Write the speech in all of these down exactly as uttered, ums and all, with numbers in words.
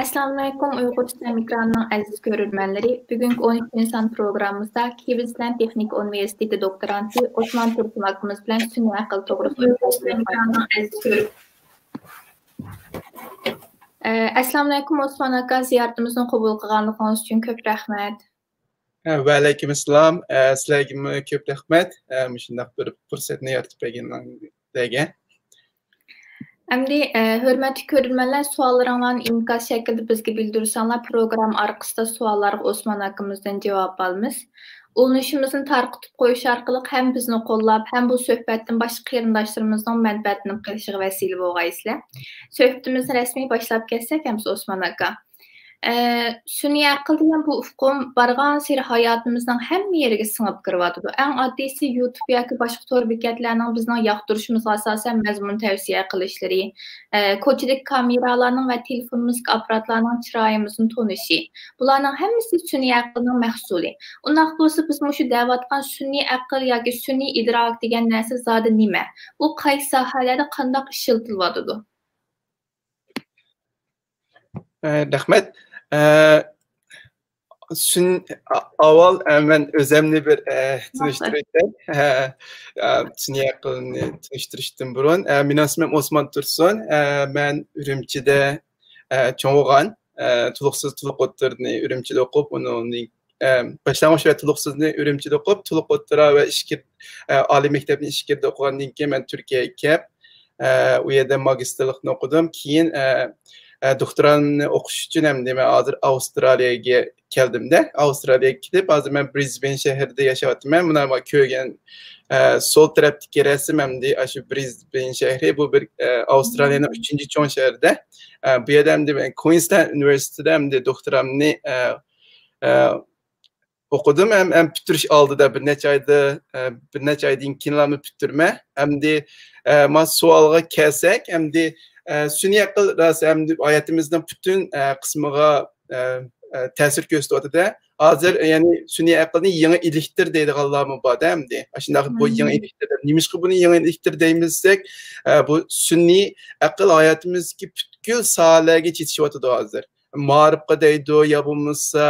ئەسسالامۇئەلەيكۇم، ئۇيغۇرچە ئېكراننىڭ ئەزىز كۆرۈرمەنلىرى، بۈگۈنكى ئون ئۈچىنچى سان پروگراممىمىزدا كىۋىنسلاند تېخنىكا ئۇنىۋېرسىتېتى دوكتورانتى ئوسمان تۇرسۇن ئاكىمىز بىلەن سۈنئىي ئەقىل توغرىسىدا ئۆتكۈزۈپ ئۆتىمىز. ئە، ئەسسالامۇئەلەيكۇم، ئوسمان ئاكا، زىيارىتىمىزنى قوبۇل قىلغانلىقىڭىز ئۈچۈن كۆپ رەھمەت. ھە، ۋەئەلەيكۇم ئەسسالام. ئە، سىلەرگىمۇ كۆپ رەھمەت، ئە، مۇشۇنداق بىر پۇرسەتنى يارىتىپ بەرگىنىڭلارگە. ئەمدى، ئە، ھۆرمەتلىك كۆرۈرمەنلەر، سوئاللىرىڭلارنى ئىنكاس شەكلىدە بىزگە بىلدۈرسەڭلار، پروگرامما ئارقىسىدا سوئاللارغا ئوسمان ئاكىمىزدىن جاۋاب ئالىمىز. ئۇلىنىشىمىزنى تارقىتىپ قويۇش ئارقىلىق ھەم بىزنى قوللاپ، ھەم بۇ سۆھبەتتىن باشقا قېرىنداشلىرىمىزنىڭ مەنپەئەتلىنىپ قېلىشىغا ۋەسىلە بولغايسىلەر. سۆھبىتىمىزنى رەسمىي باشلاپ كەتسەك ئەمىسە، ئوسمان ئاكا. ئە، سۈنئىي ئەقىل دېگەن بۇ ئۇقۇم بارغانسېرى ھاياتىمىزنىڭ ھەممە يېرىگە سىڭىپ كىرىۋاتىدۇ. ئەڭ ئاددىيسى يۇتۇب ياكى باشقا تور بېكەتلەرنىڭ بىزنىڭ ياقتۇرۇشىمىزغا ئاساسەن مەزمۇن تەۋسىيە قىلىشلىرى، ئە، كوچىدىكى كامېرالارنىڭ ۋە تېلېفونىمىزدىكى ئاپپاراتلارنىڭ چىرايىمىزنى تونۇشى. بۇلارنىڭ ھەممىسى سۈنئىي ئەقىلنىڭ مەھسۇلى. ئۇنداق بولسا بىز مۇشۇ دەۋاتقان سۈنئىي ئەقىل ياكى سۈنئىي ئىدراك دېگەن نەرسە زادى نېمە؟ ئۇ قايسى ساھەلەردە قانداق ئىشلىتىلىۋاتىدۇ؟ ئە، رەھمەت. ئە، سۈن-، ئا-، ئاۋۋال، ئە، مەن ئۆزەمنى بىر، ئە، تونۇشتۇرۇۋېتەي. ئە، ئە، سۈنئىي ئەقىلنى تونۇشتۇرۇشتىن بۇرۇن، ئە، مېنىڭ ئىسمىم ئوسمان تۇرسۇن. ئە، مەن ئۈرۈمچىدە، ئە، چوڭ بولغان. ئە، تولۇقسىز تولۇق ئوتتۇرىنى ئۈرۈمچىدە ئوقۇپ، ئۇنىڭ ئە، باشلانغۇچ ۋە تولۇقسىزنى ئۈرۈمچىدە ئوقۇپ، تولۇق ئوتتۇرا ۋە ئىچكىرى، ئە، ئالىي مەكتەپنى ئىچكىرىدە ئوقۇغاندىن كېيىن، مەن تۈركىيەگە كېلىپ، ئە، ئۇ يەردە ماگىستىرلىقنى ئوقۇدۇم. كېيىن، ئە، ئە، دوكتورامنى ئوقۇش ئۈچۈن ئەمدى مەن ھازىر ئاۋسترالىيەگە كەلدىم-دە. ئاۋسترالىيەگە كېلىپ، ھازىر مەن برىزبېن شەھىرىدە ياشاۋاتىمەن. مانا، مانا كۆرگەن، ئە، سول تەرەپتىكى رەسىم ئەمدى ئاشۇ برىزبېن شەھىرى. بۇ بىر، ئە، ئاۋسترالىيەنىڭ ئۈچىنچى چوڭ شەھىرىدە. ئە، بۇ يەردە ئەمدى مەن كۇئىنسلاند ئۇنىۋېرسىتېتىدا ئەمدى دوكتورامنى، ئە، ئە، ئوقۇدۇم ھەم، ھەم پۈتتۈرۈش ئالدىدا بىر نەچچە ئايدا، ئە، بىر نەچچە ئايدىن كېيىنلامۇ پۈتتۈرمە. ئەمدى، ئە، ما سوئالغا كەلسەك، ئەمدى، ئە، سۈنئىي ئەقىل راست ئەمدى ھاياتىمىزنىڭ پۈتۈن، ئە، قىسمىغا، ئە، ئە، تەسىر كۆرسىتىۋاتىدۇ. ھازىر، يەنى سۈنئىي ئەقىلنى يېڭى ئېلېكتىر دەيدىغانلارمۇ بار-دە ئەمدى. ئاشۇنداق بۇ يېڭى ئېلېكتىر دەپ، نېمىشقا بۇنى يېڭى ئېلېكتىر دەيمىز دېسەك، ئە، بۇ سۈنئىي ئەقىل ھاياتىمىزدىكى پۈتكۈل ساھەلەرگە چېتىشىۋاتىدۇ ھازىر. مائارىپقا دەيدۇ، يا بولمىسا،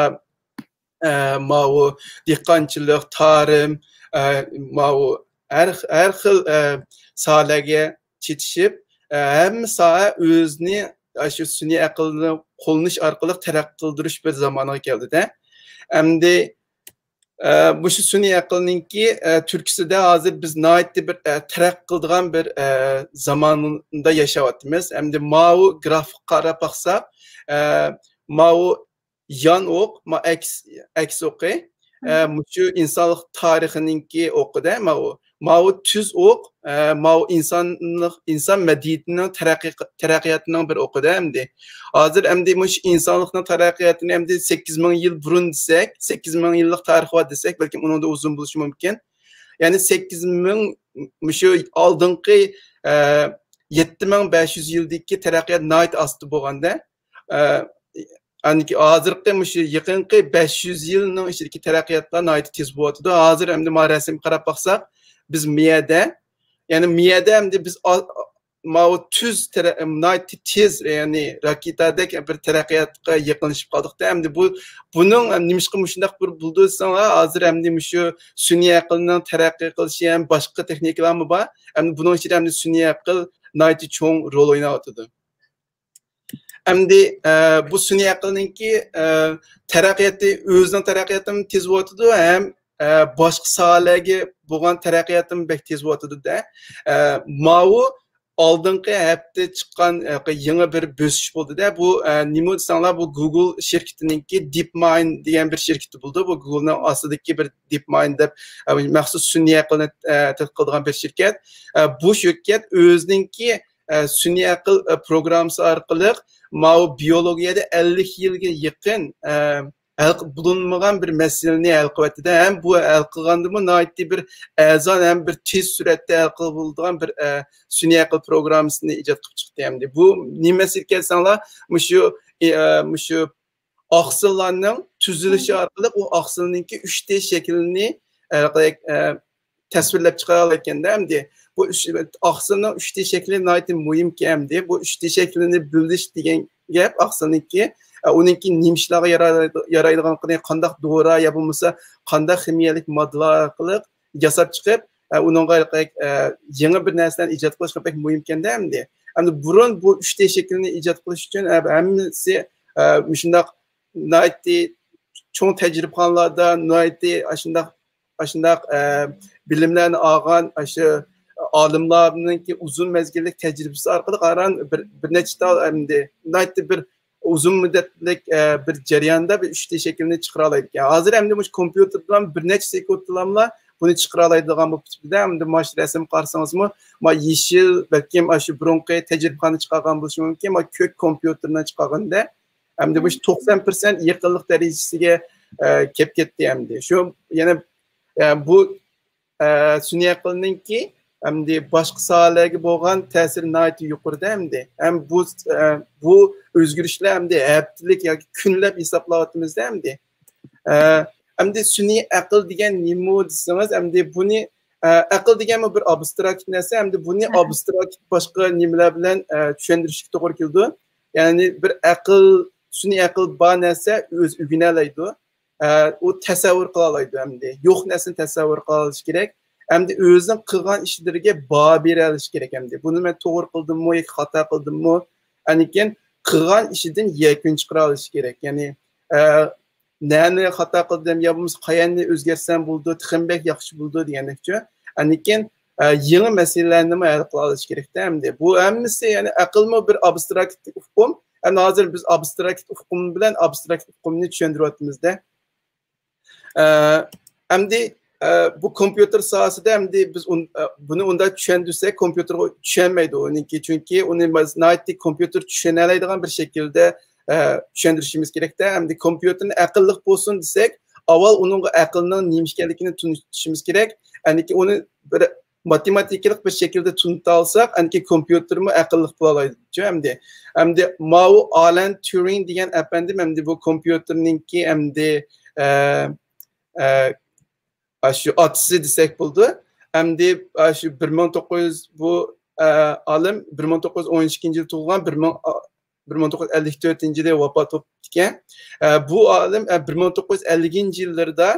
ئە، ماۋۇ دېھقانچىلىق، تارىم، ئە، ماۋۇ ھەر، ھەر خىل، ئە، ساھەلەرگە چېتىشىپ، ئە، ھەممە ساھە ئۆزىنى ئاشۇ سۈنئىي ئەقىلنى قوللىنىش ئارقىلىق تەرەققىي قىلدۇرۇش بىر زامانىغا كەلدى-دە. ئەمدى، ئە، مۇشۇ سۈنئىي ئەقىلنىڭكى، ئە، تۈرتكىسىدە ھازىر بىز ناھايىتى بىر، ئە، تەرەققىي قىلىدىغان بىر، ئە، زاماندا ياشاۋاتىمىز. ئەمدى ماۋۇ گرافىكقا قاراپ باقساق، ئە، ماۋۇ يان ئوق، ما ئەكس، ئەكس ئوقى، ئە، مۇشۇ ئىنسانلىق تارىخىنىڭكى ئوقىدە، ماۋۇ. ماۋۇ تۈز ئوق، ئە، ماۋۇ ئىنسانلىق، ئىنسان مەدەنىيىتىنىڭ تەرەققىي، تەرەققىياتىنىڭ بىر ئوقىدە ئەمدى. ھازىر ئەمدى مۇشۇ ئىنسانلىقنىڭ تەرەققىياتىنى ئەمدى سەككىز مىڭ يىل بۇرۇن دېسەك، سەككىز مىڭ يىللىق تارىخى بار دېسەك، بەلكىم ئۇنىڭدىن ئۇزۇن بولۇشى مۇمكىن. يەنى سەككىز مىڭ، مۇشۇ ئالدىنقى، ئە، يەتتە مىڭ بەش يۈز يىلدىكى تەرەققىيات ناھايىتى ئاستا بولغاندا، ئە، ئاندىكى ھازىرقى مۇشۇ يېقىنقى بەش يۈز يىلنىڭ ئىچىدىكى تەرەققىياتلار ناھايىتى تېز بولۇۋاتىدۇ. ھازىر ئەمدى ما رەسىمگە قاراپ باقساق، بىز مىيەدە، يەنى مىيەدە ئەمدى بىز ئا-، ماۋۇ تۈز تەرە-، ناھايىتى تېز، يەنى راكېتادەك بىر تەرەققىياتقا يېقىنلىشىپ قالدۇق-دە. ئەمدى بۇ، بۇنىڭ نېمىشقا مۇشۇنداق بىر بولدى دېسەڭلار، ھازىر ئەمدى مۇشۇ سۈنئىي ئەقىلنىڭ تەرەققىي قىلىشى ھەم باشقا تېخنىكىلارمۇ بار. ئەمدى بۇنىڭ ئىچىدە ئەمدى سۈنئىي ئەقىل ناھايىتى چوڭ رول ئويناۋاتىدۇ. ئەمدى، ئە، بۇ سۈنئىي ئەقىلنىڭكى، ئە، تەرەققىياتى، ئۆزىنىڭ تەرەققىياتىمۇ تېز بولۇۋاتىدۇ، ھەم، ئە، باشقا ساھەلەرگە بولغان تەرەققىياتىمۇ بەك تېز بولۇۋاتىدۇ-دە. ئە، ماۋۇ ئالدىنقى ھەپتە چىققان، ئە، يېڭى بىر بۆسۈش بولدى-دە. بۇ، ئە، نېمە دېسەڭلار، بۇ گۇگل شىركىتىنىڭكى دىپ مايند دېگەن بىر شىركىتى بولىدۇ. بۇ گۇگلنىڭ ئاستىدىكى بىر دىپ مايند دەپ، ئە، مەخسۇس سۈنئىي ئەقىلنى، ئە، تەتقىق قىلىدىغان بىر شىركەت. ئە، بۇ شىركەت ئۆزىنىڭكى، ئە، سۈنئىي ئەقىل، ئە، پروگراممىسى ئارقىلىق ماۋۇ بىيولوگىيەدە ئەللىك يىلغا يېقىن، ئە، ھەل قىلىپ بولۇنمىغان بىر مەسىلىنى ھەل قىلىۋەتتى-دە. ھەم بۇ ھەل قىلغاندىمۇ ناھايىتى بىر ئەرزان ھەم بىر تېز سۈرئەتتە ھەل قىلىپ بولىدىغان بىر، ئە، سۈنئىي ئەقىل پروگراممىسىنى ئىجاد قىلىپ چىقتى ئەمدى. بۇ نېمە مەسىلە ئىكەن دېسەڭلار، مۇشۇ، ئى، ئە، مۇشۇ ئاقسىللارنىڭ تۈزۈلۈشى ئارقىلىق ئۇ ئاقسىلنىڭكى ئۈچ دى شەكلىنى، ئە، ئە، تەسۋىرلەپ چىقارالايدىكەن-دە ئەمدى. بۇ ئۈچ، ئاقسىلنىڭ ئۈچ دى شەكلى ناھايىتى مۇھىمكەن ئەمدى. بۇ ئۈچ دى شەكلىنى بىلىش دېگەن گەپ ئاقسىلنىڭكى، ئە، ئۇنىڭكى نېمە ئىشلارغا يارايدۇ-، يارايدىغانلىقىنى، قانداق دورا يا بولمىسا قانداق خىمىيەلىك ماددىلار ئارقىلىق ياساپ چىقىپ، ئە، ئۇنىڭغا، ئە، يېڭى بىر نەرسىلەرنى ئىجاد قىلىشقا بەك مۇھىمكەن-دە ئەمدى. ئەمدى بۇرۇن بۇ ئۈچ دى شەكلىنى ئىجاد قىلىش ئۈچۈن، ئە، ھەممىسى، ئە، مۇشۇنداق ناھايىتى چوڭ تەجرىبىخانىلاردا ناھايىتى ئاشۇنداق، ئاشۇنداق، ئە، بىلىملەرنى ئالغان ئاشۇ ئالىملارنىڭكى ئۇزۇن مەزگىللىك تەجرىبىسى ئارقىلىق ھەران بىر، بىر نەچچە تال ئەمدى ناھايىتى بىر ئۇزۇن مۇددەتلىك، ئە، بىر جەرياندا بىر ئۈچ دى شەكلىنى چىقىرالايدىكەن. ھازىر ئەمدى مۇشۇ كومپيۇتېر بىلەن بىر نەچچە سېكۇنتتىلاملا بۇنى چىقىرالايدىغان بولۇپ كېتىپتۇ-دە. ئەمدى مانا شۇ رەسىمگە قارىسىڭىزمۇ، مانا يېشىل، بەلكىم ئاشۇ بۇرۇنقى تەجرىبىخانا چىقارغان بولۇشى مۇمكىن، مانا كۆك كومپيۇتېرنىڭ چىقارغىنىدە. ئەمدى مۇشۇ توقسان پىرسەنت يېقىنلىق دەرىجىسىگە، ئە، كەپ كەتتى ئەمدى. شۇ يەنە، ئە، بۇ، ئە، سۈنئىي ئەقىلنىڭكى ئەمدى باشقا ساھەلەرگە بولغان تەسىرى ناھايىتى يۇقىرىدە ئەمدى. ھەم بۇ، ئە، بۇ ئۆزگىرىشلەر ئەمدى ھەپتىلىك ياكى كۈنلەپ ھېسابلاۋاتىمىز-دە ئەمدى. ئە، ئەمدى سۈنئىي ئەقىل دېگەن نېمە دېسىڭىز، ئەمدى بۇنى، ئە، ئەقىل دېگەنمۇ بىر ئابستراكت نەرسە، ئەمدى بۇنى ئابستراكت باشقا نېمىلەر بىلەن، ئە، چۈشەندۈرۈشكە توغرا كېلىدۇ. يەنى بىر ئەقىل، سۈنئىي ئەقىل بار نەرسە ئۆزى ئۆگىنەلەيدۇ. ئە، ئۇ تەسەۋۋۇر قىلالايدۇ ئەمدى. يوق نەرسىنى تەسەۋۋۇر قىلالىشى كېرەك. ئەمدى ئۆزىنىڭ قىلغان ئىشلىرىگە باھا بېرەلىشى كېرەك ئەمدى. بۇنى مەن توغرا قىلدىممۇ ياكى خاتا قىلدىممۇ؟ ئاندىن كېيىن قىلغان ئىشىدىن يەكۈن چىقىرالىشى كېرەك. يەنى، ئە، نەنى خاتا قىلدىم يا بولمىسا قايەننى ئۆزگەرتسەم بولىدۇ، تېخىمۇ بەك ياخشى بولىدۇ دېگەندەكچۇ. ئاندىن كېيىن، ئە، يېڭى مەسىلىلەرنىمۇ ھەل قىلالىشى كېرەكتە ئەمدى. بۇ ھەممىسى، يەنى ئەقىلمۇ بىر ئابستراكت ئۇقۇم. ئەمدى ھازىر بىز ئابستراكت ئۇقۇم بىلەن ئابستراكت ئۇقۇمنى چۈشەندۈرۈۋاتىمىزدە. ئە، ئەمدى، ئە، بۇ كومپيۇتېر ساھەسىدە ئەمدى بىز ئۇن-، ئە، بۇنى ئۇنداق چۈشەندۈرسەك، كومپيۇتېرغا چۈشەنمەيدۇ ئۇنىڭكى، چۈنكى ئۇنى ماز-، ناھايىتى كومپيۇتېر چۈشىنەلەيدىغان بىر شەكىلدە، ئە، چۈشەندۈرۈشىمىز كېرەكتە. ئەمدى كومپيۇتېرنى ئەقىللىق بولسۇن دېسەك، ئاۋۋال ئۇنىڭغا ئەقىلنىڭ نېمە ئىكەنلىكىنى تونۇتۇشىمىز كېرەك. ئەنكى ئۇنى بىر ماتېماتىكىلىق بىر شەكىلدە تونۇتالىساق، ئەنكى كومپيۇتېرمۇ ئەقىللىق بولالايدۇ ئەمدى. ئەمدى ماۋۇ ئالەن تيۇرىنگ دېگەن ئەپەندىم ئەمدى بۇ كومپيۇتېرنىڭكى ئەمدى، ئە، ئە، ئاشۇ ئاتىسى دېسەك بولىدۇ. ئەمدى ئاشۇ بىر مىڭ توققۇز يۈز، بۇ، ئە، ئالىم بىر مىڭ توققۇز يۈز ئون ئىككىنچى يىل تۇغۇلغان، بىر مىڭ، بىر مىڭ توققۇز يۈز ئەللىك تۆتىنچى يىلى ۋاپات بوپتىكەن. ئە، بۇ ئالىم، ئە، بىر مىڭ توققۇز يۈز ئەللىكىنچى يىللىرىدا،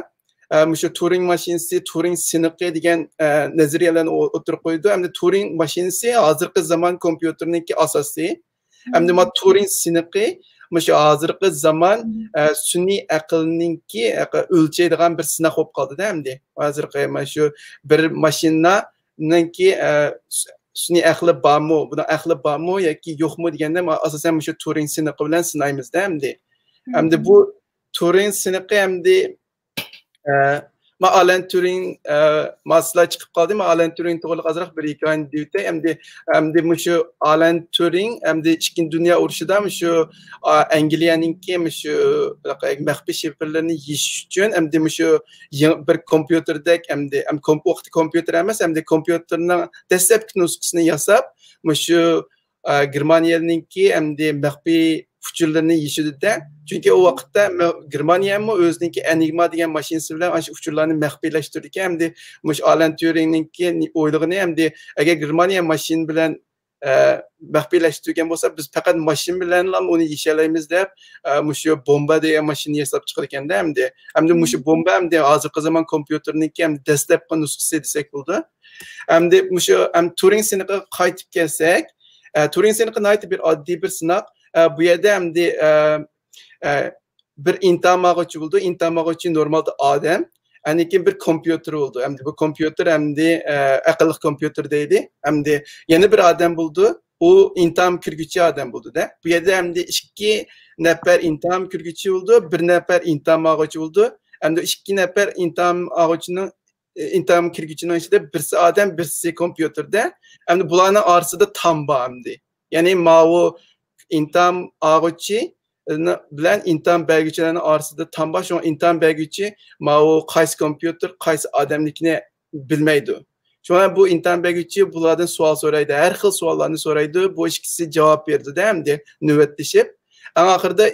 ئە، مۇشۇ تۇرىڭ ماشىنىسى، تۇرىڭ سىنىقى دېگەن، ئە، نەزەرىيەلەرنى ئو-، ئوتتۇرىغا قويىدۇ. ئەمدى تۇرىڭ ماشىنىسى ھازىرقى زامان كومپيۇتېرنىڭكى ئاساسى. ئەمدى ما تۇرىڭ سىنىقى مۇشۇ ھازىرقى زامان، ئە، سۈنئىي ئەقىلنىڭكى، ئەقىل ئۆلچەيدىغان بىر سىناق بولۇپ قالدىدا ئەمدى. ھازىرقى مانا شۇ بىر ماشىنانىڭكى، ئە، سۈ-، سۈنئىي ئەقلى بارمۇ، بۇنىڭ ئەقلى بارمۇ ياكى يوقمۇ دېگەندە، ما-، ئاساسەن مۇشۇ تۇرىڭ سىنىقى بىلەن سىنايمىزدا ئەمدى. ئەمدى بۇ تۇرىڭ سىنىقى ئەمدى، ئە، ما ئالەن تۇرىڭ، ئە، ما سىلەر چىقىپ قالدى، ما ئالەن تۇرىڭ توغرىلىق ئازراق بىر ھېكايىنى دېيىۋېتەي. ئەمدى، ئەمدى مۇشۇ ئالەن تۇرىڭ ئەمدى ئىككىنچى دۇنيا ئۇرۇشىدا مۇشۇ، ئا، ئەنگلىيەنىڭكى مۇشۇ مەخپىي شىفىرلىرىنى يېشىش ئۈچۈن ئەمدى مۇشۇ يېڭى بىر كومپيۇتېردەك ئەمدى، ئەم، كومپ-، ۋاقتى كومپيۇتېر ئەمەس، ئەمدى كومپيۇتېرنىڭ دەسلەپكى نۇسخىسىنى ياساپ، مۇشۇ، ئا، گېرمانىيەنىڭكى ئەمدى مەخپىي ئۇچۇرلىرىنى يېشىدۇ-دە. چۈنكى ئۇ ۋاقىتتا مە-، گېرمانىيەمۇ ئۆزىنىڭكى ئەنىگما دېگەن ماشىنىسى بىلەن ئاشۇ ئۇچۇرلارنى مەخپىيلەشتۈرىدىكەن. ئەمدى مۇشۇ ئالەن تيۇرىڭنىڭكى نى-، ئويلىغىنى ئەمدى ئەگەر گېرمانىيە ماشىنا بىلەن، ئە، مەخپىيلەشتۈرگەن بولسا، بىز پەقەت ماشىنا بىلەنلا ئۇنى يېشەلەيمىز دەپ، ئە، مۇشۇ بومبا دېگەن ماشىنا ياساپ چىقىدىكەن-دە ئەمدى. ئەمدى مۇشۇ بومبا ئەمدى ھازىرقى زامان كومپيۇتېرنىڭكى ئەمدى دەسلەپكى نۇسخىسى دېسەك بولىدۇ. ئەمدى مۇشۇ، ئەم، تۇرىڭ سىنىقىغا قايتىپ كەلسەك، ئە، تۇرىڭ سىنىقى ناھايىتى بىر ئاددىي بىر سىناق. ئە، بۇ يەردە ئەمدى، ئە، ئە، بىر ئىمتىھان ئالغۇچى بولىدۇ. ئىمتىھان ئالغۇچى نورمالدا ئادەم. ئاندىن كېيىن بىر كومپيۇتېر بولىدۇ. ئەمدى بۇ كومپيۇتېر ئەمدى، ئە، ئەقىللىق كومپيۇتېر دەيلى. ئەمدى يەنە بىر ئادەم بولىدۇ. ئۇ ئىنتام كىرگۈچى ئادەم بولىدۇ-دە. بۇ يەردە ئەمدى ئىككى نەپەر ئىنتام كىرگۈچى بولىدۇ، بىر نەپەر ئىنتام ئالغۇچى بولىدۇ. ئەمدى ئىككى نەپەر ئىنتام ئالغۇچىنىڭ، ئىنتام كىرگۈچىنىڭ ئىچىدە بىرسى ئادەم، بىرسى كومپيۇتېر-دە. ئەمدى بۇلارنىڭ ئارىسىدا تام بار ئەمدى. يەنى ماۋۇ ئىنتام ئالغۇچى بىلەن ئىنتام بەرگۈچىلەرنىڭ ئارىسىدا تام بار. شۇڭا ئىنتام بەرگۈچى ماۋۇ قايسى كومپيۇتېر، قايسى ئادەمنىكىنى بىلمەيدۇ. شۇڭا بۇ ئىمتىھان بەرگۈچى بۇلاردىن سوئال سورايدۇ، ھەر خىل سوئاللارنى سورايدۇ. بۇ ئىككىسى جاۋاب بېرىدۇ-دە، ئەمدى نۆۋەتلىشىپ. ئەڭ ئاخىرىدا،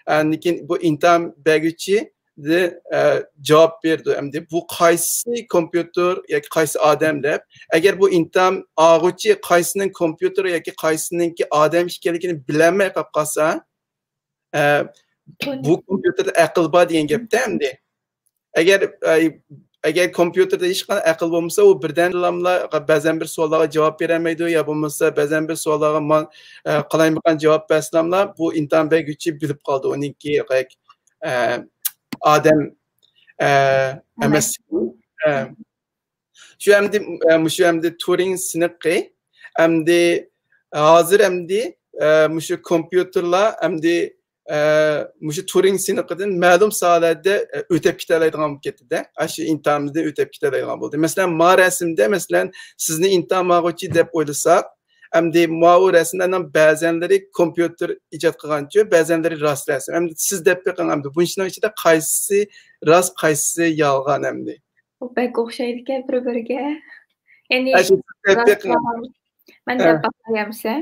ئە، لېكىن بۇ ئىمتىھان بەرگۈچى دە، ئە، جاۋاب بېرىدۇ. ئەمدى بۇ قايسى كومپيۇتېر ياكى قايسى ئادەم دەپ. ئەگەر بۇ ئىمتىھان ئالغۇچى قايسىنىڭ كومپيۇتېرى ياكى قايسىنىڭكى ئادەم ئىكەنلىكىنى بىلەلمەي قاپ قالسا، ئە، بۇ كومپيۇتېردا ئەقىل بار دېگەن گەپتە ئەمدى. ئەگەر، ئەگەر كومپيۇتېردا ھېچقانداق ئەقىل بولمىسا، ئۇ بىردەملاملا بەزەن بىر سوئاللارغا جاۋاب بېرەلمەيدۇ، يا بولمىسا بەزەن بىر سوئاللارغا ما-، ئە، قالايمىقان جاۋاب بەرسىلەملا، بۇ ئىمتىھان بەرگۈچى بىلىپ قالىدۇ، ئۇنىڭكى، ئە، ئادەم، ئە، ئەمەس. ئە، شۇ ئەمدى، ئە، مۇشۇ ئەمدى تۇرىڭ سىنىقى، ئەمدى ھازىر ئەمدى، ئە، مۇشۇ كومپيۇتېرلار ئەمدى، ئە، مۇشۇ تۇرىڭ سىنىقىدىن مەلۇم ساھەلەردە، ئە، ئۆتەپ كېتەلەيدىغان بولۇپ كەتتى-دە. ئاشۇ ئىمتىھانىمىزدىن ئۆتەپ كېتەلەيدىغان بولدى. مەسىلەن، ما رەسىمدە، مەسىلەن، سىزنى ئىمتىھان ئالغۇچى دەپ ئويلىساق، ئەمدى ماۋۇ رەسىملەرنىڭ بەزەنلىرى كومپيۇتېر ئىجاد قىلغانچۇ، بەزەنلىرى راست رەسىم. ئەمدى سىز دەپ بېقىڭ، ئەمدى بۇنىڭ ئىچىدە قايسىسى راست، قايسىسى يالغان ئەمدى؟ ئۇ بەك ئوخشايدىكەن بىر-بىرىگە. يەنى ئاشۇ سەۋەبتىن مەن دەپ باقايمسە.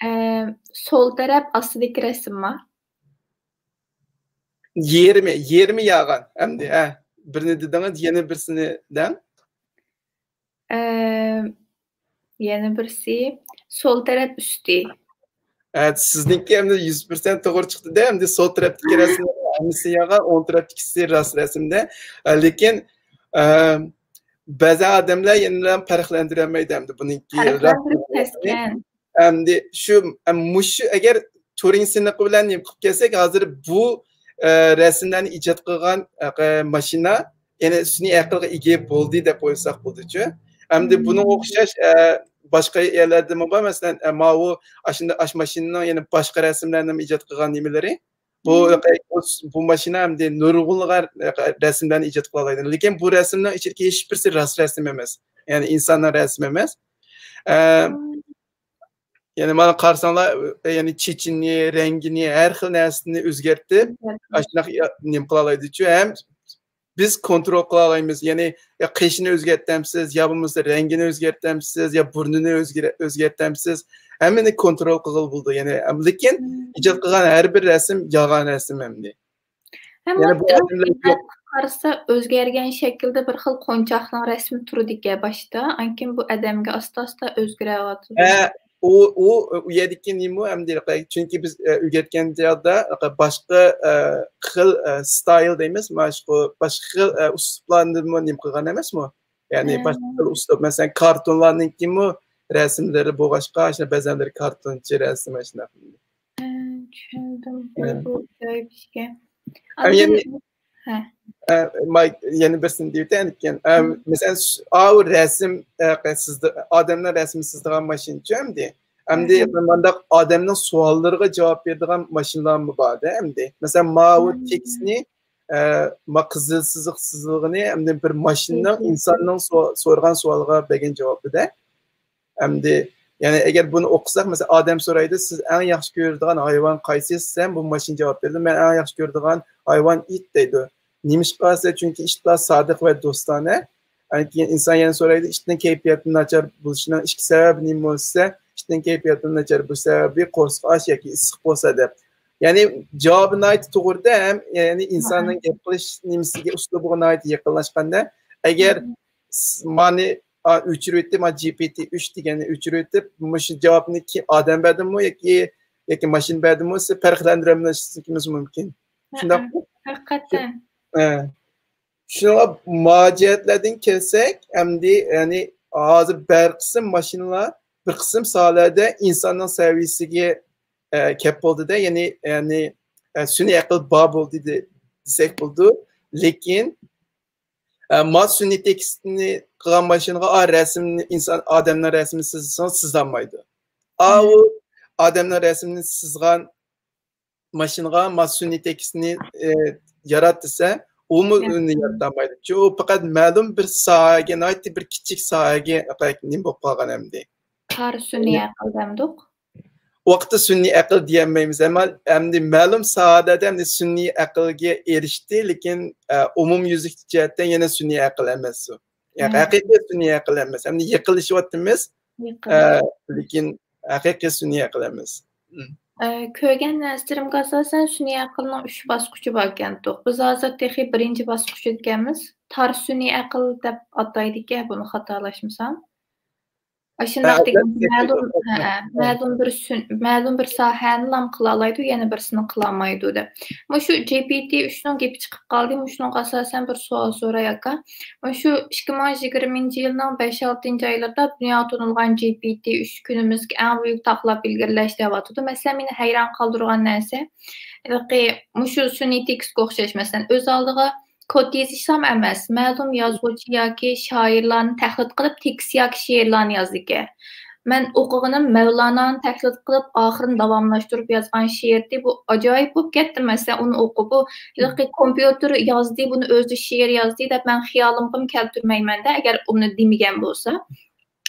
ئە، سول تەرەپ ئاستىدىكى رەسىمما؟ يېرىمى، يېرىمى يالغان ئەمدى، ھە. بىرنى دېدىڭىز، يەنە بىرسىنى دەڭ. ئە، يەنە بىرسى سول تەرەپ ئۈستى. ھە، سىزنىڭكى ئەمدى يۈز پىرسەنت توغرا چىقتى-دە، ئەمدى سول تەرەپتىكى رەسىملەر ھەممىسى يالغان، ئوڭ تەرەپتىكىسى راست رەسىمدە. ئە، لېكىن، ئە، بەزى ئادەملەر يەنە پەرقلەندۈرەلمەيدۇ ئەمدى بۇنىڭكى پەرقلەندۈرۈش تەسكەن. ئەمدى شۇ، ئە، مۇشۇ ئەگەر تۇرىڭ سىنىقى بىلەن نېمە قىلىپ كەلسەك، ھازىر بۇ، ئە، رەسىملەرنى ئىجاد قىلغان، ئە، ماشىنا، يەنى سۈنئىي ئەقىلگە ئىگە بولدى دەپ ئويلىساق بولىدۇچۇ. ئەمدى بۇنىڭغا ئوخشاش، ئە، باشقا يەرلەردىمۇ بار، مەسىلەن، ئە، ماۋۇ ئاشۇنداق ئاش ماشىنىنىڭ يەنە باشقا رەسىملەرنىمۇ ئىجاد قىلغان نېمىلىرى. بۇ، بۇ ماشىنا ئەمدى نۇرغۇنلىغان رەسىملەرنى ئىجاد قىلالايدۇ. لېكىن بۇ رەسىمنىڭ ئىچىدىكى ھېچ بىرسى راست رەسىم ئەمەس. يەنى ئىنساننىڭ رەسىمى ئەمەس. ئە، يەنى مانا قارىساڭلار، يەنى چېچىنى، رەڭگىنى، ھەر خىل نەرسىنى ئۆزگەرتىپ، ئاشۇنداق نېمە قىلالايدۇچۇ. ھەم بىز كونترول قىلالايمىز. يەنى يا قېشىنى ئۆزگەرتەمسىز، يا بولمىسا رەڭگىنى ئۆزگەرتەمسىز، يا بۇرنىنى ئۆزگەر-، ئۆزگەرتەمسىز. ھەممىنى كونترول قىلغىلى بولىدۇ. يەنى، لېكىن ئىجاد قىلغان ھەر بىر رەسىم يالغان رەسىم ئەمدى. يەنى بۇ ئادەملەر يوق. قارىسا ئۆزگەرگەن شەكىلدە بىر خىل قونچاقنىڭ رەسىمى تۇرىدىكەن باشتا. ئاندىن كېيىن بۇ ئادەمگە ئاستا-ئاستا ئۆزگىرىۋاتىدۇ. ھە، ئۇ، ئۇ، ئۇ يەردىكى نېمە ئەمدى، چۈنكى بىز، ئە، ئۆگەتكەن چاغدا باشقا، ئە، خىل، ئە، ستايل دەيمىز، مانا شۇ باشقا خىل، ئە، ئۇسلۇبلاردىنمۇ نېمە قىلغان ئەمەسمۇ؟ يەنى باشقا خىل ئۇسلۇب، مەسىلەن، كارتونلارنىڭكىمۇ رەسىملىرى بولغاچقا، ئاشۇ بەزەنلىرى كارتونچە رەسىم ئاشۇنداق. ئە، چۈشەندىم. بۇ جايى بىزگە. ئە، يەنى، ھە. ئە، ماي-، يەنە بىرسىنى دېيىۋېتەيلىكىن. ئە، مەسىلەن، ئاۋۇ رەسىم، ئە، سىزدە-، ئادەمنىڭ رەسىمى سىزىدىغان ماشىنىچۇ ئەمدى. ئەمدى مانداق ئادەمنىڭ سوئاللىرىغا جاۋاب بېرىدىغان ماشىنىلارمۇ بار-دە ئەمدى. مەسىلەن، ماۋۇ تېكىستنى، ئە، ما قىزىل سىزىق سىزىلغىنى ئەمدى بىر ماشىنىنىڭ ئىنساننىڭ سو-، سورىغان سوئالىغا بەرگەن جاۋابى-دە. ئەمدى، يەنى ئەگەر بۇنى ئوقۇساق، مەسىلەن، ئادەم سورايدۇ، سىز ئەڭ ياخشى كۆرىدىغان ھايۋان قايسى دېسە، بۇ ماشىنا جاۋاب بېرىدۇ، مەن ئەڭ ياخشى كۆرىدىغان ھايۋان ئىت دەيدۇ. نېمىشقا دېسە، چۈنكى ئىتلار سادىق ۋە دوستانە. ئاندىن كېيىن ئىنسان يەنە سورايدۇ، ئىتنىڭ كەيپىياتى ناچار بولۇشىنىڭ ئىككى سەۋەبى نېمە بولسا، ئىتنىڭ كەيپىياتى ناچار بولۇش سەۋەبى قورسىقى ئاچ ياكى ئىسسىق بولسا دەپ. يەنى جاۋابى ناھايىتى توغرىدا ھەم، يەنى ئىنساننىڭ گەپ قىلىش نېمىسىگە، ئۇسلۇبىغا ناھايىتى يېقىنلاشقاندا، ئەگەر س-، مانى، ئا، ئۆچۈرۈۋېتىپ، ما، جى پى تى ئۈچ دېگەننى ئۆچۈرۈۋېتىپ، مۇشۇ جاۋابنى كى-، ئادەم بەردىمۇ ياكى، ياكى ماشىنا بەردىمۇ، سىز پەرقلەندۈرەلمەسلىكىمىز مۇمكىن. شۇنداقمۇ؟ ھەقىقەتەن. ھە. شۇنىڭغا مۇراجىئەتلەردىن كەلسەك، ئەمدى، يەنى ھازىر بىر قىسىم ماشىنىلار بىر قىسىم ساھەلەردە ئىنساننىڭ سەۋىيەسىگە، ئە، كەپ بولدى-دە، يەنى، يەنى، ئە، سۈنئىي ئەقىل بار بولدى دە-، دېسەك بولىدۇ. لېكىن ئە، ما سۈنئىي تېكىستنى قىلغان ماشىنىغا ئا رەسىمنى، ئىنسان، ئادەمنىڭ رەسىمىنى سىزسىڭىز، سىزالمايدۇ. ئاۋۇ ئادەمنىڭ رەسىمىنى سىزغان ماشىنىغا ما سۈنئىي تېكىستنى، ئە، يارات دېسە، ئۇمۇ ئۇنى يارىتالمايدۇ. چۈنكى ئۇ پەقەت مەلۇم بىر ساھەگە، ناھايىتى بىر كىچىك ساھەگە نېمە بولۇپ قالغان ئەمدى. تار سۈنئىي ئەقىل دەمدۇق. ۋاقىتتا سۈنئىي ئەقىل دېيەلمەيمىز، ئەمما ئەمدى مەلۇم ساھەلەردە ئەمدى سۈنئىي ئەقىلگە ئېرىشتى، لېكىن، ئە، ئومۇميۈزلۈك جەھەتتە يەنە سۈنئىي ئەقىل ئەمەس ئۇ. يەنى ھەقىقىي سۈنئىي ئەقىل ئەمەس. ئەمدى يېقىنلىشىۋاتىمىز، ئە، لېكىن ھەقىقىي سۈنئىي ئەقىل ئەمەس. ئە، كۆرگەن نەرسىلىرىمگە ئاساسەن سۈنئىي ئەقىلنىڭ ئۈچ باسقۇچى باركەنتۇق. بىز ھازىر تېخى بىرىنچى باسقۇچىدىكەنمىز. تار سۈنئىي ئەقىل دەپ ئاتايدىكەن، بۇنى خاتالاشمىسام. ئاشۇنداق دېگەن مەلۇم، ھە، مەلۇم بىر سۈن-، مەلۇم بىر ساھەنىلا قىلالايدۇ، يەنە بىرسىنى قىلالمايدۇ دەپ. مۇشۇ جى پى تى ئۈچنىڭ گېپى چىقىپ قالدى، مۇشۇنىڭغا ئاساسەن بىر سوئال سوراي، ئاكا. مۇشۇ ئىككى مىڭ يىگىرمىنچى يىلنىڭ بەش، ئالتىنچى ئايلىرىدا دۇنياغا تونۇلغان جى پى تى ئۈچ كۈنىمىزدىكى ئەڭ بۈيۈك تاقلاپ ئىلگىرىلەش دەۋاتىدۇ. مەسىلەن، مېنى ھەيران قالدۇرغان نەرسە، ھېلىقى مۇشۇ سۈنئىي تېكىستكە ئوخشاش، مەسىلەن، ئۆز ئالدىغا كود يېزىشلام ئەمەس، مەلۇم يازغۇچى ياكى شائىرلارنى تەقلىد قىلىپ، تېكىست ياكى شېئىرلارنى يازىدىكەن. مەن ئوقۇغىنىم مەۋلانانى تەقلىد قىلىپ، ئاخىرىنى داۋاملاشتۇرۇپ يازغان شېئىرتى. بۇ ئاجايىپ بولۇپ كەتتى. مەسىلەن، ئۇنى ئوقۇپ، بۇ ھېلىقى كومپيۇتېر يازدى، بۇنى ئۆزى شېئىر يازدى دەپ مەن خىيالىمغىمۇ كەلتۈرمەيمەن-دە، ئەگەر ئۇنى دېمىگەن بولسا.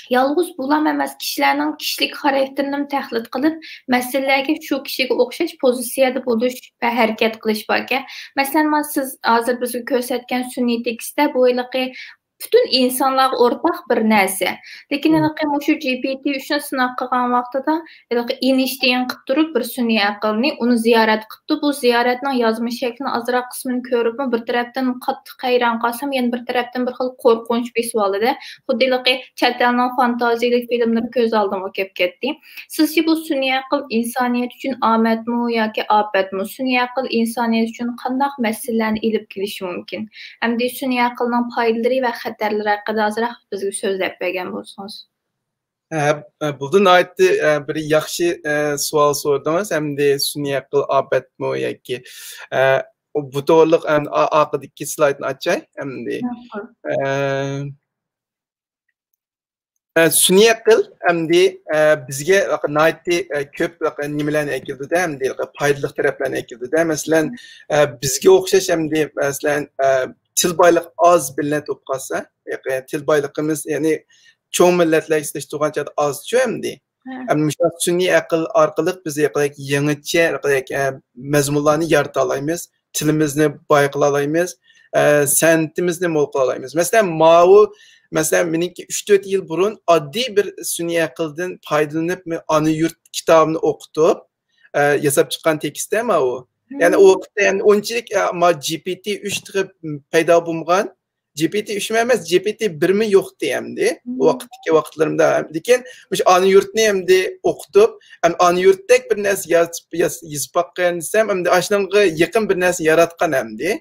يالغۇز بۇلام ئەمەس، كىشىلەرنىڭ كىشىلىك خاراكتېرىنىمۇ تەقلىد قىلىپ، مەسىلىلەرگە شۇ كىشىگە ئوخشاش پوزىتسىيەدە بولۇش ۋە ھەرىكەت قىلىش باركەن. مەسىلەن، مانا سىز ھازىر بىزگە كۆرسەتكەن سۈنئىي تېكىستتە بۇ ھېلىقى پۈتۈن ئىنسانلارغا ئورتاق بىر نەرسە. لېكىن ھېلىقى مۇشۇ جى پى تى ئۈچنى سىناق قىلغان ۋاقتىدا ھېلىقى ئېينىشتېين قىلىپ تۇرۇپ بىر سۈنئىي ئەقىلنى، ئۇنى زىيارەت قىپتۇ. بۇ زىيارەتنىڭ يازما شەكلىنى ئازراق قىسمىنى كۆرۈپمۇ بىر تەرەپتىن قاتتىق ھەيران قالسام، يەنە بىر تەرەپتىن بىر خىل قورقۇنچ بېسىۋالدى-دە. خۇددى ھېلىقى چەت ئەلنىڭ فانتازىيىلىك فىلىملىرى كۆز ئالدىمغا كېلىپ كەتتى. سىزچە بۇ سۈنئىي ئەقىل ئىنسانىيەت ئۈچۈن ئامەتمۇ ياكى ئاپەتمۇ؟ سۈنئىي ئەقىل ئىنسانىيەت ئۈچۈن قانداق مەسىلىلەرنى ئېلىپ كېلىشى مۇمكىن؟ ئەمدى سۈنئىي ئەقىلنىڭ پايدىلىرى ۋە خەتەرلىرى ھەققىدە ئازراق بىزگە سۆزلەپ بەرگەن بولسىڭىز. ھە، ھە، بۇ ناھايىتى، ھە، بىر ياخشى، ھە، سوئال سورىدىڭىز. ئەمدى سۈنئىي ئەقىل ئاپەتمۇ ياكى، ھە، بۇ توغرىلىق، ھە، ئا-، ئارقىدىكى سلايدنى ئاچاي ئەمدى. ماقۇل. ھە، ھە، سۈنئىي ئەقىل ئەمدى، ھە، بىزگە ناھايىتى، ھە، كۆپ نېمىلەرنى ئەكېلىدۇ-دە، ئەمدى پايدىلىق تەرەپلەرنى ئەكېلىدۇ-دە. مەسىلەن، ھە، بىزگە ئوخشاش ئەمدى، مەسىلەن، ھە، تىل بايلىقى ئاز مىللەت بولۇپ قالسا، ياكى تىل بايلىقىمىز، يەنى چوڭ مىللەتلەرگە سېلىشتۇرغان چاغدا ئازچۇ ئەمدى. ھە. ئەمدى مۇشۇ سۈنئىي ئەقىل ئارقىلىق بىز يېڭىچە، ھە، مەزمۇنلارنى يارىتالايمىز، تىلىمىزنى باي قىلالايمىز، ھە، سەنئىتىمىزنى مول قىلالايمىز. مەسىلەن، ماۋۇ، مەسىلەن، مېنىڭكى ئۈچ تۆت يىل بۇرۇن ئاددىي بىر سۈنئىي ئەقىلدىن پايدىلىنىپ، ئانا يۇرت كىتابىنى ئوقۇتۇپ، ھە، ياساپ چىققان تېكىستتە ماۋۇ. يەنى ئۇ ھىم. ۋاقىتتا يەنى ئۇنچىلىك، ئە، ما جى پى تى ئۈچ تېخى پەيدا بولمىغان. جى پى تى ئۈچمۇ ئەمەس، جى پى تى بىرمۇ يوقتى ئەمدى. ھىم. ۋاقىتتىكى ۋاقىتلىرىمدا. لېكىن مۇشۇ ئانا يۇرتنى ئەمدى ئوقۇتۇپ، ئەم-، ئانا يۇرتتەك بىر نەرسە يازىپ، ياز-، يېزىپ باققان دېسەم، ئەمدى ئاشۇنىڭغا يېقىن بىر نەرسە ياراتقان ئەمدى.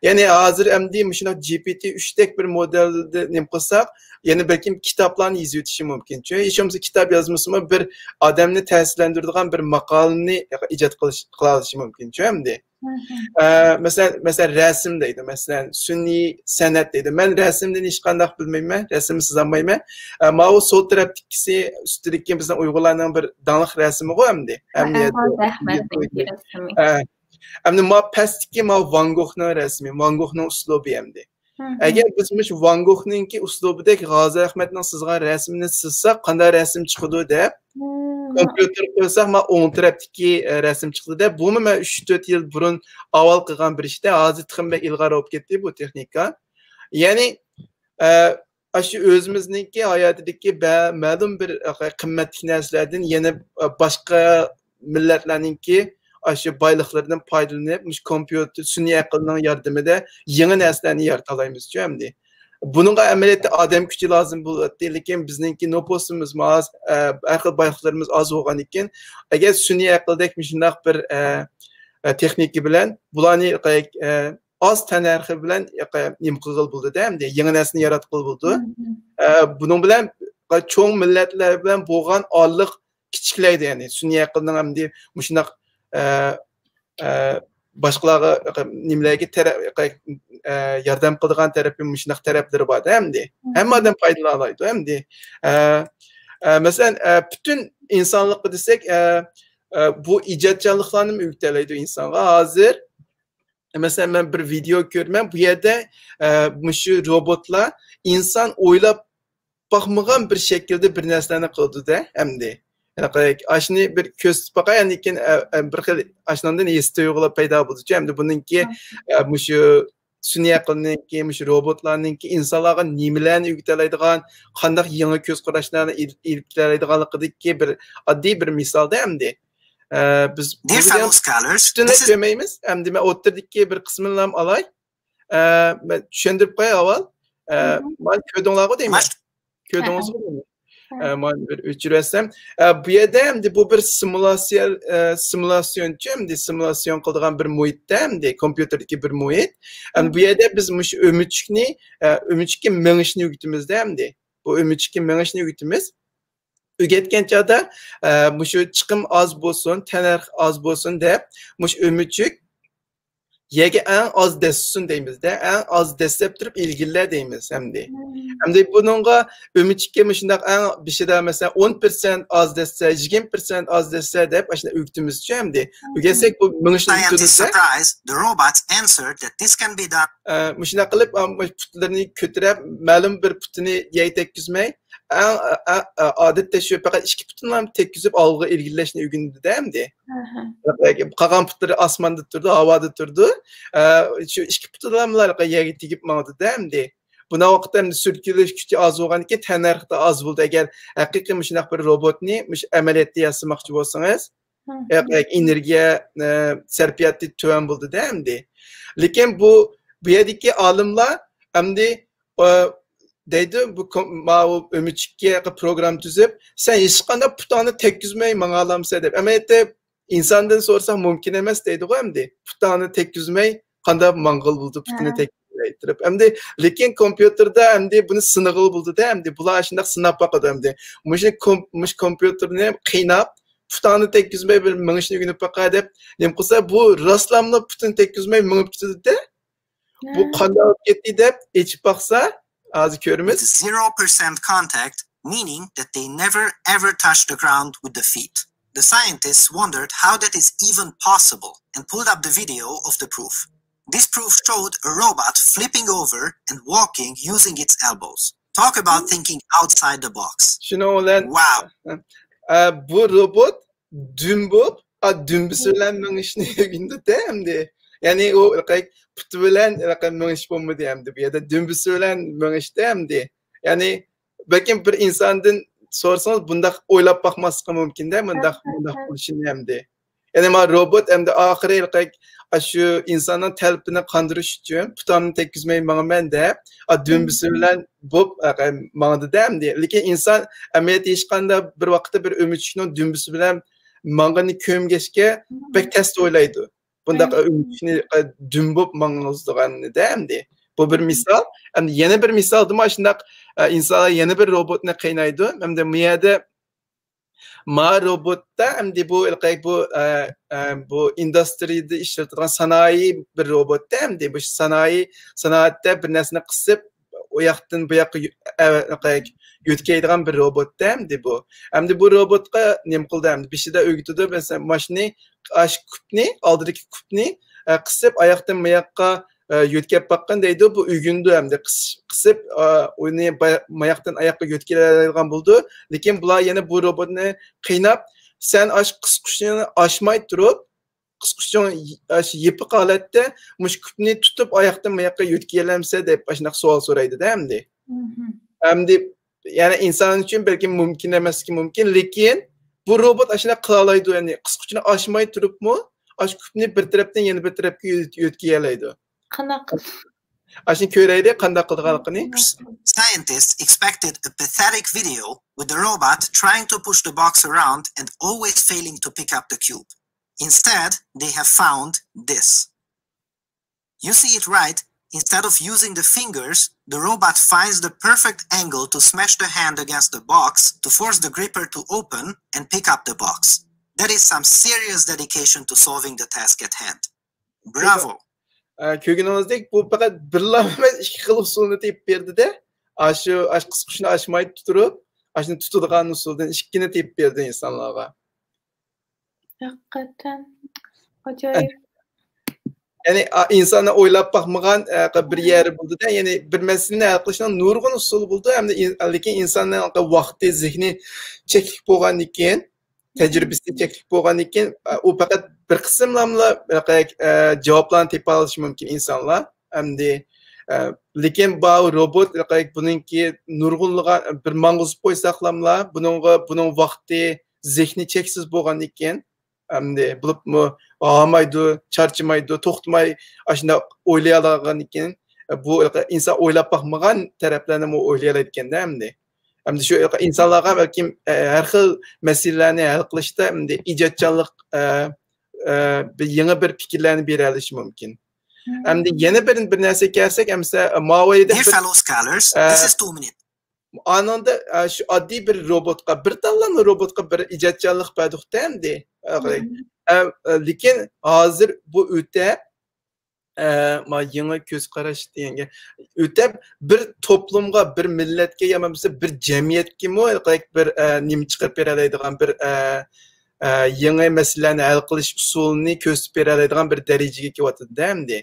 يەنى ھازىر ئەمدى مۇشۇنداق جى پى تى ئۈچتەك بىر مودېلدا نېمە قىلساق، يەنە بەلكىم كىتابلارنى يېزىۋېتىشى مۇمكىن. چۈنكى ھېچ بولمىسا كىتاب يازمىسىمۇ بىر ئادەمنى تەسىرلەندۈرىدىغان بىر ماقالىنى ئىجاد قىلىش، قىلالىشى مۇمكىن. چۈ ئەمدى. مم. ئە، مەسىلەن، مەسىلەن، رەسىم دەيدۇ، مەسىلەن، سۈنئىي سەنئەت دەيدۇ. مەن رەسىمدىن ھېچقانداق بىلمەيمەن، رەسىمنى سىزالمايمەن. ئە، ماۋۇ سول تەرەپتىكىسى، ئۈستىدىكى بىزنىڭ ئۇيغۇرلارنىڭ بىر داڭلىق رەسىمىغۇ ئەمدى. ھە، ھەم يەردە ئەلبەتتە، ئەھمەدنىڭ رەسىمى. ئە، ئەمدى ما پەستىكى ما ۋان گوخنىڭ رەسىمى، ۋان گوخنىڭ ئۇسلۇبى ئەمدى. مم. ئەگەر بىز مۇشۇ ۋان گوخنىڭكى ئۇسلۇبىدەك غازى ئەخمەتنىڭ سىزغان رەسىمىنى سىزساق، قانداق رەسىم چىقىدۇ دەپ، مم. كومپيۇتېرغا قويساق، ما ئوڭ تەرەپتىكى، ئە، رەسىم چىقتى دەپ، بۇمۇ مەن ئۈچ تۆت يىل بۇرۇن ئاۋۋال قىلغان بىر ئىشتە، ھازىر تېخىمۇ بەك ئىلغار بولۇپ كەتتى بۇ تېخنىكا. يەنى، ئە، ئاشۇ ئۆزىمىزنىڭكى ھاياتىدىكى بە-، مەلۇم بىر، ئە، قىممەتلىك نەرسىلەردىن يەنە، ئە، باشقا مىللەتلەرنىڭكى ئاشۇ بايلىقلىرىدىن پايدىلىنىپ، مۇشۇ كومپيۇتېر، سۈنئىي ئەقىلنىڭ ياردىمىدە يېڭى نەرسىلەرنى يارىتالايمىزچۇ ئەمدى. بۇنىڭغا ئەمەلىيەتتە ئادەم كۈچى لازىم بولاتتى، لېكىن بىزنىڭكى نوپۇسىمىزمۇ ئاز، ئە، ھەر خىل بايلىقلىرىمىز ئاز بولغاندىكىن، ئەگەر سۈنئىي ئەقىلدەك مۇشۇنداق بىر، ئە، ئە، تېخنىكا بىلەن بۇلارنى، ئە، ئاز تەننەرخى بىلەن، ئە، نېمە قىلغىلى بولىدۇ-دە، ئەمدى يېڭى نەرسىنى ياراتقىلى بولىدۇ. مم. ئە، بۇنىڭ بىلەن چوڭ مىللەتلەر بىلەن بولغان ئارىلىق كىچىكلەيدۇ، يەنى سۈنئىي ئەقىلنىڭ ئەمدى مۇشۇنداق، ئە، ئە، باشقىلارغا نېمىلەرگە تەرەپ، ياردەم قىلىدىغان تەرىپى مۇشۇنداق تەرەپلىرى بار-دە ئەمدى. ھەممە ئادەم پايدىلىنالايدۇ ئەمدى. ئە، ئە، مەسىلەن، ئە، پۈتۈن ئىنسانلىققا دېسەك، ئە، ئە، بۇ ئىجادچانلىقلارنىمۇ ئۆگىتەلەيدۇ ئىنسانغا. ھازىر، مەسىلەن، مەن بىر ۋىدېئو كۆرىمەن، بۇ يەردە، ئە، مۇشۇ روبوتلار ئىنسان ئويلاپ باقمىغان بىر شەكىلدە بىر نەرسىلەرنى قىلىدۇ-دە، ئەمدى. يەنى ئاشۇنى بىر كۆرسىتىپ باقاي، ئاندىن كېيىن، ئە، ئە، بىر خىل ئاشۇنىڭدىن ھېس تۇيغۇلار پەيدا بولىدۇ. ئەمدى بۇنىڭكى، ئە، مۇشۇ سۈنئىي ئەقىلنىڭكى، مۇشۇ روبوتلارنىڭكى ئىنسانلارغا نېمىلەرنى ئۆگىتەلەيدىغان، قانداق يېڭى كۆز قاراشلارنى ئېلىپ، ئېلىپ كېلەلەيدىغانلىقىدىكى بىر ئاددىي بىر مىسالدا ئەمدى. ئە، بىز بۇ ۋىدېونى پۈتۈنلەي كۆرمەيمىز. ئەمدى مەن ئوتتۇرىدىكى بىر قىسمىنىلا ئالاي. ئە، مەن چۈشەندۈرۈپ قوياي ئاۋۋال. ئە، مانا كۆردۈڭلارغۇ دەيمەن. كۆردىڭىزغۇ دەيمەن. ئە، مانا بىر ئۆچۈرۈۋەتسەم. ئە، بۇ يەردە ئەمدى بۇ بىر سىمۇلاتسىيە، ئە، سىمۇلاتسىيونچۇ، ئەمدى سىمۇلاتسىيون قىلىدىغان بىر مۇھىتتا، ئەمدى كومپيۇتېردىكى بىر مۇھىت. ئەمدى بۇ يەردە بىز مۇشۇ ئۆمۈچۈكنى، ئە، ئۆمۈچۈككە مېڭىشنى ئۆگىتىمىز-دە ئەمدى. بۇ ئۆمۈچۈككە مېڭىشنى ئۆگىتىمىز. ئۆگەتكەن چاغدا، ئە، مۇشۇ چىقىم ئاز بولسۇن، تەننەرخ ئاز بولسۇن دەپ، مۇشۇ ئۆمۈچۈك يەرگە ئەڭ ئاز دەسسۇن دەيمىز-دە، ئەڭ ئاز دەسسەپ تۇرۇپ ئىلگىرىلە دەيمىز ئەمدى. ئەمدى بۇنىڭغا ئۆمۈچۈككە مۇشۇنداق ئەڭ بېشىدا، مەسىلەن، ئون پىرسەنت ئاز دەسسە، يىگىرمە پىرسەنت ئاز دەسسە دەپ ئاشۇنداق ئۆگىتىمىزچۇ ئەمدى. ئۆگەتسەك بۇ مېڭىشنى ئۆگىتىدۇ-دە. Surprise, the robot answered that this can be done. ئە، مۇشۇنداق قىلىپ، ئا، پۇتلىرىنى كۆتۈرۈپ، مەلۇم بىر پۇتىنى يەرگە تەگكۈزمەي، ئەڭ، ئە، ئە، ئادەتتە شۇ پەقەت ئىككى پۇتىنىلا تەگكۈزۈپ ئالغا ئىلگىرىلەشنى ئۆگىنىدۇ-دە ئەمدى. قالغان پۇتلىرى ئاسماندا تۇرىدۇ، ھاۋادا تۇرىدۇ. ئە، شۇ ئىككى پۇتىلا يەرگە تېگىپ ماڭىدۇ-دە ئەمدى. بۇنداق ۋاقىتتا ئەمدى سۈركىلىش كۈچى ئاز بولغاندىكىن تەننەرخ ئاز بولىدۇ. ئەگەر ھەقىقىي مۇشۇنداق بىر روبوتنى مۇشۇ ئەمەلىيەتتە ياسىماقچى بولسىڭىز، ئە، ئېنېرگىيە، ئە، سەرپىياتى تۆۋەن بولىدۇ-دە ئەمدى. لېكىن بۇ، بۇ يەردىكى ئالىملار ئەمدى، ئە، دەيدۇ، بۇ كوم-، ماۋۇ ئۆمۈچۈككە پروگرامما تۈزۈپ، سەن ھېچقانداق پۇتۇڭنى تەگكۈزمەي ماڭالامسەن دەپ. ئەمەلىيەتتە ئىنساندىن سورىساق مۇمكىن ئەمەس دەيدىغۇ ئەمدى. پۇتۇڭنى تەگكۈزمەي قانداق ماڭغىلى بولىدۇ، پۇتىنى تەگكۈزمەي تۇرۇپ. ئەمدى، لېكىن كومپيۇتېردا ئەمدى بۇنى سىنىغىلى بولىدۇ-دە ئەمدى. بۇلار ئاشۇنداق سىناپ باقىدۇ ئەمدى. مۇشۇ كوم-، مۇشۇ كومپيۇتېرنى قىيناپ، پۇتۇڭنى تەگكۈزمەي بىر مېڭىشنى ئۆگىنىپ باقاي دەپ، نېمە قىلسا، بۇ راستلاملا پۇتىنى تەگكۈزمەي مېڭىپ كېتىدۇ-دە. بۇ قانداق بولۇپ كەتتى دەپ ئېچىپ باقسا، ھازىر كۆرىمىز. With zero percent contact, meaning that they never ever touched the ground with the feet. The scientists wondered how that is even possible and pulled up the video of the proof. This proof showed a robot flipping over and walking using its elbows. Talk about thinking outside the box. شۇنىڭ بىلەن، ۋاۋ. ئە، بۇ روبوت دۈم بولۇپ، ئا، دۈمبىسى بىلەن مېڭىشنى ئۆگىنىدۇ-دە ئەمدى. يەنى ئۇ پۇتى بىلەن مېڭىش بولمىدى ئەمدى. بۇ يەردە دۈمبىسى بىلەن مېڭىشتى ئەمدى. يەنى بەلكىم بىر ئىنساندىن سورىسىڭىز، بۇنداق ئويلاپ باقماسلىقى مۇمكىن-دە، مۇنداق، مۇنداق بولۇشىنى ئەمدى. يەنى مانا روبوت ئەمدى ئاخىرى ھېلىقى ئاشۇ ئىنساننىڭ تەلىپىنى قاندۇرۇش ئۈچۈن پۇتۇمنى تەگكۈزمەي ماڭىمەن دەپ، ئا، دۈمبىسى بىلەن بوپ، ئە، ماڭدى-دە ئەمدى. لېكىن ئىنسان ئەمەلىيەتتە ھېچقانداق بىر ۋاقىتتا بىر ئۆمۈچۈكنىڭ دۈمبىسى بىلەن ماڭغىنىنى كۆرمىگەچكە بەك تەستە ئويلايدۇ. بۇنداق ئۆمۈچۈكنى، ئە، دۈم بوپ ماڭغۇزىدىغاننى-دە ئەمدى. بۇ بىر مىسال. ئەمدى يەنە بىر مىسالدىمۇ ئاشۇنداق، ئە، ئىنسانلار يەنە بىر روبوتنى قىينايدۇ. ئەمدى بۇ يەردە ما روبوتتا ئەمدى بۇ، بۇ، ئە، ئە، بۇ ئىندۇسترىيىدە ئىشلىتىدىغان سانائىي بىر روبوتتا ئەمدى بۇ سانائىي سانائەتتە بىر نەرسىنى قىسىپ، ئۇ ياقتىن بۇ ياققا يۆ-، ئە، ئە، يۆتكەيدىغان بىر روبوتتا ئەمدى بۇ. ئەمدى بۇ روبوتقا نېمە قىلدى؟ ئەمدى بېشىدا ئۆگىتىدۇ، مەسىلەن، ماشىنىنى، ئاشۇ كۇپنى، ئالدىدىكى كۇپنى، ئە، قىسىپ، ئاياقتىن ماياققا ئە، يۆتكەپ باققىن دەيدۇ، بۇ ئۆگىنىدۇ ئەمدى قىس-، قىسىپ، ئە، ئۇنى با-، ماياقتىن ئاياققا يۆتكىلەيدىغان بولىدۇ. لېكىن بۇلار يەنە بۇ روبوتنى قىيناپ، سەن ئاشۇ قىسقۇچنى ئاچماي تۇرۇپ، قىسقۇچنىڭ ي-، ئاشۇ يېپىق ھالەتتە مۇشۇ كۇپنى تۇتۇپ ئاياقتىن ماياققا يۆتكىيەلەمسەن دەپ ئاشۇنداق سوئال سورايدۇ-دە ئەمدى. ئەمدى يەنى ئىنسان ئۈچۈن بەلكىم مۇمكىن ئەمەسلىكى مۇمكىن، لېكىن بۇ روبوت ئاشۇنداق قىلالايدۇ، يەنى قىسقۇچنى ئاچماي تۇرۇپمۇ، ئاشۇ كۇپنى بىر تەرەپتىن يەنە بىر تەرەپكە يۆت-، يۆتكىيەلەيدۇ. قانداق؟ ئاشۇنى كۆرەيلى، قانداق قىلىدىغانلىقىنى. Scientists expected a pathetic video with the robot trying to push the box around and always failing to pick up the cube. Instead, they have found this. You see it right. Instead of using the fingers, the robot finds the perfect angle to smash the hand against the box to force the gripper to open and pick up the box. That is some serious dedication to solving the task at hand. Bravo. ئە، كۆرگىنىڭىزدەك، بۇ پەقەت بىرلا ئەمەس، ئىككى خىل ئۇسۇلنى تېپىپ بەردى-دە. ئاشۇ، ئاشۇ قىسقۇچنى ئاچماي تۇرۇپ، ئاشۇنى تۇتىدىغان ئۇسۇلدىن ئىككىنى تېپىپ بەردى ئىنسانلارغا. ھەقىقەتەن ئاجايىپ. يەنى، ئا، ئىنساننىڭ ئويلاپ باقمىغان، ئە، بىر يەرى بولدى-دە، يەنى بىر مەسىلىنى ھەل قىلىشنىڭ نۇرغۇن ئۇسۇلى بولدى، ھەمدە ئىن-، لېكىن ئىنساننىڭ ۋاقتى، زېھنى چەكلىك بولغاندىن كېيىن، تەجرىبىسى چەكلىك بولغاندىن كېيىن، ئە، ئۇ پەقەت بىر قىسىملاملا، ئە، جاۋابلارنى تېپىۋېلىشى مۇمكىن ئىنسانلار. ئەمدى، ئە، لېكىن بۇ روبوت، ئە، بۇنىڭكى نۇرغۇنلىغان بىر ماڭغۇزۇپ قويساقلاملا، بۇنىڭغا، بۇنىڭ ۋاقتى، زېھنى چەكسىز بولغاندىن كېيىن، ئەمدى بولۇپمۇ ھالمايدۇ، چارچىمايدۇ، توختىماي ئاشۇنداق ئويلىيالىغاندىن كېيىن، بۇ ئىنسان ئويلاپ باقمىغان تەرەپلەرنىمۇ ئويلىيالايدىكەن-دە ئەمدى. ئەمدى شۇ ئىنسانلارغا بەلكىم، ئە، ھەر خىل مەسىلىلەرنى ھەل قىلىشتا ئەمدى ئىجادچانلىق، ئە، ئە، بىر يېڭى بىر پىكىرلەرنى بېرەلىشى مۇمكىن. ئەمدى يەنە بىر، بىر نەرسىگە كەلسەك، ئەمسە ماۋۇ يەردە Dear بىر، fellow scholars, ئە، this is two minutes. ئانىڭدا، ئە، شۇ ئاددىي بىر روبوتقا، بىر تاللاملا روبوتقا بىر ئىجادچانلىق بەردۇق-تە ئەمدى. ئە، ئە، لېكىن ھازىر بۇ ئۆتە، ئە، ما يېڭى كۆز قاراش دېگەنگە ئۆتەپ، بىر توپلۇمغا، بىر مىللەتكە يا بولمىسا بىر جەمئىيەتكىمۇ بىر، ئە، نېمە چىقىرىپ بېرەلەيدىغان بىر، ئە، ئە، يېڭى مەسىلىلەرنى ھەل قىلىش ئۇسۇلىنى كۆرسىتىپ بېرەلەيدىغان بىر دەرىجىگە كېلىۋاتىدۇ-دە ئەمدى.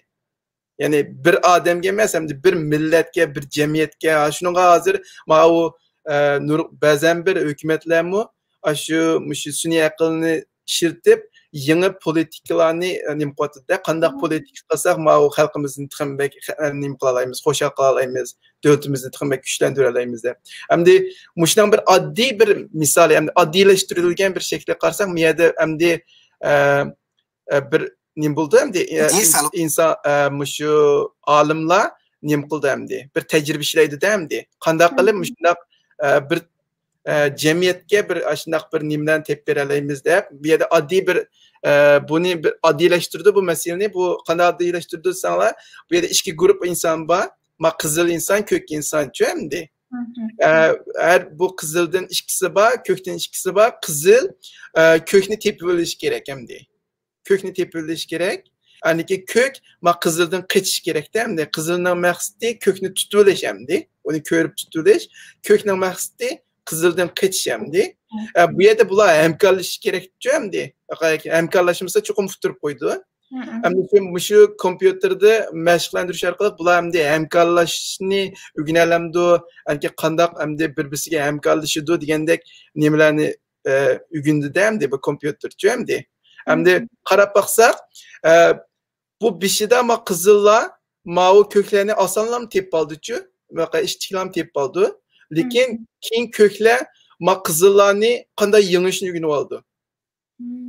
يەنى بىر ئادەمگە ئەمەس، ئەمدى بىر مىللەتكە، بىر جەمئىيەتكە. شۇنىڭغا ھازىر ماۋۇ، ئە، نۇر-، بەزەن بىر ھۆكۈمەتلەرمۇ ئاشۇ، مۇشۇ سۈنئىي ئەقىلنى ئىشلىتىپ، يېڭى پولىتىكىلارنى، ئە، نېمە قىلىۋاتىدۇ-دە، قانداق پولىتىكا قىلساق، ماۋۇ خەلقىمىزنى تېخىمۇ بەك، ئە، نېمە قىلالايمىز، خۇشال قىلالايمىز، دۆلىتىمىزنى تېخىمۇ بەك كۈچلەندۈرەلەيمىز دەپ. ئەمدى مۇشۇنىڭ بىر ئاددىي بىر مىسالى، ئەمدى ئاددىيلەشتۈرۈلگەن بىر شەكلىگە قارىساق، بۇ يەردە ئەمدى، ئە، ئە، بىر نېمە بولدى ئەمدى؟ ئە، Dear ئىنس-، fellow ئىنسان، ئە، مۇشۇ ئالىملار نېمە قىلدى ئەمدى؟ بىر تەجرىبە ئىشلەيدۇ-دە ئەمدى. قانداق قىلىپ مۇشۇنداق، ئە، بىر، ئە، جەمئىيەتكە بىر ئاشۇنداق بىر نېمىلەرنى تېپىپ بېرەلەيمىز دەپ، بۇ يەردە ئاددىي بىر، ئە، بۇنى بىر ئاددىيلاشتۇردى بۇ مەسىلىنى. بۇ قانداق ئاددىيلاشتۇردى دېسەڭلار، بۇ يەردە ئىككى گۇرۇپپا ئىنسان بار. ما قىزىل ئىنسان، كۆك ئىنسانچۇ ئەمدى. ئە، ھەر بۇ قىزىلدىن ئىككىسى بار، كۆكتىن ئىككىسى بار. قىزىل، ئە، كۆكنى تېپىۋېلىشى كېرەك ئەمدى. كۆكنى تېپىۋېلىشى كېرەك. ئاندىن كېيىن كۆك، ما قىزىلدىن قېچىشى كېرەكتە ئەمدى. قىزىلنىڭ مەقسىتى كۆكنى تۇتۇۋېلىش ئەمدى. ئۇنى كۆرۈپ تۇتۇۋېلىش. كۆكنىڭ مەقسىتى قىزىلدىن قېچىش ئەمدى. ئە، بۇ يەردە بۇلار ھەمكارلىشىشى كېرەكچۇ ئەمدى. ھەمكارلاشمىسا چوقۇم ئۇتتۇرۇپ قويىدۇ. ئەمدى شۇ، مۇشۇ كومپيۇتېردا مەشىقلەندۈرۈش ئارقىلىق بۇلار ئەمدى ھەمكارلىشىشنى ئۆگىنەلەمدۇ؟ ئەمدى قانداق ئەمدى بىر-بىرسىگە ھەمكارلىشىدۇ دېگەندەك نېمىلەرنى، ئە، ئۆگىنىدۇ-دە ئەمدى بۇ كومپيۇتېرچۇ ئەمدى. ئەمدى قاراپ باقساق، ئە، بۇ بېشىدا ما قىزىللار ماۋۇ كۆكلەرنى ئاسانلام تېپىپ ئالدىچۇ، ئىشتىكلام تېپىپ ئالدى. لېكىن كېيىن كۆكلەر ما قىزىللارنى قانداق يېڭىشنى ئۆگىنىپ ئالدى.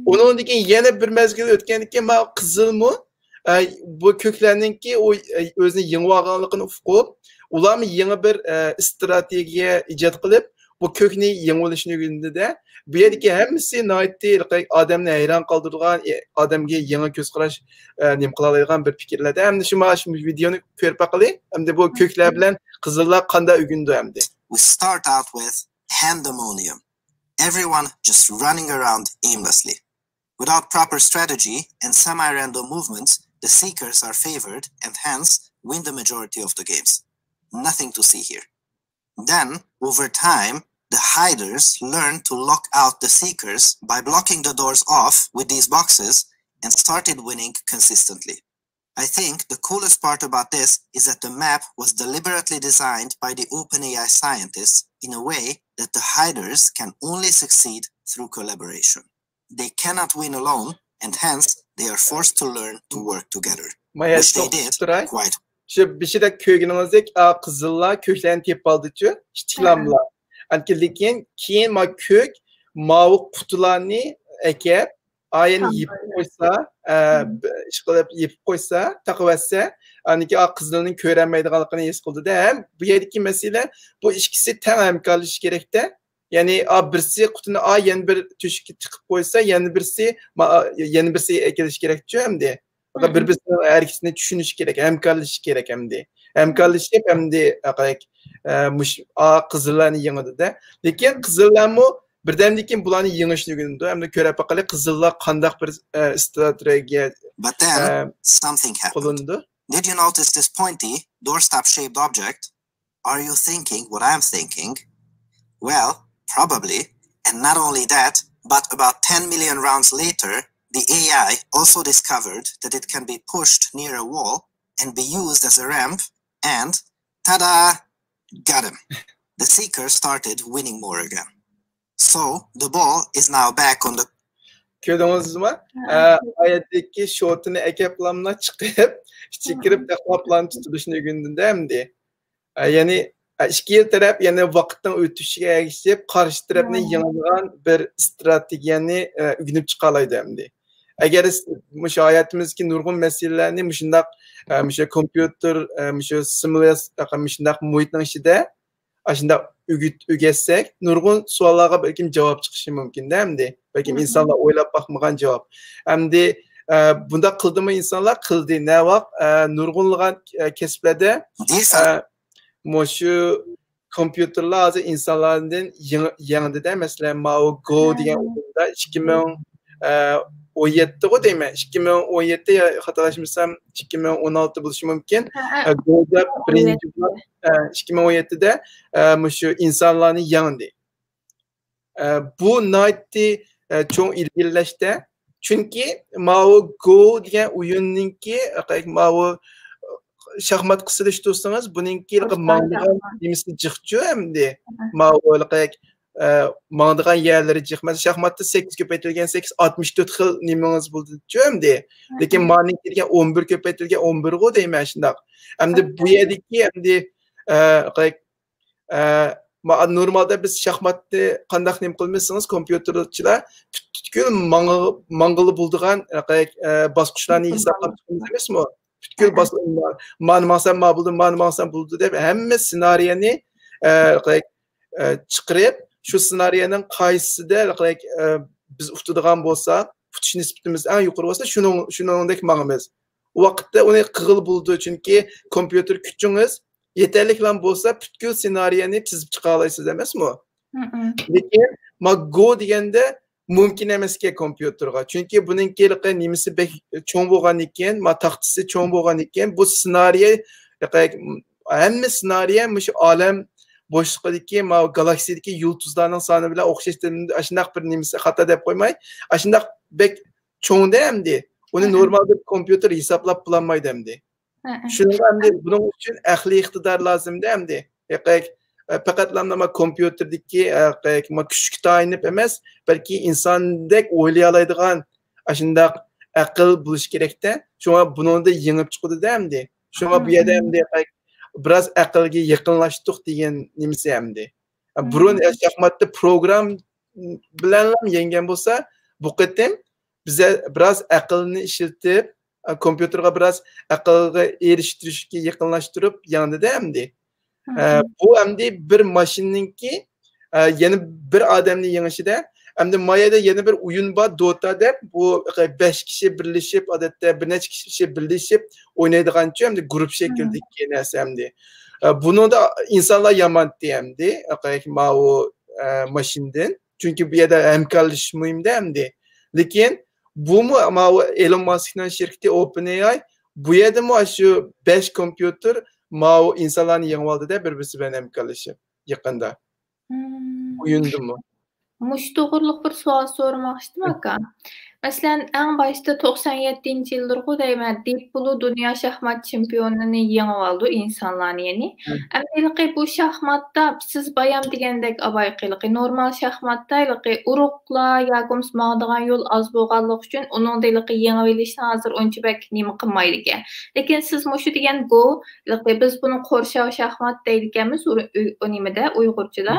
ئۇنىڭدىن كېيىن يەنە بىر مەزگىل ئۆتكەندىن كېيىن، ما قىزىلمۇ، ئە، بۇ كۆكلەرنىڭكى ئۇ، ئە، ئۆزىنى يېڭىۋالغانلىقىنى ئۇقۇپ، ئۇلارمۇ يېڭى بىر، ئە، ئىستراتېگىيە ئىجاد قىلىپ، بۇ كۆكنى يېڭىۋېلىشنى ئۆگەندى-دە. بۇ يەردىكى ھەممىسى ناھايىتى ئادەمنى ھەيران قالدۇرىدىغان، ئە، ئادەمگە يېڭى كۆز قاراش، ئە، نېمە قىلالايدىغان بىر پىكىرلەردە. ئەمدى شۇ، مانا شۇ ۋىدېئونى كۆرۈپ باقىلى. ئەمدى بۇ كۆكلەر بىلەن قىزىللار قانداق ئۆگىنىدۇ ئەمدى؟ We start out with pandemonium. Everyone just running around aimlessly. Without proper strategy and semi-random movements, the seekers are favored and hence win the majority of the games. Nothing to see here. Then, over time, the hiders learned to lock out the seekers by blocking the doors off with these boxes and started winning consistently. I think the coolest part about this is that the map was deliberately designed by the OpenAI scientists in a way that the hiders can only succeed through collaboration. They cannot win alone, and hence they are forced to learn to work together. Which they did quite. شۇ بېشىدا كۆرگىنىڭىزدەك، ئا، قىزىللار كۆكلەرنى تېپىپ ئالدىچۇ، ئىشتىكلاملار. لېكىن كېيىن ما كۆك ماۋۇ قۇتىلارنى ئەكەپ، ئايەنى يېپىپ قويسا، ئە، ئىشقىلىپ يېپىپ قويسا، تاقىۋەتسە، ئاندىن كېيىن ئا قىزىلنىڭ كۆرەلمەيدىغانلىقىنى ھېس قىلدى-دە. ھەم بۇ يەردىكى مەسىلە، بۇ ئىككىسى تەڭ ھەمكارلىشىشى كېرەك-تە. يەنى، ئا، بىرسى قۇتىنى، ئا، يەنە بىر تۆشۈككە تىقىپ قويسا، يەنە بىرسى، ما-، يەنە بىرسى ئەكېلىشى كېرەكچۇ ئەمدى. بىر-بىرسىنىڭ ھەرىكىتىنى چۈشىنىشى كېرەك، ھەمكارلىشىشى كېرەك ئەمدى. ھەمكارلىشىپ ئەمدى، ئە، مۇش-، ئا، قىزىللارنى يېڭىدۇ-دە. لېكىن قىزىللارمۇ بىردەمدىن كېيىن بۇلارنى يېڭىشنى ئۆگىنىدۇ ھەمدە كۆرەپ باقايلى، قىزىللار قانداق بىر، ئە، ئىستراتېگىيە، But then ئە، something happened. قوللىنىدۇ. Did you notice this pointy, doorstop shaped object? Are you thinking what I'm thinking? Well, probably. And not only that, but about ten million rounds later, the A I also discovered that it can be pushed near a wall and be used as a ramp, and ta-da! Got him. The seeker started winning more again. So the ball is now back on the كۆردىڭىزمۇ؟ ئە، ئايەتتىكى شوتىنى ئەكەپلاملا چىقىپ، ئىچىگە كىرىپ تەقلاپلارنى تۇتۇلۇشنى ئۆگەندىدە ئەمدى. ئە، يەنى، ئە، ئىككى تەرەپ يەنى ۋاقىتنىڭ ئۆتۈشىگە ئەگىشىپ قارشى تەرەپنى يېڭىدىغان بىر ئىستراتېگىيەنى، ئە، ئۆگىنىپ چىقالايدۇ ئەمدى. ئەگەر س-، مۇشۇ ھاياتىمىزدىكى نۇرغۇن مەسىلىلەرنى مۇشۇنداق، ئە، مۇشۇ كومپيۇتېر، ئە، مۇشۇ سىمۇلياتسىيە، مۇشۇنداق مۇھىتنىڭ ئىچىدە ئاشۇنداق ئۆگىتىسەك، نۇرغۇن سوئاللارغا بەلكىم جاۋاب چىقىشى مۇمكىندە ئەمدى. بەلكىم ئىنسانلار ئويلاپ باقمىغان جاۋاب. ئەمدى، ئە، بۇنداق قىلدىمۇ ئىنسانلار؟ قىلدى. نەۋاق، ئە، نۇرغۇنلىغان، ئە، كەسىپلەردە، ئە، مۇشۇ كومپيۇتېرلار ھازىر ئىنسانلاردىن يېڭى-، يېڭىدىدە. مەسىلەن، ماۋۇ گو دېگەن ئويۇندا ئىككى مىڭ، ئە، ئون يەتتىغۇ دەيمەن. ئىككى مىڭ ئون يەتتە يا خاتالاشمىسام، ئىككى مىڭ ئون ئالتە بولۇشى مۇمكىن. ئە، گودا بىرىنچى بولۇپ، ئە، ئىككى مىڭ ئون يەتتىدە، ئە، مۇشۇ ئىنسانلارنى يېڭدى. ئە، بۇ ناھايىتى، ئە، چوڭ ئىلگىرىلەشتە. چۈنكى ماۋۇ گو دېگەن ئويۇننىڭكى، ماۋۇ شاھمات قىسىلىش تۇرسىڭىز، بۇنىڭكى ماڭىدىغان نېمىسى جىقچۇ ئەمدى. ماۋۇ، ئە، ماڭىدىغان يەرلىرى جىق. مەسىلەن، شاھماتتا سەككىز كۆپەيتىلگەن سەككىز، ئاتمىش تۆت خىل نېمىڭىز بولىدۇچۇ ئەمدى. لېكىن مانىڭكى دېگەن ئون بىر كۆپەيتىلگەن ئون بىرغۇ دەيمەن شۇنداق. ئەمدى بۇ يەردىكى ئەمدى، ئە، ئە، ما-، نورمالدا بىز شاھماتنى قانداق نېمە قىلىمىز دېسىڭىز، كومپيۇتېرچىلار پۈتكۈل ماڭ-، ماڭغىلى بولىدىغان، ئە، باسقۇچلارنى ھېسابلاپ چىقىمىز ئەمەسمۇ؟ پۈتكۈل باس-، مانا ماڭسام ما بولىدۇ، مانا ماڭسام بولىدۇ دەپ ھەممە سېنارىيەنى، ئە، ئە، چىقىرىپ، شۇ سېنارىيەنىڭ قايسىسىدا، ئە، بىز ئۇتىدىغان بولساق، ئۇتۇش نىسبىتىمىز ئەڭ يۇقىرى بولسا، شۇنىڭ، شۇنىڭدەك ماڭىمىز. ئۇ ۋاقىتتا ئۇنى قىلغىلى بولىدۇ، چۈنكى كومپيۇتېر كۈچىڭىز يېتەرلىكلا بولسا، پۈتكۈل سېنارىيەنى تىزىپ چىقالايسىز ئەمەسمۇ؟ لېكىن ما گو دېگەندە مۇمكىن ئەمەسكەن كومپيۇتېرغا. چۈنكى بۇنىڭكى ھېلىقى نېمىسى بەك چوڭ بولغاندىكىن، ما تاختىسى چوڭ بولغاندىكىن، بۇ سېنارىيە، ھېلىقى ھەممە سېنارىيە مۇشۇ ئالەم بوشلۇقىدىكى، ما گالاكسىيىدىكى يۇلتۇزلارنىڭ سانى بىلەن ئوخشاش، ئاشۇنداق بىر نېمىسى خاتا دەپ قويماي، ئاشۇنداق بەك چوڭدا ئەمدى. ئۇنى نورمال بىر كومپيۇتېر ھېسابلاپ بولالمايدۇ ئەمدى. شۇنىڭغا ئەمدى بۇنىڭ ئۈچۈن ئەقلىي ئىقتىدار لازىمدە ئەمدى. ھېقىق-، ئە، پەقەتلا ما كومپيۇتېردىكى، ئە، ھېقىق-، ما كۈچكە تايىنىپ ئەمەس، بەلكى ئىنساندەك ئويلىيالايدىغان ئاشۇنداق ئەقىل بولۇشى كېرەكتە. شۇڭا بۇنىڭدا يېڭىپ چىقىدۇ-دە ئەمدى. شۇڭا بۇ يەردە ئەمدى، ھېقىق-، بىراز ئەقىلگە يېقىنلاشتۇق دېگەن نېمىسى ئەمدى. بۇرۇن شاھماتتا پروگرام بىلەنلا يەڭگەن بولسا، بۇ قېتىم بىزە بىراز ئەقىلنى ئىشلىتىپ، ئە، كومپيۇتېرغا بىراز ئەقىلگە ئېرىشتۈرۈشكە يېقىنلاشتۇرۇپ يەڭدى-دە ئەمدى. ئە، بۇ ئەمدى بىر ماشىنىنىڭكى، ئە، يەنە بىر ئادەمنى يېڭىشىدە، ئەمدى ما يەردە يەنە بىر ئويۇن بار، دوتا دەپ، بۇ بەش كىشى بىرلىشىپ، ئادەتتە بىر نەچچە كىشى بىرلىشىپ ئوينايدىغانچۇ ئەمدى گۇرۇپ شەكلىدىكى نەرسە ئەمدى. ئە، بۇنىڭدا ئىنسانلار يامانتى ئەمدى، ماۋۇ، ئە، ماشىنىدىن. چۈنكى بۇ يەردە ھەمكارلىشىش مۇھىم-دە ئەمدى. لېكىن بۇمۇ ماۋۇ ئېلون ماسكنىڭ شىركىتى ئوپېن ئېي ئاي بۇ يەردىمۇ شۇ بەش كومپيۇتېر ماۋۇ ئىنسانلارنى يېڭىۋالدى-دە، بىر-بىرسى بىلەن ھەمكارلىشىپ يېقىندا. ئويۇندىمۇ. مۇشۇ توغرۇلۇق بىر سوئال سورىماقچىدىم، ئاكا. مەسىلەن، ئەڭ باشتا توقسان يەتتىنچى يىللىرىغۇ دەيمەن، دىپ بلۇ دۇنيا شاھمات چېمپىيونىنى يېڭىۋالىدۇ ئىنسانلارنى، يەنى. ئەمدى ھېلىقى بۇ شاھماتتا سىز بايام دېگەندەك، ئاۋاي، ھېلىقى نورمال شاھماتتا ھېلىقى ئۇرۇقلار ياكى بولمىسا ماڭىدىغان يول ئاز بولغانلىقى ئۈچۈن ئۇنىڭدا ھېلىقى يېڭىۋېلىشنى ھازىر ئۇنچە بەك نېمە قىلمايدىكەن. لېكىن سىز مۇشۇ دېگەن گو، ھېلىقى بىز بۇنى قورشاۋ شاھمات دەيدىكەنمىز ئۇ، ئۇ، ئۇ نېمىدە، ئۇيغۇرچىدا.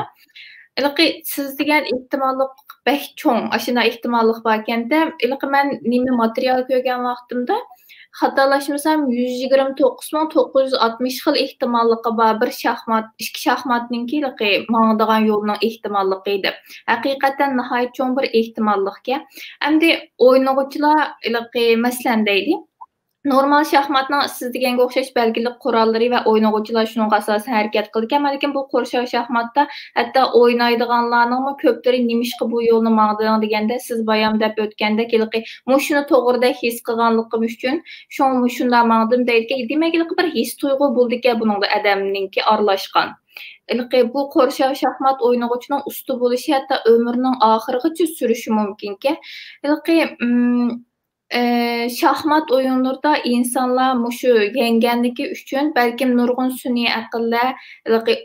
ھېلىقى سىز دېگەن ئېھتىماللىق بەك چوڭ، ئاشۇنداق ئېھتىماللىق باركەنتە. ھېلىقى مەن نېمە ماتېرىيال كۆرگەن ۋاقتىمدا، خاتالاشمىسام، يۈز يىگىرمە توققۇز مىڭ توققۇز يۈز ئاتمىش خىل ئېھتىماللىقى بار بىر شاھمات، ئىككى شاھماتنىڭكى ھېلىقى ماڭىدىغان يولنىڭ ئېھتىماللىقى دەپ. ھەقىقەتەن ناھايىتى چوڭ بىر ئېھتىماللىقكەن. ئەمدى ئوينىغۇچىلار ھېلىقى، مەسىلەن دەيلى، نورمال شاھماتنىڭ سىز دېگەنگە ئوخشاش بەلگىلىك قوراللىرى ۋە ئوينىغۇچىلار شۇنىڭغا ئاساسەن ھەرىكەت قىلىدىكەن. لېكىن بۇ قورشاۋ شاھماتتا ھەتتا ئوينايدىغانلارنىڭمۇ كۆپلىرى نېمىشقا بۇ يولنى ماڭدىڭ دېگەندە، سىز بايام دەپ ئۆتكەندەك، ھېلىقى مۇشۇنى توغرىدەك ھېس قىلغانلىقىم ئۈچۈن شۇڭا مۇشۇنداق ماڭدىم دەيدىكەن. دېمەك، ھېلىقى بىر ھېس تۇيغۇ بولىدىكەن بۇنىڭدا ئادەمنىڭكى ئارىلاشقان. ھېلىقى بۇ قورشاۋ شاھمات ئوينىغۇچىنىڭ ئۇستا بولۇشى ھەتتا ئۆمرىنىڭ ئاخىرىغىچە سۈرۈشى مۇمكىنكەن. ھېلىقى، ئىم، ئى، شاھمات ئويۇنلىرىدا ئىنسانلار مۇشۇ يەڭگەنلىكى ئۈچۈن بەلكىم نۇرغۇن سۈنئىي ئەقىللەر ھېلىقى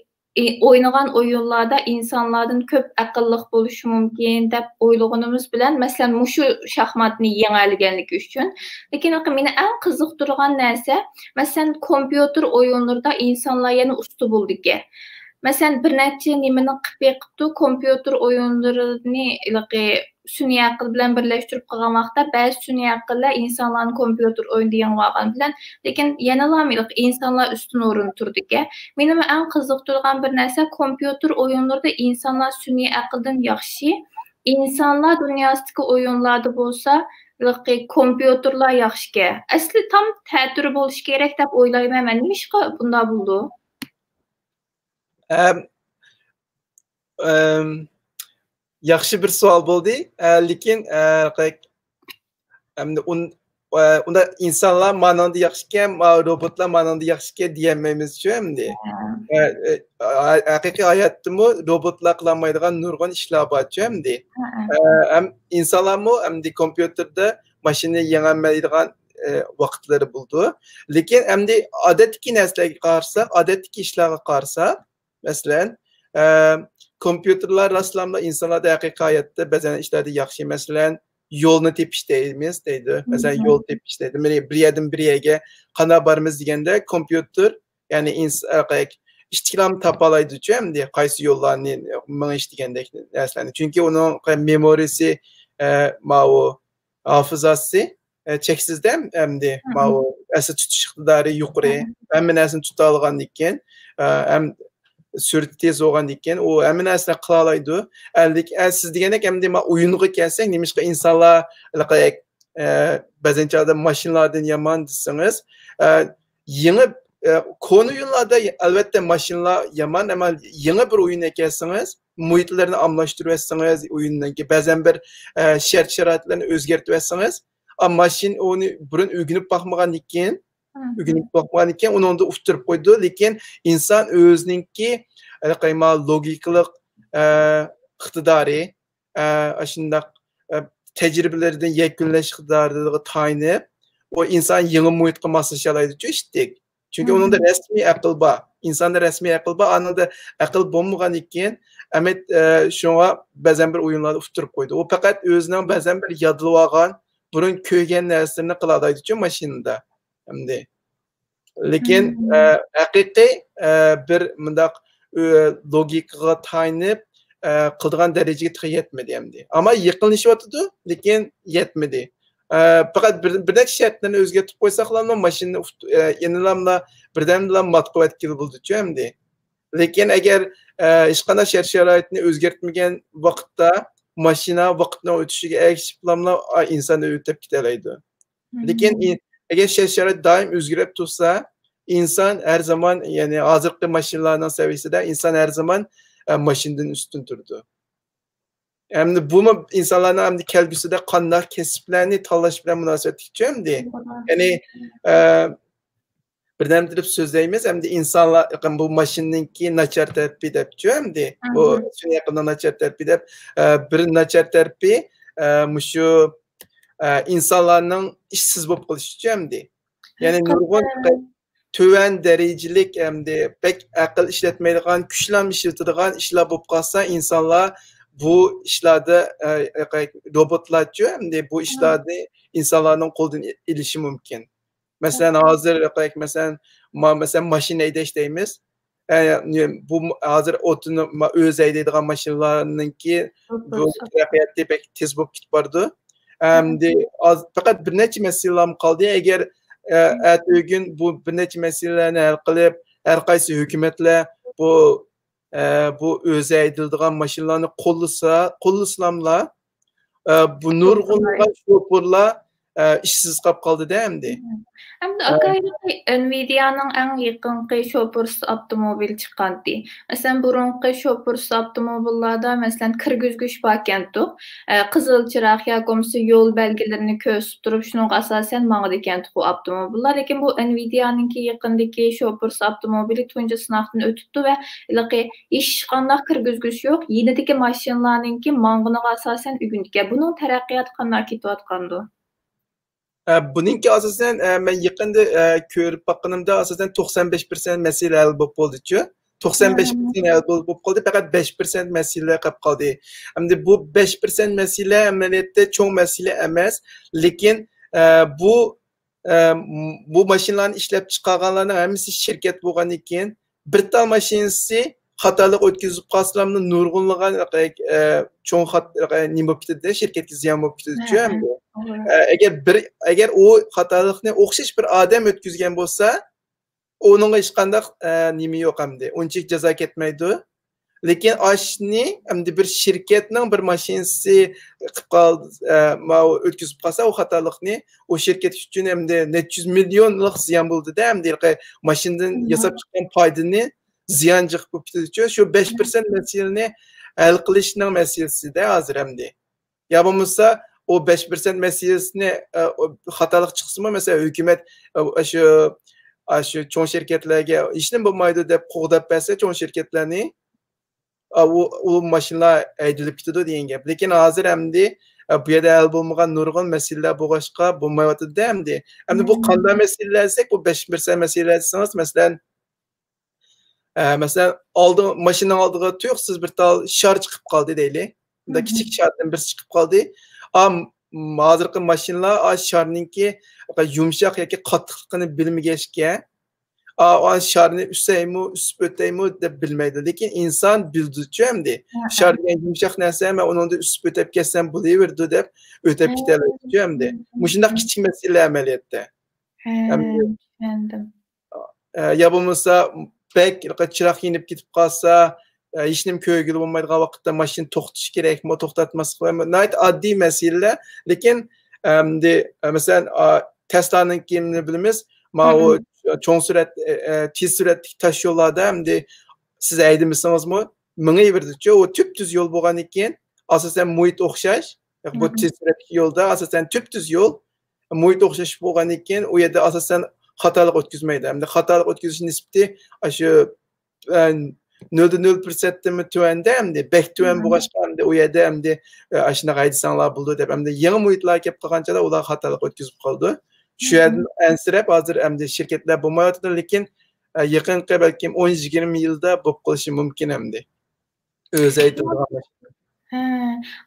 ئى-، ئوينىغان ئويۇنلاردا ئىنسانلاردىن كۆپ ئەقىللىق بولۇشى مۇمكىن دەپ ئويلىغىنىمىز بىلەن، مەسىلەن، مۇشۇ شاھماتنى يېڭەلىگەنلىكى ئۈچۈن. لېكىن مېنى ئەڭ قىزىقتۇرغان نەرسە، مەسىلەن، كومپيۇتېر ئويۇنلىرىدا ئىنسانلار يەنە ئۇستا بولىدىكەن. مەسىلەن، بىر نەچچە نېمىنى قىلىپ بېقىپتۇ، كومپيۇتېر ئويۇنلىرىنى ھېلىقى سۈنئىي ئەقىل بىلەن بىرلەشتۈرۈپ قىلغان ۋاقىتتا، بەزى سۈنئىي ئەقىللەر ئىنسانلارنى كومپيۇتېر ئويۇنىدا يېڭىۋالغان بىلەن، لېكىن يەنىلا ھېلىقى ئىنسانلار ئۈستۈن ئورۇندا تۇرىدىكەن. مېنىمۇ ئەڭ قىزىقتۇرغان بىر نەرسە، كومپيۇتېر ئويۇنلىرىدا ئىنسانلار سۈنئىي ئەقىلدىن ياخشى، ئىنسانلار دۇنياسىدىكى ئويۇنلاردا بولسا، ھېلىقى كومپيۇتېرلار ياخشىكەن. ئەسلى تام تەتۈرى بولۇشى كېرەك دەپ ئويلايمەن مەن. نېمىشقا بۇنداق بولىدۇ؟ ئەم، ئەم، ياخشى بىر سوئال بولدى. ئە، لېكىن، ئە، قاي-، ئەمدى ئۇن-، ئە، ئۇندا ئىنسانلار مانىڭدا ياخشىكەن، ما-، روبوتلار مانىڭدا ياخشىكەن دېيەلمەيمىزچۇ ئەمدى. ھە. ئە، ئە، ھە-، ھەقىقىي ھاياتتىمۇ روبوتلار قىلالمايدىغان نۇرغۇن ئىشلار بارچۇ ئەمدى. ھە، ھە. ئە، ھەم ئىنسانلارمۇ ئەمدى كومپيۇتېردا ماشىنىنى يېڭەلمەيدىغان، ئە، ۋاقىتلىرى بولىدۇ. لېكىن ئەمدى ئادەتتىكى نەرسىلەرگە قارىساق، ئادەتتىكى ئىشلارغا قارىساق، مەسىلەن، ئە، كومپيۇتېرلار راستلاملا ئىنسانلاردا ھەقىقىي ھاياتتا بەزەن ئىشلاردا ياخشى. مەسىلەن، يولنى تېپىش دەيمىز، دەيدۇ. مەسىلەن، يول تېپىش دەيدۇ. مېنى بىر يەردىن بىر يەرگە قانداق بارىمىز دېگەندە، كومپيۇتېر، يەنى ئىنس-، ئە، قاياق-، ئىشتىكلام تاپالايدۇچۇ ئەمدى، قايسى يوللارنى مېڭىش دېگەندەك نەرسىلەرنى. چۈنكى ئۇنىڭ مېمورىسى، ئە، ماۋۇ ھافىزاسى، ئە، چەكسىزدە ئەمدى. ماۋۇ ئەستە تۇتۇش ئىقتىدارى يۇقىرى. ھەممە نەرسىنى تۇتالىغاندىكىن، ئە، ھەم سۈرئىتى تېز بولغاندىكىن، ئۇ ھەممە نەرسىنى قىلالايدۇ. ئەلدىك-، ئە، سىز دېگەندەك ئەمدى ما ئويۇنغا كەلسەك، نېمىشقا ئىنسانلار، ئە، بەزى چاغدا ماشىنىلاردىن يامان دېسىڭىز، ئە، يېڭى، ئە، كونا ئويۇنلاردا ئەلۋەتتە ماشىنىلار يامان، ئەمما يېڭى بىر ئويۇن ئەكەلسىڭىز، مۇھىتلىرىنى ئالماشتۇرۇۋەتسىڭىز، ئويۇننىڭكى بەزەن بىر، ئە، شەرت-شارائىتلىرىنى ئۆزگەرتىۋەتسىڭىز، ئا، ماشىنا ئۇنى بۇرۇن ئۆگىنىپ باقمىغاندىكىن، ئۆگىنىپ باقمىغاندىكىن ئۇنىڭدا ئۇتتۇرۇپ قويىدۇ. لېكىن ئىنسان ئۆزىنىڭكى، ئە، قايما لوگىكىلىق، ئە، ئىقتىدارى، ئە، ئاشۇنداق، ئە، تەجرىبىلىرىدىن يەكۈنلەش ئىقتىدارىغا تايىنىپ، ئۇ ئىنسان يېڭى مۇھىتقا ماسلىشالايدۇچۇ ئىشتىك. چۈنكى ئۇنىڭدا رەسمىي ئەقىل بار. ئىنساندا رەسمىي ئەقىل بار، ئانىڭدا ئەقىل بولمىغاندىكىن، ئەمەت، ئە، شۇڭا بەزەن بىر ئويۇنلاردا ئۇتتۇرۇپ قويىدۇ. ئۇ پەقەت ئۆزىنىڭ بەزەن بىر يادلىۋالغان، بۇرۇن كۆرگەن نەرسىلىرىنى قىلالايدۇچۇ ماشىنىدا. ئەمدى. لېكىن، ئە، ھەقىقىي، ئە، بىر مۇنداق، ئۆ-، لوگىكىغا تايىنىپ، ئە، قىلىدىغان دەرىجىگە تېخى يەتمىدى ئەمدى. ئەمما يېقىنلىشىۋاتىدۇ، لېكىن يەتمىدى. ئە، پەقەت بىر، بىر نەچچە شەرتلەرنى ئۆزگەرتىپ قويساقلاملا ماشىنىنى ئۇت-، ئە، يەنىلاملا بىردەمدىلا ماتقۇۋەتكىلى بولىدۇچۇ ئەمدى. لېكىن ئەگەر، ئە، ھېچقانداق شەرت-شارائىتنى ئۆزگەرتمىگەن ۋاقىتتا ماشىنا ۋاقىتنىڭ ئۆتۈشىگە ئەگىشىپلاملا، ئا، ئىنساننى ئۆتۈپ كېتەلەيدۇ. لېكىن ئى-، ئەگەر شەرت-شارائىت دائىم ئۆزگىرىپ تۇرسا، ئىنسان ھەر زامان، يەنى ھازىرقى ماشىنىلارنىڭ سەۋىيەسىدە ئىنسان ھەر زامان، ئە، ماشىنىدىن ئۈستۈن تۇرىدۇ. ئەمدى بۇمۇ ئىنسانلارنىڭ ئەمدى كەلگۈسىدە قانداق كەسىپلەرنى تاللاش بىلەن مۇناسىۋەتلىكچۇ ئەمدى؟ يەنى، ئە، بىردەم تۇرۇپ سۆزلەيمىز، ئەمدى ئىنسانلار، بۇ ماشىنىنىڭكى ناچار تەرىپى دەپچۇ ئەمدى. بۇ سۈنئىي ئەقىلنىڭ ناچار تەرىپى دەپ، ئە، بىر ناچار تەرىپى، ئە، مۇشۇ، ئە، ئىنسانلارنىڭ ئىشسىز بولۇپ قېلىشىچۇ ئەمدى. يەنى نۇرغۇن تۆۋەن دەرىجىلىك ئەمدى بەك ئەقىل ئىشلەتمەيدىغان، كۈچلەرنى ئىشلىتىدىغان ئىشلار بولۇپ قالسا، ئىنسانلار بۇ ئىشلاردا، ئە، روبوتلارچۇ ئەمدى بۇ ئىشلارنى ئىنسانلارنىڭ قولىدىن ئېلىشى مۇمكىن. مەسىلەن، ھازىر، مەسىلەن، ما-، مەسىلەن، ماشىنا ھەيدەش دەيمىز. ئە، بۇ م-، ھازىر ئوتونوم، ما-، ئۆزى ھەيدەيدىغان ماشىنىلارنىڭكى بۇ تەرەققىياتى بەك تېز بولۇپ كېتىپ بارىدۇ. ئەمدى ئاز، پەقەت بىر نەچچە مەسىلىلەرمۇ قالدى. ئەگەر، ئە، ئەتىگۈن بۇ بىر نەچچە مەسىلىلەرنى ھەل قىلىپ، ھەر قايسى ھۆكۈمەتلەر بۇ، ئە، بۇ ئۆزى ھەيدىلىدىغان ماشىنىلارنى قوللىسا، قوللىسىلاملا، ئە، بۇ نۇرغۇنلىغان شوپۇرلار ئە، ئىشسىز قاپ قالدى-دە ئەمدى. ئەمدى ئە، ئاكا، ھېلىقى ئېنۋىدىيانىڭ ئەڭ يېقىنقى شوپۇرسىز ئاپتوموبىل چىققانتى. مەسىلەن، بۇرۇنقى شوپۇرسىز ئاپتوموبىللاردا، مەسىلەن، كىرگۈزگۈچ باركەنتۇق. ئە، قىزىل چىراغ ياكى بولمىسا يول بەلگىلىرىنى كۆرسىتىپ تۇرۇپ، شۇنىڭغا ئاساسەن ماڭىدىكەنتۇق ئۇ ئاپتوموبىللار. لېكىن بۇ ئېنۋىدىيانىڭكى يېقىندىكى شوپۇرسىز ئاپتوموبىلى تۇنجى سىناقتىن ئۆتۈپتۇ ۋە ھېلىقى ھېچقانداق كىرگۈزگۈچ يوق. يېنىدىكى ماشىنىلارنىڭكى ماڭغىنىغا ئاساسەن ئۆگىنىدىكەن. بۇنىڭ تەرەققىياتى قانداق كېتىۋاتقاندۇ؟ ئە، بۇنىڭكى ئاساسەن، ئە، مەن يېقىندا، ئە، كۆرۈپ باققىنىمدا، ئاساسەن توقسان بەش پىرسەنت مەسىلە ھەل بولۇپ بولدىچۇ. توقسان بەش پىرسەنت ھەل بولۇپ، بولۇپ قالدى، پەقەت بەش پىرسەنت مەسىلە قېلىپ قالدى. ئەمدى بۇ بەش پىرسەنت مەسىلە ئەمەلىيەتتە چوڭ مەسىلە ئەمەس، لېكىن، ئە، بۇ، ئە، بۇ ماشىنىلارنى ئىشلەپ چىقارغانلارنىڭ ھەممىسى شىركەت بولغاندىن كېيىن، بىر تال ماشىنىسى خاتالىق ئۆتكۈزۈپ قالسىلا، نۇرغۇنلىغان، ئە، چوڭ خات-، ئە، نېمە بولۇپ كېتىدۇ، شىركەتكە زىيان بولۇپ كېتىدۇچۇ ھە، ھە، ئەمدى. توغرا. ئە، ئەگەر بىر، ئەگەر ئۇ خاتالىقنى ئوخشاش بىر ئادەم ئۆتكۈزگەن بولسا، ئۇنىڭغا ھېچقانداق، ئە، نېمە يوق ئەمدى. ئۇنچىلىك جازا كەتمەيدۇ. لېكىن ئاشۇنى ئەمدى بىر شىركەتنىڭ بىر ماشىنىسى قىلىپ قال-، ئە، ماۋۇ ئۆتكۈزۈپ قالسا ئۇ خاتالىقنى، ئۇ شىركەت ئۈچۈن ئەمدى نەچچە يۈز مىليونلۇق زىيان بولىدۇ-دە، ئەمدى ھېلىقى ماشىنىدىن ياساپ چىققان پايدىنى زىيان جىق بولۇپ كېتىدۇچۇ. شۇ بەش پىرسەنت مەسىلىنى ھەل قىلىشنىڭ مەسىلىسىدە ھازىر ئەمدى. يا بولمىسا ئۇ بەش پىرسەنت مەسىلىسىنى، ئە، ئۇ خاتالىق چىقسىمۇ، مەسىلەن، ھۆكۈمەت، ئە، ئاشۇ، ئاشۇ چوڭ شىركەتلەرگە ھېچنېمە بولمايدۇ دەپ قوغداپ بەرسە، چوڭ شىركەتلەرنى، ئا، ئۇ، ئۇ ماشىنىلار ھەيدىلىپ كېتىدۇ دېگەن گەپ. لېكىن ھازىر ئەمدى، ئە، بۇ يەردە ھەل بولمىغان نۇرغۇن مەسىلىلەر بولغاچقا، بولمايۋاتىدۇ-دە ئەمدى. ئەمدى بۇ قانداق مەسىلىلەر دېسەك، بۇ بەش پىرسەنت مەسىلىلەر دېسىڭىز، مەسىلەن، ئە، مەسىلەن، ئالدىڭ-، ماشىنىنىڭ ئالدىغا تۇيۇقسىز بىر تال شار چىقىپ قالدى دەيلى. مۇنداق كىچىك شاردىن بىرسى چىقىپ قالدى. ئا، م-، ھازىرقى ماشىنىلار ئا شارنىڭكى يۇمشاق ياكى قاتتىقلىقىنى بىلمىگەچكە، ئا، ئا شارنى ئۈسەيمۇ، ئۈسۈپ ئۆتەيمۇ دەپ بىلمەيدۇ. لېكىن ئىنسان بىلىدۇچۇ ئەمدى. شار دېگەن يۇمشاق نەرسە، مەن ئۇنىڭدىن ئۈسۈپ ئۆتەپ كەتسەم بولۇۋېرىدۇ دەپ ئۆتەپ كېتەلەيدۇچۇ ئەمدى. مۇشۇنداق كىچىك مەسىلە ئەمەلىيەتتە. ھە، ئەمدى چۈشەندىم. ئە، يا بولمىسا بەك چىراغ يېنىپ كېتىپ قالسا، ئە، ھېچنېمە كۆرگىلى بولمايدىغان ۋاقىتتا ماشىنا توختىتىش كېرەكمۇ، توختاتماسلىق كېرەكمۇ؟ ناھايىتى ئاددىي مەسىلىلەر. لېكىن، ئەمدى، ئە، مەسىلەن، ئا، تەسلانىڭكىنى بىلىمىز. ماۋۇ چوڭ سۈرئەت، ئە، ئە، تېز سۈرئەتلىك تاش يوللاردا ئەمدى سىز ھەيدىمىسىڭىزمۇ مېڭىۋېرىدىچۇ. ئۇ تۈپتۈز يول بولغاندىن كېيىن، ئاساسەن مۇھىت ئوخشاش. بۇ تېز سۈرئەتلىك يولدا ئاساسەن تۈپتۈز يول. مۇھىت ئوخشاش بولغاندىن كېيىن، ئۇ يەردە ئاساسەن خاتالىق ئۆتكۈزمەيدۇ. ئەمدى خاتالىق ئۆتكۈزۈش نىسبىتى ئاشۇ، ئە، نۆلدە نۆل پىرسەنتتىنمۇ تۆۋەندە، ئەمدى بەك تۆۋەن بولغاچقا، ئەمدى ئۇ يەردە ئەمدى، ئە، ئاشۇنداق ھەيدىسەڭلار بولىدۇ دەپ، ئەمدى يېڭى مۇھىتلارغا كېلىپ قالغان چاغدا ئۇلار خاتالىق ئۆتكۈزۈپ قالىدۇ. شۇ يەردىن ئەنسىرەپ، ھازىر ئەمدى شىركەتلەر بولمايۋاتىدۇ، لېكىن، ئە، يېقىنقى بەلكىم ئون يىگىرمە يىلدا بولۇپ قېلىشى مۇمكىن ئەمدى. ئۆزى ئېيتىدىغان ماشىنا. ھە،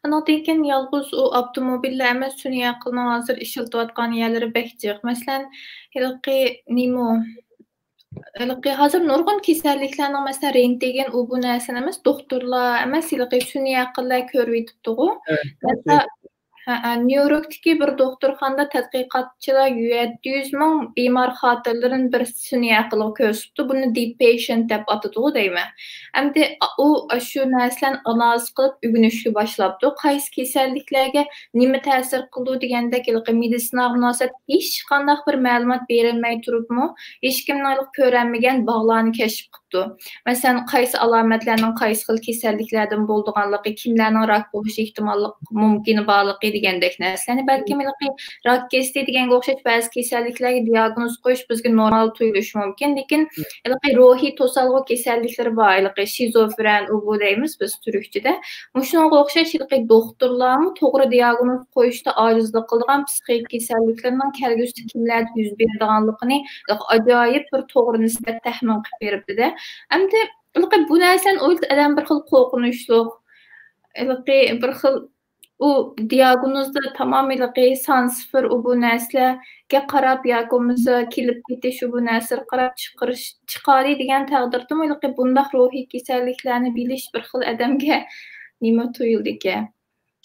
ئۇنىڭدىن كېيىن يالغۇز ئۇ ئاپتوموبىللا ئەمەس، سۈنئىي ئەقىلنىڭ ھازىر ئىشلىتىۋاتقان يەرلىرى بەك جىق. مەسىلەن، ھېلىقى نېمە ئۇ؟ ھېلىقى ھازىر نۇرغۇن كېسەللىكلەرنىڭ، مەسىلەن، رېنتگېن، ئۇ بۇ نەرسىنى ئەمەس، دوختۇرلار ئەمەس، ھېلىقى سۈنئىي ئەقىللەر كۆرۈۋېتىپتىغۇ. ھەتتا، ھە، ھە، نيۇ يوركتىكى بىر دوختۇرخانىدا تەتقىقاتچىلار يەتتە يۈز مىڭ بىمار خاتىرىلىرىنى بىر سۈنئىي ئەقىلگە كۆرسىتىپتۇ. بۇنى دىپ پېيشېنت دەپ ئاتىدىغۇ دەيمەن. ئەمدى ئۇ شۇ نەرسىلەرنى ئانالىز قىلىپ ئۆگىنىشكە باشلاپتۇ. قايسى كېسەللىكلەرگە نېمە تەسىر قىلىدۇ دېگەندەك ھېلىقى مېدىتسىناغا مۇناسىۋەتلىك ھېچقانداق بىر مەلۇمات بېرىلمەي تۇرۇپمۇ، ھېچكىمنىڭ ھېلىقى كۆرەلمىگەن باغلارنى كەشىپ قىپتۇ. مەسىلەن، قايسى ئالامەتلەرنىڭ قايسى خىل كېسەللىكلەردىن بولىدىغانلىقى، كىملەرنىڭ راك بولۇش ئېھتىماللىق مۇمكىنى بارلىقى دېگەندەك نەرسىلەرنى. بەلكىم ھېلىقى راك كېسىلى دېگەنگە ئوخشاش بەزى كېسەللىكلەرگە دىياگنوز قويۇش بىزگە نورمال تۇيۇلۇشى مۇمكىن، لېكىن ھېلىقى روھىي توسالغۇ كېسەللىكلىرى بار، ھېلىقى شىزوفرېن، ئۇ بۇ دەيمىز بىز تۈركچىدە. مۇشۇنىڭغا ئوخشاش ھېلىقى دوختۇرلارمۇ توغرا دىياگنوز قويۇشتا ئاجىزلىق قىلىدىغان پسىخىك كېسەللىكلەرنىڭ كەلگۈسىدە كىملەردە يۈز بېرىدىغانلىقىنى ئاجايىپ بىر توغرا نىسبەت تەخمىن قىلىپ بېرىپتىدە. ئەمدى ھېلىقى بۇ نەرسىنى ئويلىسا ئادەم بىر خىل قورقۇنچلۇق، ھېلىقى بىر خىل ئۇ دىياگنوزدا تامام ھېلىقى سان سىفىر ئۇ بۇ نەرسىلەرگە قاراپ ياكى بولمىسا كېلىپ كېتىش ئۇ بۇ نەرسىلەرگە قاراپ چىقىرىش، چىقارى دېگەن تەقدىردىمۇ ھېلىقى بۇنداق روھىي كېسەللىكلەرنى بىلىش بىر خىل ئادەمگە نېمە تۇيۇلىدىكەن.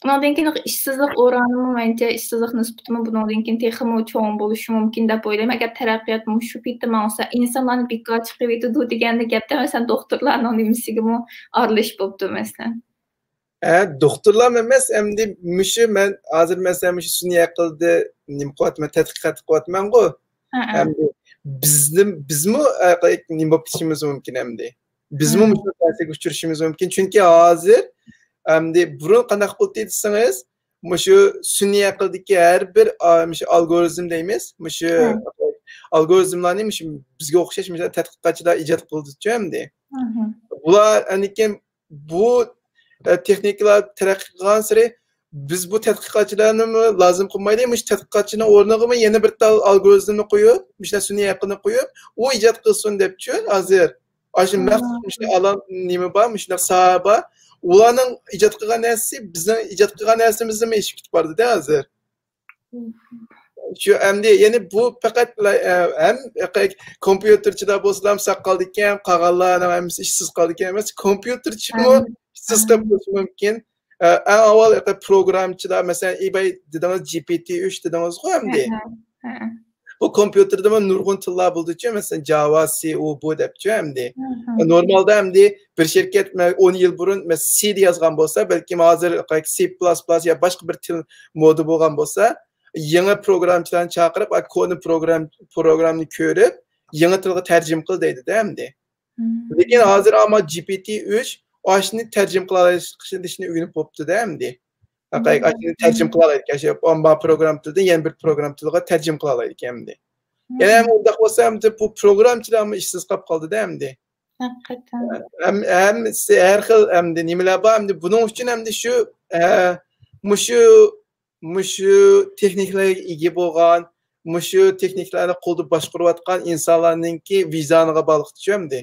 ئۇنىڭدىن كېيىن ئىشسىزلىق ئورانىمۇ مەنچە ئىشسىزلىق نىسبىتىمۇ بۇنىڭدىن كېيىن تېخىمۇ چوڭ بولۇشى مۇمكىن دەپ ئويلايمەن. ئەگەر تەرەققىيات مۇشۇ پېتى ماڭسا، ئىنسانلارنى بىكار چىقىۋېتىدۇ دېگەندە گەپتە، مەسىلەن، دوختۇرلارنىڭ نېمىسىگىمۇ ئارىلىشىپ بوپتۇ، مەسىلەن. ھە، دوختۇرلارمۇ ئەمەس، ئەمدى مۇشۇ مەن ھازىر مەسىلەن مۇشۇ سۈنئىي ئەقىلدە نېمە قىلىۋاتىمەن، تەتقىقات قىلىۋاتىمەنغۇ. ھە، ھە. ئەمدى بىزنىڭ، بىزمۇ، ئە، نېمە بولۇپ كېتىشىمىز مۇمكىن ئەمدى. بىزمۇ ھە. مۇشۇ تەسىرگە ئۇچرىشىمىز مۇمكىن. چۈنكى ھازىر ئەمدى بۇرۇن قانداق بولدى دېسىڭىز، مۇشۇ سۈنئىي ئەقىلدىكى ھەر بىر، ئا، مۇشۇ ئالگورىزم دەيمىز، مۇشۇ ھە. ئالگورىزملارنى مۇشۇ بىزگە ئوخشاش مۇشۇ تەتقىقاتچىلار ئىجاد قىلدىچۇ ئەمدى. ھە، ھە. بۇلار ئەنىكىن بۇ، ئە، تېخنىكىلار تەرەققىي قىلغانسېرى بىز بۇ تەتقىقاتچىلارنىمۇ لازىم قىلمايلى، مۇشۇ تەتقىقاتچىنىڭ ئورنىغىمۇ يەنە بىر تال ئالگورىزمنى قويۇپ، مۇشۇنداق سۈنئىي ئەقىلنى قويۇپ، ئۇ ئىجاد قىلسۇن دەپچۇ ھازىر. ئاشۇ ھە. مەخسۇس مۇشۇ ئالان نېمە بار، مۇشۇنداق ساھە بار. ئۇلارنىڭ ئىجاد قىلغان نەرسىسى بىزنىڭ ئىجاد قىلغان نەرسىمىزدىنمۇ ئېشىپ كېتىپ بارىدۇ-دە ھازىر. شۇ ئەمدى، يەنى بۇ پەقەت لا-، ئە، ھەم كومپيۇتېرچىلار بولسىلا ساق قالىدىكەن، قالغانلارنىڭ ھەممىسى ئىشسىز قالىدىكەن ئەمەس، كومپيۇتېرچىمۇ ھەم. ئىشسىز قېلىپ قېلىشى مۇمكىن. ئە، ئەڭ ئاۋۋال پروگراممىچىلار، مەسىلەن، ئىباي دېدىڭىز، جي پى تى ئۈچ دېدىڭىزغۇ ئەمدى. ھە، ھە، ھە. بۇ كومپيۇتېردىمۇ نۇرغۇن تىللار بولىدۇچۇ، مەسىلەن، جاۋا، سى، ئۇ، بۇ دەپچۇ ئەمدى. ھە، ھە. نورمالدا ئەمدى بىر شىركەت مە-، ئون يىل بۇرۇن مە-، سىدا يازغان بولسا، بەلكىم ھازىر سى پلەس پلەس يا باشقا بىر تىل مودا بولغان بولسا، يېڭى پروگراممىچىلارنى چاقىرىپ، ئا، كونا پروگرام، پروگرامنى كۆرۈپ، يېڭى تىلغا تەرجىمە قىل دەيدۇ-دە ئەمدى. مم. لېكىن ھازىر ئەمما جي پى تى ئۈچ ئاشۇنى تەرجىمە قىلالايدىغان ئىشنى ئۆگىنىپ بوپتۇ-دە ئەمدى. مم. ئاشۇنى تەرجىمە قىلالايدىكەن، ئاشۇ ئامما پروگرام تىلىدىن يەنە بىر پروگرام تىلىغا تەرجىمە قىلالايدىكەن ئەمدى. مم. يەنە ھەم ئۇنداق بولسا ئەمدى بۇ پروگراممىچىلارمۇ ئىشسىز قاپ قالدى-دە ئەمدى. ھەقىقەتەن. ھەم-، ھەممىسى ھەر خىل ئەمدى نېمىلەر بار ئەمدى. بۇنىڭ ئۈچۈن ئەمدى شۇ، ئە، مۇشۇ، مۇشۇ تېخنىكىلارغا ئىگە بولغان، مۇشۇ تېخنىكىلارنى قولدا باشقۇرۇۋاتقان ئىنسانلارنىڭكى ۋىجدانىغا باغلىقتىچۇ ئەمدى.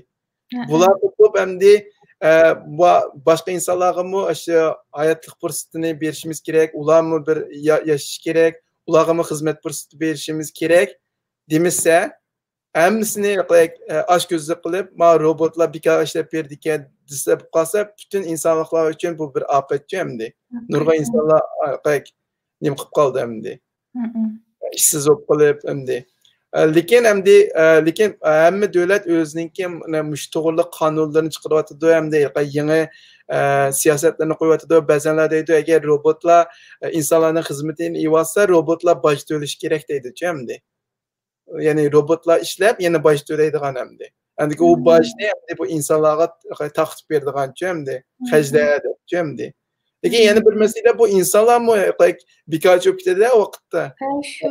ھە، ھە. بۇلار تۇتۇپ ئەمدى، ئە، ۋا-، باشقا ئىنسانلارغىمۇ ئاشۇ ھاياتلىق پۇرسىتىنى بېرىشىمىز كېرەك، ئۇلارمۇ بىر يا-، ياشىشى كېرەك، ئۇلارغىمۇ خىزمەت پۇرسىتى بېرىشىمىز كېرەك دېمىسە، ھەممىسىنى، ئە، ئاچكۆزلۈك قىلىپ، ما روبوتلار بىكار ئىشلەپ بېرىدىكەن دېسە بولۇپ قالسا، پۈتۈن ئىنسانلىقلار ئۈچۈن بۇ بىر ئاپەتچۇ ئەمدى. نۇرغۇن ئىنسانلار، ئە، نېمە قىلىپ قالدى ئەمدى. ئىشسىز بولۇپ قېلىپ ئەمدى. ئە، لېكىن ئەمدى، ئە، لېكىن ھەممە دۆلەت ئۆزىنىڭكى مۇشۇ توغرىلىق قانۇنلىرىنى چىقىرىۋاتىدۇ، ئەمدى يېڭى، ئە، سىياسەتلىرىنى قويۇۋاتىدۇ. بەزەنلەر دەيدۇ، ئەگەر روبوتلار، ئە، ئىنسانلارنىڭ خىزمىتىنى ئېلىۋاتسا، روبوتلار باج تۆلىشى كېرەك دەيدۇچۇ ئەمدى. يەنى روبوتلار ئىشلەپ، يەنە باج تۆلەيدىغان ئەمدى. ئەمدىكى ئۇ باجنى ئەمدى بۇ ئىنسانلارغا تارقىتىپ بېرىدىغانچۇ ئەمدى. خەجلە دەپچۇ ئەمدى. لېكىن يەنە بىر مەسىلە، بۇ ئىنسانلارمۇ بىكارچى بولۇپ كېتىدۇ ۋاقىتتا. ھە، شۇ.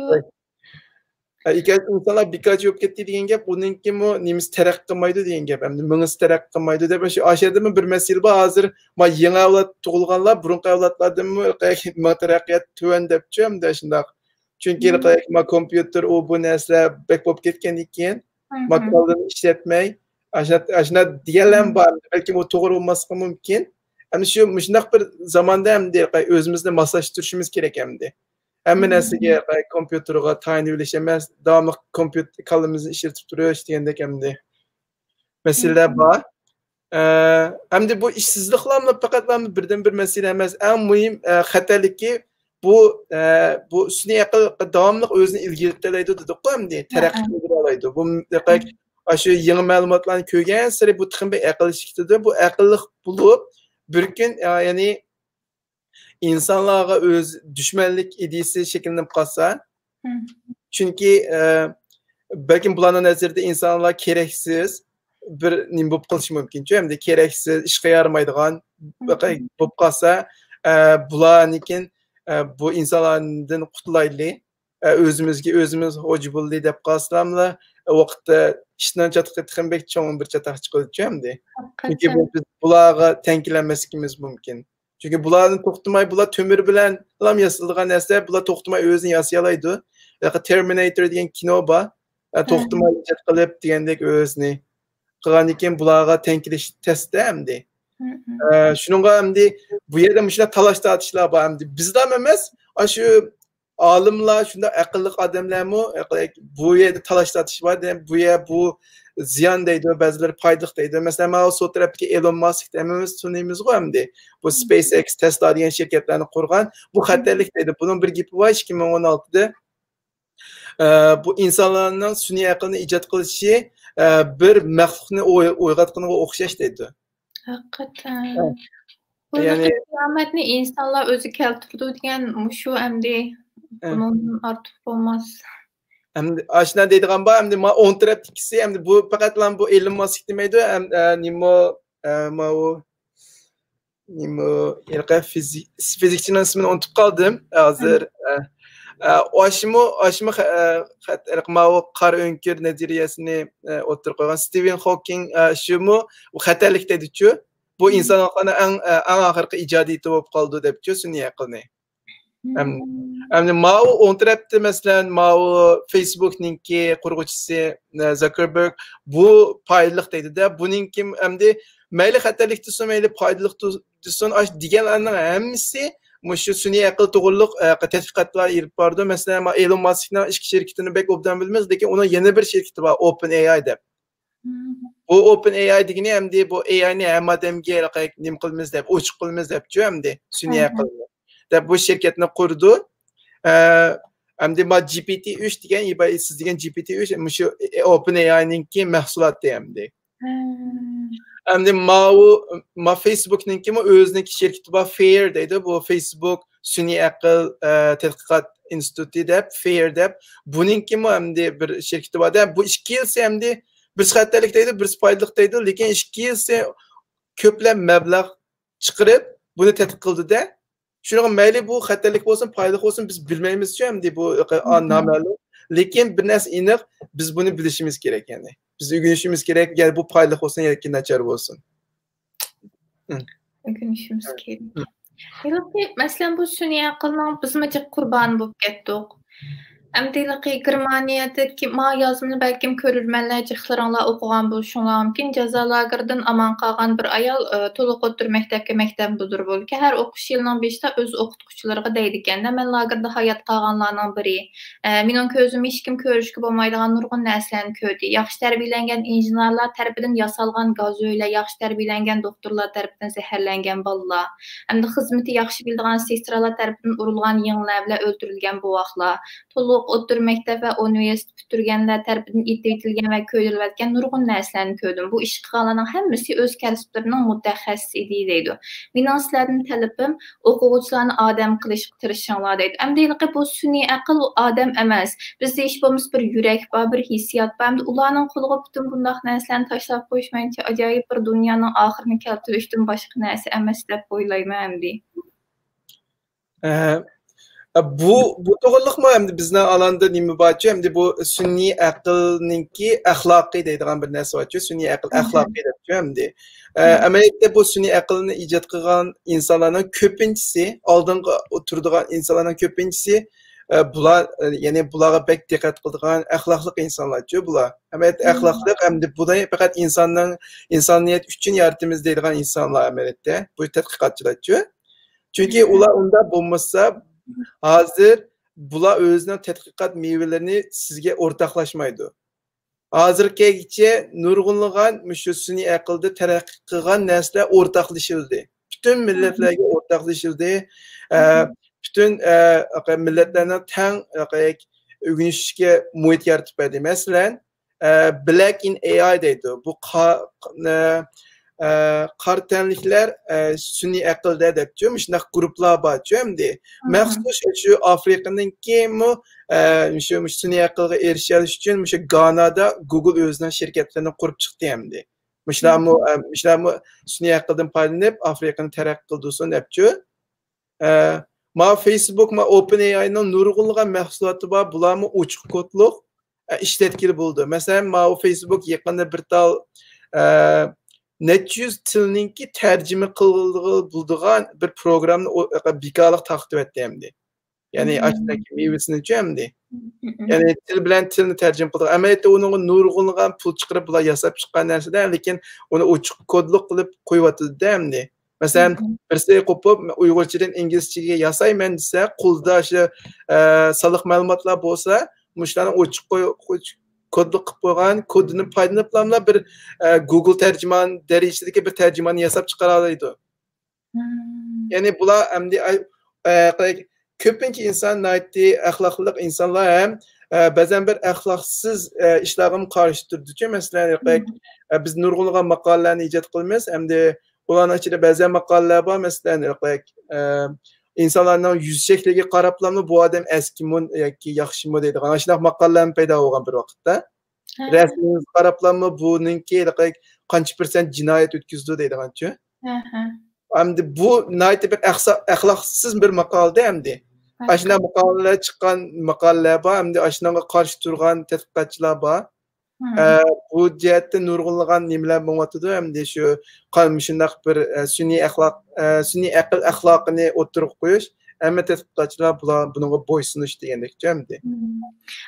ئىنسانلار بىكارچى بولۇپ كەتتى دېگەن گەپ، ئۇنىڭكىمۇ نېمىسى تەرەققىي قىلمايدۇ دېگەن گەپ. ئەمدى مېڭىسى تەرەققىي قىلمايدۇ دەپ، شۇ ئاشۇ يەردىمۇ بىر مەسىلە بار. ھازىر ما يېڭى ئەۋلاد تۇغۇلغانلار بۇرۇنقى ئەۋلادلاردىنمۇ مېڭە تەرەققىياتى تۆۋەن دەپچۇ ئەمدى شۇنداق. چۈنكى ما كومپيۇتېر، ئۇ بۇ نەرسىلەر بەك بولۇپ كەتكەندىن كېيىن، ما كاللىنى ئىشلەتمەي، ئاشۇنداق، ئاشۇنداق دېگەنلەرمۇ بار. بەلكىم ئۇ توغرا بولماسلىقى مۇمكىن. ئەمدى شۇ، مۇشۇنداق بىر زاماندا ئەمدى ئۆزىمىزنى ماسلاشتۇرۇشىمىز كېرەك ئەمدى. ھەممە نەرسىگە كومپيۇتېرغا تايىنىۋېلىش ئەمەس، داۋاملىق كومپيۇتېر، كاللىمىزنى ئىشلىتىپ تۇرۇش دېگەندەك ئەمدى مەسىلىلەر بار. ئە، ئەمدى بۇ ئىشسىزلىقلارمۇ پەقەتلا بىردىنبىر مەسىلە ئەمەس. ئەڭ مۇھىم، ئە، خەتەرلىكى بۇ، ئە، بۇ سۈنئىي ئەقىل داۋاملىق ئۆزىنى ئىلگىرىلىتەلەيدۇ دېدۇققۇ ئەمدى، تەرەققىي قىلدۇرالايدۇ. بۇ ئاشۇ يېڭى مەلۇماتلارنى كۆرگەنسېرى بۇ تېخىمۇ بەك ئەقىللىشىپ كېتىدۇ. بۇ ئەقىللىق بولۇپ، بىر كۈن، ئە، يەنى ئىنسانلارغا ئۆز دۈشمەنلىك ئىدىيىسى شەكىللىنىپ قالسا، چۈنكى، ئە، بەلكىم بۇلارنىڭ نەزىرىدە ئىنسانلار كېرەكسىز بىر نېمە بولۇپ قېلىشى مۇمكىنچۇ، ئەمدى كېرەكسىز، ئىشقا يارىمايدىغان بولۇپ قالسا، ئە، بۇلارنىڭكىن، ئە، بۇ ئىنسانلاردىن قۇتۇلايلى، ئە، ئۆزىمىزگە ئۆزىمىز خوجا بولدى دەپ قالسىلاملا، ئە، ۋاقىتتا ئىشنىڭ چاتىقى تېخىمۇ بەك چوڭ بىر چاتاق چىقىدۇچۇ ئەمدى. چۈنكى بۇ، بىز بۇلارغا تەڭ كېلەلمەسلىكىمىز مۇمكىن. چۈنكى بۇلارنى توختىماي، بۇلار تۆمۈر بىلەنلا ياسىلىدىغان نەرسە، بۇلار توختىماي ئۆزىنى ياسىيالايدۇ. تېرمىناتور دېگەن كىنو بار. ئە، توختىماي ئىجاد قىلىپ دېگەندەك ئۆزىنى قىلغاندىن كېيىن بۇلارغا تەڭ كېلىش تەستە ئەمدى. ئە، شۇنىڭغا ئەمدى بۇ يەردە مۇشۇنداق تالاش تارتىشلار بار ئەمدى. بىزلام ئەمەس، ئاشۇ ئالىملار، شۇنداق ئەقىللىق ئادەملەرمۇ، ئە، بۇ يەردە تالاش تارتىش بار، دە-، بۇ يەر، بۇ زىيان دەيدۇ، بەزىلىرى پايدىلىق دەيدۇ. مەسىلەن، ماۋۇ سول تەرەپتىكى ئېلون ماسك ھەممىمىز تونۇيمىزغۇ ئەمدى. بۇ سپېيس ئېكس، تېسلا دېگەن شىركەتلەرنى قۇرغان. بۇ خەتەرلىك دەيدۇ. بۇنىڭ بىر گېپى بار، ئىككى مىڭ ئون ئالتىدە، ئە، بۇ ئىنسانلارنىڭ سۈنئىي ئەقىلنى ئىجاد قىلىشى، ئە، بىر مەخلۇقنى ئوي-، ئويغاتقىنىغا ئوخشاش دەيدۇ. ھەقىقەتەن. بۇ يەنى قىيامەتنى ئىنسانلار ئۆزى كەلتۈرىدۇ دېگەن مۇشۇ ئەمدى، ئە. بۇنىڭدىن ئارتۇق بولماس. ئەمدى ئاشۇنداق دەيدىغان بار، ئەمدى ما ئوڭ تەرەپتىكىسى، ئەمدى بۇ پەقەتلا بۇ ئېلون ماسك دېمەيدۇ، ئەم-، ئە، نېمە، ئە، ماۋۇ، نېمە، ھېلىقى فىزىك-، فىزىكچىنىڭ ئىسمىنى ئۇنتۇپ قالدىم ھازىر. ئە، ئە، ئاشمۇ، ئاشمۇ خە-، ئە، خەت-، ھېلىقى ماۋۇ قارا ئۆڭكۈر نەزەرىيەسىنى، ئە، ئوتتۇرىغا قويغان ستىۋېن خوكىڭ، ئە، شۇمۇ بۇ خەتەرلىك دەيدىچۇ. بۇ ئىنسانلىقلارنىڭ ئەڭ، ئە، ئەڭ ئاخىرقى ئىجادىيىتى بولۇپ قالىدۇ دەپچۇ سۈنئىي ئەقىلنى. ئەم-، ئەمدى ماۋۇ ئوڭ تەرەپتە، مەسىلەن، ماۋۇ فېيسبۇكنىڭكى قۇرغۇچىسى، ئە، زاكاربېرگ، بۇ پايدىلىق دەيدۇ-دە. بۇنىڭكى ئەمدى مەيلى خەتەرلىك دېسۇن، مەيلى پايدىلىق دېسۇن، ئاش دېگەنلەرنىڭ ھەممىسى مۇشۇ سۈنئىي ئەقىل توغرۇلۇق، ئە، تەتقىقاتلار ئېلىپ بارىدۇ. مەسىلەن، ما ئېلون ماسكنىڭ ئىككى شىركىتىنى بەك ئوبدان بىلىمىز، لېكىن ئۇنىڭ يەنە بىر شىركىتى بار، ئوپېن ئەي ئاي دەپ. بۇ ئوپېن ئەي ئاي دېگىنى ئەمدى بۇ ئەي ئاينى ھەممە ئادەمگە نېمە قىلىمىز دەپ، ئوچۇق قىلىمىز دەپچۇ ئەمدى سۈنئىي ئەقىلنى دەپ بۇ شىركەتنى قۇردى. ئە، ئەمدى ما جى پى تى ئۈچ دېگەن، سىز دېگەن جى پى تى ئۈچ مۇشۇ ئوپېن ئەي ئاينىڭكى مەھسۇلاتى ئەمدى. ئەمدى ماۋۇ، ما فېيسبۇكنىڭكىمۇ ئۆزىنىڭكى شىركىتى بار، فېير دەيدۇ. بۇ فېيسبۇك سۈنئىي ئەقىل، ئە، تەتقىقات ئىنستىتۇتى دەپ، فېير دەپ. بۇنىڭكىمۇ ئەمدى بىر شىركىتى بار دە. بۇ ئىككىلىسى ئەمدى بىرسى خەتەرلىك دەيدۇ، بىرسى پايدىلىق دەيدۇ. لېكىن ئىككىلىسى كۆپلەپ مەبلەغ چىقىرىپ، بۇنى تەتقىق قىلدى دە. شۇنىڭغا مەيلى بۇ خەتەرلىك بولسۇن، پايدىلىق بولسۇن، بىز بىلمەيمىزچۇ ئەمدى بۇ، ئە، نامەلۇم. لېكىن بىر نەرسە ئېنىق، بىز بۇنى بىلىشىمىز كېرەك، يەنى. بىز ئۆگىنىشىمىز كېرەك، يەنى بۇ پايدىلىق بولسۇن ياكى ناچار بولسۇن. ئۆگىنىشىمىز كېرەك. ھېلىقى، مەسىلەن، بۇ سۈنئىي ئەقىلنىڭ بىزمۇ جىق قۇربانى بولۇپ كەتتۇق. ئەمدى ھېلىقى گېرمانىيەدىكى ما يازمىنى بەلكىم كۆرۈرمەنلەر جىقلىرىڭلار ئوقۇغان بولۇشۇڭلار مۇمكىن. جازا لاگېرىدىن ئامان قالغان بىر ئايال، ئە، تولۇق ئوتتۇرا مەكتەپكە مەكتەپ مۇدىرى بولىدىكەن. ھەر ئوقۇش يىلىنىڭ بېشىدا ئۆز ئوقۇتقۇچىلىرىغا دەيدىكەن-دە، مەن لاگېردا ھايات قالغانلارنىڭ بىرى. ئە، مېنىڭ كۆزۈم ھېچكىم كۆرۈشكە بولمايدىغان نۇرغۇن نەرسىلەرنى كۆردى. ياخشى تەربىيەلەنگەن ئىنژېنېرلار تەرىپىدىن ياسالغان گاز ئۆيلەر، ياخشى تەربىيەلەنگەن دوختۇرلار تەرىپىدىن زەھەرلەنگەن بالىلار، ھەمدە خىزمىتى ياخشى بىلىدىغان سېسترالار تەرىپىدىن ئۇرۇلغان يىڭنىلەر بىلەن ئۆلتۈرۈلگەن بوۋاقلار، تولۇق ئوتتۇرا مەكتەپ ۋە ئۇنىۋېرسىتېت پۈتتۈرگەنلەر تەرىپىدىن ئېتىۋېتىلگەن ۋە كۆيدۈرۈلۈۋەتكەن نۇرغۇن نەرسىلەرنى كۆردۈم. بۇ ئىش قىلغانلارنىڭ ھەممىسى ئۆز كەسىپلىرىنىڭ مۇتەخەسسىسى ئىدى، دەيدۇ. مېنىڭ سىلەردىن تەلىپىم، ئوقۇغۇچىلارنى ئادەم قىلىشقا تىرىشىڭلار، دەيدۇ. ئەمدى ھېلىقى بۇ سۈنئىي ئەقىل ئۇ ئادەم ئەمەس. بىزدە ھېچ بولمىسا بىر يۈرەك بار، بىر ھېسسىيات بار. ئەمدى ئۇلارنىڭ قولىغا پۈتۈن بۇنداق نەرسىلەرنى تاشلاپ قويۇش مەنچە ئاجايىپ بىر دۇنيانىڭ ئاخىرىنى كەلتۈرۈشتىن باشقا نەرسە ئەمەس دەپ ئويلايمەن ئەمدى. ئە، بۇ، بۇ توغرىلىقمۇ ئەمدى بىزنىڭ ئالاندا نېمە بارچۇ؟ ئەمدى بۇ سۈنئىي ئەقىلنىڭكى ئەخلاقى دەيدىغان بىر نەرسە بارچۇ؟ سۈنئىي ئەقىل ئەخلاقى دەپچۇ ئەمدى. ئە، ئەمەلىيەتتە بۇ سۈنئىي ئەقىلنى ئىجاد قىلغان ئىنسانلارنىڭ كۆپىنچىسى، ئالدىنقى تۇرىدىغان ئىنسانلارنىڭ كۆپىنچىسى، ئە، بۇلار، ئە، يەنى بۇلارغا بەك دىققەت قىلىدىغان ئەخلاقلىق ئىنسانلارچۇ بۇلار. ئەمەلىيەتتە ئەخلاقلىق ئەمدى بۇنى پەقەت ئىنساننىڭ، ئىنسانىيەت ئۈچۈن يارىتىمىز دەيدىغان ئىنسانلار ئەمەلىيەتتە. بۇ تەتقىقاتچىلارچۇ. چۈنكى ئۇلار ئۇنداق بولمىسا، ھازىر بۇلار ئۆزىنىڭ تەتقىقات مېۋىلىرىنى سىزگە ئورتاقلاشمايدۇ. ھازىرغىچە نۇرغۇنلىغان مۇشۇ سۈنئىي ئەقىلدە تەرەققىي قىلغان نەرسىلەر ئورتاقلىشىلدى. پۈتۈن مىللەتلەرگە ئورتاقلىشىلدى. ئە، پۈتۈن، ئە، مىللەتلەرنىڭ تەڭ ئۆگىنىشىشكە مۇھىت يارىتىپ بەردى. مەسىلەن، ئە، بلەك ئىن ئەي ئاي دەيدۇ. بۇ قا-، ئە، ئە، قارا تەنلىكلەر، ئە، سۈنئىي ئەقىلدە دەپچۇ، مۇشۇنداق گۇرۇپپىلار بارچۇ ئەمدى. مەخسۇس شۇ ئافرىقىنىڭكىمۇ، ئە، شۇ، مۇشۇ سۈنئىي ئەقىلگە ئېرىشەلىشىش ئۈچۈن مۇشۇ گانادا گۇگل ئۆزىنىڭ شىركەتلىرىنى قۇرۇپ چىقتى ئەمدى. مۇشۇلارمۇ، ئە، مۇشۇلارمۇ سۈنئىي ئەقىلدىن پايدىلىنىپ ئافرىقىنى تەرەققىي قىلدۇرسۇن دەپچۇ. ئە، ما فېيسبۇك، ما ئوپېن ئەي ئاينىڭ نۇرغۇنلىغان مەھسۇلاتى بار، بۇلارمۇ ئوچۇق كودلۇق، ئە، ئىشلەتكىلى بولىدۇ. مەسىلەن، ماۋۇ فېيسبۇك يېقىندا بىر تال، ئە، نەچچە يۈز تىلنىڭكى تەرجىمە قىلغىلى بولىدىغان بىر پروگراممىنى ئو-، ئە، بىكارلىق تارقىتىۋەتتى ئەمدى. يەنى ئاشۇنداق مېۋىسىنىچۇ ئەمدى. يەنى تىل بىلەن تىلنى تەرجىمە قىلىدىغان. ئەمەلىيەتتە ئۇنىڭغا نۇرغۇنلىغان پۇل چىقىرىپ بۇلار ياساپ چىققان نەرسىدە، لېكىن ئۇنى ئوچۇق كودلۇق قىلىپ قويۇۋاتىدۇ-دە ئەمدى. مەسىلەن، بىرسى قوپۇپ، ئۇيغۇرچىدىن ئىنگلىزچىگە ياسايمەن دېسە، قولدا شۇ، ئە، سانلىق مەلۇماتلار بولسا، مۇشۇلارنى ئوچۇق قوي-، ئوچۇق كودلۇق قىلىپ قويغان، كودىدىن پايدىلىنىپلاملا بىر، ئە، گۇگل تەرجىمان دەرىجىسىدىكى بىر تەرجىماننى ياساپ چىقارالايدۇ. يەنى بۇلار ئەمدى، ئە، كۆپىنچە ئىنسان ناھايىتى ئەخلاقلىق ئىنسانلار ھەم، ئە، بەزەن بىر ئەخلاقسىز، ئە، ئىشلارغىمۇ قارشى تۇرىدۇچۇ. مەسىلەن، ئە، بىز نۇرغۇنلىغان ماقالىلەرنى ئىجاد قىلىمىز، ئەمدى بۇلارنىڭ ئىچىدە بەزى ماقالىلەر بار، مەسىلەن، ئە، ئىنسانلارنىڭ يۈز شەكلىگە قاراپلامۇ بۇ ئادەم ئەسكىمۇ ياكى ياخشىمۇ دەيدىغان ئاشۇنداق ماقالىلەرمۇ پەيدا بولغان بىر ۋاقىتتا. رەسىمىگە قاراپلامۇ بۇنىڭكى قانچە پىرسەنت جىنايەت ئۆتكۈزىدۇ دەيدىغانچۇ. ئەمدى بۇ ناھايىتى بىر ئەخسا-، ئەخلاقسىز بىر ماقالىدە ئەمدى. ئاشۇنداق ماقالىلەر چىققان ماقالىلەر بار، ئەمدى ئاشۇنىڭغا قارشى تۇرغان تەتقىقاتچىلار بار. ئە، بۇ جەھەتتە نۇرغۇنلىغان نېمىلەر بولۇۋاتىدۇ، ئەمدى شۇ قان-، مۇشۇنداق بىر، ئە، سۈنئىي ئەخلاق، ئە، سۈنئىي ئەقىل ئەخلاقىنى ئوتتۇرىغا قويۇش، ھەممە تەتقىقاتچىلار بۇلار، بۇنىڭغا بويسۇنۇش دېگەندەكچۇ ئەمدى.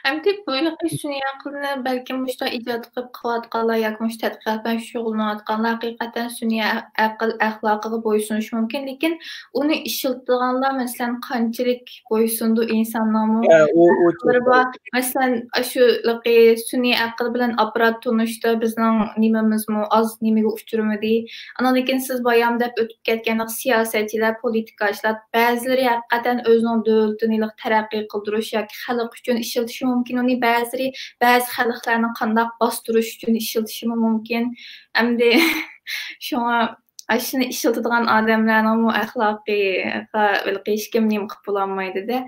ئەمدى بۇ ھېلىقى سۈنئىي ئەقىلنى بەلكىم مۇشۇنداق ئىجاد قىلىپ قىلىۋاتقانلار ياكى مۇشۇ تەتقىقات بىلەن شۇغۇللىنىۋاتقانلار ھەقىقەتەن سۈنئىي ئەقىل ئەخلاقىغا بويسۇنۇشى مۇمكىن، لېكىن ئۇنى ئىشلىتىدىغانلار، مەسىلەن، قانچىلىك بويسۇنىدۇ ئىنساننىڭمۇ ھە، ئۇ، ئۇ ھەقلىرى بار. مەسىلەن، ئاشۇ ھېلىقى سۈنئىي ئەقىل بىلەن ئاپپارات تونۇشتا بىزنىڭ نېمىمىزمۇ ئاز نېمىگە ئۇچرىمىدى. ئانىڭدىن كېيىن سىز بايام دەپ ئۆتۈپ كەتكەندەك سىياسەتچىلەر، پولىتىكاچىلار بەزىلىرى ھەقىقەتەن ئۆزىنىڭ دۆلىتىنى ھېلىقى تەرەققىي قىلدۇرۇش ياكى خەلق ئۈچۈن ئىشلىتىشى مۇمكىن. ئۇنى بەزىلىرى بەزى خەلقلەرنى قانداق باستۇرۇش ئۈچۈن ئىشلىتىشىمۇ مۇمكىن. ئەمدى شۇڭا ئاشۇنى ئىشلىتىدىغان ئادەملەرنىڭمۇ ئەخلاقىغا ھېلىقى ھېچكىم نېمە قىلىپ بولالمايدۇ-دە.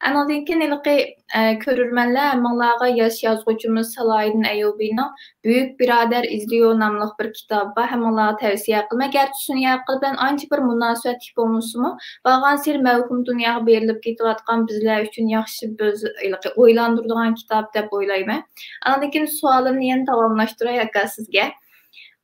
ئانىڭدىن كېيىن ھېلىقى، ئە، كۆرۈرمەنلەر ھەممىڭلارغا ياش يازغۇچىمىز سالاھىدىن ئەييۇبىنىڭ بۈيۈك بۇرادەر ئىزلىيور ناملىق بىر كىتابى بار. ھەممىڭلارغا تەۋسىيە قىلىمەن. گەرچە سۈنئىي ئەقىل بىلەن ئانچە بىر مۇناسىۋەتلىك بولمىسىمۇ، بارغانسېرى مەۋھۇم دۇنياغا بېرىلىپ كېتىۋاتقان بىزلەر ئۈچۈن ياخشى بىز ھېلىقى ئويلاندۇرىدىغان كىتاب دەپ ئويلايمەن. ئانىڭدىن كېيىن سوئالىمنى يەنە داۋاملاشتۇراي ئاكا سىزگە.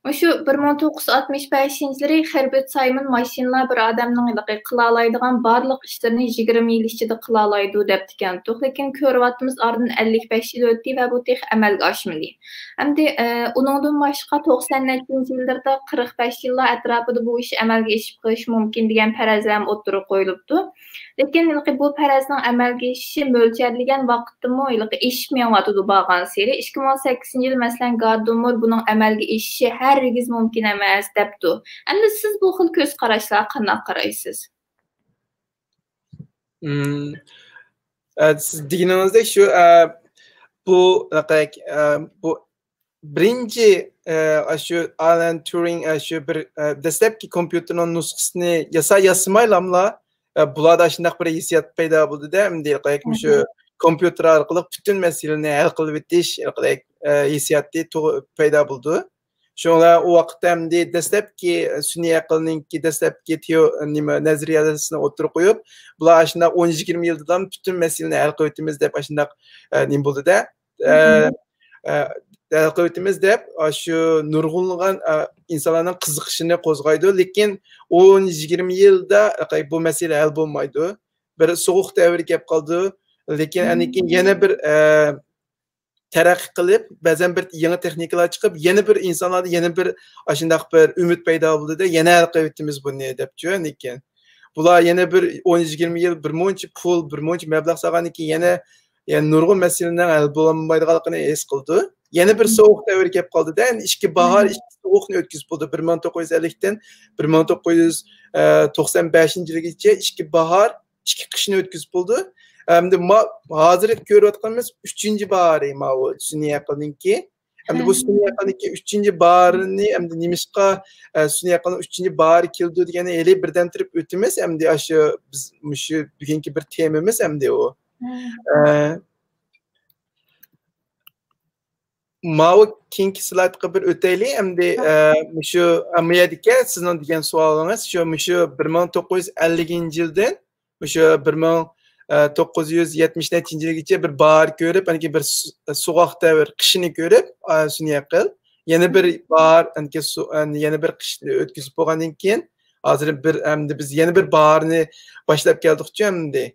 مۇشۇ بىر مىڭ توققۇز يۈز ئاتمىش بەشىنچى يىلى خېربېرت سايمون ماشىنىلار بىر ئادەمنىڭ ھېلىقى قىلالايدىغان بارلىق ئىشلىرىنى يىگىرمە يىل ئىچىدە قىلالايدۇ دەپتىكەنتۇق. لېكىن كۆرۈۋاتىمىز، ئارىدىن ئەللىك بەش يىل ئۆتتى ۋە بۇ تېخى ئەمەلگە ئاشمىدى. ئەمدى، ئە، ئۇنىڭدىن باشقا توقسان نەچچىنچى يىللىرىدا، قىرىق بەش يىللار ئەتراپىدا بۇ ئىش ئەمەلگە ئېشىپ قېلىشى مۇمكىن دېگەن پەرەزلەرمۇ ئوتتۇرىغا قويۇلۇپتۇ. لېكىن ھېلىقى بۇ پەرەزنىڭ ئەمەلگە ئېشىشى مۆلچەرلىگەن ۋاقىتتىنمۇ ھېلىقى ئېشىپ مېڭىۋاتىدۇ بارغانسېرى. ئىككى مىڭ سەككىزىنچى يىلى، مەسىلەن، گاردىمور بۇنىڭ ئەمەلگە ئېشىشى ھەرگىز مۇمكىن ئەمەس دەپتۇ. ئەمدى سىز بۇ خىل كۆز قاراشلارغا قانداق قارايسىز؟ مم. ئە، سىز دېگىنىڭىزدەك شۇ، ئە، بۇ، ئە، بۇ بىرىنچى، ئە، ئاشۇ ئالان تۇرىڭ، ئاشۇ بىر، ئە، دەسلەپكى كومپيۇتېرنىڭ نۇسخىسىنى ياسا-، ياسىمايلاملا، ئە، بۇلاردا شۇنداق بىر ھېسسىيات پەيدا بولدى-دە، ئەمدى مۇشۇ كومپيۇتېر ئارقىلىق پۈتۈن مەسىلىنى ھەل قىلىۋېتىش، ئە، ھېسسىياتى تۇغ-، پەيدا بولىدۇ. شۇڭا ئۇ ۋاقىتتا ئەمدى دەسلەپكى سۈنئىي ئەقىلنىڭكى دەسلەپكى تېئو-، نېمە، نەزەرىيەسىنى ئوتتۇرىغا قويۇپ، بۇلار ئاشۇنداق ئون يىگىرمە يىلدىلا پۈتۈن مەسىلىنى ھەل قىلىۋېتىمىز دەپ ئاشۇنداق، ئە، نېمە بولدى-دە. ئە، ئە، ھەل قىلىۋېتىمىز دەپ، ئاشۇ نۇرغۇنلىغان، ئە، ئىنسانلارنىڭ قىزىقىشىنى قوزغايدۇ. لېكىن ئون يىگىرمە يىلدا بۇ مەسىلە ھەل بولمايدۇ. بىر سوغۇق دەۋرگە كەپ قالىدۇ. لېكىن ئاندىن كېيىن يەنە بىر، ئە، تەرەققىي قىلىپ، بەزەن بىر يېڭى تېخنىكىلار چىقىپ، يەنە بىر ئىنسانلاردا يەنە بىر ئاشۇنداق بىر ئۈمىد پەيدا بولدى-دە، يەنە ھەل قىلىۋېتىمىز بۇنى دەپچۇ. لېكىن بۇلار يەنە بىر ئون يىگىرمە يىل بىر مۇنچە پۇل، بىر مۇنچە مەبلەغ سالغاندىن كېيىن يەنە، يەنە نۇرغۇن مەسىلىنىڭ ھەل بولالمايدىغانلىقىنى ھېس قىلىدۇ. يەنە بىر سوغۇق دەۋر كەپ قالدى-دە، ئەمدى ئىككى باھار، ئىككى سوغۇقنى ئۆتكۈزۈپ بولدى. بىر مىڭ توققۇز يۈز ئەللىكتىن بىر مىڭ توققۇز يۈز توقسان بەشىنچى يىلىغىچە ئىككى باھار، ئىككى قىشنى ئۆتكۈزۈپ بولدى. ئەمدى ما-، ھازىر كۆرۈۋاتقىنىمىز ئۈچىنچى باھارى ماۋۇ سۈنئىي ئەقىلنىڭكى. ئەمدى بۇ سۈنئىي ئەقىلنىڭكى ئۈچىنچى باھارىنى، ئەمدى نېمىشقا، ئە، سۈنئىي ئەقىلنىڭ ئۈچىنچى باھارى كېلىدۇ دېگەننى ھېلى بىردەم تۇرۇپ ئۆتىمىز. ئەمدى ئاشۇ بىز، مۇشۇ بۈگۈنكى بىر تېمىمىز ئەمدى ئۇ. ئە، ماۋۇ كېيىنكى سلايدقا بىر ئۆتەيلى. ئەمدى، ئە، مۇشۇ، ئە، مۇ يەردىكى سىزنىڭ دېگەن سوئالىڭىز شۇ، مۇشۇ بىر مىڭ توققۇز يۈز ئەللىكىنچى يىلدىن مۇشۇ بىر مىڭ توققۇز يۈز يەتمىش نەچچىنچى يىلىگىچە بىر باھار كۆرۈپ، ئاندىن كېيىن بىر سو-، سوغۇق دەۋر قىشىنى كۆرۈپ، ئا، سۈنئىي ئەقىل. يەنە بىر باھار، ئاندىن كېيىن سو-، ئەن-، يەنە بىر قىشنى ئۆتكۈزۈپ بولغاندىن كېيىن، ھازىر بىر، ئەمدى بىز يەنە بىر باھارنى باشلاپ كەلدۇقچۇ ئەمدى.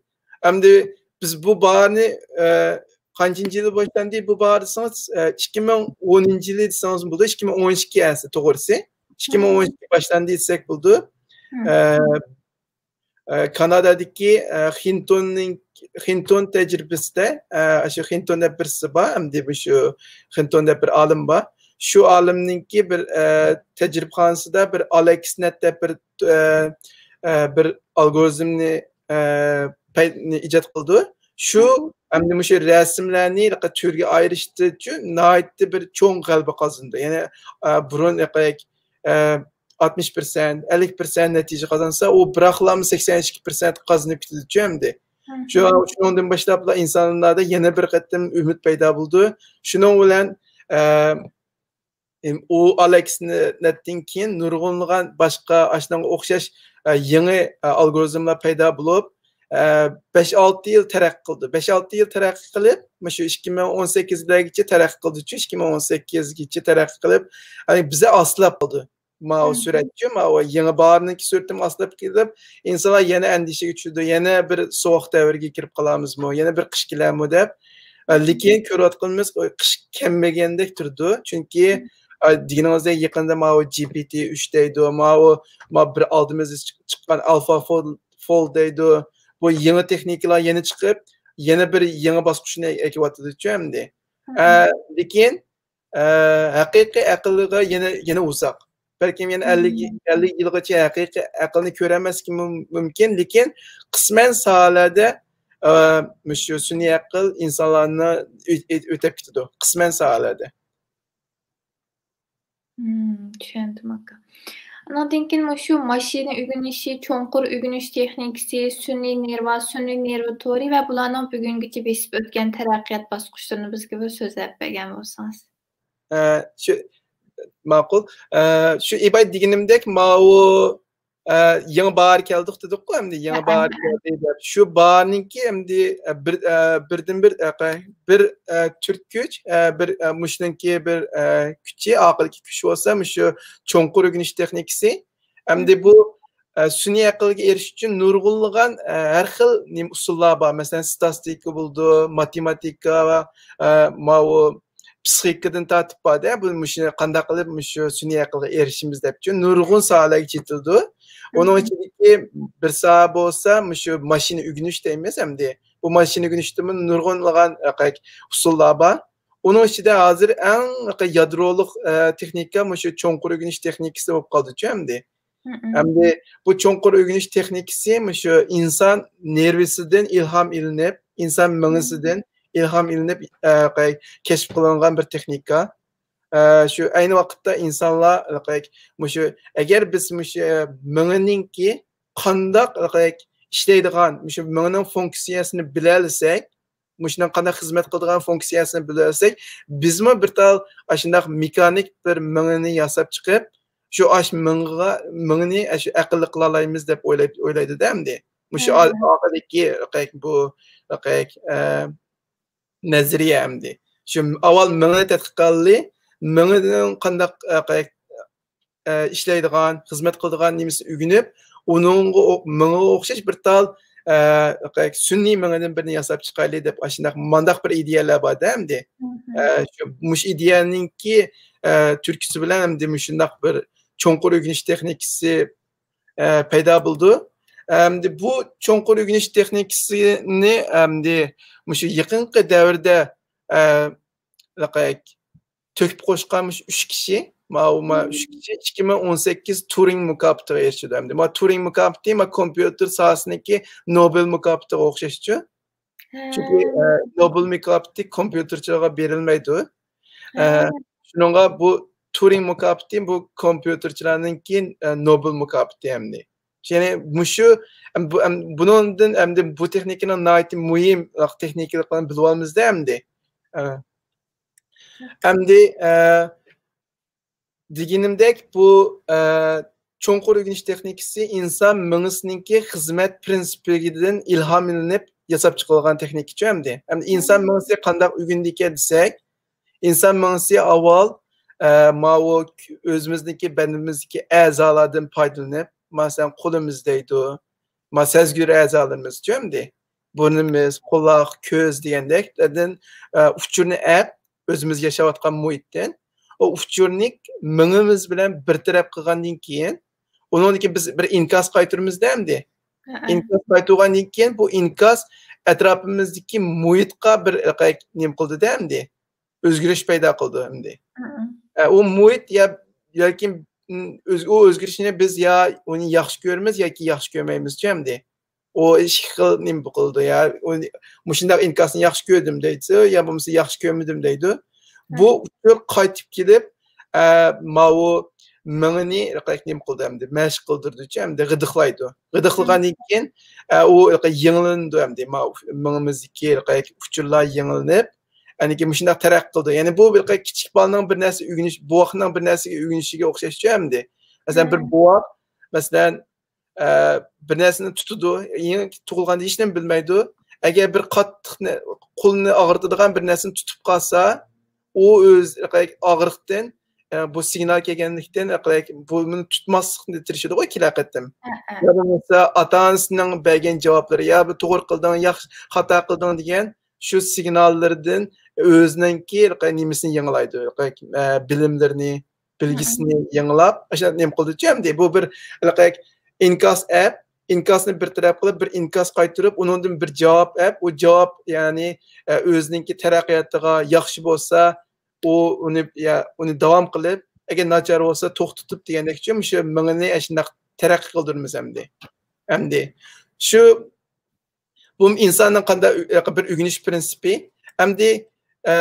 ئەمدى بىز بۇ باھارنى، ئە، قانچىنچى يىلى باشلاندى بۇ باھار دېسىڭىز، ئە، ئىككى مىڭ ئونىنچى يىلى دېسىڭىزمۇ بولىدۇ، ئىككى مىڭ ئون ئىككى ئەسلى توغرىسى. ئىككى مىڭ ئون ئىككى باشلاندى دېسەك بولىدۇ. ئە، ئە، كانادادىكى، ئە، خىنتوننىڭ، خىنتون تەجرىبىسىدە، ئە، شۇ خىنتون دەپ بىرسى بار، ئەمدى مۇشۇ خىنتون دەپ بىر ئالىم بار. شۇ ئالىمنىڭكى بىر، ئە، تەجرىبىخانىسىدا بىر ئالېكسنەت دەپ بىر، ئە، ئە، بىر ئالگورىزمنى، ئە، پەي-، ئىجاد قىلىدۇ. شۇ ئەمدى مۇشۇ رەسىملەرنى تۈرگە ئايرىشتا ناھايىتى بىر چوڭ غەلىبە قازىنىدۇ. يەنى، ئە، بۇرۇن، ئە، ئاتمىش پىرسەنت، ئەللىك پىرسەنت نەتىجە قازانسا، ئۇ بىراقلامۇ سەكسەن ئىككى پىرسەنت قازىنىپ كېتىدىچۇ ئەمدى. شۇ، شۇنىڭدىن باشلاپلا ئىنسانلاردا يەنە بىر قېتىم ئۈمىد پەيدا بولىدۇ. شۇنىڭ بىلەن، ئە، ئۇ ئالېكس نەتتىن كېيىن نۇرغۇنلىغان باشقا ئاشۇنىڭغا ئوخشاش، ئە، يېڭى، ئە، ئالگورىزملار پەيدا بولۇپ، ئە، بەش-ئالتە يىل تەرەققىي قىلدى. بەش-ئالتە يىل تەرەققىي قىلىپ، مۇشۇ ئىككى مىڭ ئون سەككىزلەرگىچە تەرەققىي قىلدىچۇ، ئىككى مىڭ ئون سەككىزگىچە تەرەققىي قىلىپ، يەنى بىزدە ئاستىلاپ قالدى. ماۋۇ سۈرەتچۇ، ماۋۇ يېڭى باھارنىڭكى سۈرىتىمۇ ئاستىلاپ كېلىپ، ئىنسانلار يەنە ئەندىشىگە چۈشىدۇ، يەنە بىر سوغۇق دەۋرگە كىرىپ قالامىزمۇ، يەنە بىر قىش كېلەرمۇ دەپ. ئە، لېكىن كۆرۈۋاتقىنىمىز، ئۇ قىش كەلمىگەندەك تۇرىدۇ. چۈنكى، ئە، دېگىنىڭىزدەك يېقىندا ماۋۇ جى پى تى ئۈچ دەيدۇ، ماۋۇ، ماۋۇ بىر ئالدىمىزدا چىق-، چىققان ئالفا فولد، فولد دەيدۇ. بۇ يېڭى تېخنىكىلار يەنە چىقىپ، يەنە بىر يېڭى باسقۇچنى ئەكىۋاتىدۇچۇ ئەمدى. ئە، لېكىن، ئە، ھەقىقىي ئەقىلگە يەنە، يەنە ئۇزاق. بەلكىم يەنە ئەللىك، ئەللىك يىلغىچە ھەقىقىي ئەقىلنى كۆرەلمەسلىكى مۇم-، مۇمكىن، لېكىن قىسمەن ساھەلەردە، ئە، مۇشۇ سۈنئىي ئەقىل ئىنسانلارنى ئۆ-، ئۆ-، ئۆتەپ كېتىدۇ. قىسمەن ساھەلەردە. مم، چۈشەندىم، ئاكا. ئانىڭدىن كېيىن مۇشۇ ماشىنا ئۆگىنىشى، چوڭقۇر ئۆگىنىش تېخنىكىسى، سۈنئىي نېرۋا، سۈنئىي نېرۋا تورى ۋە بۇلارنىڭ بۈگۈنگىچە بېسىپ ئۆتكەن تەرەققىيات باسقۇچلىرىنى بىزگە بىر سۆزلەپ بەرگەن بولسىڭىز. ئە، شۇ، ماقۇل. ئە، شۇ ئىباي دېگىنىمدەك، ماۋۇ، ئە، يېڭى باھار كەلدۇق دېدۇققۇ، ئەمدى يېڭى باھار كەلدى دەپ. شۇ باھارنىڭكى ئەمدى، ئە، بىر، ئە، بىردىن بىر، ئە، قاي-، بىر، ئە، تۈرتكە كۈچ، ئە، بىر، ئە، مۇشۇنىڭكى بىر، ئە، كۈچى، ئاقىلدىكى كۈچ بولسا، مۇشۇ چوڭقۇر ئۆگىنىش تېخنىكىسى. ئەمدى بۇ، ئە، سۈنئىي ئەقىلگە ئېرىشىش ئۈچۈن نۇرغۇنلىغان، ئە، ھەر خىل نېمە ئۇسۇللار بار. مەسىلەن، ستاتىستىكا بولىدۇ، ماتېماتىكا، ئە، ماۋۇ پسىخىكىدىن تارتىپ بار-دە، بۇ مۇشۇنى قانداق قىلىپ مۇشۇ سۈنئىي ئەقىلگە ئېرىشىمىز دەپچۇ، نۇرغۇن ساھەلەرگە چېتىلىدۇ. ئۇنىڭ ئىچىدىكى بىر ساھە بولسا مۇشۇ ماشىنا ئۆگىنىش دەيمىز ئەمدى. بۇ ماشىنا ئۆگىنىشتىمۇ نۇرغۇنلىغان، ئە، ئۇسۇللار بار. ئۇنىڭ ئىچىدە ھازىر ئەڭ يادرولۇق، ئە، تېخنىكا مۇشۇ چوڭقۇر ئۆگىنىش تېخنىكىسى بولۇپ قالدىچۇ ئەمدى. ئەمدى بۇ چوڭقۇر ئۆگىنىش تېخنىكىسى مۇشۇ ئىنسان نېرۋىسىدىن ئىلھام ئېلىنىپ، ئىنسان مېڭىسىدىن ئىلھام ئېلىنىپ، ئە، كەشىپ قىلىنغان بىر تېخنىكا. ئە، شۇ ئەينى ۋاقىتتا ئىنسانلار، ئە، مۇشۇ، ئەگەر بىز مۇشۇ، ئە، مېڭىنىڭكى قانداق، ئە، ئىشلەيدىغان، مۇشۇ مېڭىنىڭ فۇنكسىيەسىنى بىلەلىسەك، مۇشۇنىڭ قانداق خىزمەت قىلىدىغان فۇنكسىيەسىنى بىلەلىسەك، بىزمۇ بىر تال ئاشۇنداق مېخانىك بىر مېڭىنى ياساپ چىقىپ، شۇ ئاش مېڭىغا، مېڭىنى ئاشۇ ئەقىللىك قىلالايمىز دەپ ئويلاپ، ئويلايدۇ-دە ئەمدى. مۇشۇ ئا-، ئارقىدىكى رەقەك، بۇ رەقەك، ئە، نەزەرىيە ئەمدى. شۇ ئاۋۋال مېڭىنى تەتقىق قىلالى، مېڭىنىڭ قانداق، ئە، رەقەك، ئە، ئىشلەيدىغان، خىزمەت قىلىدىغان نېمىسىنى ئۆگىنىپ، ئۇنىڭغا ئو-، مېڭىغا ئوخشاش بىر تال، ئە، سۈنئىي مېڭىدىن بىرنى ياساپ چىقايلى دەپ ئاشۇنداق، مانداق بىر ئىدىيەلەر بار-دە ئەمدى. ئە، شۇ، مۇشۇ ئىدىيەنىڭكى، ئە، تۈرتكىسى بىلەن ئەمدى مۇشۇنداق بىر چوڭقۇر ئۆگىنىش تېخنىكىسى، ئە، پەيدا بولىدۇ. ئەمدى بۇ چوڭقۇر ئۆگىنىش تېخنىكىسىنى ئەمدى مۇشۇ يېقىنقى دەۋردە، ئە، تۆكۈپ قوشقان مۇشۇ ئۈچ كىشى، ماۋۇ، ما، ئۈچ كىشى ئىككى مىڭ ئون سەككىز تۇرىڭ مۇكاپاتىغا ئېرىشىدۇ ئەمدى. ما تۇرىڭ مۇكاپاتى، ما، كومپيۇتېر ساھەسىنىڭكى نوبېل مۇكاپاتىغا ئوخشاشچۇ. چۈنكى، ئە، نوبېل مۇكاپاتى كومپيۇتېرچىلارغا بېرىلمەيدۇ. ئە، شۇنىڭغا بۇ تۇرىڭ مۇكاپاتى بۇ كومپيۇتېرچىلارنىڭكى، ئە، نوبېل مۇكاپاتى ئەمدى. يەنى مۇشۇ، ئەم، بۇ، ئەم، بۇنىڭدىن ئەمدى بۇ تېخنىكىنىڭ ناھايىتى مۇھىم تېخنىكىلىقلىرىنى بىلىۋالىمىز-دە ئەمدى. ئە. ئەمدى، ئە، دېگىنىمدەك، بۇ، ئە، چوڭقۇر ئۆگىنىش تېخنىكىسى ئىنسان مېڭىسىنىڭكى خىزمەت پىرىنسىپىدىن ئىلھاملىنىپ ياساپ چىقىلغان تېخنىكىچۇ ئەمدى. ئەمدى ئىنسان مېڭىسى قانداق ئۆگىنىدىكەن دېسەك، ئىنسان مېڭىسى ئاۋۋال، ئە، ماۋۇ ئۆزىمىزنىڭكى بەدىنىمىزدىكى ئەزالاردىن پايدىلىنىپ، مەسىلەن، قولىمىز دەيدۇ، ما سەزگۈر ئەزالىرىمىزچۇ ئەمدى. بۇرنىمىز، قۇلاق، كۆز دېگەندەك، ئۇچۇرنى ئەپ، ئۆزىمىز ياشاۋاتقان مۇھىتتىن، ئۇ ئۇچۇرنى مېڭىمىز بىلەن بىر تەرەپ قىلغاندىن كېيىن، ئۇنىڭدىن كېيىن بىز بىر ئىنكاس قايتۇرىمىز-دە ئەمدى. ئىنكاس قايتۇرغاندىن كېيىن، بۇ ئىنكاس ئەتراپىمىزدىكى مۇھىتقا بىر، نېمە قىلدى-دە ئەمدى. ئۆزگىرىش پەيدا قىلىدۇ ئەمدى. ئە، ئۇ مۇھىت يا، ياكى، ئۆز-، ئۇ ئۆزگىرىشنى بىز يا ئۇنى ياخشى كۆرىمىز ياكى ياخشى كۆرمەيمىزچۇ ئەمدى. ئۇ ئىككى خىل نېمە قىلىدۇ يا، ئۇنى، مۇشۇنداق ئىنكاسنى ياخشى كۆردۈم دەيدۇ، يا بولمىسا ياخشى كۆرمىدىم دەيدۇ. بۇ ئۇچۇر قايتىپ كېلىپ، ئە، ماۋۇ، مېڭىنى نېمە قىلىدۇ ئەمدى، مەشىق قىلدۇرىدۇچۇ ئەمدى، غىدىقلايدۇ. غىدىقلىغاندىن كېيىن، ئە، ئۇ يېڭىلىنىدۇ ئەمدى. مېڭىمىزدىكى ئۇچۇرلار يېڭىلىنىپ، ئەنكى مۇشۇنداق تەرەققىي قىلىدۇ. يەنى بۇ بىر كىچىك بالىنىڭ بىر نەرسە ئۆگىنىش، بوۋاقنىڭ بىر نەرسىگە ئۆگىنىشىگە ئوخشاشچۇ ئەمدى. مەسىلەن، بىر بوۋاق، مەسىلەن، ئە، بىر نەرسىنى تۇتىدۇ، يېڭى تۇغۇلغاندا ھېچنېمە بىلمەيدۇ. ئەگەر بىر قاتتىقنى، قولىنى ئاغرىتىدىغان بىر نەرسىنى تۇتۇپ قالسا، ئۇ ئۆز ئاغرىقتىن، ئە، بۇ سىگنال كەلگەنلىكتىن، بۇنى تۇتماسلىقنى تىرىشىدىغۇ كېلەر قېتىم. يا بولمىسا ئاتا-ئانىسىنىڭ بەرگەن جاۋابلىرى، يا بۇ توغرا قىلدىڭ، ياخشى، خاتا قىلدىڭ دېگەن شۇ سىگناللىرىدىن ئۆزىنىڭكى نېمىسىنى يېڭىلايدۇ، ئە، بىلىملىرىنى، بىلگىسىنى يېڭىلاپ، ئاشۇ نېمە قىلدىچۇ ئەمدى. بۇ بىر ئىنكاس ئەپ، ئىنكاسنى بىر تەرەپ قىلىپ، بىر ئىنكاس قايتۇرۇپ، ئۇنىڭدىن بىر جاۋاب ئەپ، ئۇ جاۋاب، يەنى، ئە، ئۆزىنىڭكى تەرەققىياتىغا ياخشى بولسا، ئۇ ئۇنى، يا، ئۇنى داۋام قىلىپ، ئەگەر ناچار بولسا توختىتىپ دېگەندەكچۇ، مۇشۇ مېڭىنى ئاشۇنداق تەرەققىي قىلدۇرىمىز ئەمدى. ئەمدى شۇ بۇ ئىنساننىڭ قانداق ئۆ-، بىر ئۆگىنىش پىرىنسىپى. ئەمدى، ئە،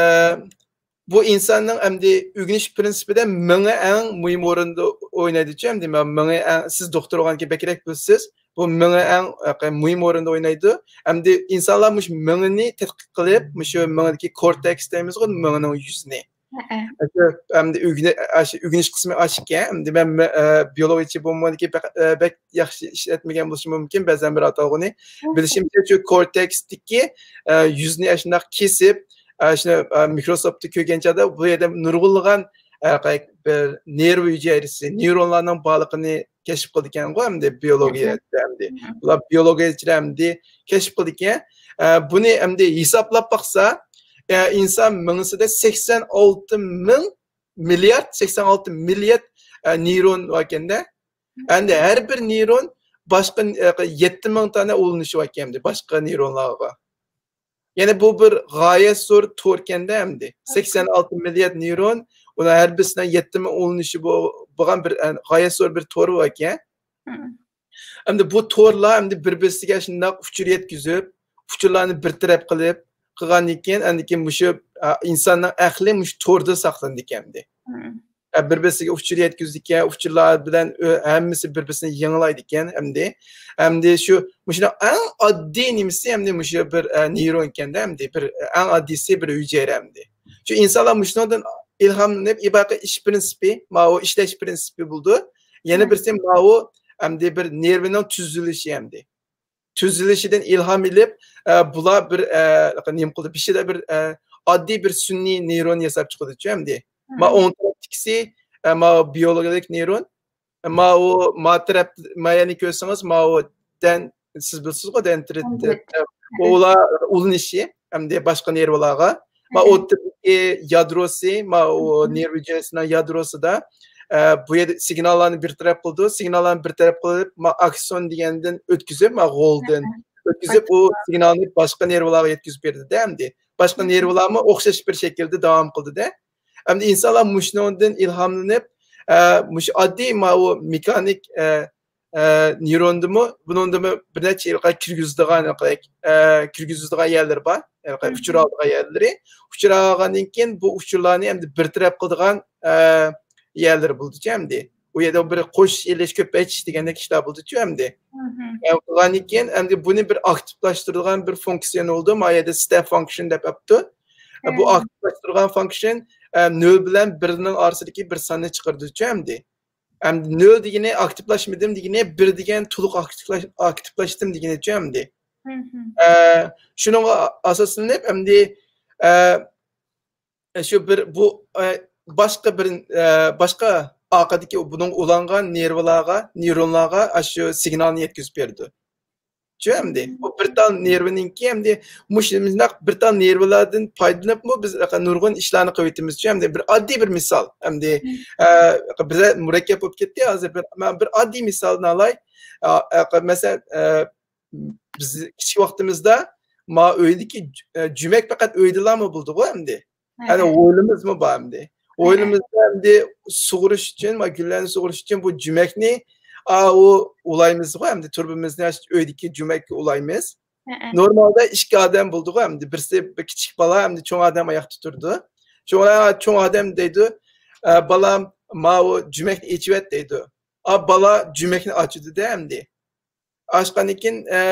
بۇ ئىنساننىڭ ئەمدى ئۆگىنىش پىرىنسىپىدە مېڭە ئەڭ مۇھىم ئورۇندا ئوينايدىچۇ. ئەمدى مېڭە ئەڭ، سىز دوختۇر بولغاندىكىن بەكرەك بىلىسىز. بۇ مېڭە ئەڭ، ئە، مۇھىم ئورۇندا ئوينايدۇ. ئەمدى ئىنسانلار مۇشۇ مېڭىنى تەتقىق قىلىپ، مۇشۇ مېڭىدىكى كورتېكس دەيمىزغۇ، مېڭىنىڭ يۈزىنى. ئەمدى ئۆگىنى-، ئاشۇ ئۆگىنىش قىسمى ئاشۇكەن. ئەمدى مەن، ئە، بىيولوگىيەچى بولمىغاندىكىن بەك، ئە، بەك ياخشى ئىشلەتمىگەن بولۇشۇم مۇمكىن. بەزەن بىر ئاتالغۇنى. بىلىشىمچە، شۇ كورتېكستىكى، ئە، يۈزنى ئاشۇنداق كېسىپ، ئە، شۇنى، ئە، مىكروسكوپتا كۆرگەن چاغدا بۇ يەردە نۇرغۇنلىغان، ئە، بىر نېرۋا ھۈجەيرىسى، نېيرونلارنىڭ بارلىقىنى كەشىپ قىلىدىكەنغۇ ئەمدى بىيولوگىيەچىلەر ئەمدى. بۇلار بىيولوگىيەچىلەر ئەمدى كەشىپ قىلىدىكەن. ئە، بۇنى ئەمدى ھېسابلاپ باقسا، ئە، ئىنسان مېڭىسىدە سەكسەن ئالتە مىڭ مىليارد، سەكسەن ئالتە مىليارد، ئە، نېيرون باركەندە. ئەمدى ھەر بىر نېيرون باشقا، ئە، يەتتە مىڭ دانە ئۇلىنىشى باركەن ئەمدى باشقا نېيرونلارغا. يەنى بۇ بىر غايەت زور توركەندە ئەمدى. سەكسەن ئالتە مىليارد نېيرون، ئۇلار ھەر بىرسىنىڭ يەتتە مىڭ ئۇلىنىشى بو-، بولغان بىر، ئە، غايەت زور بىر تور باركەن. ئەمدى بۇ تورلار ئەمدى بىر-بىرسىگە شۇنداق ئۇچۇر يەتكۈزۈپ، ئۇچۇرلارنى بىر تەرەپ قىلىپ قىلغاندىن كېيىن، ئاندىن كېيىن مۇشۇ، ئە، ئىنساننىڭ ئەقلى مۇشۇ توردا ساقلىنىدىكەن ئەمدى. ئە، بىر-بىرسىگە ئۇچۇر يەتكۈزىدىكەن، ئۇچۇرلار بىلەن ئۆ-، ھەممىسى بىر-بىرسىنى يېڭىلايدىكەن ئەمدى. ئەمدى شۇ، مۇشۇنىڭ ئەڭ ئاددىي نېمىسى ئەمدى مۇشۇ بىر، ئە، نېيرون ئىكەندە ئەمدى. بىر، ئە، ئەڭ ئاددىيسى بىر ھۈجەيرە ئەمدى. شۇ ئىنسانلار مۇشۇنىڭدىن ئىلھاملىنىپ، ئىبارەت ئىش پىرىنسىپى، ماۋۇ ئىشلەش پىرىنسىپى بولىدۇ. يەنە بىرسى ماۋۇ ئەمدى بىر نېرۋىنىڭ تۈزۈلۈشى ئەمدى. تۈزۈلۈشىدىن ئىلھام ئېلىپ، ئە، بۇلار بىر، ئە، نېمە قىلدى؟ بېشىدا بىر، ئە، ئاددىي بىر سۈنئىي نېيرون ياساپ چىقىدىچۇ ئەمدى. ما ئوڭ تەرەپتىكىسى، ئە، ما بىيولوگىيەلىك نېيرون. ماۋۇ، ما تەرەپ، ما يەنى كۆرسىڭىز، ماۋۇ دەن-، سىز بىلىسىزغۇ، دەنترىت، ئۇلار ئۇلىنىشى ئەمدى باشقا نېرۋىلارغا. ما ئوتتۇرىدىكى يادروسى، ما ئۇ نېرۋا ھۈجەيرىسىنىڭ يادروسىدا، ئە، بۇ يەردە سىگناللارنى بىر تەرەپ قىلىدۇ. سىگناللارنى بىر تەرەپ قىلىپ، ما ئاكسون دېگەندىن ئۆتكۈزۈپ، ما غولدىن ئۆتكۈزۈپ، ئۇ سىگنالنى باشقا نېرۋىلارغا يەتكۈزۈپ بېرىدۇ-دە ئەمدى. باشقا نېرۋىلارمۇ ئوخشاش بىر شەكىلدە داۋام قىلدى-دە. ئەمدى ئىنسانلار مۇشۇنىڭدىن ئىلھاملىنىپ، ئە، مۇشۇ ئاددىي ماۋۇ مېخانىك، ئە، ئە، نېيروندىمۇ، بۇنىڭدىمۇ بىر نەچچە يىلغا كىرگۈزىدىغان، ئە، كىرگۈزىدىغان يەرلىرى بار. ئۇچۇر ئالىدىغان يەرلىرى. ئۇچۇر ئالغاندىن كېيىن بۇ ئۇچۇرلارنى ئەمدى بىر تەرەپ قىلىدىغان، ئە، يەرلىرى بولىدىچۇ ئەمدى. ئۇ يەردە بىر قوشۇش ئېلىش، كۆپەيتىش دېگەندەك ئىشلار بولىدىچۇ ئەمدى. ئە، قىلغاندىن كېيىن ئەمدى بۇنى بىر ئاكتىپلاشتۇرىدىغان بىر فۇنكسىيە بولىدۇ. ما يەردە ستەپ فانكشن دەپ ئاپتۇ. ئە، بۇ ئاكتىپلاشتۇرغان فانكشن، ئە، نۆل بىلەن بىرنىڭ ئارىسىدىكى بىر ساننى چىقىرىدۇچۇ ئەمدى. ئەمدى نۆل دېگىنى ئاكتىپلاشمىدىم دېگىنى، بىر دېگەن تولۇق ئاكتىپلاش-، ئاكتىپلاشتىم دېگىنىچۇ ئەمدى. ئە، شۇنىڭغا ئاساسلىنىپ ئەمدى، ئە، شۇ بىر بۇ، ئە، باشقا بىر، ئە، باشقا ئارقىدىكى بۇنىڭغا ئۇلانغان نېرۋىلارغا، نېيرونلارغا ئاشۇ سىگنالنى يەتكۈزۈپ بېرىدۇ. شۇ ئەمدى. بۇ بىر تال نېرۋىنىڭكى ئەمدى مۇشۇنداق بىر تال نېرۋىلاردىن پايدىلىنىپمۇ بىز نۇرغۇن ئىشلارنى قىلىۋېتىمىزچۇ ئەمدى. بىر ئاددىي بىر مىسال ئەمدى. ئە، بىز مۇرەككەپ بولۇپ كەتتى ھازىر. بىر، مەن بىر ئاددىي مىسالنى ئالاي. ئە، ئە، مەسىلەن، ئە، بىز كىچىك ۋاقتىمىزدا ما ئۆيدىكى، ئە، جۈمەك پەقەت ئۆيدىلارمۇ بولىدىغۇ ئەمدى. ئەنە ھويلىمىزمۇ بار ئەمدى. ھويلىمىزدا ئەمدى سۇغۇرۇش ئۈچۈن، ما گۈللەرنى سۇغۇرۇش ئۈچۈن بۇ جۈمەكنى، ئا، ئۇ ئۇلايمىزغۇ ئەمدى، تۇرۇبىمىزنى ئاچىپ ئۆيدىكى جۈمەككە ئۇلايمىز. نورمالدا ئىككى ئادەم بولىدىغۇ ئەمدى، بىرسى بىر كىچىك بالا، ئەمدى چوڭ ئادەم ئاياقتا تۇرىدۇ. شۇڭا چوڭ ئادەم دەيدۇ، ئە، بالام، ماۋۇ جۈمەكنى ئېچىۋەت دەيدۇ. ئا، بالا جۈمەكنى ئاچىدۇ-دە ئەمدى. ئاچقاندىن كېيىن، ئە،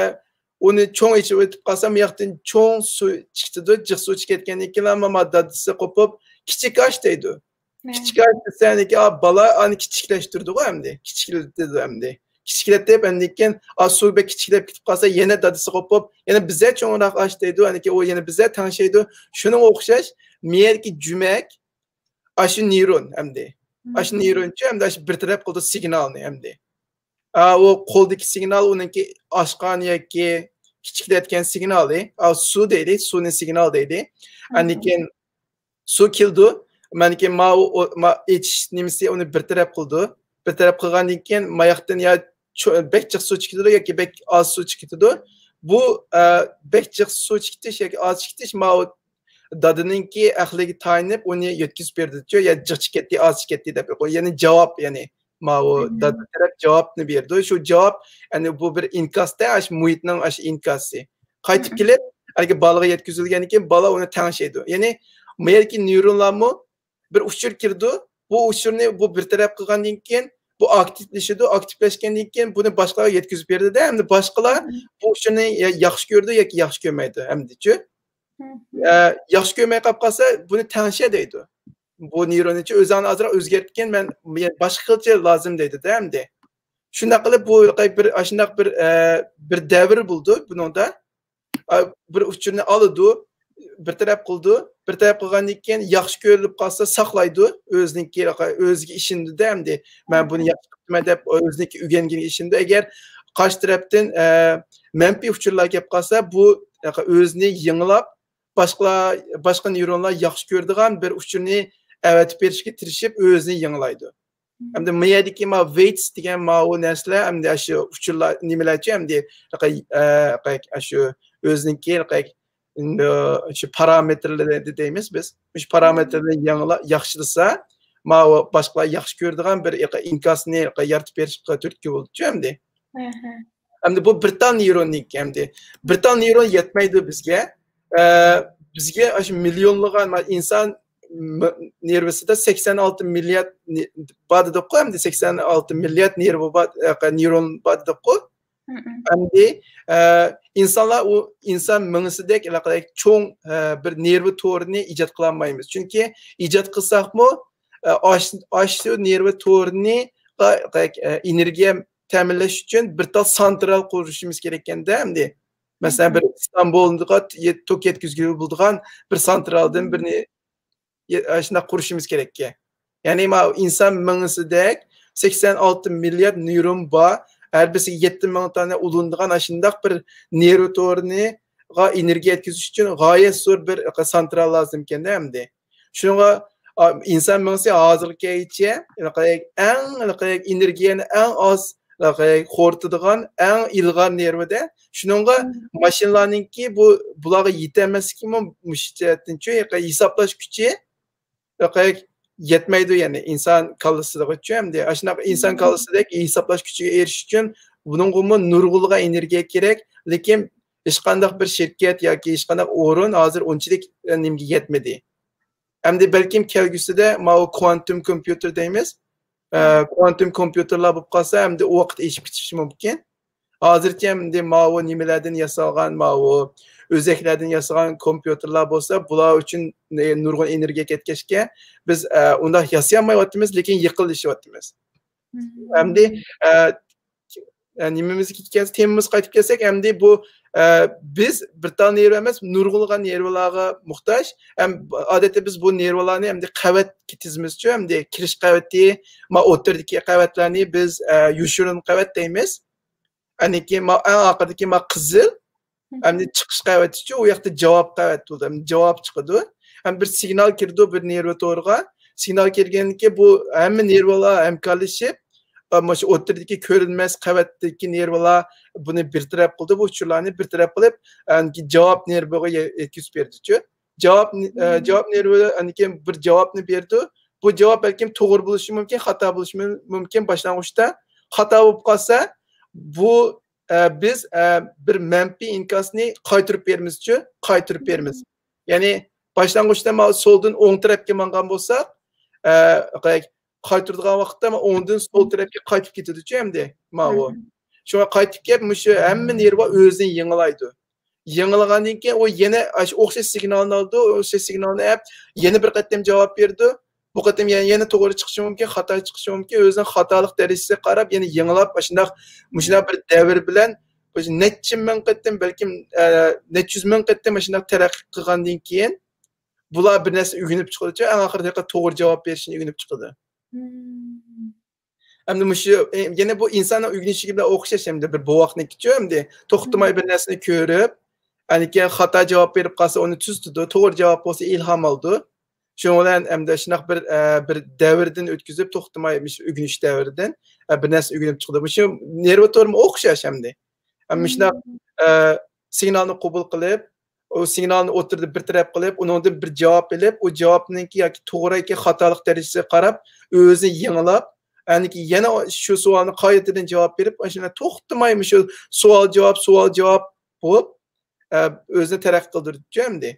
ئۇنى چوڭ ئېچىۋېتىپ قالسا، بۇ ياقتىن چوڭ سۇ چىقىدۇ، جىق سۇ چىقىپ كەتكەندىن كېيىن، ئەمما دادىسى قوپۇپ، «كىچىك ئاچ» دەيدۇ. كىچىك ئاچ دېسە، ئەنىكى، ئا، بالا ئانى كىچىكلەشتۈرىدىغۇ ئەمدى. كىچىكلىتىدۇ ئەمدى. كىچىكلىتىپ، ئاندىن كېيىن، ئا، سۇ بەك كىچىكلەپ كېتىپ قالسا، يەنە دادىسى قوپۇپ، يەنە بىزە چوڭراق ئاچ دەيدۇ. ئاندىن كېيىن ئۇ يەنە بىزە تەڭشەيدۇ. شۇنىڭغا ئوخشاش، مىيەدىكى جۈمەك، ئاشۇ نېرون ئەمدى. ئاشۇ نېرونچۇ ئەمدى ئاشۇ بىر تەرەپ قىلىدۇ سىگنالنى ئەمدى. ئا، ئۇ قولدىكى سىگنال ئۇنىڭكى ئاشقان ياكى كىچىكلەتكەن سىگنالى. ئا، سۇ دەيلى، سۇنى سىگنال دەيلى. ئاندىن كېيىن سۇ كېلىدۇ. ماندىن كېيىن ماۋۇ، ئو-، ما-، ئېچىش نېمىسى ئۇنى بىر تەرەپ قىلىدۇ. بىر تەرەپ قىلغاندىن كېيىن ماياقتىن يا چو-، بەك جىق سۇ چىقىدۇ ياكى بەك ئاز سۇ چىقىدۇ. بۇ، ئە، بەك جىق سۇ چىقىتىش ياكى ئاز چىقىتىش ماۋۇ دادىنىڭكى ئەقلىگە تايىنىپ ئۇنى يەتكۈزۈپ بېرىدىچۇ، يا جىق چىقىپ كەتتى، ئاز چىقىپ كەتتى دەپ. يەنى جاۋاب، يەنى ماۋۇ دادا تەرەپ جاۋابنى بېرىدۇ. شۇ جاۋاب، يەنى بۇ بىر ئىنكاس-دە، ئاشۇ مۇھىتنىڭ ئاشۇ ئىنكاسى. قايتىپ كېلىپ، ھەرگە بالىغا يەتكۈزۈلگەندىن كېيىن بالا ئۇنى تەڭشەيدۇ. يەنى مۇ يەردىكى نېرونلارمۇ بىر ئۇچۇر كىرىدۇ. بۇ ئۇچۇرنى بۇ بىر تەرەپ قىلغاندىن كېيىن، بۇ ئاكتىپلىشىدۇ. ئاكتىپلەشكەندىن كېيىن بۇنى باشقىلارغا يەتكۈزۈپ بېرىدۇ-دە، ئەمدى باشقىلار بۇ ئۇچۇرنى يا-، ياخشى كۆرىدۇ ياكى ياخشى كۆرمەيدۇ ئەمدىچۇ. ئە، ياخشى كۆرمەي قاپ قالسا، بۇنى تەڭشە دەيدۇ. بۇ نېروننىچۇ ئۆزۈڭنى ئازراق ئۆزگەرتكىن، مەن، مەن باشقا قىلچە لازىم دەيدۇ-دە ئەمدى. شۇنداق قىلىپ بۇ بىر، ئاشۇنداق بىر، ئە، بىر دەۋر بولىدۇ بۇنىڭدا. ئا، بىر ئۇچۇرنى ئالىدۇ، بىر تەرەپ قىلىدۇ. بىر تەرەپ قىلغاندىن كېيىن ياخشى كۆرۈلۈپ قالسا ساقلايدۇ. ئۆزىنىڭكى، ئۆزىگە ئىشىنىدۇ-دە ئەمدى. مەن بۇنى ياخشى قىپتىمەن دەپ ئۆزىنىڭكى ئۆگەنگىنىگە ئىشىنىدۇ. ئەگەر قارشى تەرەپتىن، ئە، مەنپىي ئۇچۇرلار كەپ قالسا، بۇ ئۆزىنى يېڭىلاپ، باشقىلار، باشقا نېرونلار ياخشى كۆرىدىغان بىر ئۇچۇرنى ئەۋەتىپ بېرىشكە تىرىشىپ، ئۆزىنى يېڭىلايدۇ. ئەمدى مىيەدىكى ما ۋېيتس دېگەن ماۋۇ نەرسىلەر، ئەمدى ئاشۇ ئۇچۇرلار نېمىلەرچۇ، ئەمدى ئاشۇ ئۆزىنىڭكى شۇ پارامېتىرلىرى دەيمىز بىز. شۇ پارامېتىرلىرىنى يېڭىلا-، ياخشىلىسا، ماۋۇ باشقىلار ياخشى كۆرىدىغان بىر ئىنكاسنى يارىتىپ بېرىشقا تۈرتكە بولىدۇچۇ ئەمدى. ئەمدى بۇ بىر تال نېروننىڭكى ئەمدى. بىر تال نېرون يەتمەيدۇ بىزگە. ئە، بىزگە ئاشۇ مىليونلىغان ما-، ئىنسان م-، نېرۋىسىدا سەكسەن ئالتە مىليارد نې-، بار دېدۇققۇ، ئەمدى سەكسەن ئالتە مىليارد نېرۋا بار، ئە، نېرون بار دېدۇققۇ. ئەمدى، ئە، ئىنسانلار ئۇ ئىنسان مېڭىسىدەك ھېلىقىدەك چوڭ، ئە، بىر نېرۋا تورىنى ئىجاد قىلالمايمىز. چۈنكى ئىجاد قىلساقمۇ، ئە، ئاش-، ئاشۇ نېرۋا تورىنى، ئە، ئېنېرگىيە تەمىنلەش ئۈچۈن بىر تال سانترال قۇرۇشىمىز كېرەككەندە ئەمدى. مەسىلەن، بىر ئىستانبۇلغا توك يەتكۈزگىلى بولىدىغان بىر سانترالدىن بىرنى يە-، شۇنداق قۇرۇشىمىز كېرەككەن. يەنى ماۋۇ ئىنسان مېڭىسىدەك سەكسەن ئالتە مىليارد نېرون بار، ھەر بىرسىگە يەتتە مىڭ دانە ئۇلىنىدىغان ئاشۇنداق بىر نېرۋا تورىنىغا ئېنېرگىيە يەتكۈزۈش ئۈچۈن غايەت زور بىر سانترال لازىمكەندە ئەمدى. شۇنىڭغا، ئا، ئىنسان مېڭىسى ھازىرغىچە ئەڭ، ئېنېرگىيەنى ئەڭ ئاز خورىتىدىغان، ئەڭ ئىلغار نېرۋىدە. شۇنىڭغا ماشىنىلارنىڭكى بۇ، بۇلارغا يېتەلمەسلىكىمۇ مۇشۇ جەھەتتىنچۇ، ھېلىقى ھېسابلاش كۈچى، ھېلىقى يەتمەيدۇ، يەنى ئىنسان كاللىسىدىغىچۇ ئەمدى. ئاشۇنداق ئىنسان كاللىسىدەك ھېسابلاش كۈچىگە ئېرىشىش ئۈچۈن بۇنىڭغىمۇ نۇرغۇنلىغان ئېنېرگىيە كېرەك. لېكىن ھېچقانداق بىر شىركەت ياكى ھېچقانداق ئورۇن ھازىر ئۇنچىلىك، ئە، نېمىگە يەتمىدى. ئەمدى بەلكىم كەلگۈسىدە ماۋۇ كۋانتۇم كومپيۇتېر دەيمىز. ئە، كۋانتۇم كومپيۇتېرلار بولۇپ قالسا، ئەمدى ئۇ ۋاقىت ئېشىپ كېتىشى مۇمكىن. ھازىرچە ئەمدى ماۋۇ نېمىلەردىن ياسالغان، ماۋۇ ئۆزەكلەردىن ياسالغان كومپيۇتېرلار بولسا، بۇلار ئۈچۈن نۇرغۇن ئېنېرگىيە كەتكەچكە، بىز، ئە، ئۇنداق ياسىيالمايۋاتىمىز، لېكىن يېقىنلىشىۋاتىمىز. ئەمدى، ئە، ئە، نېمىمىزگە كەلسە، تېمىمىزغا قايتىپ كەلسەك، ئەمدى بۇ، ئە، بىز بىر تال نېرۋا ئەمەس، نۇرغۇنلىغان نېرۋىلارغا موھتاج. ھەم ئادەتتە بىز بۇ نېرۋىلارنى ئەمدى قەۋەتكە تىزىمىزچۇ، ئەمدى كىرىش قەۋىتى، ما ئوتتۇرىدىكى قەۋەتلەرنى بىز، ئە، يوشۇرۇن قەۋەت دەيمىز. ئەنىكى ما ئەڭ ئارقىدىكى ما قىزىل، ئەمدى چىقىش قەۋىتىچۇ، ئۇ ياقتا جاۋاب قەۋەت بولىدۇ. ئەمدى جاۋاب چىقىدۇ. ھەم بىر سىگنال كىرىدۇ بىر نېرۋا تورىغا. سىگنال كىرگەندىن كېيىن بۇ ھەممە نېرۋىلار ھەمكارلىشىپ، ئە، مۇشۇ ئوتتۇرىدىكى كۆرۈنمەس قەۋەتتىكى نېرۋىلار بۇنى بىر تەرەپ قىلدى، بۇ ئۇچۇرلارنى بىر تەرەپ قىلىپ، ئەنكى جاۋاب نېرۋىغا يە-، يەتكۈزۈپ بېرىدىچۇ. جاۋاب، ئە، جاۋاب نېرۋا ئەنكى بىر جاۋابنى بېرىدۇ. بۇ جاۋاب بەلكىم توغرا بولۇشى مۇمكىن، خاتا بولۇشى مۇ-، مۇمكىن. باشلانغۇچتا خاتا بولۇپ قالسا، بۇ، ئە، بىز، ئە، بىر مەنپىي ئىنكاسنى قايتۇرۇپ بېرىمىزچۇ، قايتۇرۇپ بېرىمىز. يەنى باشلانغۇچتا ماۋۇ سولدىن ئوڭ تەرەپكە ماڭغان بولساق، ئە، قايتۇرىدىغان ۋاقىتتا مانا ئوڭدىن سول تەرەپكە قايتىپ كېتىدىچۇ ئەمدى ماۋۇ. شۇڭا قايتىپ كېلىپ مۇشۇ ھەممە نېرۋا ئۆزىنى يېڭىلايدۇ. يېڭىلىغاندىن كېيىن ئۇ يەنە ئاشۇ ئوخشاش سىگنالنى ئالىدۇ، ئوخشاش سىگنالنى ئەپ يەنە بىر قېتىم جاۋاب بېرىدۇ. بۇ قېتىم يەنە، يەنە توغرا چىقىشى مۇمكىن، خاتا چىقىشى مۇمكىن. ئۆزىنىڭ خاتالىق دەرىجىسىگە قاراپ يەنە يېڭىلاپ، ئاشۇنداق، مۇشۇنداق بىر دەۋر بىلەن نەچچە مىڭ قېتىم، بەلكىم، ئە، نەچچە يۈز مىڭ قېتىم ئاشۇنداق تەرەققىي قىلغاندىن كېيىن، بۇلار بىر نەرسە ئۆگىنىپ چىقىدۇچۇ، ئەڭ ئاخىرىدا توغرا جاۋاب بېرىشنى ئۆگىنىپ چىقىدۇ. ئەمدى مۇشۇ، ئە، يەنە بۇ ئىنساننىڭ ئۆگىنىشىگە بىلەن ئوخشاش، ئەمدى بىر بوۋاقنىڭكىچۇ، ئەمدى توختىماي بىر نەرسىنى كۆرۈپ، ئەنكىيىن خاتا جاۋاب بېرىپ قالسا، ئۇنى تۈزىتىدۇ، توغرا جاۋاب بولسا ئىلھام ئالىدۇ. شۇنىڭ بىلەن ئەمدى شۇنداق بىر، ئە، بىر دەۋردىن ئۆتكۈزۈپ، توختىماي مۇشۇ ئۆگىنىش دەۋرىدىن، ئە، بىر نەرسە ئۆگىنىپ چىقىدۇ. مۇشۇ نېرۋا تورىمۇ ئوخشاش ئەمدى. ئە، مۇشۇنداق، ئە، سىگنالنى قوبۇل قىلىپ، ئۇ سىگنالنى ئوتتۇرىدا بىر تەرەپ قىلىپ، ئۇنىڭدىن بىر جاۋاب ئېلىپ، ئۇ جاۋابنىڭكى ياكى توغرا ياكى خاتالىق دەرىجىسىگە قاراپ، ئۆزىنى يېڭىلاپ، ئەنكى يەنە شۇ سوئالنى قايتىدىن جاۋاب بېرىپ، ئاشۇنداق توختىماي مۇشۇ سوئال جاۋاب، سوئال جاۋاب بولۇپ، ئە، ئۆزىنى تەرەققىي قىلدۇرۇپچۇ ئەمدى.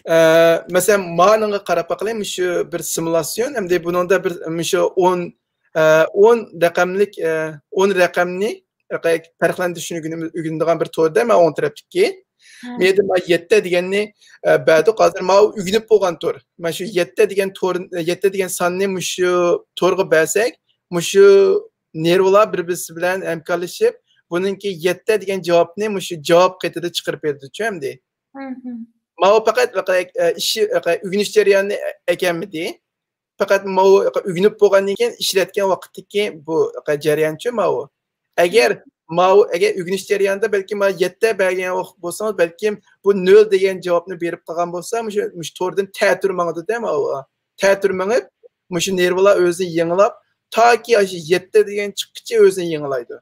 ئە، مەسىلەن، مانىڭغا قاراپ باقىلى، مۇشۇ بىر سىمۇلاتسىيون، ئەمدى بۇنىڭدا بىر، مۇشۇ ئون، ئە، ئون رەقەملىك، ئە، ئون رەقەمنى پەرقلەندۈرۈشنى ئۆگىنىدىغان بىر توردا، مەن ئوڭ تەرەپتىكى. مەيەردە مانا يەتتە دېگەننى، ئە، بەردۇق. ھازىر ماۋۇ ئۆگىنىپ بولغان تور. مانا شۇ يەتتە دېگەن تور، يەتتە دېگەن ساننى مۇشۇ تورغا بەرسەك، مۇشۇ نېرۋىلار بىر-بىرسى بىلەن ھەمكارلىشىپ، بۇنىڭكى يەتتە دېگەن جاۋابنى مۇشۇ جاۋاب قېتىدا چىقىرىپ بېرىدۇچۇ ئەمدى. ماۋۇ پەقەت، ئە، ئىش، ئە، ئۆگىنىش جەريانىنى ئەكەلمىدى. پەقەت ماۋۇ ئۆگىنىپ بولغاندىن كېيىن ئىشلەتكەن ۋاقىتتىكى بۇ جەريانچۇ ماۋۇ. ئەگەر ماۋۇ، ئەگەر ئۆگىنىش جەريانىدا بەلكىم ماۋۇ يەتتە بەرگەن ۋاقىت بولسىڭىز، بەلكىم بۇ نۆل دېگەن جاۋابنى بېرىپ قالغان بولسا، مۇشۇ، مۇشۇ توردىن تەتۈر ماڭىدۇ-دە ماۋۇ. تەتۈر مېڭىپ، مۇشۇ نېرۋىلار ئۆزىنى يېڭىلاپ، تاكى ئاشۇ يەتتە دېگەن چىققىچە ئۆزىنى يېڭىلايدۇ.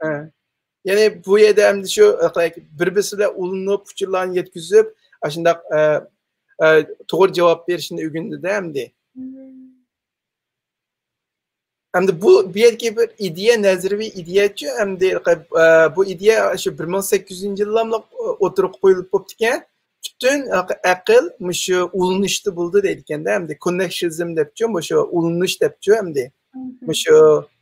ئە. يەنى بۇ يەردە ئەمدى شۇ، ئە، بىر-بىرسى بىلەن ئۇلىنىپ، ئۇچۇرلارنى يەتكۈزۈپ، ئاشۇنداق، ئە، ئە، توغرا جاۋاب بېرىشنى ئۆگىنىدۇ-دە ئەمدى. ئەمدى بۇ، بۇ يەردىكى بىر ئىدىيە، نەزەرىيەۋى ئىدىيەچۇ، ئەمدى، ئە، بۇ ئىدىيە شۇ بىر مىڭ سەككىز يۈزىنچى يىللارلا ئوتتۇرىغا قويۇلۇپ بوپتىكەن. پۈتۈن ئەق-، ئەقىل مۇشۇ ئۇلىنىشتا بولىدۇ دەيدىكەن-دە، ئەمدى كوننېكشنىزم دەپچۇ، مۇشۇ ئۇلىنىش دەپچۇ ئەمدى. مۇشۇ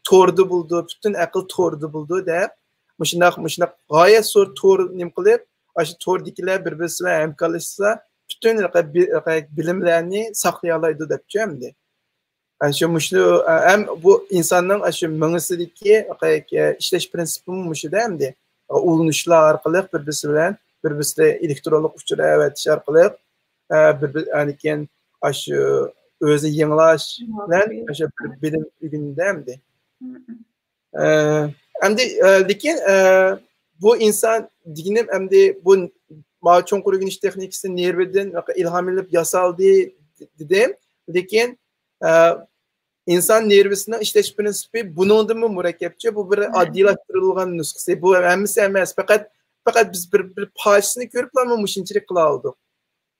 توردا بولىدۇ، پۈتۈن ئەقىل توردا بولىدۇ دەپ، مۇشۇنداق، مۇشۇنداق غايەت زور تور نېمە قىلىپ، ئاشۇ توردىكىلەر بىر-بىرسى بىلەن ھەمكارلىشسا، پۈتۈن بىلىملەرنى ساقلىيالايدۇ دەپچۇ ئەمدى. ئەنە شۇ مۇشۇ، ئە، ھەم بۇ ئىنساننىڭ ئاشۇ مېڭىسىدىكى، ئە، ئىشلەش پىرىنسىپىمۇ مۇشۇدە ئەمدى. ئۇلىنىشلار ئارقىلىق بىر-بىرسى بىلەن، بىر-بىرسىدە ئېلېكترونلۇق ئۇچۇر ئەۋەتىش ئارقىلىق، ئە، بىر-، بىر-، ئاندىن كېيىن ئاشۇ ئۆزىنى يېڭىلاش بىلەن ئاشۇ بىر بىلىم ئۆگىنىدۇ ئەمدى. ئە، ئەمدى، ئە، لېكىن، ئە، بۇ ئىنسان دېگىنىم ئەمدى بۇ ماۋۇ چوڭقۇر ئۆگىنىش تېخنىكىسى نېرۋىدىن ئىلھام ئېلىپ ياسالدى دېدىم. لېكىن، ئە، ئىنسان نېرۋىسىنىڭ ئىشلەش پىرىنسىپى بۇنىڭدىنمۇ مۇرەككەپچۇ. بۇ بىر ئاددىيلاشتۇرۇلغان نۇسخىسى. بۇ ھەممىسى ئەمەس. پەقەت، پەقەت بىز بىر، بىر پارچىسىنى كۆرۈپلا مۇشۇنچىلىك قىلالىدۇق.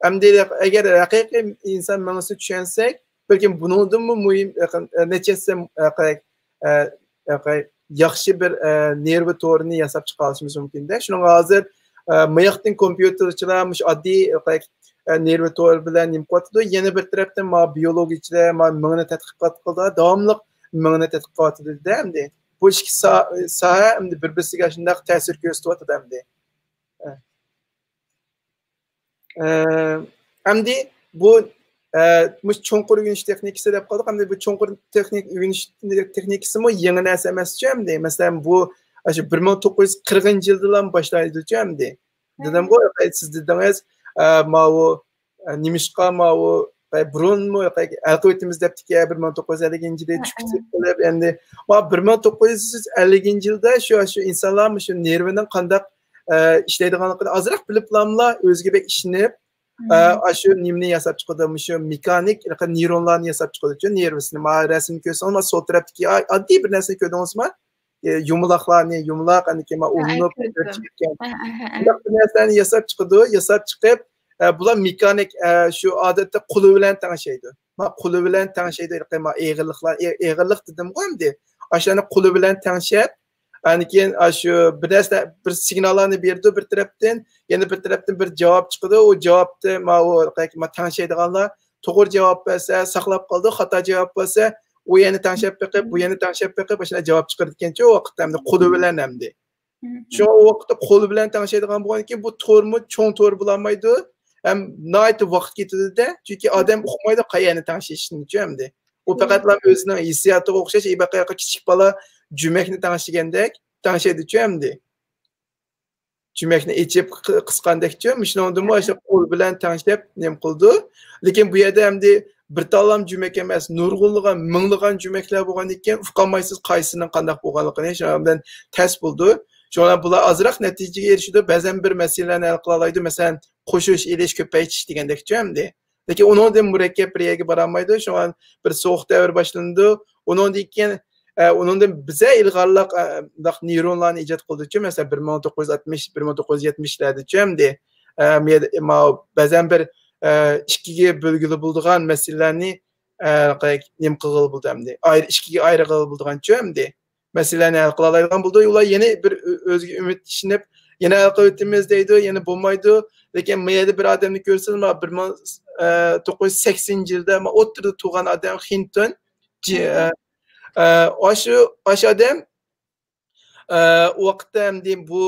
ئەمدى ئەگەر ھەقىقىي ئىنسان مېڭىسىنى چۈشەنسەك، بەلكىم بۇنىڭدىنمۇ مۇھىم، نەچچە ھەسسە، ئە، ياخشى بىر، ئە، نېرۋا تورىنى ياساپ چىقارىشىمىز مۇمكىن-دە. شۇنىڭغا ھازىر، ئە، ماياقتىن كومپيۇتېرچىلار مۇشۇ ئاددىي، ئە، نېرۋا تورى بىلەن نېمە قىلىۋاتىدۇ. يەنە بىر تەرەپتىن ما بىيولوگىيىچىلەر ما مېڭىنى تەتقىقات قىلىدۇ. داۋاملىق مېڭىنى تەتقىق قىلىۋاتىدۇ-دە ئەمدى. بۇ ئىككى سا-، ساھە ئەمدى بىر-بىرسىگە شۇنداق تەسىر كۆرسىتىۋاتىدۇ ئەمدى. ئە. ئە، ئەمدى بۇ، ئە، مۇشۇ چوڭقۇر ئۆگىنىش تېخنىكىسى دەپ قالدۇق. ئەمدى بۇ چوڭقۇر تېخنىك-، ئۆگىنىش تېخنىكىسىمۇ يېڭى نەرسە ئەمەسچۇ ئەمدى. مەسىلەن، بۇ ئاشۇ بىر مىڭ توققۇز يۈز قىرىقىنچى يىلدىلا باشلايدۇچۇ ئەمدى. دېدىمغۇ، سىز دېدىڭىز، ئە، ماۋۇ، ئە، نېمىشقا ماۋۇ، ئە، بۇرۇنمۇ، ئە، ھەل قىلىۋېتىمىز دەپتىكەن، بىر مىڭ توققۇز يۈز ئەللىكىنچى يىلى چۈشكۈچە قىلىپ، ئەمدى، ما، بىر مىڭ توققۇز يۈز ئەللىكىنچى يىلدا شۇ، شۇ ئىنسانلار مۇشۇ نېرۋىنىڭ قانداق، ئە، ئىشلەيدىغانلىقىنى ئازراق بىلىپلاملا ئۆزىگە بەك ئىشىنىپ، ئە، ئاشۇ نېمىنى ياساپ چىقىدۇ، مۇشۇ مېخانىك نېرونلارنى ياساپ چىقىدۇچۇ، نېرۋىسىنى. ما، رەسىمنى كۆرسىڭىز، ما، سول تەرەپتىكى ئا-، ئاددىي بىر نەرسىنى كۆردىڭىزمۇ؟ ئە، يۇمىلاقلارنى، يۇمىلاق، ئاندىن كېيىن ما، ھە، ئۇلىنىپ، كۆردۈم. شۇنداق بىر نەرسىلەرنى ياساپ چىقىدۇ، ياساپ چىقىپ، ئە، بۇلار مېخانىك، ئە، شۇ ئادەتتە قولى بىلەن تەڭشەيدۇ. ما، قولى بىلەن تەڭشەيدۇ، ما، ئېغىرلىقلار، ئېغىرلىق دېدىمغۇ ئەمدى. ئاشۇلارنى قولى بىلەن تەڭشەپ، ئاندىن كېيىن ئاشۇ بىر نەرسە، بىر سىگناللارنى بېرىدۇ بىر تەرەپتىن، يەنە بىر تەرەپتىن بىر جاۋاب چىقىدۇ. ئۇ جاۋابتا ماۋۇ، ما، تەڭشەيدىغانلار توغرا جاۋاب بەرسە، ساقلاپ قالىدۇ، خاتا جاۋاب بەرسە، ئۇ يەنە تەڭشەپ بېقىپ، بۇ يەنە تەڭشەپ بېقىپ، ئاشۇنداق جاۋاب چىقىرىدىكەنچۇ، ئۇ ۋاقىتتا ئەمدى قولى بىلەن ئەمدى. شۇڭا ئۇ ۋاقىتتا قولى بىلەن تەڭشەيدىغان بولغاندىكىن، بۇ تورمۇ چوڭ تور بولالمايدۇ، ھەم ناھايىتى ۋاقىت كېتىدۇ-دە، چۈنكى ئادەم ئۇقمايدۇ قەيەرنى تەڭشەشنىچۇ ئەمدى. ئۇ پەقەتلا ئۆزىنىڭ ھېسسىياتىغا ئوخشاش، ئى، بەقەيەقە كىچىك بالا جۈمەكنى تەڭشىگەندەك تەڭشەيدۇچۇ ئەمدى. جۈمەكنى ئېچىپ قى-، قىسقاندەكچۇ، مۇشۇنىڭدىمۇ ئاشۇ قول بىلەن تەڭشەپ نېمە قىلىدۇ. لېكىن بۇ يەردە ئەمدى بىر تاللام جۈمەك ئەمەس، نۇرغۇنلىغان، مىڭلىغان جۈمەكلەر بولغاندىكىن ئۇقالمايسىز قايسىنىڭ قانداق بولغانلىقىنى، شۇنىڭ بىلەن تەس بولىدۇ. شۇڭا بۇلار ئازراق نەتىجىگە ئېرىشىدۇ، بەزەن بىر مەسىلىلەرنى ھەل قىلالايدۇ، مەسىلەن، قوشۇش، ئېلىش، كۆپەيتىش دېگەندەكچۇ ئەمدى. لېكىن ئۇنىڭدىن مۇرەككەپ بىر يەرگە بارالمايدۇ. شۇڭا بىر سوغۇق دەۋر باشلىنىدۇ. ئۇنىڭدىن كېيىن، ئە، ئۇنىڭدىن بىزە ئىلغارلىق، ئە، مۇنداق نېيرونلارنى ئىجاد قىلدىچۇ، مەسىلەن، بىر مىڭ توققۇز يۈز ئاتمىش، بىر مىڭ توققۇز يۈز يەتمىشلەردىچۇ ئەمدى، ئە، مۇ-، ماۋۇ بەزەن بىر، ئە، ئىككىگە بۆلگىلى بولىدىغان مەسىلىلەرنى، ئە، نېمە قىلغىلى بولىدۇ ئەمدى؟ ئايرى، ئىككىگە ئايرىغىلى بولىدىغانچۇ ئەمدى؟ مەسىلىنى ھەل قىلالايدىغان بولىدۇ. ئۇلار يەنە بىر ئۆ-، ئۆزىگە ئۈمىد ئىشىنىپ، يەنە ھەل قىلىۋېتىمىز دەيدۇ، يەنە بولمايدۇ. لېكىن ما يەردە بىر ئادەمنى كۆرسىڭىز، ما بىر مىڭ، ئە، توققۇز يۈز سەكسىنىنچى يىلدا ما ئوتتۇرىدا تۇغان ئادەم خىنتون، جى-، ئە، ئە، ئاشۇ، ئاشۇ ئادەم، ئە، ئۇ ۋاقىتتا ئەمدى بۇ،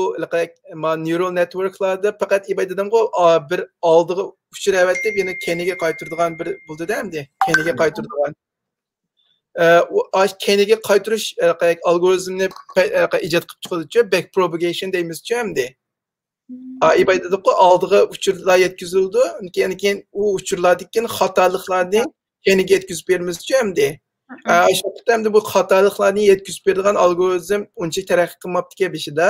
ما نېيرال نېتۋوركلاردا پەقەت ئىباي دېدىمغۇ، ئا، بىر ئالدىغا ئۇچۇر ئەۋەتىپ، يەنە كەينىگە قايتۇرىدىغان بىر بولدى-دە ئەمدى. كەينىگە قايتۇرىدىغان. ئە، ئۇ، ئاش-، كەينىگە قايتۇرۇش، ئە، ئالگورىزمنى پە-، ئە، ئىجاد قىلىپ چىقىدىچۇ، بەك پروپاگېيشن دەيمىزچۇ ئەمدى. ئا، ئىباي دېدۇققۇ، ئالدىغا ئۇچۇرلار يەتكۈزۈلىدۇ، كېيىن، كېيىن ئۇ ئۇچۇرلاردىن كېيىن خاتالىقلارنى كەينىگە يەتكۈزۈپ بېرىمىزچۇ ئەمدى. ئە، شۇ ۋاقىتتا ئەمدى بۇ خاتالىقلارنى يەتكۈزۈپ بېرىدىغان ئالگورىزم ئۇنچە تەرەققىي قىلماپتىكەن بېشىدا.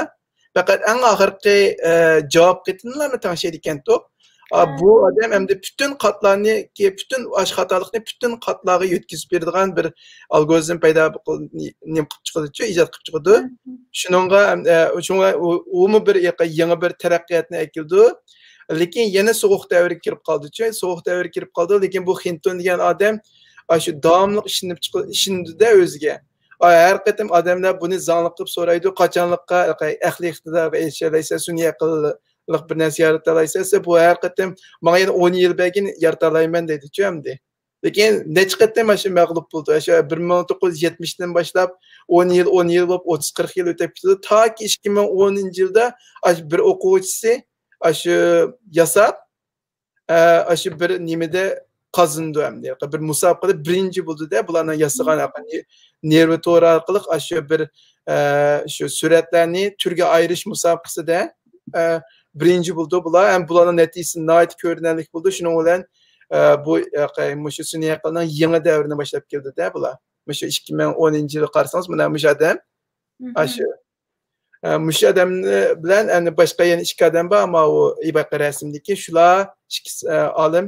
پەقەت ئەڭ ئاخىرقى، ئە، جاۋاب قېتىنىلارمۇ تەڭشەيدىكەنتۇق. ئا، بۇ ئادەم ئەمدى پۈتۈن قاتلارنى، پۈتۈن ئاش خاتالىقنى پۈتۈن قاتلارغا يۆتكىزىپ بېرىدىغان بىر ئالگورىزم پەيدا قىل-، نېمە قىلىپ چىقىدۇچۇ، ئىجاد قىلىپ چىقىدۇ. شۇنىڭغا، ئە، شۇڭا ئۇ، ئۇمۇ بىر يېقى-، يېڭى بىر تەرەققىياتنى ئەكېلىدۇ. لېكىن يەنە سوغۇق دەۋرگە كىرىپ قالدىچۇ، سوغۇق دەۋرگە كىرىپ قالدى. لېكىن بۇ خىنتون دېگەن ئادەم ئاشۇ داۋاملىق ئىشىنىپ چىق-، ئىشىنىدۇ-دە ئۆزىگە. ئا، ھەر قېتىم ئادەملەر بۇنى زاڭلىق قىلىپ سورايدۇ، قاچانلىققا ئەقلىي ئىقتىدارغا ئېرىشەلەيسەن، سۈنئىي ئەقىللىق بىر نەرسە يارىتالايسەن دېسە، بۇ ھەر قېتىم ماڭا يەنە ئون يىل بەرگىن، يارىتالايمەن دەيدىچۇ ئەمدى. لېكىن نەچچە قېتىم ئاشۇ مەغلۇپ بولدى. ئاشۇ بىر مىڭ توققۇز يۈز يەتمىشتىن باشلاپ ئون يىل، ئون يىل بولۇپ، ئوتتۇز، قىرىق يىل ئۆتۈپ كېتىدۇ. تاكى ئىككى مىڭ ئونىنچى يىلدا ئاشۇ بىر ئوقۇغۇچىسى ئاشۇ ياساپ، ئە، ئاشۇ بىر نېمىدە قازىنىدۇ ئەمدى. بىر مۇسابىقىدە بىرىنچى بولدى-دە، بۇلارنىڭ ياسىغان ھەققى نېرۋا تورى ئارقىلىق ئاشۇ بىر، ئە، شۇ سۈرەتلەرنى تۈرگە ئايرىش مۇسابىقىسىدە، ئە، بىرىنچى بولدى بۇلار. ھەم بۇلارنىڭ نەتىجىسى ناھايىتى كۆرۈنەرلىك بولدى. شۇنىڭ بىلەن، ئە، بۇ، ئە، مۇشۇ سۈنئىي ئەقىلنىڭ يېڭى دەۋرىنى باشلاپ كەلدى-دە بۇلار. مۇشۇ ئىككى مىڭ ئونىنچى يىلى قارىسىڭىز، مانا مۇشۇ ئادەم، ئاشۇ ئە، مۇشۇ ئادەم بىلەن، ئەنە، باشقا يەنە ئىككى ئادەم بار، ئەمما ئۇ ئىباقى رەسىمدىكى شۇلار ئىككىسى، ئە، ئالىم،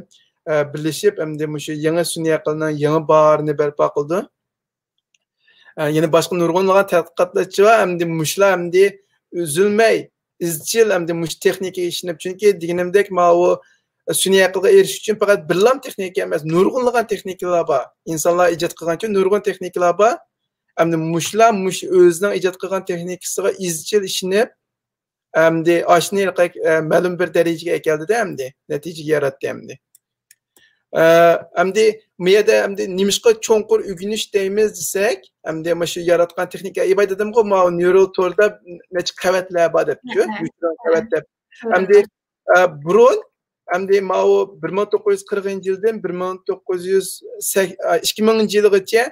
ئە، بىرلىشىپ، ئەمدى مۇشۇ يېڭى سۈنئىي ئەقىلنىڭ يېڭى باھارىنى بەرپا قىلدى. ئە، يەنە باشقا نۇرغۇنلىغان تەتقىقاتلارچى بار، ئەمدى مۇشۇلار ئەمدى ئۈزۈلمەي، ئىزچىل ئەمدى مۇشۇ تېخنىكىگە ئىشىنىپ، چۈنكى دېگىنىمدەك، ماۋۇ سۈنئىي ئەقىلگە ئېرىشىش ئۈچۈن پەقەت بىرلام تېخنىكا ئەمەس، نۇرغۇنلىغان تېخنىكىلار بار. ئىنسانلار ئىجاد قىلغانچە نۇرغۇن تېخنىكىلار بار. ئەمدى مۇشۇلار مۇشۇ ئۆزىنىڭ ئىجاد قىلغان تېخنىكىسىغا ئىزچىل ئىشىنىپ، ئەمدى ئاشۇنى، ئە، مەلۇم بىر دەرىجىگە ئەكەلدى-دە ئەمدى، نەتىجىگە ياراتتى ئەمدى. ئە، ئەمدى بۇ يەردە ئەمدى نېمىشقا چوڭقۇر ئۆگىنىش دەيمىز دېسەك، ئەمدى مۇشۇ ياراتقان تېخنىكا، ئىباي دېدىمغۇ، ماۋۇ نېرال توردا نەچچە قەۋەتلەر بار دەپچۇ، نەچچە قەۋەت دەپ. ئەمدى، ئە، بۇرۇن ئەمدى ماۋۇ بىر مىڭ توققۇز يۈز قىرىقىنچى يىلدىن بىر مىڭ توققۇز يۈز، ئىككى مىڭىنچى يىلغىچە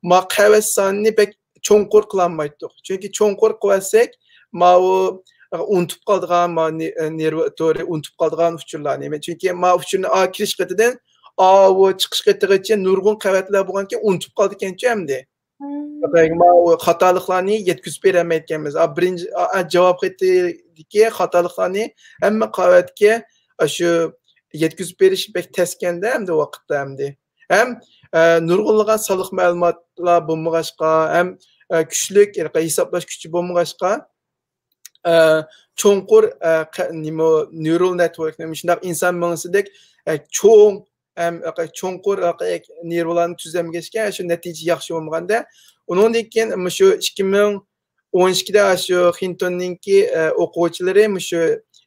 ما قەۋەت سانىنى بەك چوڭقۇر قىلالمايتتۇق. چۈنكى چوڭقۇر قىلىۋەتسەك، ماۋۇ ئۇنتۇپ قالىدىغان، ما نېرۋا تورى ئۇنتۇپ قالىدىغان ئۇچۇرلارنى. چۈنكى ما ئۇچۇرنى ئا كىرىش قېتىدىن ئاۋۇ چىقىش قېتىغىچە نۇرغۇن قەۋەتلەر بولغانكەن، ئۇنتۇپ قالىدىكەنچۇ ئەمدى. ماۋۇ خاتالىقلارنى يەتكۈزۈپ بېرەلمەيدىكەنمىز. ئا، بىرىنچى، ئا، ئا، جاۋاب خېتىدىكى خاتالىقلارنى ھەممە قەۋەتكە ئاشۇ يەتكۈزۈپ بېرىش بەك تەسكەندە ئەمدى ۋاقىتتا ئەمدى. ھەم، ئە، نۇرغۇنلىغان سانلىق مەلۇماتلار بولمىغاچقا، ھەم، ئە، كۈچلۈك، يەنى ھېسابلاش كۈچى بولمىغاچقا، ئە، چوڭقۇر، ئە، قە-، نېمە، نېرال نېتۋوركنى مۇشۇنداق ئىنسان مېڭىسىدەك، ئە، چوڭ ھەم چوڭقۇر نېرۋىلارنى تۈزەلمىگەچكە، شۇ نەتىجە ياخشى بولمىغاندا، ئۇنىڭدىن كېيىن مۇشۇ ئىككى مىڭ ئون ئىككىدە شۇ خىنتوننىڭكى، ئە، ئوقۇغۇچىلىرى مۇشۇ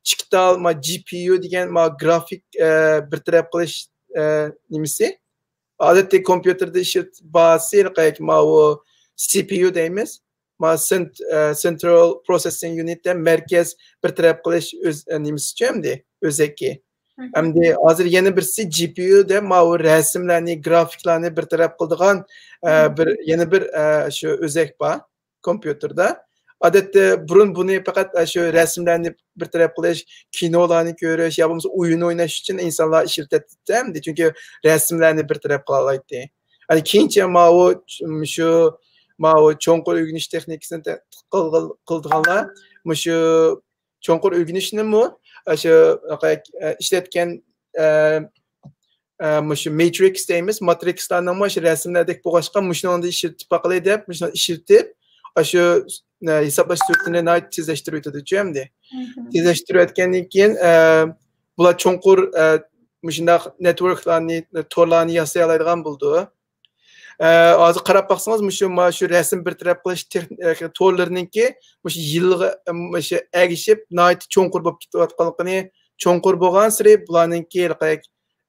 ئىككى تال، ما، جى پى يۇ دېگەن، ما، گرافىك، ئە، بىر تەرەپ قىلىش، ئە، نېمىسى؟ ئادەتتە كومپيۇتېردا ئىشلىتىپ بارسا، ماۋۇ سى پى يۇ دەيمىز. ما سېنت-، ئە، سېنترال پروسېسسىڭ يۇنىت دەپ مەركەز بىر تەرەپ قىلىش ئۆز-، ئە، نېمىسىچۇ ئەمدى، ئۆزەكى. ئەمدى ھازىر يەنە بىرسى جى پى يۇ دەپ ماۋۇ رەسىملەرنى، گرافىكلارنى بىر تەرەپ قىلىدىغان، ئە، بىر، يەنە بىر، ئە، شۇ ئۆزەك بار كومپيۇتېردا. ئادەتتە بۇرۇن بۇنى پەقەت، ئە، شۇ رەسىملەرنى بىر تەرەپ قىلىش، كىنولارنى كۆرۈش يا بولمىسا ئويۇن ئويناش ئۈچۈن ئىنسانلار ئىشلىتەتتى ئەمدى. چۈنكى رەسىملەرنى بىر تەرەپ قىلالايتتى. يەنى كېيىنچە ماۋۇ، مۇشۇ، ماۋۇ چوڭقۇر ئۆگىنىش تېخنىكىسىنى تەتقىق قىلغان-، قىلىدىغانلار مۇشۇ چوڭقۇر ئۆگىنىشنىمۇ، ئاشۇ، ئە، ئىشلەتكەن، ئە، ئە، مۇشۇ ماترىكس دەيمىز، ماترىكسلارنىڭمۇ شۇ رەسىملەردەك بولغاچقا، مۇشۇنىڭدا ئىشلىتىپ باقىلى دەپ، مۇشۇنى ئىشلىتىپ، ئاشۇ، ئە، ھېسابلاش سۈرئىتىنى ناھايىتى تېزلەشتۈرۈۋېتىدۇچۇ ئەمدى. تېزلەشتۈرۈۋەتكەندىن كېيىن، ئە، بۇلار چوڭقۇر، ئە، مۇشۇنداق نېتۋوركلارنى، تورلارنى ياسىيالايدىغان بولىدۇ. ئە، ھازىر قاراپ باقسىڭىز، مۇشۇ، مانا شۇ رەسىم بىر تەرەپ قىلىش تېخ-، ئە، تورلىرىنىڭكى مۇشۇ يىلغا، مۇشۇ ئەگىشىپ ناھايىتى چوڭقۇر بولۇپ كېتىۋاتقانلىقىنى، چوڭقۇر بولغانسېرى بۇلارنىڭكى،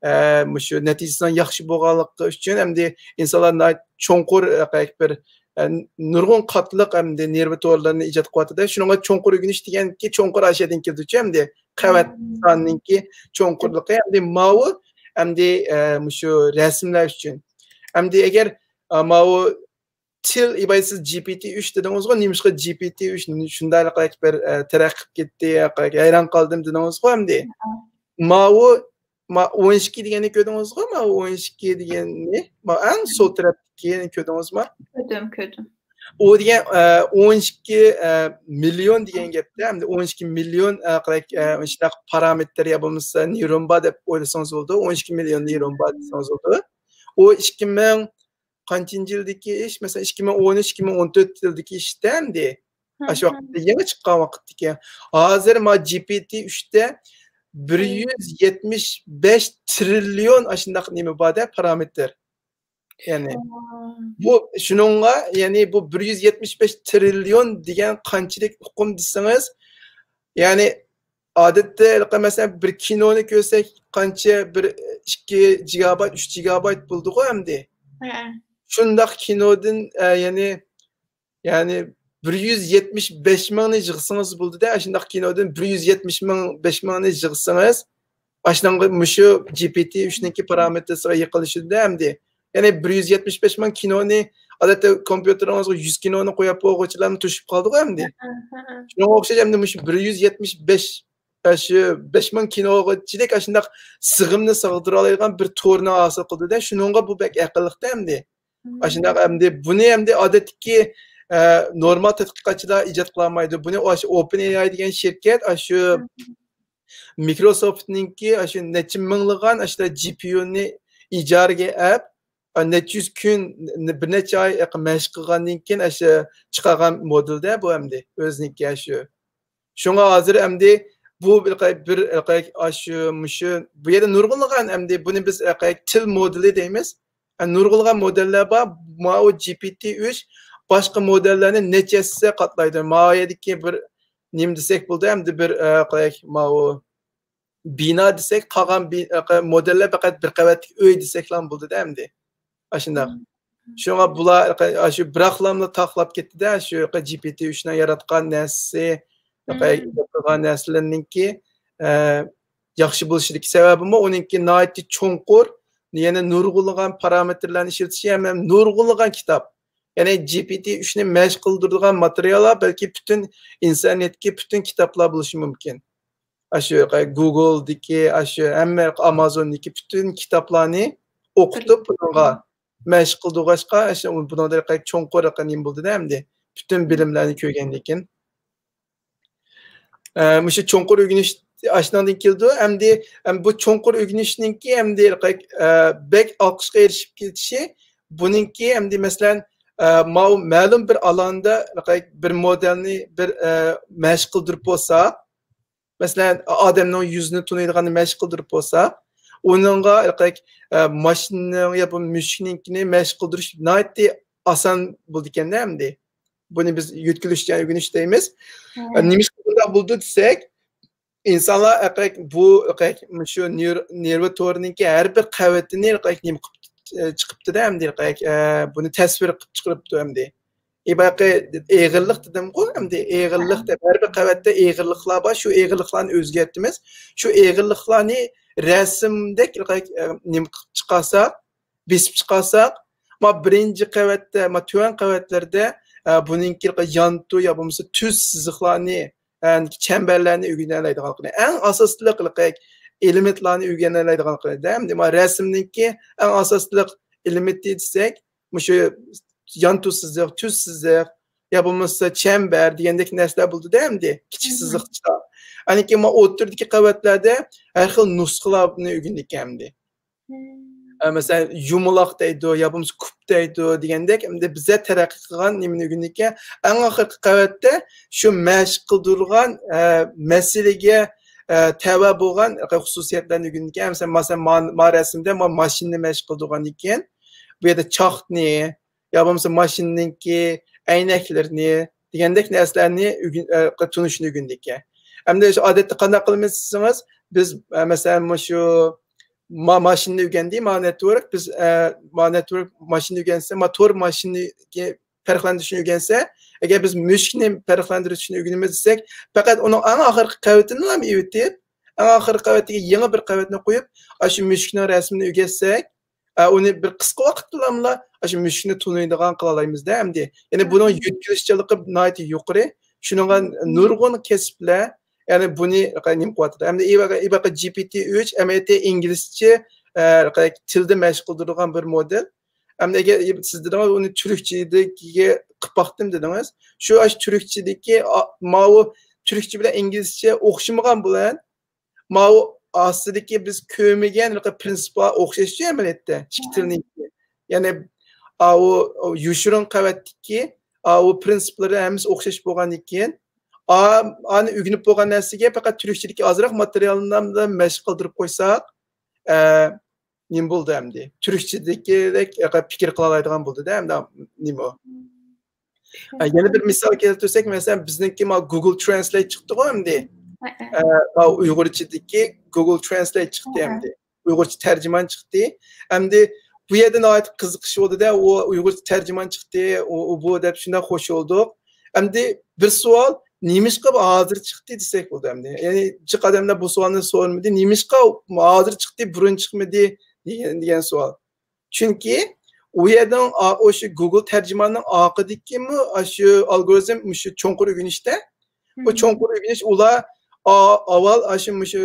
ئە، مۇشۇ نەتىجىسىنىڭ ياخشى بولغانلىقى ئۈچۈن ئەمدى ئىنسانلار ناھايىتى چوڭقۇر، ئە، بىر، ئە، نۇرغۇن قاتلىق ئەمدى نېرۋا تورلىرىنى ئىجاد قىلىۋاتىدۇ. شۇنىڭغا چوڭقۇر ئۆگىنىش دېگەنكى چوڭقۇر ئاشۇ يەردىن كېلىدۇچۇ ئەمدى. قەۋەت ساننىڭكى چوڭقۇرلۇقى ئەمدى ماۋۇ ئەمدى، ئە، مۇشۇ رەسىملەر ئۈچۈن. ئەمدى ئەگەر، ئە، ماۋۇ تىل ئىبارىسىز جى پى تى ئۈچ دېدىڭىزغۇ، نېمىشقا جى پى تى ئۈچ شۇنداق بىر، ئە، تەرەققىي قىلىپ كەتتى، ھەيران قالدىم دېدىڭىزغۇ ئەمدى. ماۋۇ، ما-، ئون ئىككى دېگەننى كۆردىڭىزغۇ؟ ماۋۇ ئون ئىككى دېگەننى، ما-، ئەڭ سول تەرەپتىكىنى كۆردىڭىزما؟ كۆردۈم، كۆردۈم. ئۇ دېگەن، ئە، ئون ئىككى، ئە، مىليون دېگەن گەپتە، ئەمدى ئون ئىككى مىليون، ئە، قاراي، ئە، شۇنداق پارامېتىر يا بولمىسا نېيرون بار دەپ ئويلىسىڭىز بولىدۇ. ئون ئىككى مىليون نېيرون بار دېسىڭىز بولىدۇ. ئۇ ئىككى مىڭ قانچىنچى يىلدىكى ئىش؟ مەسىلەن، ئىككى مىڭ ئون ئۈچ، ئىككى مىڭ ئون تۆت يىلدىكى ئىشتە ئەمدى. ئاشۇ ۋاقىتتا يېڭى چىققان ۋاقىتتىكى. ھازىر ما جى پى تى ئۈچتە بىر يۈز يەتمىش بەش تىرىليون ئاشۇنداق نېمە بار-دە، پارامېتىر. يەنى بۇ شۇنىڭغا، يەنى بۇ بىر يۈز يەتمىش بەش تىرىليون دېگەن قانچىلىك ئۇقۇم دېسىڭىز، يەنى ئادەتتە ھېلىقى مەسىلەن بىر كىنونى كۆرسەك قانچە، بىر ئىككى جىگابايت، ئۈچ جىگابايت بولىدىغۇ ئەمدى. شۇنداق كىنودىن، ئە، يەنى، يەنى بىر يۈز يەتمىش بەش مىڭنى يىغسىڭىز بولىدۇ-دە، ئاشۇنداق كىنودىن بىر يۈز يەتمىش مىڭ، بەش مىڭنى يىغسىڭىز، ئاشۇنىڭغا مۇشۇ جى پى تى ئۈچنىڭكى پارامېتىرسىغا يېقىنلىشىدۇ-دە ئەمدى. يەنى بىر يۈز يەتمىش بەش مىڭ كىنونى، ئادەتتە كومپيۇتېرىڭىزغا يۈز كىنونى قويۇپ بولغۇچىلارمۇ توشۇپ قالىدىغۇ ئەمدى. شۇنىڭغا ئوخشاش ئەمدى مۇشۇ بىر يۈز يەتمىش بەش، ئە، شۇ بەش مىڭ كىنوغىچىلىك ئاشۇنداق سىغىمنى سىغدۇرالايدىغان بىر تورنى ھاسىل قىلدى-دە، شۇنىڭغا بۇ بەك ئەقىللىقتە ئەمدى. ئاشۇنداق ئەمدى بۇنى ئەمدى ئادەتتىكى، ئە، نورمال تەتقىقاتچىلار ئىجاد قىلالمايدۇ. بۇنى ئاشۇ ئوپېن ئېي ئاي دېگەن شىركەت، ئاشۇ مىكروسوفتنىڭكى ئاشۇ نەچچە مىڭلىغان ئاشۇ جى پى يۇنى ئىجارىگە ئەپ، نەچچە يۈز كۈن، بىر نەچچە ئاي مەشىق قىلغاندىن كېيىن ئاشۇ چىقارغان مودېل-دە بۇ ئەمدى ئۆزىنىڭكى ئاشۇ. شۇڭا ھازىر ئەمدى بۇ بىر، بىر، ئاشۇ، مۇشۇ، بۇ يەردە نۇرغۇنلىغان ئەمدى بۇنى بىز تىل مودېلى دەيمىز. نۇرغۇنلىغان مودېللار بار. ماۋۇ جى پى تى ئۈچ باشقا مودېللارنى نەچچە ھەسسە قاتلايدۇ. ماۋۇ يەردىكى بىر نېمە دېسەك بولىدۇ، ئەمدى بىر، ئە، قارايلى، ماۋۇ بىنا دېسەك، قالغان بى-، ئە، مودېللار پەقەت بىر قەۋەتلىك ئۆي دېسەكلا بولىدۇ-دە ئەمدى. ئاشۇنداق. شۇڭا بۇلار، ئە، ئاشۇ بىراقلاملا تاقلاپ كەتتى-دە، شۇ جى پى تى ئۈچنىڭ ياراتقان نەرسىسى، ياراتقان نەرسىلىرىنىڭكى، ئە، ياخشى بولۇشىدىكى سەۋەبىمۇ ئۇنىڭكى ناھايىتى چوڭقۇر، يەنە نۇرغۇنلىغان پارامېتىرلارنى ئىشلىتىشى ھەم، ھەم نۇرغۇنلىغان كىتاب. يەنى جى پى تى ئۈچنى مەشىق قىلدۇرىدىغان ماتېرىياللار بەلكى پۈتۈن ئىنسانىيەتتىكى پۈتۈن كىتابلار بولۇشى مۇمكىن. ئاشۇ گۇگلدىكى، ئاشۇ ھەممە ئامازوندىكى پۈتۈن كىتابلارنى ئوقۇتۇپ، بۇنىڭغا مەشىق قىلدۇرغاچقا، ئاشۇ بۇنىڭدا چوڭقۇر نېمە بولدى-دە ئەمدى. پۈتۈن بىلىملەرنى كۆرگەندىن كېيىن. ئە، مۇشۇ چوڭقۇر ئۆگىنىش ئاشۇنىڭدىن كېلىدۇ. ئەمدى، ئەم، بۇ چوڭقۇر ئۆگىنىشنىڭكى ئەمدى، ئە، بەك ئالقىشقا ئېرىشىپ كېتىشى، بۇنىڭكى ئەمدى، مەسىلەن، ئە، ماۋۇ مەلۇم بىر ئالاندا بىر مودېلنى بىر، ئە، مەشىق قىلدۇرۇپ بولسا، مەسىلەن، ئادەمنىڭ يۈزىنى تونۇيدىغاننى مەشىق قىلدۇرۇپ بولسا، ئۇنىڭغا، ئە، ماشىنىنىڭ يا بۇ مۈشۈكنىڭكىنى مەشىق قىلدۇرۇش ناھايىتى ئاسان بولىدىكەن-دە ئەمدى. بۇنى بىز يۆتكىلىشچان ئۆگىنىش دەيمىز. ئە، نېمىشقا بۇنداق بولىدۇ دېسەك، ئىنسانلار ئەقەك بۇ ئەقەك شۇ نېر- نېرۋا تورىنىڭكى ھەر بىر قەۋىتىنى ئەقەك نېمە قىلىپ چىقىپتىدە ئەمدى ئەقەك بۇنى تەسۋىر قىلىپ چىقىرىپتۇ ئەمدى. ئېغىرلىق دېدىمغۇ ئەمدى ئېغىرلىق دەپ ھەر بىر قەۋەتتە ئېغىرلىقلار بار، شۇ ئېغىرلىقلارنى ئۆزگەرتىمىز. شۇ ئېغىرلىقلارنى رەسىمدەك نېمە قىلىپ چىقارساق، بېسىپ چىقارساق، ما بىرىنچى قەۋەتتە، ما تۆۋەن قەۋەتلەردە بۇنىڭكى يانتۇ يا بولمىسا تۈز سىزىقلارنى، چەمبەرلەرنى ئۆگىنەلەيدىغانلىقىنى، ئەڭ ئاساسلىق ئېلېمېنتلارنى ئۆگىنەلەيدىغانلىقىنى، ئەمدى ما رەسىمنىڭكى ئەڭ ئاساسلىق ئېلېمېنتى دېسەك، مۇشۇ يانتۇ سىزىق، تۈز سىزىق يا بولمىسا چەمبەر دېگەندەك نەرسىلەر بولىدۇ-دە ئەمدى، كىچىك سىزىقچىلار. ئاندىن كېيىن ما ئوتتۇرىدىكى قەۋەتلەردە ھەر خىل نۇسخىلارنى ئۆگىنىدىكەن ئەمدى. ئە، مەسىلەن، يۇمىلاق دەيدۇ يا بولمىسا كۇپ دەيدۇ دېگەندەك، ئەمدى بىزلەر تەرەققىي قىلغان نېمىنى ئۆگىنىدىكەن، ئەڭ ئاخىرقى قەۋەتتە شۇ مەشىق قىلدۇرغان، ئە، مەسىلىگە، ئە، تەۋە بولغان خۇسۇسىيەتلەرنى ئۆگىنىدىكەن. مەسىلەن، مەسىلەن، ما، ما رەسىمدە ما ماشىنىنى مەشىق قىلدۇرغاندىن كېيىن، بۇ يەردە چاقنى، يا بولمىسا ماشىنىنىڭكى ئەينەكلىرىنى دېگەندەك نەرسىلەرنى ئۆگىن-، ئە، تونۇشنى ئۆگەندىكەن. ئەمدى شۇ ئادەتتە قانداق قىلىمىز دېسىڭىز، بىز، ئە، مەسىلەن، مۇشۇ ما-، ماشىنىنى ئۆگەندى، ما نېتۋورك، بىز، ئە، ما نېتۋورك ماشىنىنى ئۆگەنسە، ما تور ماشىنىنى پەرقلەندۈرۈشنى ئۆگەنسە، ئەگەر بىز مۈشۈكنى پەرقلەندۈرۈشنى ئۆگىنىمىز دېسەك، پەقەت ئۇنىڭ ئەڭ ئاخىرقى قەۋىتىنىلا ئېۋىتىپ، ئەڭ ئاخىرقى قەۋەتتىكى يېڭى بىر قەۋەتنى قويۇپ، ئاشۇ مۈشۈكنىڭ رەسىمىنى ئۆگەتسەك، ئە، ئۇنى بىر قىسقا ۋاقىتتىلاملا ئاشۇ مۈشۈكنى تونۇيدىغان قىلالايمىز-دە ئەمدى. يەنى بۇنىڭ يۆتكىلىشچانلىقى ناھايىتى يۇقىرى. شۇنىڭغا نۇرغۇن كەسىپلەر، يەنى بۇنى نېمە قىلىۋاتىدۇ. ئەمدى ئى بى ئاي، ئى بى ئاي جى پى تى ئۈچ ئەمەلىيەتتە ئىنگلىزچە، ئە، تىلدا مەشىق قىلدۇرىدىغان بىر مودېل. ئەمدى ئەگەر سىز دېدىڭىز، ئۇنى تۈركچىدىكىگە قىلىپ باقتىم دېدىڭىز. شۇ ئاشۇ تۈركچىدىكى، ئا، ماۋۇ تۈركچە بىلەن ئىنگلىزچە ئوخشىمىغان بىلەن، ماۋۇ ئاستىدىكى بىز كۆرمىگەن پرىنسىپلار ئوخشاشچۇ ئەمەلىيەتتە ئىككى تىلنىڭكى. يەنى ئاۋۇ يوشۇرۇن قەۋەتتىكى ئاۋۇ پرىنسىپلىرى ھەممىسى ئوخشاش بولغاندىن كېيىن، ئا-، ئانى ئۆگىنىپ بولغان نەرسىگە پەقەت تۈركچىدىكى ئازراق ماتېرىيالنى مەشىق قىلدۇرۇپ قويساق، ئە، نېمە بولدى ئەمدى؟ تۈركچىدىكىدەك پىكىر قىلالايدىغان بولدى-دە، ئەمدى نېمە ئۇ؟ ئە، يەنە بىر مىسال كەلتۈرسەك، مەسىلەن، بىزنىڭكى ما گۇگل ترانسلەيت چىقتىغۇ ئەمدى. ئە، ئە، ئۇيغۇرچىدىكى گۇگل ترانسلەيت چىقتى ئەمدى. ئۇيغۇرچە تەرجىمان چىقتى. ئەمدى بۇ يەردە ناھايىتى قىزىقىش بولدى-دە، ئۇ ئۇيغۇرچە تەرجىمان چىقتى، ئۇ، ئۇ بۇ دەپ شۇنداق خوش بولدۇق. ئەمدى بىر سوئال، نېمىشقا بۇ ھازىر چىقتى دېسەك بولىدۇ ئەمدى. يەنى جىق ئادەملەر بۇ سوئالنى سورىمىدى، نېمىشقا ھازىر چىقتى، بۇرۇن چىقمىدى دېگەن، دېگەن سوئال. چۈنكى ئۇ يەرنىڭ ئا-، ئاشۇ گۇگل تەرجىماننىڭ ئارقىدىكىمۇ ئاشۇ ئالگورىزم مۇشۇ چوڭقۇر ئۆگىنىشتە. بۇ چوڭقۇر ئۆگىنىش ئۇلار ئا-، ئاۋۋال ئاشۇ مۇشۇ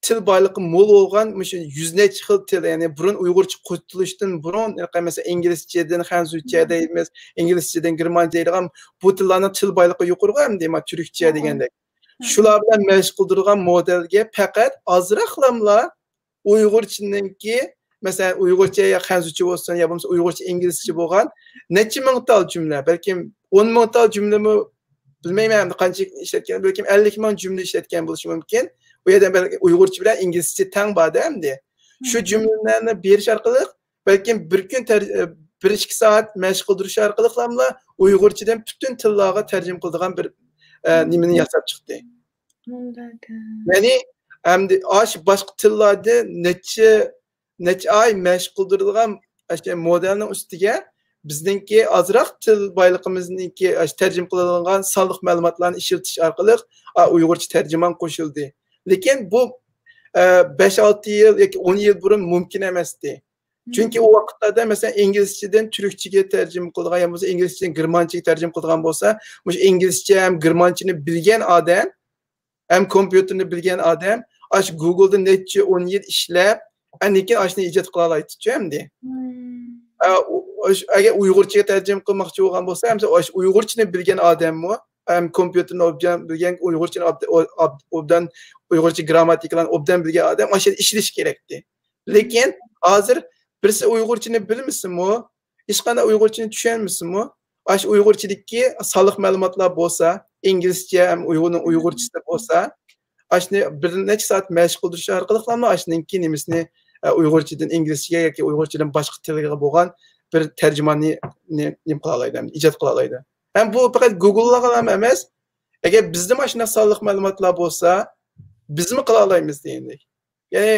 تىل بايلىقى مول بولغان مۇشۇ يۈز نەچچە خىل تىل، يەنى بۇرۇن ئۇيغۇرچە قۇتۇلۇشتىن بۇرۇن، مەسىلەن، ئىنگلىزچىدىن خەنزۇچە دەيمىز، ئىنگلىزچىدىن گېرمانچە دەيدىغان بۇ تىللارنىڭ تىل بايلىقى يۇقىرىغۇ ئەمدى، ما تۈركچە دېگەندەك. شۇلار بىلەن مەشىق قىلدۇرغان مودېلگە پەقەت ئازراقلاملا ئۇيغۇرچىنىڭكى، مەسىلەن، ئۇيغۇرچە يا خەنزۇچە بولسۇن، يا بولمىسا ئۇيغۇرچە ئىنگلىزچە بولغان نەچچە مىڭ تال جۈملە، بەلكىم ئون مىڭ تال جۈملىمۇ بىلمەيمەن، ئەمدى قانچە ئىشلەتكەن، بەلكىم ئەللىك مىڭ جۈملە ئىشلەتكەن بولۇشى مۇمكىن. بۇ يەردە بەلكى ئۇيغۇرچە بىلەن ئىنگلىزچە تەڭ بار-دە ئەمدى. شۇ جۈملىلەرنى بېرىش ئارقىلىق بەلكىم بىر كۈن تەر-، بىر ئىككى سائەت مەشىق قىلدۇرۇش ئارقىلىقلاملا ئۇيغۇرچىدىن پۈتۈن تىللارغا تەرجىمە قىلىدىغان بىر، ئە، نېمىنى ياساپ چىقتى. يەنى ئەمدى ئاشۇ باشقا تىللاردا نەچچە، نەچچە ئاي مەشىق قىلدۇرىدىغان ئاشۇ مودېلنىڭ ئۈستىگە بىزنىڭكى ئازراق تىل بايلىقىمىزنىڭكى ئاشۇ تەرجىمە قىلىنغان سانلىق مەلۇماتلارنى ئىشلىتىش ئارقىلىق، ئا، ئۇيغۇرچە تەرجىمان قوشۇلدى. لېكىن بۇ، ئە، بەش ئالتە يىل ياكى ئون يىل بۇرۇن مۇمكىن ئەمەستى. چۈنكى ئۇ ۋاقىتلاردا، مەسىلەن، ئىنگلىزچىدىن تۈركچىگە تەرجىمە قىلىدىغان يا بولمىسا ئىنگلىزچىدىن گېرمانچىگە تەرجىمە قىلىدىغان بولسا، مۇشۇ ئىنگلىزچە ھەم گېرمانچىنى بىلگەن ئادەم، ھەم كومپيۇتېرنى بىلگەن ئادەم، ئاشۇ گۇگلدا نەچچە ئون يىل ئىشلەپ، ئاندىن كېيىن ئاشۇنى ئىجاد قىلالايدىچۇ ئەمدى. ئە، ئۇ-، ئاشۇ، ئەگەر ئۇيغۇرچىغا تەرجىمە قىلماقچى بولغان بولسا، ھەم ئاشۇ ئۇيغۇرچىنى بىلگەن ئادەممۇ، ھەم كومپيۇتېرنى ئوبدان بىلگەن، ئۇيغۇرچىنى ئوب-، ئوب-، ئوبدان، ئۇيغۇرچە گرامماتىكىلارنى ئوبدان بىلگەن ئادەم ئاشۇ يەردە ئىشلىشى كېرەكتى. لېكىن ھازىر بىرسى ئۇيغۇرچىنى بىلمىسىمۇ، ھېچقانداق ئۇيغۇرچىنى چۈشەنمىسىمۇ، ئاشۇ ئۇيغۇرچىدىكى سانلىق مەلۇماتلار بولسا، ئىنگلىزچە ھەم ئۇيغۇرنىڭ ئۇيغۇرچىسى بولسا، ئاشۇنى بىر نەچچە سائەت مەشىق قىلدۇرۇش ئارقىلىقلاملا ئاشۇنىڭكى نېمىسىنى، ئە، ئۇيغۇرچىدىن ئىنگلىزچىگە ياكى ئۇيغۇرچىدىن باشقا تىلغا بولغان بىر تەرجىماننى نېمە قىلالايدۇ، ئىجاد قىلالايدۇ. ھەم بۇ پەقەت گۇگللارغىلا ئەمەس، ئەگەر بىزدىمۇ ئاشۇنداق سانلىق مەلۇماتلار بولسا، بىزمۇ قىلالايمىز دېگەندەك. يەنى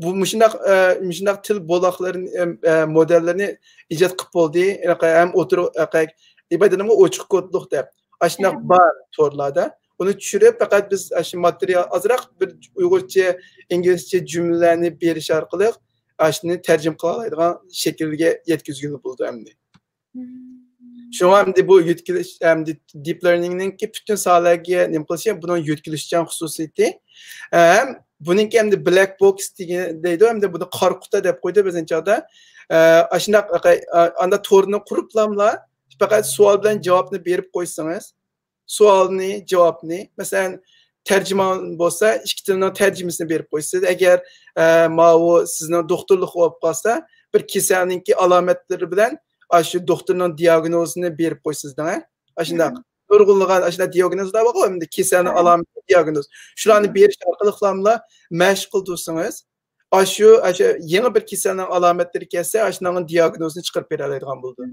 بۇ مۇشۇنداق، ئە، مۇشۇنداق تىل بولاقلىرىنى، ئەم، ئە، مودېللىرىنى ئىجاد قىلىپ بولدى. ھېلىقى ھەم ئوتتۇرا، ھېلىقى ئىبادىتىمۇ ئوچۇق كودلۇق دەپ. ئاشۇنداق بار تورلاردا. ئۇنى چۈشۈرۈپ، پەقەت بىز ئاشۇ ماتېرىيال ئازراق بىر ئۇيغۇرچە، ئىنگلىزچە جۈملىلەرنى بېرىش ئارقىلىق ئاشۇنى تەرجىمە قىلالايدىغان شەكىلگە يەتكۈزگىلى بولىدۇ ئەمدى. شۇڭا ئەمدى بۇ يۆتكىلىش، ئەمدى دىپ لېرنىڭنىڭكى پۈتۈن ساھەلەرگە نېمە قىلىشى، بۇنىڭ يۆتكىلىشچان خۇسۇسىيىتى. ھەم بۇنىڭكى ئەمدى بلاك بوكس دېگەن دەيدۇ، ئەمدى بۇنى قارا قۇتا دەپ قويدى بىزنىڭ چاغدا. ئە، ئاشۇنداق، ئە، ئاندا تورنى قۇرۇپلاملا پەقەت سوئال بىلەن جاۋابنى بېرىپ قويسىڭىز، سوئالنى، جاۋابنى، مەسىلەن، تەرجىمان بولسا، ئىككى تىلنىڭ تەرجىمىسىنى بېرىپ قويىسىز. ئەگەر، ئە، ماۋۇ سىزنىڭ دوختۇرلۇق بولۇپ قالسا، بىر كېسەلنىڭكى ئالامەتلىرى بىلەن ئاشۇ دوختۇرنىڭ دىئاگنوزىنى بېرىپ قويىسىز دەڭە. ئاشۇنداق. نۇرغۇنلىغان ئاشۇنداق دىئاگنوزلار بارغۇ، ئەمدى كېسەلنىڭ ئالامىتى دىئاگنوز. شۇلارنى بېرىش ئارقىلىقلاملا مەشىق قىلدۇرسىڭىز، ئاشۇ، ئاشۇ يېڭى بىر كېسەلنىڭ ئالامەتلىرى كەلسە، ئاشۇنىڭ دىئاگنوزىنى چىقىرىپ بېرەلەيدىغان بولىدۇ.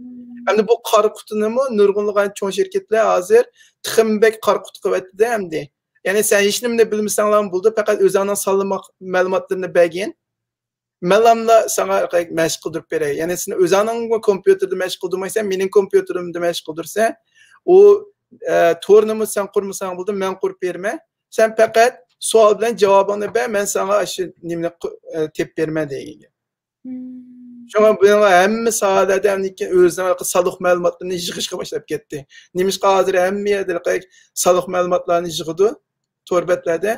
ئەمدى بۇ قارا قۇتىنىمۇ نۇرغۇنلىغان چوڭ شىركەتلەر ھازىر تېخىمۇ بەك قارا قۇتا قىلىۋەتتى-دە ئەمدى. يەنى سەن ھېچنېمىنى بىلمىسەڭلارمۇ بولىدۇ، پەقەت ئۆزۈڭنىڭ سانلىماق مەلۇماتلىرىنى بەرگىن. مەنلاملا ساڭا مەشىق قىلدۇرۇپ بېرەي. يەنى سېنى ئۆزۈڭنىڭ كومپيۇتېرىدا مەشىق قىلدۇرمايسەن، مېنىڭ كومپيۇتېرىمدا مەشىق قىلدۇرسەن. ئۇ، ئە، تورنىمۇ سەن قۇرمىساڭ بولىدۇ، مەن قۇرۇپ بېرىمەن. سەن پەقەت سوئال بىلەن جاۋابىڭنى بەر، مەن ساڭا ئاشۇ نېمىنى قۇ-، ئە، تېپىپ بېرىمەن دېگەن گەپ. شۇڭا بۇنىڭغا ھەممە ساھەلەردە ئەمدىكى ئۆزىنىڭ سانلىق مەلۇماتلىرىنى يىغىشقا باشلاپ كەتتى. نېمىشقا ھازىر ھەممە يەردە سانلىق مەلۇماتلارنى يىغىدۇ تور بەتلەردە؟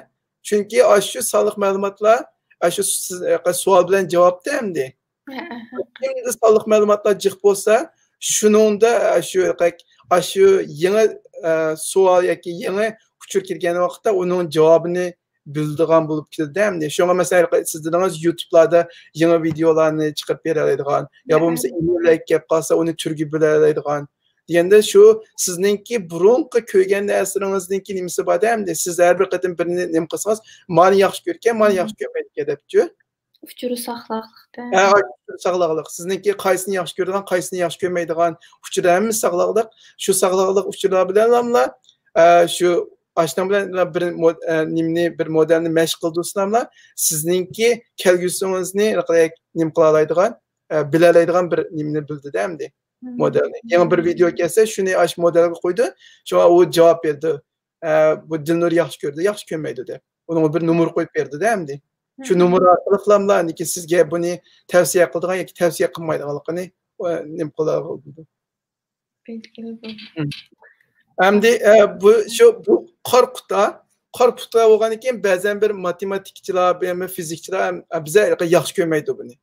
چۈنكى ئاشۇ سانلىق مەلۇماتلار، ئاشۇ سىز، سوئال بىلەن جاۋابتا ئەمدى. كىمدە سانلىق مەلۇماتلار جىق بولسا، شۇنىڭدا ئاشۇ، ئاشۇ يېڭى، ئە، سوئال ياكى يېڭى ئۇچۇر كىرگەن ۋاقىتتا ئۇنىڭ جاۋابىنى بىلىدىغان بولۇپ كېتىدۇ ئەمدى. شۇڭا مەسىلەن، سىز دېدىڭىز، يۇتۇبلاردا يېڭى ۋىدېئولارنى چىقىرىپ بېرەلەيدىغان، يا بولمىسا ئىمېيللەرگە كەپ قالسا، ئۇنى تۈرگە بۆلەلەيدىغان. دېگەندە شۇ سىزنىڭكى بۇرۇنقى كۆرگەن نەرسىلىرىڭىزنىڭكى نېمىسى بار-دە ئەمدى. سىز ھەر بىر قېتىم بىرنى نېمە قىلسىڭىز، مانى ياخشى كۆركەن، مانى ياخشى كۆرمەيدىكەن دەپچۇ. ئۇچۇرى ساقلاقلىقتا. ھە، ئۇچۇرى ساقلاقلىق. سىزنىڭكى قايسىنى ياخشى كۆرىدىغان، قايسىنى ياخشى كۆرمەيدىغان ئۇچۇرى ھەممىسى ساقلاقلىق. شۇ ساقلاقلىق ئۇچۇرلار بىلەنلا، ئە، شۇ ئاشۇنىڭ بىلەن بىر مو-، ئە، نېمىنى، بىر مودېلنى مەشىق قىلدۇرسىلاملا، سىزنىڭكى كەلگۈسىڭىزنى نېمە قىلالايدىغان، ئە، بىلەلەيدىغان بىر نېمىنى بىلدى-دە ئەمدى. مودېلنى. يېڭى بىر ۋىدېئو كەلسە، شۇنى ئاشۇ مودېلغا قويدى. شۇڭا ئۇ جاۋاب بېرىدۇ. ئە، بۇ دىلنۇر ياخشى كۆردى، ياخشى كۆرمەيدۇ دەپ. ئۇنىڭغا بىر نومۇر قويۇپ بېرىدۇ-دە ئەمدى. شۇ نومۇر ئارقىلىقلاملا ئەمدىكى سىزگە بۇنى تەۋسىيە قىلىدىغان ياكى تەۋسىيە قىلمايدىغانلىقىنى، ئە، نېمە قىلىدۇ. بەلگىلى بولىدۇ. ئەمدى، ئە، بۇ، شۇ، بۇ قارا قۇتا، قارا قۇتا بولغاندىن كېيىن بەزەن بىر ماتېماتىكىچىلار، بىر فىزىكچىلار ھەم، ئە، بىزلەر ياخشى كۆرمەيدۇ بۇنى.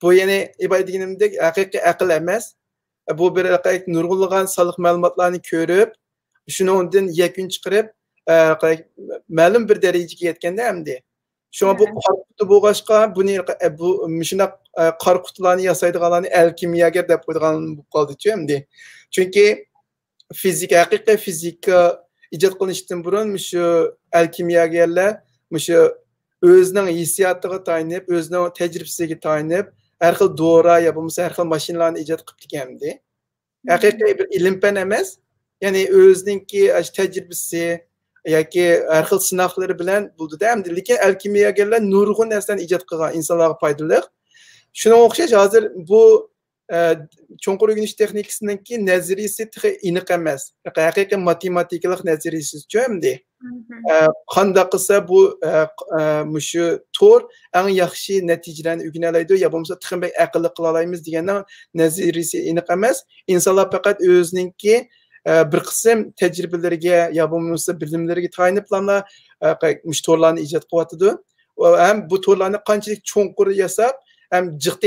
بۇ يەنى ئىبادە دېگىنىمدەك ھەقىقىي ئەقىل ئەمەس. بۇ بىر ھەقىقىي نۇرغۇنلىغان سانلىق مەلۇماتلارنى كۆرۈپ، شۇنىڭدىن يەكۈن چىقىرىپ، ئە، مەلۇم بىر دەرىجىگە يەتكەندە ئەمدى. شۇڭا بۇ قارا قۇتا بولغاچقا، بۇنى، ئە، بۇ، مۇشۇنداق، ئە، قارا قۇتىلارنى ياسايدىغانلارنى ئەلكىمىيەگەر دەپ قويىدىغان بولۇپ قالدىچۇ ئەمدى. چۈنكى فىزىكا، ھەقىقىي فىزىكا ئىجاد قىلىنىشتىن بۇرۇن مۇشۇ ئەلكىمىيەگەرلەر مۇشۇ ئۆزىنىڭ ھېسسىياتىغا تايىنىپ، ئۆزىنىڭ تەجرىبىسىگە تايىنىپ، ھەر خىل دورا يا بولمىسا ھەر خىل ماشىنىلارنى ئىجاد قىلىپتىكەن ئەمدى. ھەقىقىي بىر ئىلىم-پەن ئەمەس، يەنى ئۆزىنىڭكى ئاشۇ تەجرىبىسى ياكى ھەر خىل سىناقلىرى بىلەن بولدى-دە ئەمدى. لېكىن ئەلكىمىيەگەرلەر نۇرغۇن نەرسىلەرنى ئىجاد قىلغان، ئىنسانلارغا پايدىلىق. شۇنىڭغا ئوخشاش ھازىر بۇ ئە، چوڭقۇر ئۆگىنىش تېخنىكىسىنىڭكى نەزەرىيىسى تېخى ئېنىق ئەمەس. ھەقىقىي ماتېماتىكىلىق نەزەرىيىسىچۇ ئەمدى. ئە، قانداق قىلسا بۇ، ئە، ئە، مۇشۇ تور ئەڭ ياخشى نەتىجىلەرنى ئۆگىنەلەيدۇ يا بولمىسا تېخىمۇ بەك ئەقىللىق قىلالايمىز دېگەننىڭ نەزەرىيىسى ئېنىق ئەمەس. ئىنسانلار پەقەت ئۆزىنىڭكى، ئە، بىر قىسىم تەجرىبىلىرىگە يا بولمىسا بىلىملىرىگە تايىنىپلاملا، ئە، مۇشۇ تورلارنى ئىجاد قىلىۋاتىدۇ. ھەم بۇ تورلارنى قانچىلىك چوڭقۇر ياساپ، ھەم جىق،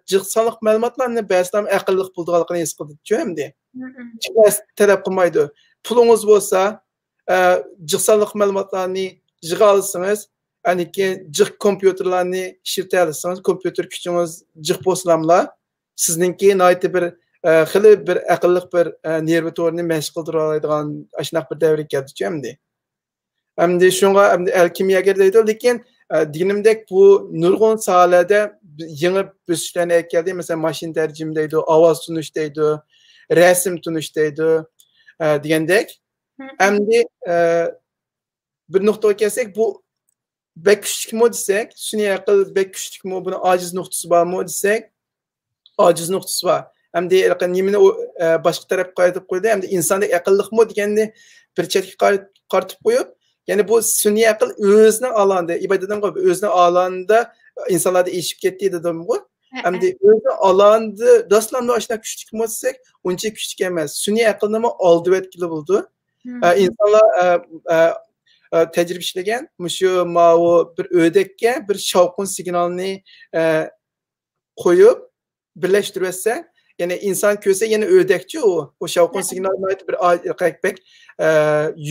جىق سانلىق مەلۇماتلارنى بەرسىلا ئەقىللىق بولىدىغانلىقىنى ھېس قىلدىچۇ ئەمدى. جىق نەرسە تەلەپ قىلمايدۇ. پۇلىڭىز بولسا، ئە، جىق سانلىق مەلۇماتلارنى يىغالىسىڭىز، ئاندىن كېيىن جىق كومپيۇتېرلارنى ئىشلىتەلىسىڭىز، كومپيۇتېر كۈچىڭىز جىق بولسىلاملا، سىزنىڭكى ناھايىتى بىر، ئە، خېلى بىر ئەقىللىق بىر، ئە، نېرۋا تورىنى مەشىق قىلدۇرالايدىغان ئاشۇنداق بىر دەۋرگە كەلدىچۇ ئەمدى. ئەمدى شۇڭا ئەمدى ئەلكىمىيەگەر دەيدۇ، لېكىن، ئە، دېگىنىمدەك بۇ نۇرغۇن ساھەلەردە يېڭى بۆسۈشلەرنى ئەكەلدى. مەسىلەن، ماشىنا تەرجىمە دەيدۇ، ئاۋاز تونۇش دەيدۇ، رەسىم تونۇش دەيدۇ، ئە، دېگەندەك. ئەمدى، ئە، بىر نۇقتىغا كەلسەك، بۇ بەك كۈچلۈكمۇ دېسەك، سۈنئىي ئەقىل بەك كۈچلۈكمۇ، بۇنىڭ ئاجىز نۇقتىسى بارمۇ دېسەك، ئاجىز نۇقتىسى بار. ئەمدى نېمىنى ئۇ، ئە، باشقا تەرەپكە قايتۇرۇپ قويدى؟ ئەمدى ئىنساندەك ئەقىللىقمۇ دېگەننى بىر چەتكە قار-، قارىتىپ قويۇپ، يەنى بۇ سۈنئىي ئەقىل ئۆزىنىڭ ئالانىدا، ئىبادەتنىڭ ئۆزىنىڭ ئالانىدا ئىنسانلاردا ئېشىپ كەتتى دېدىمغۇ. ئەمدى ئۆزىنىڭ ئالانىدا داسلامدا ئاشۇنداق كۈچلۈكمۇ دېسەك، ئۇنچە كۈچلۈك ئەمەس. سۈنئىي ئەقىلنىمۇ ئالدىۋەتكىلى بولىدۇ. ئە، ئىنسانلار، ئە، ئە، ئە، تەجرىبە ئىشلىگەن، مۇشۇ ماۋۇ بىر ئۆدەككە بىر شاۋقۇن سىگنالنى، ئە، قويۇپ، بىرلەشتۈرۈۋەتسە، يەنى ئىنسان كۆرسە يەنە ئۆدەكچۇ ئۇ. ئۇ شاۋقۇن سىگنالى ناھايىتى بىر ئا-، بەك، بەك، ئە،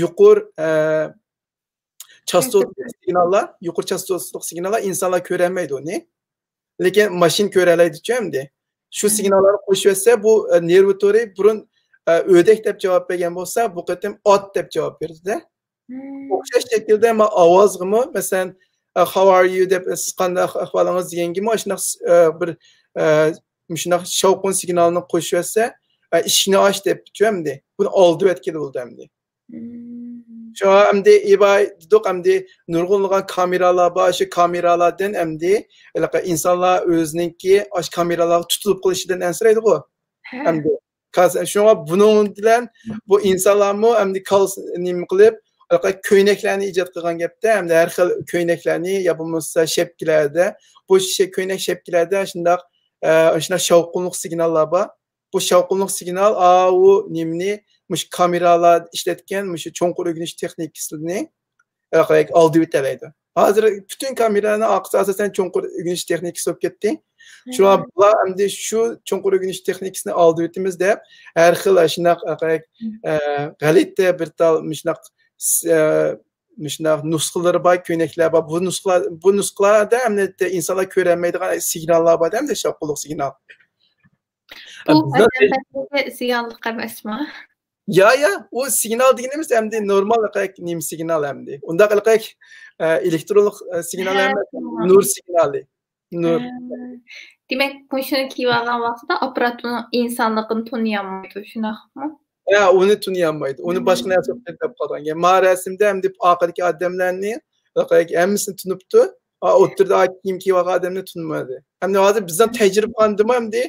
يۇقىرى، ئە، چاستوتلۇق سىگناللار، يۇقىرى چاستوتلۇق سىگناللار، ئىنسانلار كۆرەلمەيدۇ ئۇنى. لېكىن ماشىنا كۆرەلەيدىچۇ ئەمدى. شۇ سىگناللارنى قوشۇۋەتسە، بۇ، ئە، نېرۋا تورى بۇرۇن، ئە، ئۆدەك دەپ جاۋاب بەرگەن بولسا، بۇ قېتىم ئات دەپ جاۋاب بېرىدۇ. ئوخشاش شەكىلدە ما ئاۋازغىمۇ، مەسىلەن، ئە، «How are you؟» دەپ، «سىز قانداق، ئەھۋالىڭىز؟» دېگەنگىمۇ ئاشۇنداق، ئە، بىر، ئە، مۇشۇنداق شاۋقۇن سىگنالىنى قوشۇۋەتسە، ئە، «ئىشىكنى ئاچ» دەپچۇ ئەمدى. بۇنى ئالدىۋەتكىلى بولىدۇ ئەمدى. شۇڭا ئەمدى ئىباي دېدۇق، ئەمدى نۇرغۇنلىغان كامېرالار بار، شۇ كامېرالاردىن ئەمدى ھېلىقى ئىنسانلار ئۆزىنىڭكى ئاشۇ كامېرالارغا تۇتۇلۇپ قېلىشىدىن ئەنسىرەيدىغۇ. ئەمدى كاس-، شۇڭا بۇنىڭ بىلەن بۇ ئىنسانلارمۇ ئەمدى كالس-، نېمە قىلىپ، ھېلىقى كۆينەكلەرنى ئىجاد قىلغان گەپتە، ئەمدى ھەر خىل كۆينەكلەرنى يا بولمىسا شەپكىلەردە، بۇ شە-، كۆينەك شەپكىلەردە شۇنداق، ئە، شۇنداق شاۋقۇنلۇق سىگناللار بار. بۇ شاۋقۇنلۇق سىگنال، ئاۋۇ نېمىنى، مۇشۇ كامېرالار ئىشلەتكەن مۇشۇ چوڭقۇر ئۆگىنىش تېخنىكىسىنى ئالدىۋېتەلەيدۇ. ھازىر پۈتۈن كامېرانىڭ ئارقىسى ئاساسەن چوڭقۇر ئۆگىنىش تېخنىكىسى بولۇپ كەتتى. شۇڭا بۇلار ئەمدى شۇ چوڭقۇر ئۆگىنىش تېخنىكىسىنى ئالدىۋېتىمىز دەپ، ھەر خىل ئاشۇنداق، ئە، غەلىتە بىر تال مۇشۇنداق، ئە، مۇشۇنداق نۇسخىلىرى بار، كۆينەكلەر بار. بۇ نۇسخىلار، بۇ نۇسخىلاردا ئەمدى ئىنسانلار كۆرەلمەيدىغان سىگناللار بار، ئەمدى شاۋقۇنلۇق سىگنال. بۇ بىزنىڭ بەدەنگە زىيانلىق ئەمەسمۇ؟ يا، يا، ئۇ سىگنال دېگىنىمىز ئەمدى نورمال نېمە سىگنال ئەمدى. ئۇنداق ئېلىقەك، ئە، ئېلېكترونلۇق، ئە، سىگنال ھە، ئەمەس، تامام. نۇر سىگنالى. نۇر. ھە. دېمەك، مۇشۇنى كىيىۋالغان ۋاقتىدا ئاپپارات ئۇنىڭ ئىنسانلىقىنى تونۇيالمايدۇ، شۇنداقمۇ؟ ھە، ئۇنى تونۇيالمايدۇ. ئۇنى باشقا نەرسە دەپ قالغان. يا، ما رەسىمدە ئەمدى ئارقىدىكى ئادەملەرنى ھەممىسىنى تونۇپتۇ. ئا، ئوتتۇرىدا كىيىم كىيىۋالغان ئادەمنى تونۇمىدى. ئەمدى ھازىر بىزنىڭ تەجرىبىخانىدىمۇ ئەمدى،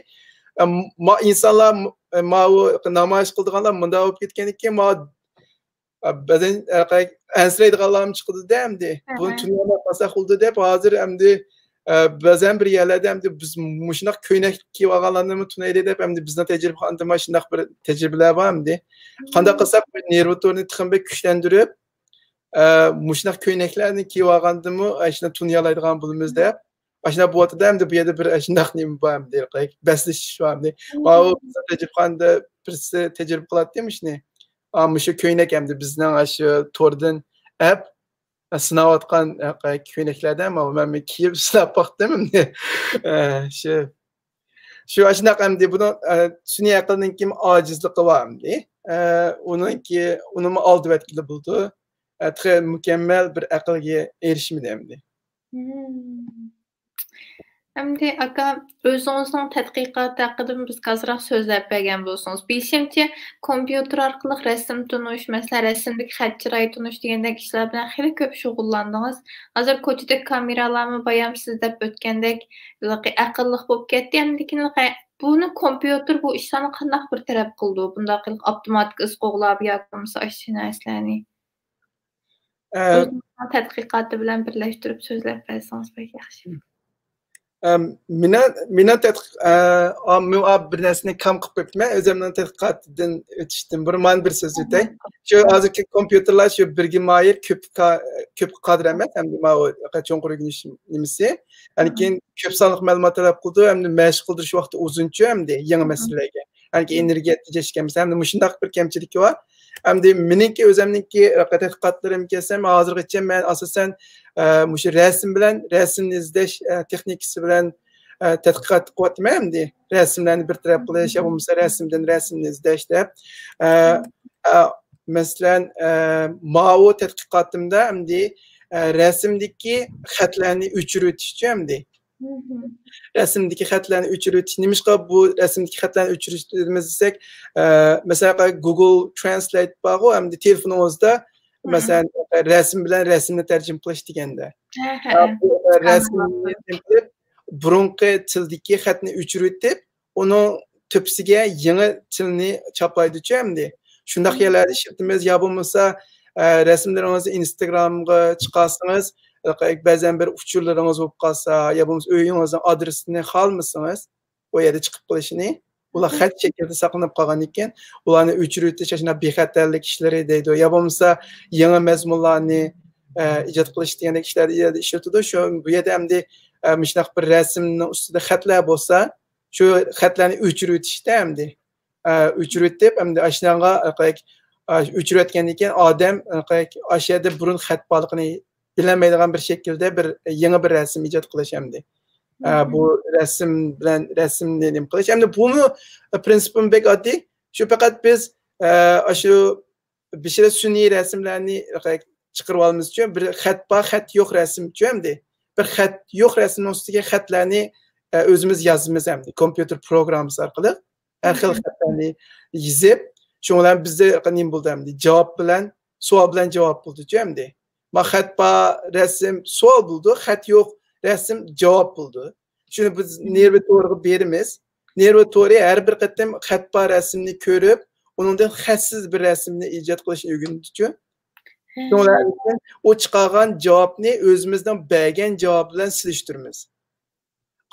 ئە، ما-، ئىنسانلار، ئە، ماۋۇ نامايىش قىلىدىغانلار مۇنداق بولۇپ كەتكەنىكەن، ما-، ئە، بەزەن، ئە، ئەنسىرەيدىغانلارمۇ چىقىدۇ-دە ئەمدى. بۇنى تونۇيالماي قالساق بولىدۇ دەپ، ھازىر ئەمدى، ئە، بەزەن بىر يەرلەردە ئەمدى بىز مۇشۇنداق كۆينەك كىيىۋالغانلارنىمۇ تونۇيلى دەپ، ئەمدى بىزنىڭ تەجرىبىخانىدىمۇ شۇنداق بىر تەجرىبىلەر بار ئەمدى. قانداق قىلساق بىر نېرۋا تورىنى تېخىمۇ بەك كۈچلەندۈرۈپ، ئە، مۇشۇنداق كۆينەكلەرنى كىيىۋالغاندىمۇ، ئە، شۇنداق تونۇيالايدىغان بولىمىز دەپ. ئاشۇنداق بولۇۋاتىدۇ ئەمدى بۇ يەردە بىر ئاشۇنداق نېمە بار ئەمدى، بەسلىشىش بار ئەمدى. ماۋۇ بىزنىڭ تەجرىبىخانىدا بىرسى تەجرىبە قىلاتتى مۇشۇنى. ئا، مۇشۇ كۆينەك ئەمدى بىزنىڭ ئاشۇ توردىن ئەپ، سىناۋاتقان، ئە، كۆينەكلەردە ماۋۇ مەن كىيىپ سىناپ باقتىم ئەمدى. ئە، شۇ. شۇ ئاشۇنداق ئەمدى بۇنىڭ، ئە، سۈنئىي ئەقىلنىڭكى ئاجىزلىقى بار ئەمدى. ئە، ئۇنىڭكى، ئۇنىمۇ ئالدىۋەتكىلى بولىدۇ. ئە، تېخى مۇكەممەل بىر ئەقىلگە ئېرىشمىدى ئەمدى. ئەمدى ئاكا، ئۆزىڭىزنىڭ تەتقىقاتى ھەققىدىمۇ بىزگە ئازراق سۆزلەپ بەرگەن بولسىڭىز. بىلىشىمچە، كومپيۇتېر ئارقىلىق رەسىم تونۇش، مەسىلەن، رەسىمدىكى خەت چىراي تونۇش دېگەندەك ئىشلار بىلەن خېلى كۆپ شۇغۇللاندىڭىز. ھازىر كوچىدىكى كامېرالارمۇ بايام سىز دەپ ئۆتكەندەك ئەقىللىق بولۇپ كەتتى. ئەمدىكىن بۇنى كومپيۇتېر بۇ ئىشلارنى قانداق بىر تەرەپ قىلىدۇ؟ بۇنداق قىلىپ ئاپتوماتىك ئىز قوغلاپ ياكى بولمىسا ئاشۇ نەرسىلەرنى؟ ئە، ئۆزىنىڭ تەتقىقاتى بىلەن بىرلەشتۈرۈپ سۆزلەپ بەرسىڭىز بەك ياخشى. ئە، مېنىڭ، مېنىڭ تەتقىق-، ئە، ئا، مەن، ئا، بىر نەرسىنى كام قىلىپ قويۇپتىمەن. ئۆزۈمنىڭ تەتقىقاتىدىن ئۆتۈشتىن بۇرۇن مانا بىر سۆز ئۆتەي. شۇ ھازىرقى كومپيۇتېرلار شۇ بىرگە ماھىر، كۆپكە، كۆپكە قادىر ئەمەس. ئەمدى ماۋۇ چوڭقۇر ئۆگىنىش نېمىسى. يەنىكىن كۆپ سانلىق مەلۇمات تەلەپ قىلىدۇ. ئەمدى مەشىق قىلدۇرۇش ۋاقتى ئۇزۇنچۇ ئەمدى يېڭى مەسىلىلەرگە. يەنىكى ئېنېرگىيە تېجەشكەن مەسىلە. ئەمدى مۇشۇنداق بىر كەمچىلىكى بار. ئەمدى مېنىڭكى ئۆزۈمنىڭكى تەتقىقاتلىرىم كەلسەم، ھازىرغىچە مەن ئاساسەن، ئە، مۇشۇ رەسىم بىلەن، رەسىمنى ئىزدەش، ئە، تېخنىكىسى بىلەن، ئە، تەتقىقات قىلىۋاتىمەن ئەمدى. رەسىملەرنى بىر تەرەپ قىلىش، يا بولمىسا رەسىمدىن رەسىمنى ئىزدەش دەپ. ئە، ئە، مەسىلەن، ئە، ماۋۇ تەتقىقاتىمدا ئەمدى، ئە، رەسىمدىكى خەتلەرنى ئۆچۈرۈۋېتىشچۇ ئەمدى. رەسىمدىكى خەتلەرنى ئۆچۈرۈۋېتىش. نېمىشقا بۇ رەسىمدىكى خەتلەرنى ئۆچۈرۈۋېتىمىز دېسەك، ئە، مەسىلەن، Google Translate بارغۇ، ئەمدى تېلېفونىڭىزدا، مەسىلەن، رەسىم بىلەن رەسىمنى تەرجىمە قىلىش دېگەندە. ھە، ھە، ھە. رەسىمنى تەرجىمە قىلىپ، بۇرۇنقى تىلدىكى خەتنى ئۆچۈرۈۋېتىپ، ئۇنىڭ تۆپىسىگە يېڭى تىلنى چاپلايدۇچۇ ئەمدى. شۇنداق يەرلەردە ئىشلىتىمىز، يا بولمىسا، ئە، رەسىملىرىڭىزنى ئىنستاگرامغا چىقارسىڭىز، بەزەن بىر ئۇچۇرلىرىڭىز بولۇپ قالسا، يا بولمىسا ئۆيىڭىزنىڭ ئادرېسىنى خالىمىسىڭىز، ئۇ يەردە چىقىپ قېلىشىنى، ئۇلار خەت شەكلىدە ساقلىنىپ قالغان ئىكەن، ئۇلارنى ئۆچۈرۈۋېتىش ئاشۇنداق بىخەتەرلىك ئىشلىرى دەيدۇ. يا بولمىسا يېڭى مەزمۇنلارنى، ئە، ئىجاد قىلىش دېگەندەك ئىشلاردا ئىشلىتىدۇ. شۇ، بۇ يەردە ئەمدى، ئە، مۇشۇنداق بىر رەسىمنىڭ ئۈستىدە خەتلەر بولسا، شۇ خەتلەرنى ئۆچۈرۈۋېتىشتە ئەمدى، ئە، ئۆچۈرۈۋېتىپ، ئەمدى ئاشۇنىڭغا، ئە، ئۆچۈرۈۋەتكەندىن كېيىن ئادەم، ئە، ئاشۇ يەردە بۇرۇن خەت بارلىقىنى بىلەلمەيدىغان بىر شەكىلدە بىر يېڭى بىر رەسىم ئىجاد قىلىش ئەمدى. ئە، بۇ رەسىم بىلەن رەسىمنى نېمە قىلىش. ئەمدى بۇمۇ، ئە، پرىنسىپىمۇ بەك ئاددىي. شۇ پەقەت بىز، ئە، ئاشۇ بېشىدا سۈنئىي رەسىملەرنى چىقىرىۋالىمىزچۇ، بىر خەت بار، خەت يوق رەسىمچۇ ئەمدى. بىر خەت يوق رەسىمنىڭ ئۈستىگە خەتلەرنى، ئە، ئۆزىمىز يازىمىز ئەمدى. كومپيۇتېر پروگراممىسى ئارقىلىق ھەر خىل خەتلەرنى يېزىپ، شۇنىڭ بىلەن بىزدە نېمە بولدى ئەمدى؟ جاۋاب بىلەن، سوئال بىلەن جاۋاب بولدىچۇ ئەمدى. ما خەت بار رەسىم سوئال بولىدۇ، خەت يوق رەسىم جاۋاب بولىدۇ. شۇنى بىز نېرۋا تورىغا بېرىمىز. نېرۋا تورى ھەر بىر قېتىم خەت بار رەسىمنى كۆرۈپ، ئۇنىڭدىن خەتسىز بىر رەسىمنى ئىجاد قىلىشنى ئۆگىنىدىچۇ. شۇنىڭ بىلەن ئۇ چىقارغان جاۋابنى ئۆزىمىزنىڭ بەرگەن جاۋابى بىلەن سېلىشتۇرىمىز.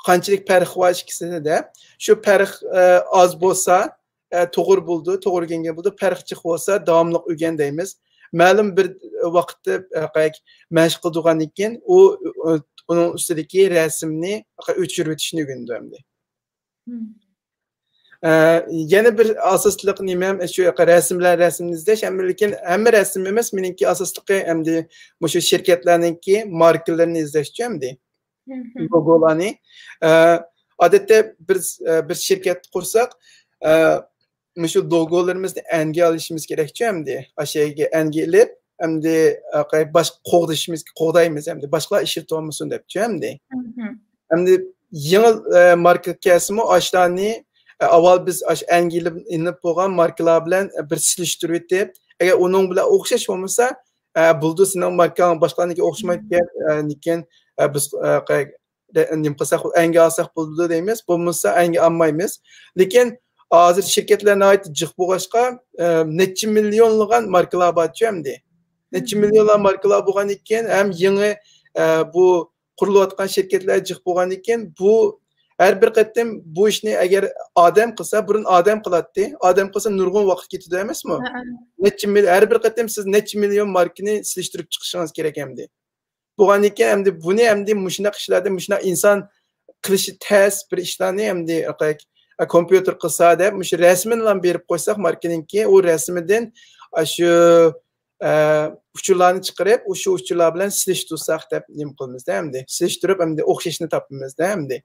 قانچىلىك پەرق بار ئىككىسىدە. شۇ پەرق، ئە، ئاز بولسا، ئە، توغرا بولىدۇ، توغرا ئۆگەنگەن بولىدۇ. پەرق جىق بولسا، داۋاملىق ئۆگەن دەيمىز. مەلۇم بىر ۋاقىتتا، ئە، مەشىق قىلىدىغاندىن كېيىن، ئۇ، ئۇ، ئۇنىڭ ئۈستىدىكى رەسىمنى ئۆچۈرۈۋېتىشنى ئۆگىنىدۇ ئەمدى. ئە، يەنە بىر ئاساسلىق نېمەم، شۇ رەسىم بىلەن رەسىمنى ئىزدەش. ئەمما لېكىن ھەممە رەسىم ئەمەس، مېنىڭكى ئاساسلىقى ئەمدى مۇشۇ شىركەتلەرنىڭكى ماركىلىرىنى ئىزدەشچۇ ئەمدى. لوگولارنى. ئە، ئادەتتە بىر، ئە، بىر شىركەت قۇرساق، ئە، مۇشۇ لوگولىرىمىزنى ئەنگە ئېلىشىمىز كېرەكچۇ ئەمدى. ئاشۇ يەرگە ئەنگە ئېلىپ، ئەمدى، ئە، باشقا قوغدىشىمىز، قوغدايمىز ئەمدى. باشقىلار ئىشلىتىۋالمىسۇن دەپچۇ ئەمدى. ئەمدى يېڭى، ئە، ماركا كەلسىمۇ، ئاشۇلارنى، ئە، ئاۋۋال بىز ئاشۇ ئەنگە ئېلىپ، ئېلىنىپ بولغان ماركىلار بىلەن، ئە، بىر سېلىشتۇرۇۋېتىپ، ئەگەر ئۇنىڭ بىلەن ئوخشاش بولمىسا، ئە، بولىدۇ، سېنىڭ ماركاڭ باشقىلارنىڭكىگە ئوخشىمايدىكەن، ئە، لېكىن، ئە، بىز، ئە، قاي-، نېمە قىلساق، ئەنگە ئالساق بولىدۇ دەيمىز، بولمىسا ئەنگە ئالمايمىز. لېكىن ھازىر شىركەتلەر ناھايىتى جىق بولغاچقا، ئە، نەچچە مىليونلىغان ماركىلار بارچۇ ئەمدى. نەچچە مىليونلار ماركىلار بولغاندىن كېيىن ھەم يېڭى، ئە، بۇ قۇرۇلۇۋاتقان شىركەتلەر جىق بولغاندىن كېيىن، بۇ ھەر بىر قېتىم بۇ ئىشنى ئەگەر ئادەم قىلسا، بۇرۇن ئادەم قىلاتتى. ئادەم قىلسا نۇرغۇن ۋاقىت كېتىدۇ ئەمەسمۇ؟ ھە، ھە. نەچچە مىل-، ھەر بىر قېتىم سىز نەچچە مىليون ماركىنى سېلىشتۇرۇپ چىقىشىڭىز كېرەك ئەمدى. بولغاندىن كېيىن ئەمدى بۇنى ئەمدى مۇشۇنداق ئىشلاردا مۇشۇنداق ئىنسان قىلىشى تەس بىر ئىشلارنى ئەمدى، ئە، كومپيۇتېر قىلسا دەپ، مۇشۇ رەسىمىنىلا بېرىپ قويساق ماركىنىڭكى، ئۇ رەسىمىدىن ئاشۇ، ئە، ئۇچۇرلارنى چىقىرىپ، ئۇ شۇ ئۇچۇرلار بىلەن سېلىشتۇرساق دەپ نېمە قىلىمىزدە ئەمدى. سېلىشتۇرۇپ ئەمدى ئوخشاشنى تاپىمىزدە ئەمدى.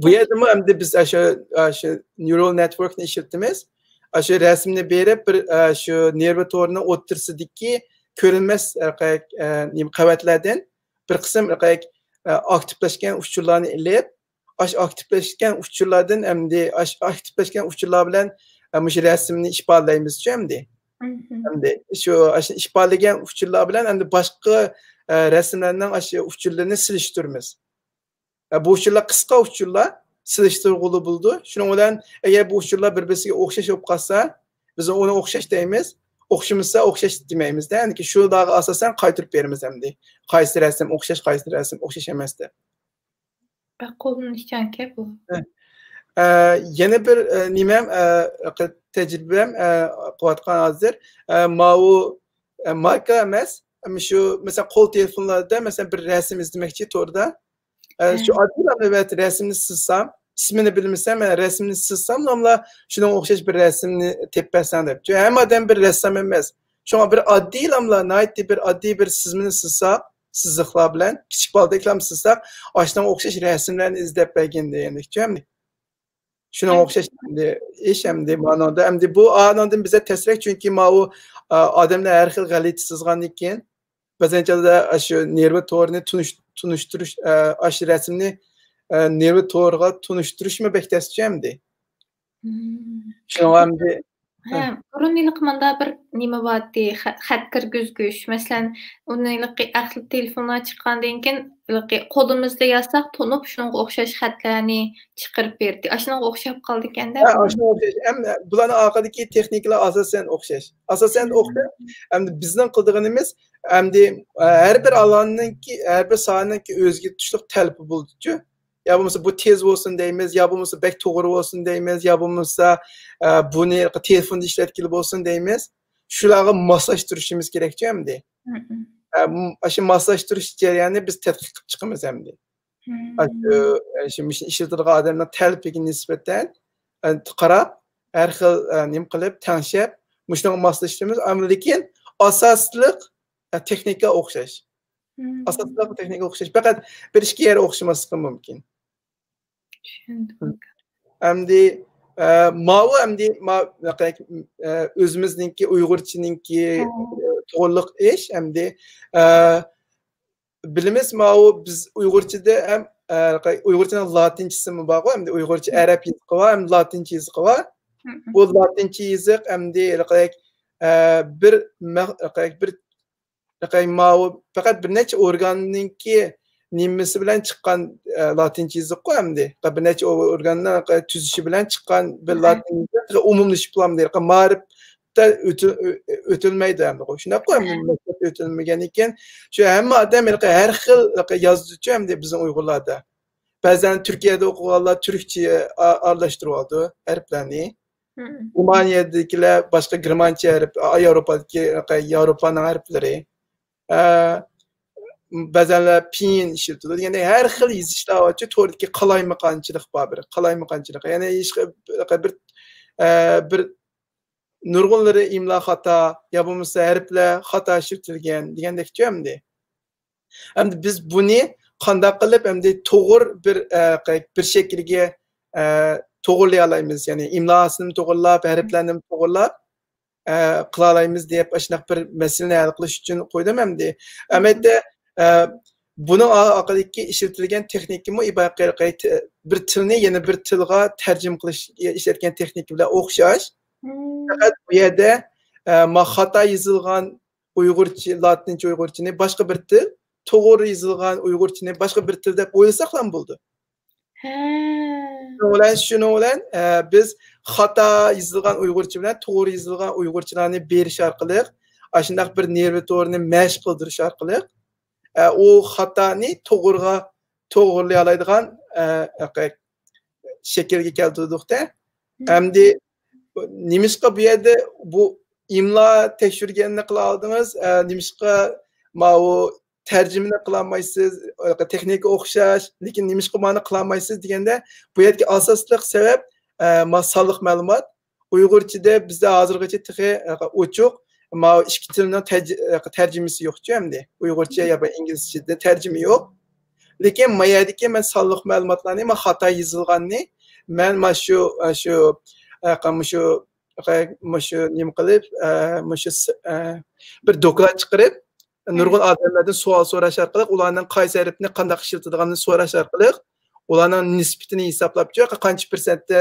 بۇ يەردىمۇ ئەمدى بىز ئاشۇ، ئاشۇ neural network نى ئىشلىتىمىز. ئاشۇ رەسىمنى بېرىپ، بىر، ئاشۇ نېرۋا تورىنىڭ ئوتتۇرىسىدىكى كۆرۈنمەس، ئە، قەۋەتلەردىن بىر قىسىم، ئە، ئاكتىپلاشقان ئۇچۇرلارنى ئېلىپ، ئاشۇ ئاكتىپلاشقان ئۇچۇرلاردىن ئەمدى، ئاشۇ ئاكتىپلاشقان ئۇچۇرلار بىلەن، ئە، مۇشۇ رەسىمنى ئىپادىلەيمىزچۇ ئەمدى. ئەمدى شۇ، ئاشۇ ئىپادىلىگەن ئۇچۇرلار بىلەن ئەمدى باشقا، ئە، رەسىملەرنىڭ ئاشۇ ئۇچۇرلىرىنى سېلىشتۇرىمىز. ئە، بۇ ئۇچۇرلار قىسقا ئۇچۇرلار، سېلىشتۇرغىلى بولىدۇ. شۇنىڭ بىلەن ئەگەر بۇ ئۇچۇرلار بىر-بىرسىگە ئوخشاش بولۇپ قالسا، بىز ئۇنى ئوخشاش دەيمىز. ئوخشىمىسا ئوخشاش دېمەيمىز-دە. يەنى شۇلارغا ئاساسەن قايتۇرۇپ بېرىمىز ئەمدى. قايسى رەسىم ئوخشاش، قايسى رەسىم ئوخشاش ئەمەس دەپ. بەك قوللىنىشچانكەن بۇ. ئە، يەنە بىر، ئە، نېمەم، ئە، تەجرىبەم، ئە، قىلىۋاتقان ھازىر. ئە، ماۋۇ، ئە، ماركا ئەمەس، ئەمما شۇ، مەسىلەن، قول تېلېفونلاردا، مەسىلەن، بىر رەسىم ئىزدىمەكچى توردا. ئە، شۇ ئاددىيلا رەسىمنى سىزسام، ئىسمىنى بىلمىسەم، مەن رەسىمنى سىزسام، شۇنىڭغا ئوخشاش بىر رەسىمنى تېپىپ بەرسەڭ دەپ. چۈنكى ھەممە ئادەم بىر رەسسام ئەمەس. شۇڭا بىر ئاددىيلاملا، ناھايىتى بىر ئاددىي بىر سىزمىنى سىزساق، سىزىقلار بىلەن، كىچىك بالىدەكلام سىزساق، ئاشۇنىڭغا ئوخشاش رەسىملەرنى ئىزدەپ بەرگەن دېگەندەك. شۇنىڭغا ئوخشاش ئىش ئەمدى مانىڭدا. ئەمدى بۇ ئانىڭدىن بىزگە تەسرەك، چۈنكى ماۋۇ، ئا، ئادەملەر ھەر خىل غەلىتە سىزغاندىن كېيىن، بەزەن چاغدا ئاشۇ نېرۋا تورىنى تونۇش-، تونۇشتۇرۇش، ئە، ئاشۇ رەسىمنى، ئە، نېرۋا تورىغا تونۇشتۇرۇشمۇ بەك تەسچۇ ئەمدى. شۇنىڭغا ئەمدى ھە، بۇرۇن ھېلىقى ماندا بىر نېمە بارتى، خە-، خەت كىرگۈزگۈچ. مەسىلەن، ئۇنى ھېلىقى ئەخلىتىلېفونلار چىققاندىن كېيىن، ھېلىقى قولىمىزدا يازساق، تونۇپ، شۇنىڭغا ئوخشاش خەتلەرنى چىقىرىپ بېرىتتى. ئاشۇنىڭغا ئوخشاپ قالىدىكەن-دە. ھە، ئاشۇنىڭغا ئوخشاش. ئەم، بۇلارنىڭ ئارقىدىكى تېخنىكىلار ئاساسەن ئوخشاش. ئاساسەن ئوخشاش. ئەمدى بىزنىڭ قىلىدىغىنىمىز، ئەمدى، ئە، ھەر بىر ئالاننىڭكى، ھەر بىر ساھەنىڭكى ئۆزىگە تۇشلۇق تەلىپى بولىدۇ. يا بولمىسا بۇ تېز بولسۇن دەيمىز، يا بولمىسا بەك توغرا بولسۇن دەيمىز، يا بولمىسا، ئە، بۇنى تېلېفوندا ئىشلەتكىلى بولسۇن دەيمىز. شۇلارغا ماسلاشتۇرۇشىمىز كېرەكچۇ ئەمدى. ئە، م-، ئاشۇ ماسلاشتۇرۇش جەريانىنى بىز تەتقىق قىلىپ چىقىمىز ئەمدى. ئاشۇ، ئە، شۇ مۇشۇنى ئىشلىتىدىغان ئادەمنىڭ تەلىپىگە نىسبەتەن، ئە، قاراپ، ھەر خىل، ئە، نېمە قىلىپ، تەڭشەپ، مۇشۇنىڭغا ماسلىشىمىز. ئەمما لېكىن ئاساسلىق، ئە، تېخنىكا ئوخشاش. ئاساسلىق تېخنىكا ئوخشاش. پەقەت بىر ئىككى يەر ئوخشىماسلىقى مۇمكىن. چۈشەندىم. ئەمدى، ئە، ماۋۇ ئەمدى ما-، ئە، ئۆزىمىزنىڭكى ئۇيغۇرچىنىڭكى، ئە، توغرىلىق ئىش ئەمدى، ئە، بىلىمىز، ماۋۇ بىز ئۇيغۇرچىدا ھەم، ئە، ئۇيغۇرچىنىڭ لاتىنچىسىمۇ بارغۇ، ئەمدى ئۇيغۇرچە ئەرەب يېزىقى بار، ھەم لاتىنچە يېزىقى بار. بۇ لاتىنچە يېزىق ئەمدى، ئە، بىر مەخ-، بىر ماۋۇ پەقەت بىر نەچچە ئورگاننىڭكى نېمىسى بىلەن چىققان، ئە، لاتىنچە يېزىققۇ ئەمدى. بىر نەچچە ئورگاننىڭ تۈزۈشى بىلەن چىققان بىر لاتىنچە يېزىق، ئومۇملىشىپ بولامدۇ. مائارىپتا ئۆتۈ-، ئۆ-، ئۆتۈلمەيدۇ ئەمدى. شۇنداققۇ ئەمدى مەكتەپتە ئۆتۈلمىگەن ئىكەن. شۇ ھەممە ئادەم ھەر خىل يازىدۇچۇ ئەمدى بىزنىڭ ئۇيغۇرلاردا. بەزەن تۈركىيەدە ئوقۇغانلار تۈركچە ئا-، ئارىلاشتۇرۇۋالىدۇ ھەرپلەرنى. ئالمانىيەدىكىلەر باشقا گېرمانچە ھەرپ، ياۋروپادىكى، ياۋروپانىڭ ھەرپلىرى. ئە، بەزەنلەر پىيىن ئىشلىتىدۇ. دېگەندەك ھەر خىل يېزىشلار بارچۇ، توردىكى قالايمىقانچىلىق بار بىر، قالايمىقانچىلىق. يەنى ھېچ بىر، بىر، ئە، بىر نۇرغۇنلىرى ئىملا خاتا، يا بولمىسا ھەرپلەر خاتا ئىشلىتىلگەن دېگەندەكچۇ ئەمدى. ئەمدى بىز بۇنى قانداق قىلىپ ئەمدى توغرا بىر، ئە، بىر شەكىلگە، ئە، توغرىلىيالايمىز؟ يەنى ئىملاسىنى توغرىلاپ، ھەرپلەرنى توغرىلاپ، ئە، قىلالايمىز دەپ ئاشۇنداق بىر مەسىلىنى ھەل قىلىش ئۈچۈن قويدۇم ئەمدى. ئەمەلىيەتتە، ئە، بۇنىڭ ئا-، ئارقىدىكى ئىشلىتىلگەن تېخنىكىمۇ ئىبارەت بىر تىلنى يەنە بىر تىلغا تەرجىمە قىلىش ئىشلەتكەن تېخنىكا بىلەن ئوخشاش. پەقەت بۇ يەردە، ئە، ما خاتا يېزىلغان ئۇيغۇرچە، لاتىنچە ئۇيغۇرچىنى باشقا بىر تىل، توغرا يېزىلغان ئۇيغۇرچىنى باشقا بىر تىل دەپ ئويلىساقلا بولىدۇ. شۇنىڭ بىلەن، شۇنىڭ بىلەن، ئە، بىز خاتا يېزىلغان ئۇيغۇرچە بىلەن توغرا يېزىلغان ئۇيغۇرچىلارنى بېرىش ئارقىلىق، ئاشۇنداق بىر نېرۋا تورىنى مەشىق قىلدۇرۇش ئارقىلىق، ئە، ئۇ خاتانى توغرىغا، توغرىلىيالايدىغان، ئە، شەكىلگە كەلتۈردۇق-دە. ئەمدى نېمىشقا بۇ يەردە بۇ ئىملا تەكشۈرگەننى قىلالىدىڭىز؟ ئە، نېمىشقا ماۋۇ تەرجىمىنى قىلالمايسىز؟ تېخنىكا ئوخشاش، لېكىن نېمىشقا مانا قىلالمايسىز دېگەندە، بۇ يەردىكى ئاساسلىق سەۋەب، ئە، ما سانلىق مەلۇمات. ئۇيغۇرچىدا بىزدە ھازىرغىچە تېخى، ئە، ئوچۇق، ماۋۇ ئىككى تىلنىڭ تەج-، ئە، تەرجىمىسى يوقچۇ ئەمدى. ئۇيغۇرچە يا بولمىسا ئىنگلىزچىدە تەرجىمە يوق. لېكىن ما يەردىكى مەن سانلىق مەلۇماتلارنى، ما خاتا يېزىلغاننى مەن ما شۇ، ئە، شۇ، ئە، مۇشۇ، مۇشۇ نېمە قىلىپ، ئە، مۇشۇ س-، ئە، بىر دوكلات چىقىرىپ، نۇرغۇن ئادەملەردىن سوئال سوراش ئارقىلىق، ئۇلارنىڭ قايسى ھەرپنى قانداق ئىشلىتىدىغانلىقىنى سوراش ئارقىلىق، ئۇلارنىڭ نىسبىتىنى ھېسابلاپ، قانچە پىرسەنتتە،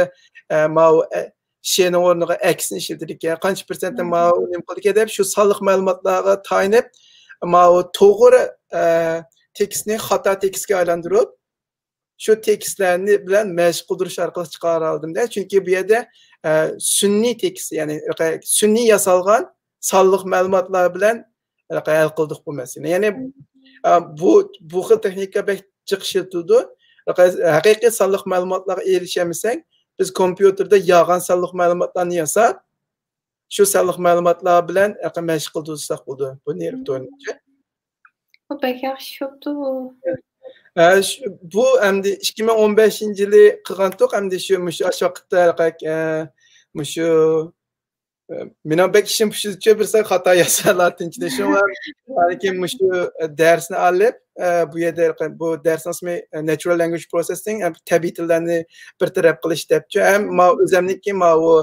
ئە، ماۋۇ، ئە، شېنىڭ ئورنىغا ئەكسىنى ئىشلىتىدىكەن، قانچە پىرسەنتتە ماۋۇ نېمە قىلىدىكەن دەپ، شۇ سانلىق مەلۇماتلارغا تايىنىپ، ماۋۇ توغرا، ئە، تېكىستنى خاتا تېكىستكە ئايلاندۇرۇپ، شۇ تېكىستلەرنى بىلەن مەشىق قىلدۇرۇش ئارقىلىق چىقارالىدىم-دە. چۈنكى بۇ يەردە، ئە، سۈنئىي تېكىست، يەنى سۈنئىي ياسالغان سانلىق مەلۇماتلار بىلەن ھەل قىلدۇق بۇ مەسىلىنى. يەنى، ئە، بۇ، بۇ خىل تېخنىكا بەك جىق ئىشلىتىلىدۇ. ھەقىقىي سانلىق مەلۇماتلارغا ئېرىشەلمىسەك، بىز كومپيۇتېردا يالغان سانلىق مەلۇماتلارنى ياساپ، شۇ سانلىق مەلۇماتلار بىلەن مەشىق قىلدۇرساق بولىدۇ بۇ نېرۋا تورىنى. بۇ بەك ياخشى بوپتۇ بۇ. ھە، شۇ، بۇ ئەمدى ئىككى مىڭ ئون بەشىنچى يىلى قىلغانتۇق، ئەمدى شۇ، مۇشۇ، ئاشۇ ۋاقىتتا، ئە، مۇشۇ، ئە، مېنىڭ بەك ئىشىم پۇشۇلدىچۇ، بىر سەل خاتا يازسا لاتىنچىدا. شۇڭا لېكىن مۇشۇ دەرسنى ئېلىپ، ئە، بۇ يەردە بۇ دەرسنىڭ ئىسمى، ئە، Natural Language Processing، ئە، تەبىئىي تىللارنى بىر تەرەپ قىلىش دەپچۇ. ھەم ما ئۆزەمنىڭكى ماۋۇ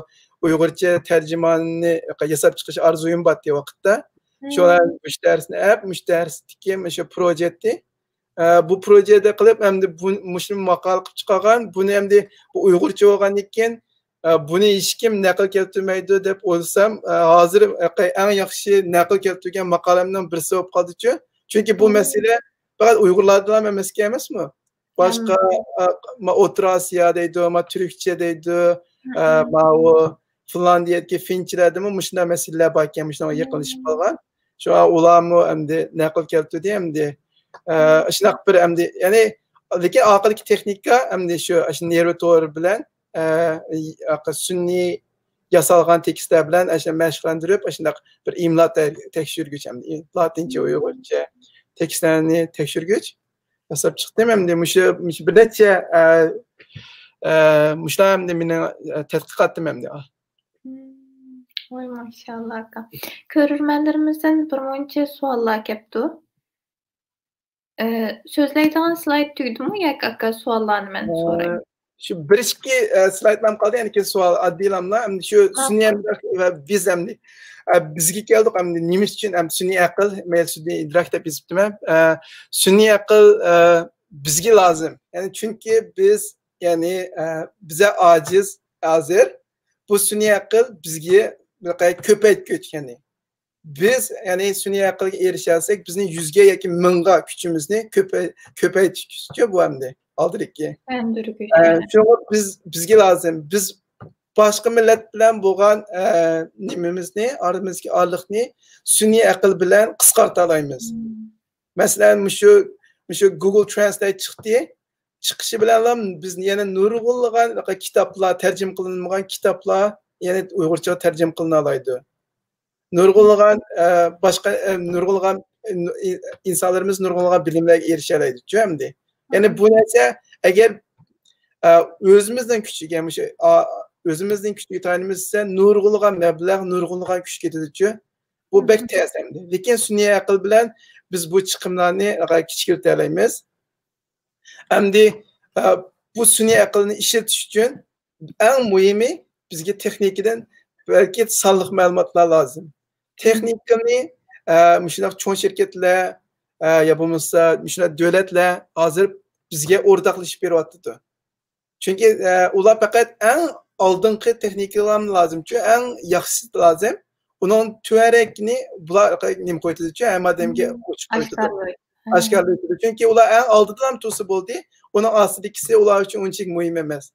ئۇيغۇرچە تەرجىماننى ياساپ چىقىش ئارزۇيۇم بارتى ۋاقىتتا. شۇڭا مۇشۇ دەرسنى ئەپ، مۇشۇ دەرستىكى مۇشۇ پروجېكتى، ئە، بۇ پروجېكتنى قىلىپ، ئەمدى بۇ، مۇشۇ ماقالە قىلىپ چىقارغان، بۇنى ئەمدى بۇ ئۇيغۇرچە بولغاندىن كېيىن، ئە، بۇنى ھېچكىم نەقىل كەلتۈرمەيدۇ دەپ ئويلىسام، ئە، ھازىر ئەڭ ياخشى نەقىل كەلتۈرگەن ماقالەمنىڭ بىرسى بولۇپ قالدىچۇ. چۈنكى بۇ مەسىلە پەقەت ئۇيغۇرلاردىلا ئەمەسكەن ئەمەسمۇ؟ باشقا، ئە، ما-، ئوتتۇرا ئاسىيا دەيدۇ، ما تۈركچە دەيدۇ، ئە، ماۋۇ فىنلاندىيەدىكى فىنچىلەردىمۇ مۇشۇنداق مەسىلىلەر باركەن، مۇشۇنىڭغا يېقىنلىشىپ قالغان. شۇڭا ئۇلارمۇ ئەمدى نەقىل كەلتۈردى ئەمدى. ئە، شۇنداق بىر ئەمدى، يەنى، لېكىن ئارقىدىكى تېخنىكا ئەمدى شۇ، شۇ نېرۋا تورى بىلەن، ئە، ئارقا سۈنئىي ياسالغان تېكىستلەر بىلەن ئاشۇ مەشىقلەندۈرۈپ، ئاشۇنداق بىر ئىملا تە-، تەكشۈرگۈچ، ئەمدى لاتىنچە، ئۇيغۇرچە تېكىستلەرنى تەكشۈرگۈچ ياساپ چىقتىم. ئەمدى مۇشۇ، مۇشۇ بىر نەچچە، ئە، ئە، مۇشۇلار ئەمدى مېنىڭ، ئە، تەتقىقاتىم ئەمدى. مم، ۋاي، ماشائاللا، ئاكا. كۆرۈرمەنلىرىمىزدىن بىر مۇنچە سوئاللار كەپتۇ. ئە، سۆزلەيدىغان سلايد تۈگىدىمۇ ياكى، ئاكا، سوئاللارنى مەن سورايمەن؟ ئە، شۇ بىر ئىككى، ئە، سلايدلام قالدى، يەنى كېيىن سوئال ئاددىيلاملا. ئەمدى شۇ سۈنئىي ئەمدى ۋە بىز ئەمدى، ئە، بىزگە كەلدۇق ئەمدى. نېمە ئۈچۈن ئەمدى سۈنئىي ئەقىل، مەن سۈنئىي ئىدراك دەپ يېزىپتىمەن. ئە، سۈنئىي ئەقىل، ئە، بىزگە لازىم. يەنى چۈنكى بىز، يەنى، ئە، بىزە ئاجىز ھازىر. بۇ سۈنئىي ئەقىل بىزگە بىر قەدەر كۆپەيتكۈچ، يەنى. بىز، يەنى سۈنئىي ئەقىلگە ئېرىشەلىسەك، بىزنى يۈزگە ياكى مىڭغا كۈچىمىزنى كۆپەي-، كۆپەيتكۈچ بۇ ئەمدى ئالدىدىكى. ئە، شۇڭا بىز، بىزگە لازىم. بىز باشقا مىللەت بىلەن بولغان، ئە، نېمىمىزنى، ئارىمىزدىكى ئارىلىقنى سۈنئىي ئەقىل بىلەن قىسقارتالايمىز. مەسىلەن، مۇشۇ، مۇشۇ گۇگل ترانسلېيت چىقتى. چىقىشى بىلەنلا بىز يەنە نۇرغۇنلىغان كىتابلار، تەرجىمە قىلىنمىغان كىتابلار يەنە ئۇيغۇرچىغا تەرجىمە قىلىنالايدۇ. نۇرغۇنلىغان، ئە، باشقا، ئە، نۇرغۇنلىغان، ئە، ئىنسانلىرىمىز نۇرغۇنلىغان بىلىملەرگە ئېرىشەلەيدۇچۇ ئەمدى. يەنى بۇ نەرسە ئەگەر، ئە، ئۆزىمىزنىڭ كۈچىگە، مۇشۇ، ئا، ئۆزىمىزنىڭ كۈچىگە تايىنىمىز دېسە، نۇرغۇنلىغان مەبلەغ، نۇرغۇنلىغان كۈچ كېتىدىچۇ. بۇ بەك تەس ئەمدى. لېكىن سۈنئىي ئەقىل بىلەن بىز بۇ چىقىملارنى كىچىكلىتەلەيمىز. ئەمدى، ئە، بۇ سۈنئىي ئەقىلنى ئىشلىتىش ئۈچۈن ئەڭ مۇھىمى بىزگە تېخنىكىدىن بەلكى سانلىق مەلۇماتلار لازىم. تېخنىكىنى، ئە، مۇشۇنداق چوڭ شىركەتلەر، ئە، يا بولمىسا مۇشۇنداق دۆلەتلەر ھازىر بىزگە ئورتاقلىشىپ بېرىۋاتىدۇ. چۈنكى، ئە، ئۇلار پەقەت ئەڭ ئالدىنقى تېخنىكىلارنى لازىمچۇ، ئەڭ ياخشىسى لازىم. ئۇنىڭ تۆۋەنرەكىنى بۇلار نېمە قويۇۋېتىدۇچۇ، ھەممە ئادەمگە ئوچۇق قويۇۋېتىدۇ. ئاشكارىلايدۇ. ئاشكارىلايدۇ. چۈنكى ئۇلار ئەڭ ئالدىدىلا تۇرسا بولدى. ئۇنىڭ ئاستىدىكىسى ئۇلار ئۈچۈن ئۇنچىلىك مۇھىم ئەمەس.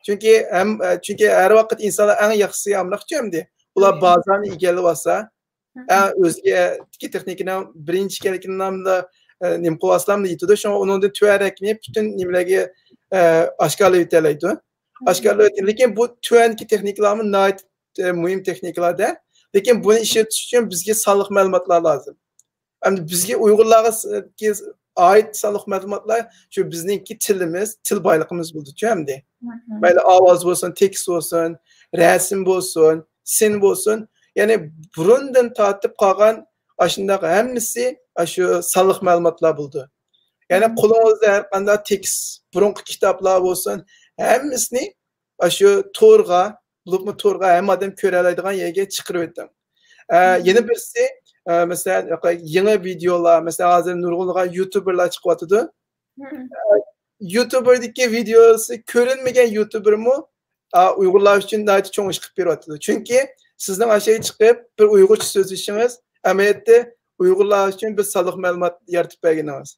چۈنكى ھەم، چۈنكى ھەر ۋاقىت ئىنسانلار ئەڭ ياخشىسى ئامراقچۇ ئەمدى. ئۇلار بازارنى ئىگىلىۋالسا، ئەڭ ئۆزگىدىكى تېخنىكىنىڭ بىرىنچى ئىكەنلىكىنى نېمە قىلىۋالسىلا يېتىدۇ. شۇڭا ئۇنىڭدىن تۆۋەنرەكنى پۈتۈن نېمىلەرگە، ئە، ئاشكارىلايۋېتەلەيدۇ. ئاشكارىلايۋېتىدۇ. لېكىن بۇ تۆۋەنكى تېخنىكىلارمۇ ناھايىتى، ئە، مۇھىم تېخنىكىلار-دە. لېكىن بۇنى ئىشلىتىش ئۈچۈن بىزگە سانلىق مەلۇماتلار لازىم. ئەمدى بىزگە ئۇيغۇرلارغا س-، ئائىت سانلىق مەلۇماتلار شۇ بىزنىڭكى تىلىمىز، تىل بايلىقىمىز بولىدۇچۇ ئەمدى. مەيلى ئاۋاز بولسۇن، تېكىست بولسۇن، رەسىم بولسۇن، سىن بولسۇن. يەنى بۇرۇندىن تارتىپ قالغان ئاشۇنداق ھەممىسى ئاشۇ سانلىق مەلۇماتلار بولىدۇ. يەنى قولىڭىزدا ھەر قانداق تېكىست، بۇرۇنقى كىتابلار بولسۇن، ھەممىسىنى ئاشۇ تورغا، بولۇپمۇ تورغا ھەممە ئادەم كۆرەلەيدىغان يەرگە چىقىرىۋېتىڭ. ئە، يەنە بىرسى، ئە، مەسىلەن، يېڭى ۋىدېئولار، مەسىلەن، ھازىر نۇرغۇنلىغان يۇتۇبېرلار چىقىۋاتىدۇ. ئە، يۇتۇبېردىكى ۋىدېئوسى كۆرۈلمىگەن يۇتۇبېرمۇ، ئا، ئۇيغۇرلار ئۈچۈن ناھايىتى چوڭ ئىش قىلىپ بېرىۋاتىدۇ. چۈنكى سىزنىڭ ئاشۇ يەرگە چىقىپ، بىر ئۇيغۇرچە سۆزلىشىڭىز، ئەمەلىيەتتە ئۇيغۇرلار ئۈچۈن بىر سانلىق مەلۇمات يارىتىپ بەرگىنىڭىز.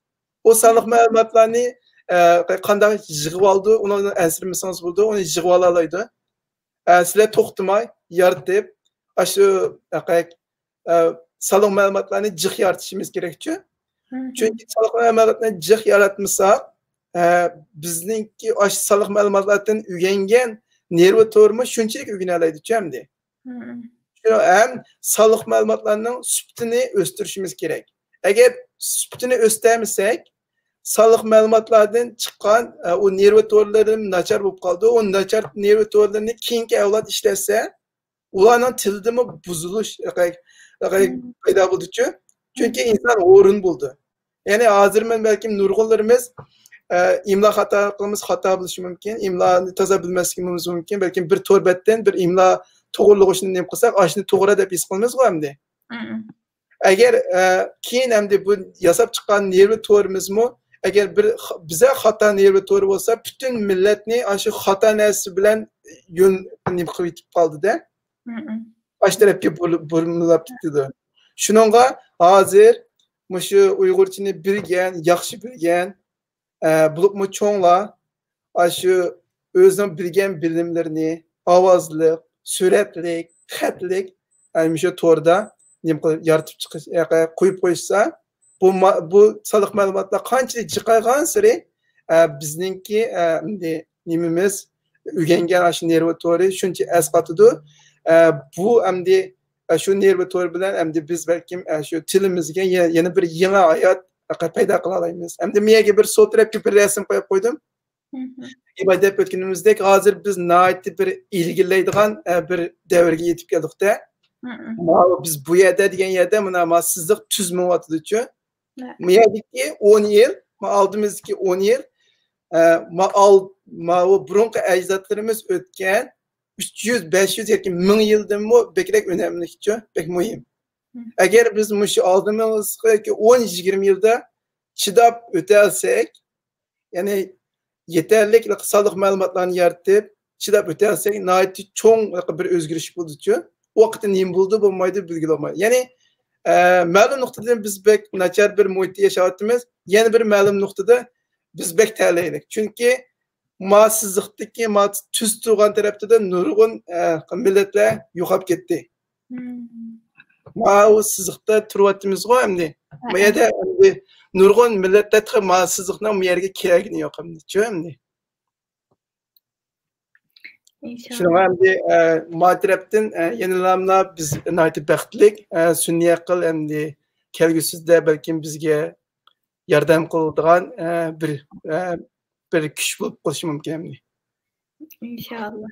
ئۇ سانلىق مەلۇماتلارنى، ئە، قانداق يىغىۋالىدۇ، ئۇنى ئەنسىرىمىسىڭىز بولىدۇ، ئۇنى يىغىۋالالايدۇ. ئە، سىلەر توختىماي يارىتىپ، ئاشۇ، ئە، ئە، سانلىق مەلۇماتلارنى جىق يارىتىشىمىز كېرەكچۇ. چۈنكى سانلىق مەلۇماتنى جىق ياراتمىساق، ئە، بىزنىڭكى ئاشۇ سانلىق مەلۇماتلاردىن ئۆگەنگەن نېرۋا تورىمۇ شۇنچىلىك ئۆگىنەلەيدۇچۇ ئەمدى. شۇ ھەم سانلىق مەلۇماتلارنىڭ سۈپىتىنى ئۆستۈرۈشىمىز كېرەك. ئەگەر سۈپىتىنى ئۆستۈرمىسەك، سانلىق مەلۇماتلاردىن چىققان، ئە، ئۇ نېرۋا تورلىرى ناچار بولۇپ قالىدۇ. ئۇ ناچار نېرۋا تورلىرىنى كېيىنكى ئەۋلاد ئىشلەتسە، ئۇلارنىڭ تىلىدىمۇ بۇزۇلۇش پەيدا بولىدۇچۇ. چۈنكى ئىنسان ھورۇن بولىدۇ. يەنى ھازىر مەن بەلكىم نۇرغۇنلىرىمىز، ئە، ئىملا خاتالىقىمىز خاتا بولۇشى مۇمكىن، ئىملانى تازا بىلمەسلىكىمىز مۇمكىن، بەلكىم بىر تور بەتتىن بىر ئىملا توغرىلىغۇچىنى نېمە قىلساق، ئاشۇنى توغرا دەپ ھېس قىلىمىزغۇ ئەمدى. ئەگەر، ئە، كېيىن ئەمدى بۇ ياساپ چىققان نېرۋا تورىمىزمۇ ئەگەر بىر خ- بىزە خاتا نېرۋا تورى بولسا، پۈتۈن مىللەتنى ئاشۇ خاتا نەرسە بىلەن يۆن نېمە قىلىپ يېتىپ قالدىدە. ئاش تەرەپكە بۇر- بۇرمىلاپ كېتىدۇ. شۇنىڭغا ھازىر مۇشۇ ئۇيغۇرچىنى بىلگەن، ياخشى بىلگەن، ئە، بولۇپمۇ چوڭلار ئاشۇ ئۆزىنىڭ بىلگەن بىلىملىرىنى ئاۋازلىق، سۈرەتلىك، خەتلىك، ئە، مۇشۇ توردا نېمە قىلىپ يارىتىپ چىقىش، ئە، قويۇپ قويسا، بۇ ما- بۇ سانلىق مەلۇماتلار قانچىلىك جىقايغانسېرى، ئە، بىزنىڭكى، ئە، ئەمدى نېمىمىز، ئۆگەنگەن ئاشۇ نېرۋا تورى شۇنچە ئەسقاتىدۇ. ئە، بۇ ئەمدى، ئە، شۇ نېرۋا تورى بىلەن ئەمدى بىز بەلكىم، ئە، شۇ تىلىمىزگە يە- يەنە بىر يېڭى ھايات پەيدا قىلالايمىز. ئەمدى مۇ يەرگە بىر سۇ تەرەپكە بىر رەسىم قويۇپ قويدۇم. ئىباي دەپ ئۆتكىنىمىزدەك، ھازىر بىز ناھايىتى بىر ئىلگىرىلەيدىغان، ئە، بىر دەۋرگە يېتىپ كەلدۇق-تە. ماۋۇ بىز بۇ يەردە دېگەن يەردە مانا ما سىزىق تۈز مېڭىۋاتىدۇچۇ. مۇ يەردىكى ئون يىل، ما ئالدىمىزدىكى ئون يىل، ئە، ما ئال- ماۋۇ بۇرۇنقى ئەجدادلىرىمىز ئۆتكەن ئۈچ يۈز، بەش يۈز ياكى مىڭ يىلدىنمۇ بەكرەك ئۈنەملىكچۇ، بەك مۇھىم. ئەگەر بىز مۇشۇ ئالدىمىزدىكى ئون، يىگىرمە يىلدا چىداپ ئۆتەلسەك، يەنى يېتەرلىك سانلىق مەلۇماتلارنى يارىتىپ، چىداپ ئۆتەلسەك، ناھايىتى چوڭ بىر ئۆزگىرىش بولىدۇچۇ. ئۇ ۋاقىتتا نېمە بولىدۇ، بولمايدۇ، بىلگىلى بولمايدۇ. يەنى، ئە، مەلۇم نۇقتىدىن بىز بەك ناچار بىر مۇھىتتا ياشاۋاتىمىز. يەنە بىر مەلۇم نۇقتىدا بىز بەك تەلەيلىك. چۈنكى ما سىزىقتىكى، ما تۈز تۇرغان تەرەپتە نۇرغۇن، ئە، مىللەتلەر يوقاپ كەتتى. ماۋۇ سىزىقتا تۇرۇۋاتىمىزغۇ ئەمدى. ما يەردە ئەمدى نۇرغۇن مىللەتلەر تېخى ما سىزىقنىڭ ما يەرگە كەلگىنى يوق ئەمدى. شۇ ئەمدى. شۇنىڭغا ئەمدى، ئە، ما تەرەپتىن، ئە، يەنىلا بىز ناھايىتى بەختلىك، ئە، سۈنئىي ئەقىل ئەمدى كەلگۈسىدە بەلكىم بىزگە ياردەم قىلىدىغان، ئە، بىر، ئە، بىر كۈچ بولۇپ قېلىشى مۇمكىن ئەمدى. ئىنشاللا.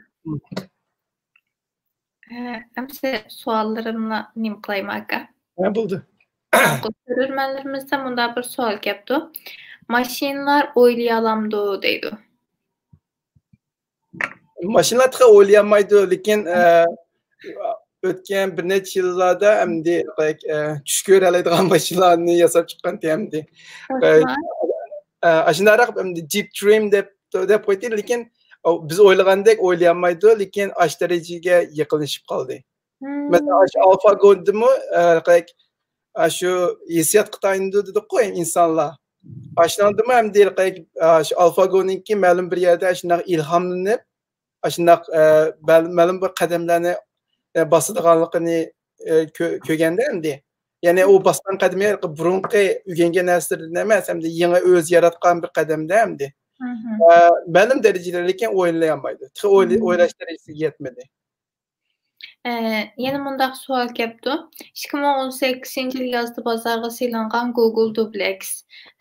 ئەمسە سوئاللىرىمنى نېمە قىلايمۇ، ئاكا؟ ھە، بولدى. كۆرۈرمەنلىرىمىزدىن مۇنداق بىر سوئال كەپتۇ. ماشىنىلار ئويلىيالامدۇ دەيدۇ. ماشىنىلار تېخى ئويلىيالمايدۇ، لېكىن، ئە، ئۆتكەن بىر نەچچە يىللاردا ئەمدى، ئە، چۈش كۆرەلەيدىغان ماشىنىلارنى ياساپ چىققان ئەمدى. ئە، ئە، ئاشۇنداقراق ئەمدى جىپ درىم دەپ، دەپ قويدى، لېكىن بىز ئويلىغاندەك ئويلىيالمايدۇ، لېكىن ئاشۇ دەرىجىگە يېقىنلىشىپ قالدى. مەسىلەن، ئاشۇ ئالفاگودىمۇ، ئە، ئاشۇ ھېسسىياتقا تايىنىدۇ دېدۇققۇ ئىنسانلار. ئاشۇنىڭدىمۇ ئەمدى، ئاشۇ ئالفاگونىڭكى مەلۇم بىر يەردە ئاشۇنداق ئىلھاملىنىپ، ئاشۇنداق، ئە، مەل-، مەلۇم بىر قەدەملەرنى، ئە، باسىدىغانلىقىنى، ئە، كۆ-، كۆرگەندە ئەمدى. يەنى ئۇ باسقان قەدىمى بۇرۇنقى ئۆگەنگەن نەرسىلىرىدىن ئەمەس، ئەمدى يېڭى ئۆزى ياراتقان بىر قەدەمدە ئەمدى. ئە، مەلۇم دەرىجىدە، لېكىن ئويلىيالمايدۇ. تېخى ئويلا-، ئويلاش دەرىجىسىگە يەتمىدى. ئە، يەنە مۇنداق سوئال كەپتۇ. ئىككى مىڭ ئون سەككىزىنچى يىل يازدا بازارغا سېلىنغان گوگول دوبلېكس.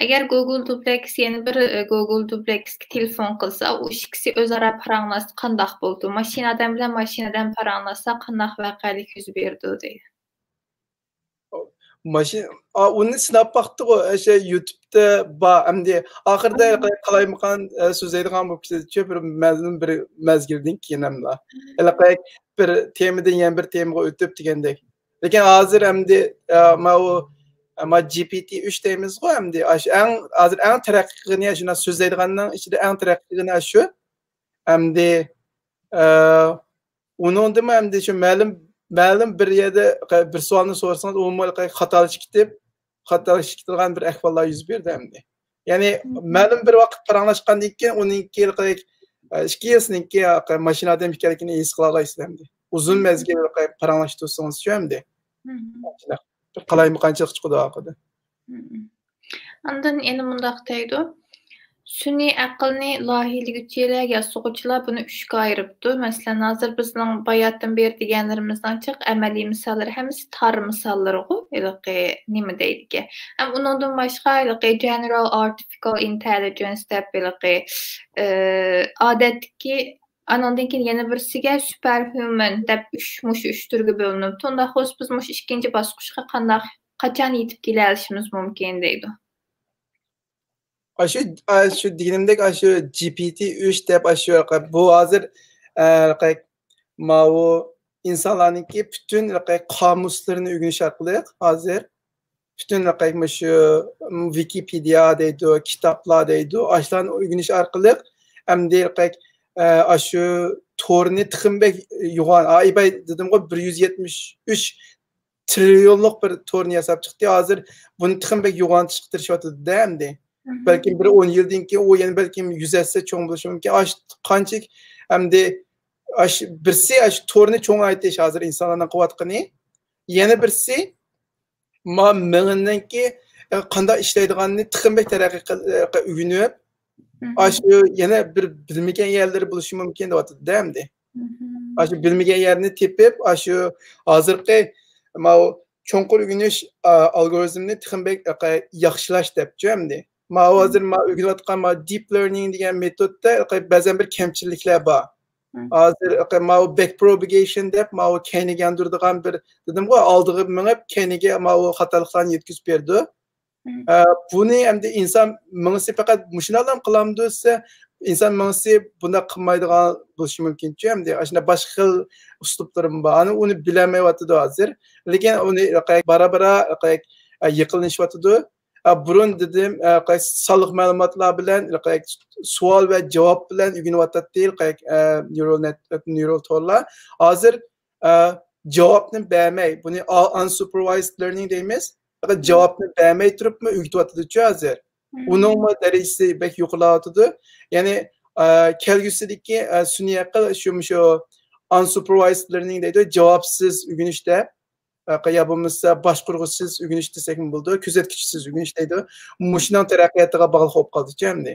ئەگەر گوگول دوبلېكس يەنە بىر، ئە، گوگول دوبلېكسكە تېلېفون قىلسا، ئۇ ئىككىسى ئۆزئارا پاراڭلاشسا قانداق بولىدۇ؟ ماشىنا ئادەم بىلەن ماشىنا ئادەم پاراڭلاشسا قانداق ۋەقەلىك يۈز بېرىدۇ دەيدۇ. ماشىنا، ئا، ئۇنى سىناپ باقتىغۇ، ئەشە يۇتۇبتا بار. ئەمدى ئاخىردا ھېلىقى قالايمىقان، ئە، سۆزلەيدىغان بولۇپ كېتىدىچۇ، بىر مەزمۇن، بىر مەزگىلدىن كېيىن ئەملا. ھېلىقى بىر تېمىدىن يەنە بىر تېمىغا ئۆتۈپ دېگەندەك. لېكىن ھازىر ئەمدى، ئە، ماۋۇ، ئە، ما جى پى تى ئۈچ دەيمىزغۇ ئەمدى. ئاشۇ ئەڭ، ھازىر ئەڭ تەرەققىي قىلغىنى، شۇنداق سۆزلەيدىغاننىڭ ئىچىدە ئەڭ تەرەققىي قىلغىنى ئاشۇ. ئەمدى، ئە، ئۇنىڭدىمۇ ئەمدى شۇ مەلۇم، مەلۇم بىر يەردە بىر سوئالنى سورىسىڭىز، ئۇمۇ خاتالىشىپ كېتىپ، خاتالىشىپ كېتىدىغان بىر ئەھۋاللار يۈز بەردى ئەمدى. يەنى مەلۇم بىر ۋاقىت پاراڭلاشقاندىن كېيىن، ئۇنىڭكى، ئە، ئىككىسىنىڭكى ماشىنا ئادەم ئىكەنلىكىنى ھېس قىلالايسىز ئەمدى. ئۇزۇن مەزگىل پاراڭلاشتۇرسىڭىز شۇ ئەمدى. شۇنداق بىر قالايمىقانچىلىق چىقىدۇ ئارقىدا. ئاندىن يەنە مۇنداق دەيدۇ، سۈنئىي ئەقىلنى لايىھىلىگۈچىلەر، ياسىغۇچىلار بۇنى ئۈچكە ئايرىپتۇ. مەسىلەن، ھازىر بىزنىڭ باياتىن بېرى دېگەنلىرىمىزنىڭ جىق ئەمەلىي مىساللىرى ھەممىسى تار مىساللىرىغۇ، ھېلىقى نېمە دەيدىكەن. ھەم ئۇنىڭدىن باشقا ھېلىقى جېنېرال ئارتىفىكال ئىنتېلىجېنس دەپ ھېلىقى، ئە، ئادەتتىكى ئانىڭدىن كېيىن يەنە بىرسىگە سۈپەر ھيۇمەن دەپ ئۈچ، مۇشۇ ئۈچ تۈرگە بۆلۈنۈپتۇ. ئۇنداق بولسا بىز مۇشۇ ئىككىنچى باسقۇچقا قانداق، قاچان يېتىپ كېلەلىشىمىز مۇمكىن دەيدۇ. ئاشۇ، ئاشۇ دېگىنىمدەك، ئاشۇ جى پى تى ئۈچ دەپ ئاشۇ، بۇ ھازىر، ئە، ماۋۇ ئىنسانلارنىڭكى پۈتۈن قامۇسلىرىنى ئۆگىنىش ئارقىلىق ھازىر پۈتۈن مۇشۇ ۋىكىپېدىيە دەيدۇ، كىتابلار دەيدۇ، ئاشۇلارنى ئۆگىنىش ئارقىلىق ئەمدى ئاشۇ تورنى تېخىمۇ بەك يوغان، ئايباي دېدىمغۇ، بىر يۈز يەتمىش ئۈچ تىرىليونلۇق بىر تورنى ياساپ چىقتى. ھازىر بۇنى تېخىمۇ بەك يوغانتىشقا تىرىشىۋاتىدۇ-دە ئەمدى. بەلكىم بىر ئون يىلدىن كېيىن ئۇ يەنە بەلكىم يۈز ھەسسە چوڭ بولۇشى مۇمكىن. ئاش قانچىلىك ئەمدى ئاش بىرسى ئاش تورنى چوڭايتىش ھازىر ئىنسانلارنىڭ قىلىۋاتقىنى. يەنە بىرسى ما مېڭىنىڭكى، ئە، قانداق ئىشلەيدىغاننى تېخىمۇ بەك تەرەققىي قىل-، ئە، ئۆگىنىپ، ئاشۇ يەنە بىر بىلمىگەن يەرلىرى بولۇشى مۇمكىن دەۋاتىدۇ-دە ئەمدى. ئاشۇ بىلمىگەن يەرنى تېپىپ، ئاشۇ ھازىرقى ماۋۇ چوڭقۇر ئۆگىنىش، ئا، ئالگورىزمنى تېخىمۇ بەك، ئە، ياخشىلاش دەپچۇ ئەمدى. ماۋۇ ھازىر ما ئۆگىنىۋاتقان ما دىپ لېرنىڭ دېگەن مېتودتا، ئە، بەزەن بىر كەمچىلىكلەر بار. ھازىر، ئە، ماۋۇ بەك پروپاگېيشن دەپ، ماۋۇ كەينىگە ياندۇرىدىغان بىر، دېدىمغۇ، ئالدىغا مېڭىپ، كەينىگە ماۋۇ خاتالىقلارنى يەتكۈزۈپ بېرىدۇ. ئە، بۇنى ئەمدى ئىنسان مېڭىسى پەقەت مۇشۇنداقلا قىلامدۇ دېسە، ئىنسان مېڭىسى بۇنداق قىلمايدىغان بولۇشى مۇمكىنچۇ، ئەمدى ئاشۇنداق باشقا خىل ئۇسلۇبلىرىمۇ بار. ئەنە ئۇنى بىلەلمەيۋاتىدۇ ھازىر. لېكىن ئۇنى بارا-بارا، ئە، يېقىنلىشىۋاتىدۇ. ئە، بۇرۇن دېدىم، ئە، سانلىق مەلۇماتلار بىلەن، ئە، سوئال ۋە جاۋاب بىلەن ئۆگىنىۋاتاتتى، ئە، نيۇرال نېت-، نيۇرال تورلار. ھازىر، ئە، جاۋابنى بەرمەي، بۇنى ئا-، ئانسۇپەرۋايزد لېرنىڭ دەيمىز. پەقەت جاۋابنى بەرمەي تۇرۇپمۇ ئۆگىتىۋاتىدۇچۇ ھازىر. ئۇنىڭمۇ دەرىجىسى بەك يۇقىرىلاۋاتىدۇ. يەنى، ئە، كەلگۈسىدىكى، ئە، سۈنئىي ئەقىل شۇ، مۇشۇ ئانسۇپەرۋايزد لېرنىڭ دەيدۇ، جاۋابسىز ئۆگىنىش دەپ. ئە، يا بولمىسا باشقۇرغۇچىسىز ئۆگىنىش دېسەكمۇ بولىدۇ، كۆزەتكۈچىسىز ئۆگىنىش دەيدۇ. مۇشۇنىڭ تەرەققىياتىغا باغلىق بولۇپ قالدىچۇ ئەمدى.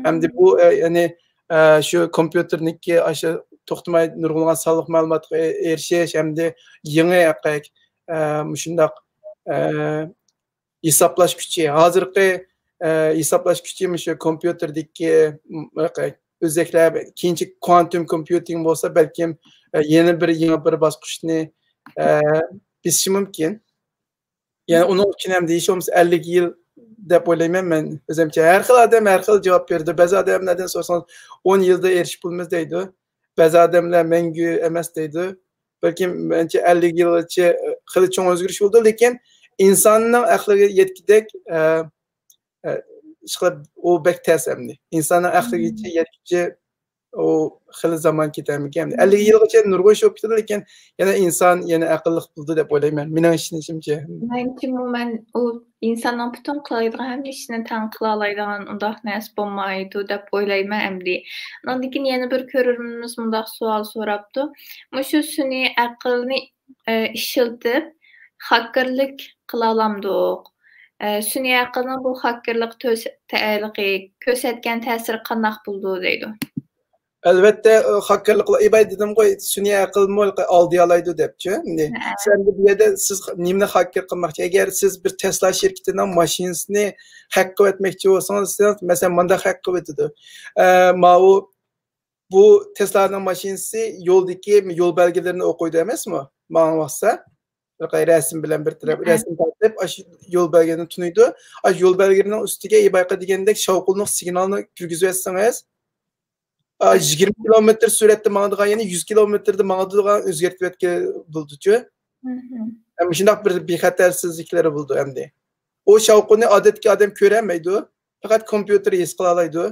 ئەمدى بۇ، ئە، يەنى، ئە، شۇ كومپيۇتېرنىڭكى ئاشۇ توختىماي نۇرغۇنلىغان سانلىق مەلۇماتقا ئېرىشىش، ئەمدى يېڭى، ئە، مۇشۇنداق، ئە، ھېسابلاش كۈچى، ھازىرقى، ئە، ھېسابلاش كۈچى مۇشۇ كومپيۇتېردىكى، م-، ئۆزەكلەر، كېيىنچە كوانتۇم كومپيۇتىڭ بولسا، بەلكىم، ئە، يەنە بىر يېڭى بىر باسقۇچنى، ئە، بېسىشى مۇمكىن. يەنى ئۇنىڭ ئۈچۈن ھەم دېيىش بولمىسا ئەللىك يىل دەپ ئويلايمەن مەن ئۆزۈمچە. ھەر خىل ئادەم ھەر خىل جاۋاب بېرىدۇ. بەزى ئادەملەردىن سورىسىڭىز، ئون يىلدا ئېرىشىپ بولىمىز دەيدۇ. بەزى ئادەملەر مەڭگۈ ئەمەس دەيدۇ. بەلكىم مەنچە ئەللىك يىلغىچە خېلى چوڭ ئۆزگىرىش بولىدۇ، لېكىن ئىنساننىڭ ئەقلىگە يەتكۈدەك، ئە، ئە، ئىشقىلىپ ئۇ بەك تەس ئەمدى. ئىنساننىڭ ئەقلىگىچە يەتكۈچە ئۇ خېلى زامان كېتەرمىكىن. ئەمدى ئەللىك يىلغىچە نۇرغۇن ئىش بولۇپ كېتىدۇ، لېكىن يەنە ئىنسان يەنە ئەقىللىق بولىدۇ دەپ ئويلايمەن، مېنىڭ ئىشىنىشىمچە. مەنچىمۇ مەن ئۇ ئىنساننىڭ پۈتۈن قىلالايدىغان ھەممە ئىشىنى تەڭ قىلالايدىغان ئۇنداق نەرسە بولمايدۇ دەپ ئويلايمەن ئەمدى. ئاندىن كېيىن يەنە بىر كۆرۈرمىنىمىز مۇنداق سوئال سوراپتۇ. مۇشۇ سۈنئىي ئەقىلنى، ئە، ئىشلىتىپ خاككېرلىك قىلالامدۇق؟ ئە، سۈنئىي ئەقىلنىڭ بۇ خاككېرلىق تۆس-، تە-، ھېلىقى كۆرسەتكەن تەسىرى قانداق بولىدۇ دەيدۇ. ئەلۋەتتە، ئۇ خاككېرلىقلار، ئىباي دېدىمغۇ، سۈنئىي ئەقىلمۇ ئالدىيالايدۇ دەپچۇ. ئەمدى سەن بۇ يەردە سىز نېمىنى خاككېر قىلماقچى؟ ئەگەر سىز بىر تەسلا شىركىتىنىڭ ماشىنىسىنى ھەك قىلىۋەتمەكچى بولسىڭىز، سىز، مەسىلەن، مۇنداق ھەك قىلىۋېتىدۇ. ئە، ماۋۇ، بۇ تەسلانىڭ ماشىنىسى يولدىكى يول بەلگىلىرىنى ئوقۇيدۇ ئەمەسمۇ؟ ماڭا ۋاقسا. رەسىم بىلەن بىر تەرەپ، رەسىم تارتىپ، ئاشۇ يول بەلگىلىرىنى تونۇيدۇ. ئاشۇ يول بەلگىلىرىنىڭ ئۈستىگە بايىقى دېگەندەك شاۋقۇنلۇق سىگنالنى كىرگۈزۈۋەتسىڭىز، ئا، يىگىرمە كىلومېتىر سۈرئەتتە ماڭىدىغان يەنى يۈز كىلومېتىردا ماڭىدىغان ئۆزگەرتىۋەتكىلى بولىدۇچۇ. ھە، مۇشۇنداق بىر بىخەتەرسىزلىكلىرى بولىدۇ ئەمدى. ئۇ شاۋقۇننى ئادەتتىكى ئادەم كۆرەلمەيدۇ، پەقەت كومپيۇتېر ھېس قىلالايدۇ.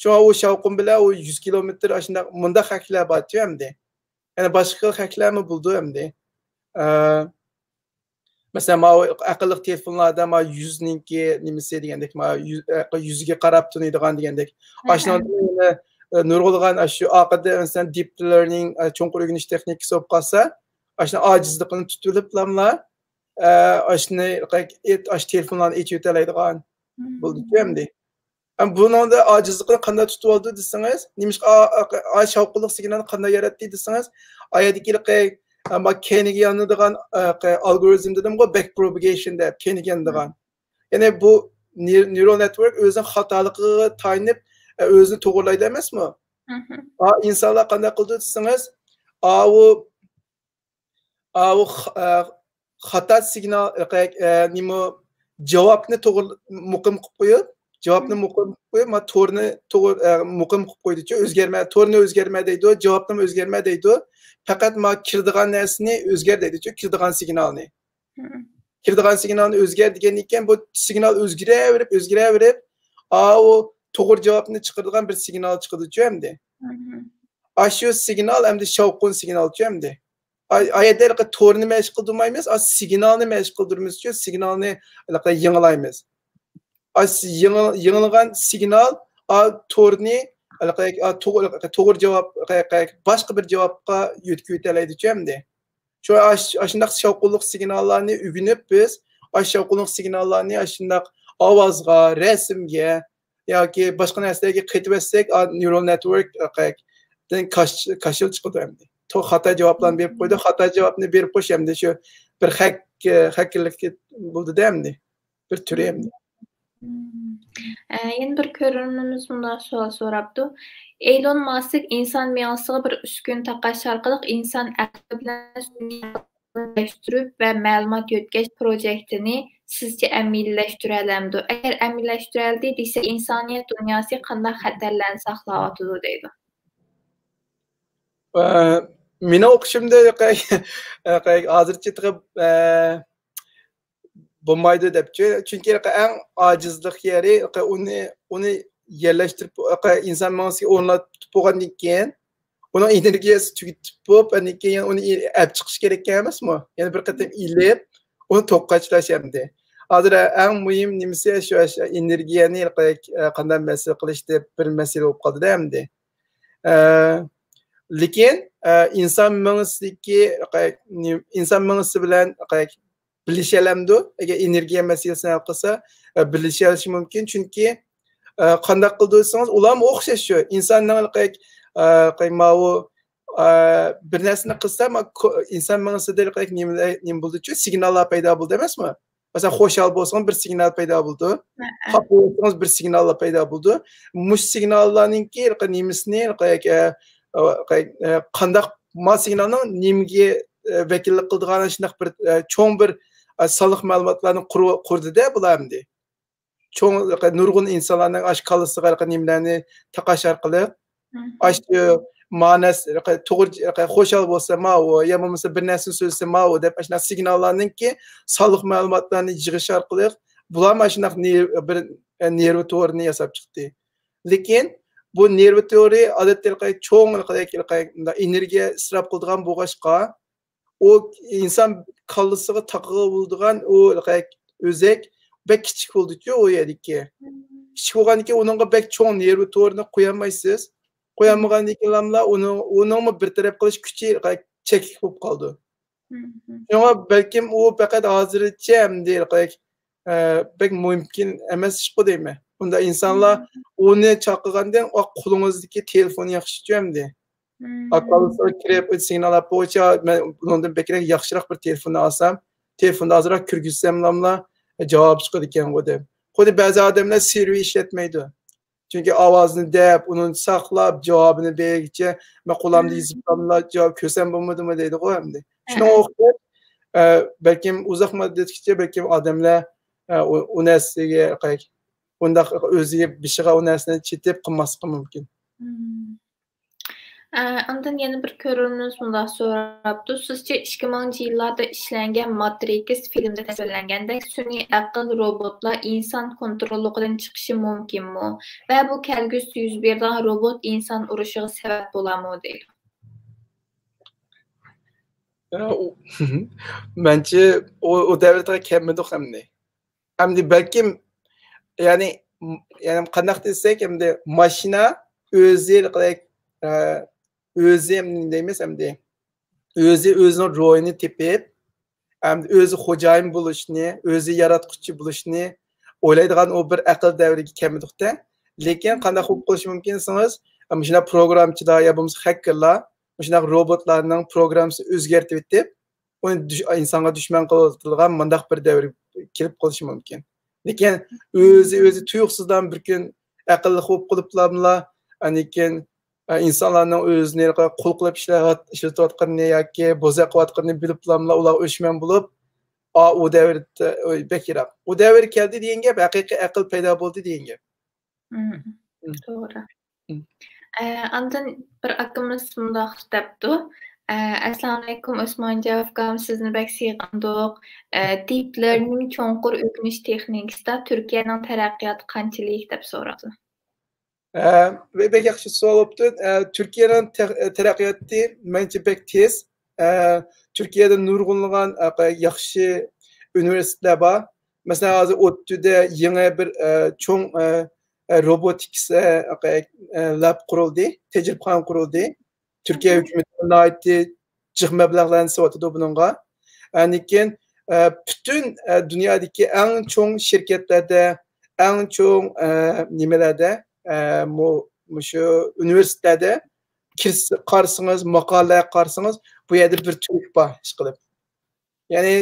شۇڭا ئۇ شاۋقۇن بىلەن ئۇ يۈز كىلومېتىر ئاشۇنداق، مۇنداق ھەكلەر بارچۇ ئەمدى. يەنە باشقا خىل خەقلەرمۇ بولىدۇ ئەمدى. ئە، مەسىلەن، ماۋۇ ئەقىللىق تېلېفونلاردا ما يۈزنىڭكى نېمىسى دېگەندەك، ما يۈز-، ئە، يۈزگە قاراپ تونۇيدىغان دېگەندەك. ھە، ئاشۇنىڭدىن يەنە، ئە، نۇرغۇنلىغان ئاشۇ ئارقىدا، مەسىلەن، دىپ لېرنىڭ، ئە، چوڭقۇر ئۆگىنىش تېخنىكىسى بولۇپ قالسا، ئاشۇنىڭ ئاجىزلىقىنى تۇتۇۋېلىپلاملا، ئە، ئاشۇنى، ئاشۇ تېلېفونلارنى ئېچىۋېتەلەيدىغان بولىدۇكى ئەمدى. ھەم بۇنىڭدا ئاجىزلىقىنى قانداق تۇتۇۋالدى دېسىڭىز، نېمىشقا ئا-، ئا-، ئا-، شاۋقۇنلۇق سىگنالنى قانداق ياراتتى دېسىڭىز، ئايەردىكى، ئە، ما كەينىگە يانىدىغان، ئە، ئالگورىزم دېدىمغۇ، بەك پروپاگېيشن دەپ، كەينىگە يانىدىغان. يەنى بۇ ني-، نيۇرال نېتۋورك ئۆزىنىڭ خاتالىقىغا تايىنىپ، ئە، ئۆزىنى توغرىلايدۇ ئەمەسمۇ؟ ئا، ئىنسانلار قانداق قىلىدۇ دېسىڭىز، ئاۋۇ ئاۋۇ خ-، ئە، خاتا سىگنال، ئە، ئە، نېمە، جاۋابنى توغرا، مۇقىم قىلىپ قويۇپ، جاۋابنى مۇقىم قىلىپ قويۇپ، ما تورنى توغرا، ئە، مۇقىم قىلىپ قويدىچۇ، ئۆزگەرمە، تورنى ئۆزگەرمە دەيدۇ، جاۋابنىمۇ ئۆزگەرمە دەيدۇ. پەقەت ما كىرىدىغان نەرسىنى ئۆزگەر دەيدىچۇ، كىرىدىغان سىگنالنى. كىرىدىغان سىگنالنى ئۆزگەر دېگەندىن كېيىن، بۇ سىگنال ئۆزگىرەۋېرىپ، ئۆزگىرەۋېرىپ، ئاۋۇ توغرا جاۋابنى چىقىرىدىغان بىر سىگنال چىقىدۇچۇ ئەمدى. ئاشۇ سىگنال ئەمدى شاۋقۇن سىگنالچۇ ئەمدى. ئا-، ئا يەردە ھېلىقى تورنى مەشىق قىلدۇرمايمىز، ئا، سىگنالنى مەشىق قىلدۇرىمىزچۇ، سىگنالنى ھېلىقى يېڭىلايمىز. ئا، س-، يېڭى-، يېڭىلغان سىگنال، ئا، تورنى ھېلىقى، ئا، توغرا، توغرا جاۋاب، باشقا بىر جاۋابقا يۆتكىۋېتەلەيدىچۇ ئەمدى. شۇ ئاش-، ئاشۇنداق شاۋقۇنلۇق سىگناللارنى ئۆگىنىپ بىز، ئاشۇ شاۋقۇنلۇق سىگناللارنى ئاشۇنداق ئاۋازغا، رەسىمگە ياكى باشقا نەرسىلەرگە قېتىۋەتسەك، ئا، neural network دىن كاش-، كاشىل چىقىدۇ ئەمدى. تو-، خاتا جاۋابلارنى بېرىپ قويدى. خاتا جاۋابنى بېرىپ قويۇش ئەمدى شۇ بىر خەك-، خەككىلىك بولدىدە ئەمدى. بىر تۈرى ئەمدى. مم. ئە، يەنە بىر كۆرۈرمىنىمىز مۇنداق سوئال سوراپتۇ. ئېلون ماسك ئىنسان مېڭىسىغا بىر ئۈسكۈنە تاقاش ئارقىلىق ئىنسان ئەقلى بىلەن سۈنئىي ئەقىلنى بىرلەشتۈرۈپ ۋە مەلۇمات يۆتكەش پروجېكتىنى سىزچە ئەمەلىيلەشتۈرەلەمدۇ؟ ئەگەر ئەمەلىيلەشتۈرەلدى دېسە، ئىنسانىيەت دۇنياسى قانداق خەتەرلەرنى ساقلاۋاتىدۇ دەيدۇ. ئە، مېنىڭ ئوقۇشۇمدا ھازىرچە تېخى، ئە، بولمايدۇ دەپ. چۈ-، چۈنكى ئەڭ ئاجىزلىق يېرى، ئۇنى، ئۇنى يەرلەشتۈرۈپ، ئىنسان مېڭىسىگە ئورنىتىپ بولغاندىن كېيىن، ئۇنىڭ ئېنېرگىيەسى تۈگىتىپ بولۇپ، ئاندىن كېيىن ئۇنى ئېلىپ چىقىش كېرەك ئەمەسمۇ؟ يەنە بىر قېتىم ئېلىپ، ئۇنى توكقا چىلاش ئەمدى. ھازىر ئەڭ مۇھىم نېمىسى شۇ، شۇ ئېنېرگىيەنى قانداق مەسىلە قىلىش دەپ بىر مەسىلە بولۇپ قالدى-دە ئەمدى. ئە، لېكىن، ئە، ئىنسان مېڭىسىدىكى، ئىنسان مېڭىسى بىلەن بىرلىشەلەمدۇ؟ ئەگەر ئېنېرگىيە مەسىلىسىنى ھەل قىلسا، ئە، بىرلىشەلىشى مۇمكىن. چۈنكى، ئە، قانداق قىلدى دېسىڭىز، ئۇلارمۇ ئوخشاش شۇ. ئىنساننىڭ، ئە، ماۋۇ، ئە، بىر نەرسىنى قىلسا، ما-، كو-، ئىنسان مېڭىسىدە نېمە، نېمە بولدىچۇ؟ سىگناللار پەيدا بولدى ئەمەسمۇ؟ مەسىلەن، خۇشال بولسىڭىز، بىر سىگنال پەيدا بولىدۇ. خاپا بولسىڭىز، بىر سىگناللار پەيدا بولىدۇ. مۇشۇ سىگناللارنىڭكى نېمىسىنى، ئە، ئە، قانداق، ما سىگنالنىڭ نېمىگە، ئە، ۋەكىللىك قىلىدىغان شۇنداق بىر، ئە، چوڭ بىر، ئە، سانلىق مەلۇماتلارنى قۇرۇ-، قۇردى-دە بۇلار ئەمدى. چوڭ، نۇرغۇن ئىنسانلارنىڭ ئاشۇ كاللىسىغا ھېلىقى نېمىلەرنى تاقاش ئارقىلىق، ئاشۇ مانەس، ھېلىقى توغرا، ھېلىقى خۇشال بولسا ماۋۇ، يا بولمىسا بىر نەرسىنى سۆزلىسە ماۋۇ دەپ، ئاشۇنداق سىگناللارنىڭكى سانلىق مەلۇماتلارنى يىغىش ئارقىلىق، بۇلارمۇ ئاشۇنداق نېر-، بىر، ئە، نېرۋا تورىنى ياساپ چىقتى. لېكىن بۇ نېرۋا تورى ئادەتتە ھېلىقى چوڭ، ھېلىقى، ھېلىقى مۇنداق ئېنېرگىيە ئىسراپ قىلىدىغان بولغاچقا، ئۇ ئىنسان كاللىسىغا تاقىغىلى بولىدىغان ئۇ ئۆزەك بەك كىچىك بولىدۇچۇ ئۇ يەردىكى. كىچىك بولغاندىكى ئۇنىڭغا بەك چوڭ نېرۋا تورىنى قويالمايسىز. قويالمىغاندىكىنلا ئۇنىڭ، ئۇنىڭمۇ بىر تەرەپ قىلىش كۈچى چەكلىك بولۇپ قالىدۇ. شۇڭا بەلكىم ئۇ پەقەت ھازىرچە ئەمدى ئە، بەك مۇمكىن ئەمەس ئىشقۇ دەيمەن. ئۇنداق ئىنسانلار ئۇنى چاقىغاندىن، ئا، قولىڭىزدىكى تېلېفون ياخشىچۇ ئەمدى. ئاكالىسىغا كىرىپ، سىگنال ئاپ بويىچە مەن بۇنىڭدىن بەكرەك ياخشىراق بىر تېلېفوننى ئالسام، تېلېفوندا ئازراق كىرگۈزسەملاملا جاۋاب چىقىدىكەنغۇ دەپ. خۇددى بەزى ئادەملەر سېرۋېر ئىشلەتمەيدۇ. چۈنكى ئاۋازنى دەپ، ئۇنى ساقلاپ، جاۋابىنى بەرگىچە مەن قولامدا يېزىپلاملا جاۋاب كۆرسەم بولمىدىمۇ دەيدىغۇ ئەمدى. شۇنىڭغا ئوخشاش، ئە، بەلكىم ئۇزاق مۇددەتكىچە بەلكىم ئادەملەر، ئە، ئۇ، ئۇ نەرسىگە، ئۇنداق ئۆزىگە بېشىغا ئۇ نەرسىنى چېتىپ قىلماسلىقى مۇمكىن. ئە، ئاندىن يەنە بىر كۆرۈرمىنىمىز مۇنداق سوراپتۇ، سىزچە ئىككى مىڭىنچى يىللاردا ئىشلەنگەن ماترىكس فىلىمدا تەسۋىرلەنگەندەك سۈنئىي ئەقىل روبوتلار ئىنسان كونتروللۇقىدىن چىقىشى مۇمكىنمۇ؟ ۋە بۇ كەلگۈسىدە يۈز بېرىدىغان روبوت ئىنسان ئۇرۇشىغا سەۋەب بولارمۇ دەيدۇ. مەنچە ئۇ، ئۇ دەۋردە كەلمىدۇق ئەمدى. ئەمدى بەلكىم، يەنى، يەنى قانداق دېسەك، ئەمدى ماشىنا ئۆزى، ئە، ئۆزى دەيمىز ئەمدى، ئۆزى ئۆزىنىڭ روھىنى تېپىپ، ئەمدى ئۆزى خوجايىن بولۇشنى، ئۆزى ياراتقۇچى بولۇشنى ئويلايدىغان ئۇ بىر ئەقىل دەۋرىگە كەلمىدۇق-دە. لېكىن قانداق بولۇپ قېلىشى مۇمكىن دېسىڭىز، مۇشۇنداق پروگراممىچىلار يا بولمىسا خەككېرلار مۇشۇنداق روبوتلارنىڭ پروگراممىسىنى ئۆزگەرتىۋېتىپ، ئۇنى ئىنسانغا دۈشمەن قىلىۋېتىدىغان مۇنداق بىر دەۋر كېلىپ قېلىشى مۇمكىن. لېكىن ئۆزى، ئۆزى تۇيۇقسىزلا بىر كۈن ئەقىللىق بولۇپ قېلىپلاملا، ئاندىن كېيىن، ئە، ئىنسانلارنىڭ ئۆزىنى قۇل قىلىپ ئىشلەۋات-، ئىشلىتىۋاتقىنىنى ياكى بوزەك قىلىۋاتقىنىنى بىلىپلاملا ئۇلار ئۆچمەن بولۇپ، ئا، ئۇ دەۋر، ئە، بەك يىراق. ئۇ دەۋر كەلدى دېگەن گەپ، ھەقىقىي ئەقىل پەيدا بولدى دېگەن گەپ. توغرا. ئە، ئاندىن بىر ئاكىمىز مۇنداق دەپتۇ، ئەسسالامۇئەلەيكۇم، ئوسمانجان ئۇكام، سىزنى بەك سېغىندۇق. ئە، دىپ لېرنىڭ چوڭقۇر ئۆگىنىش تېخنىكىسىدا تۈركىيەنىڭ تەرەققىياتى قانچىلىك دەپ سوراپتۇ. ئە، بەك ياخشى سوئال بوپتۇ. ئە، تۈركىيەنىڭ تەرەققىياتى مەنچە بەك تېز. ئە، تۈركىيەدە نۇرغۇنلىغان، ئە، ياخشى ئۇنىۋېرسىتېتلار بار. مەسىلەن، ھازىر ئوتتۇدا يېڭى بىر، ئە، چوڭ، ئە، ئە، روبوتىكس، ئە، ئە، لاب قۇرۇلدى، تەجرىبىخانا قۇرۇلدى. تۈركىيە ھۆكۈمىتى ناھايىتى جىق مەبلەغلەرنى سېلىۋاتىدۇ بۇنىڭغا. ئاندىن كېيىن، ئە، پۈتۈن، ئە، دۇنيادىكى ئەڭ چوڭ شىركەتلەردە، ئەڭ چوڭ، ئە، نېمىلەردە، ئە، مۇ-، مۇشۇ ئۇنىۋېرسىتېتلاردا كىرس-، قارىسىڭىز، ماقالىلەرگە قارىسىڭىز، بۇ يەردە بىر تۈرك بار ئىشقىلىپ. يەنى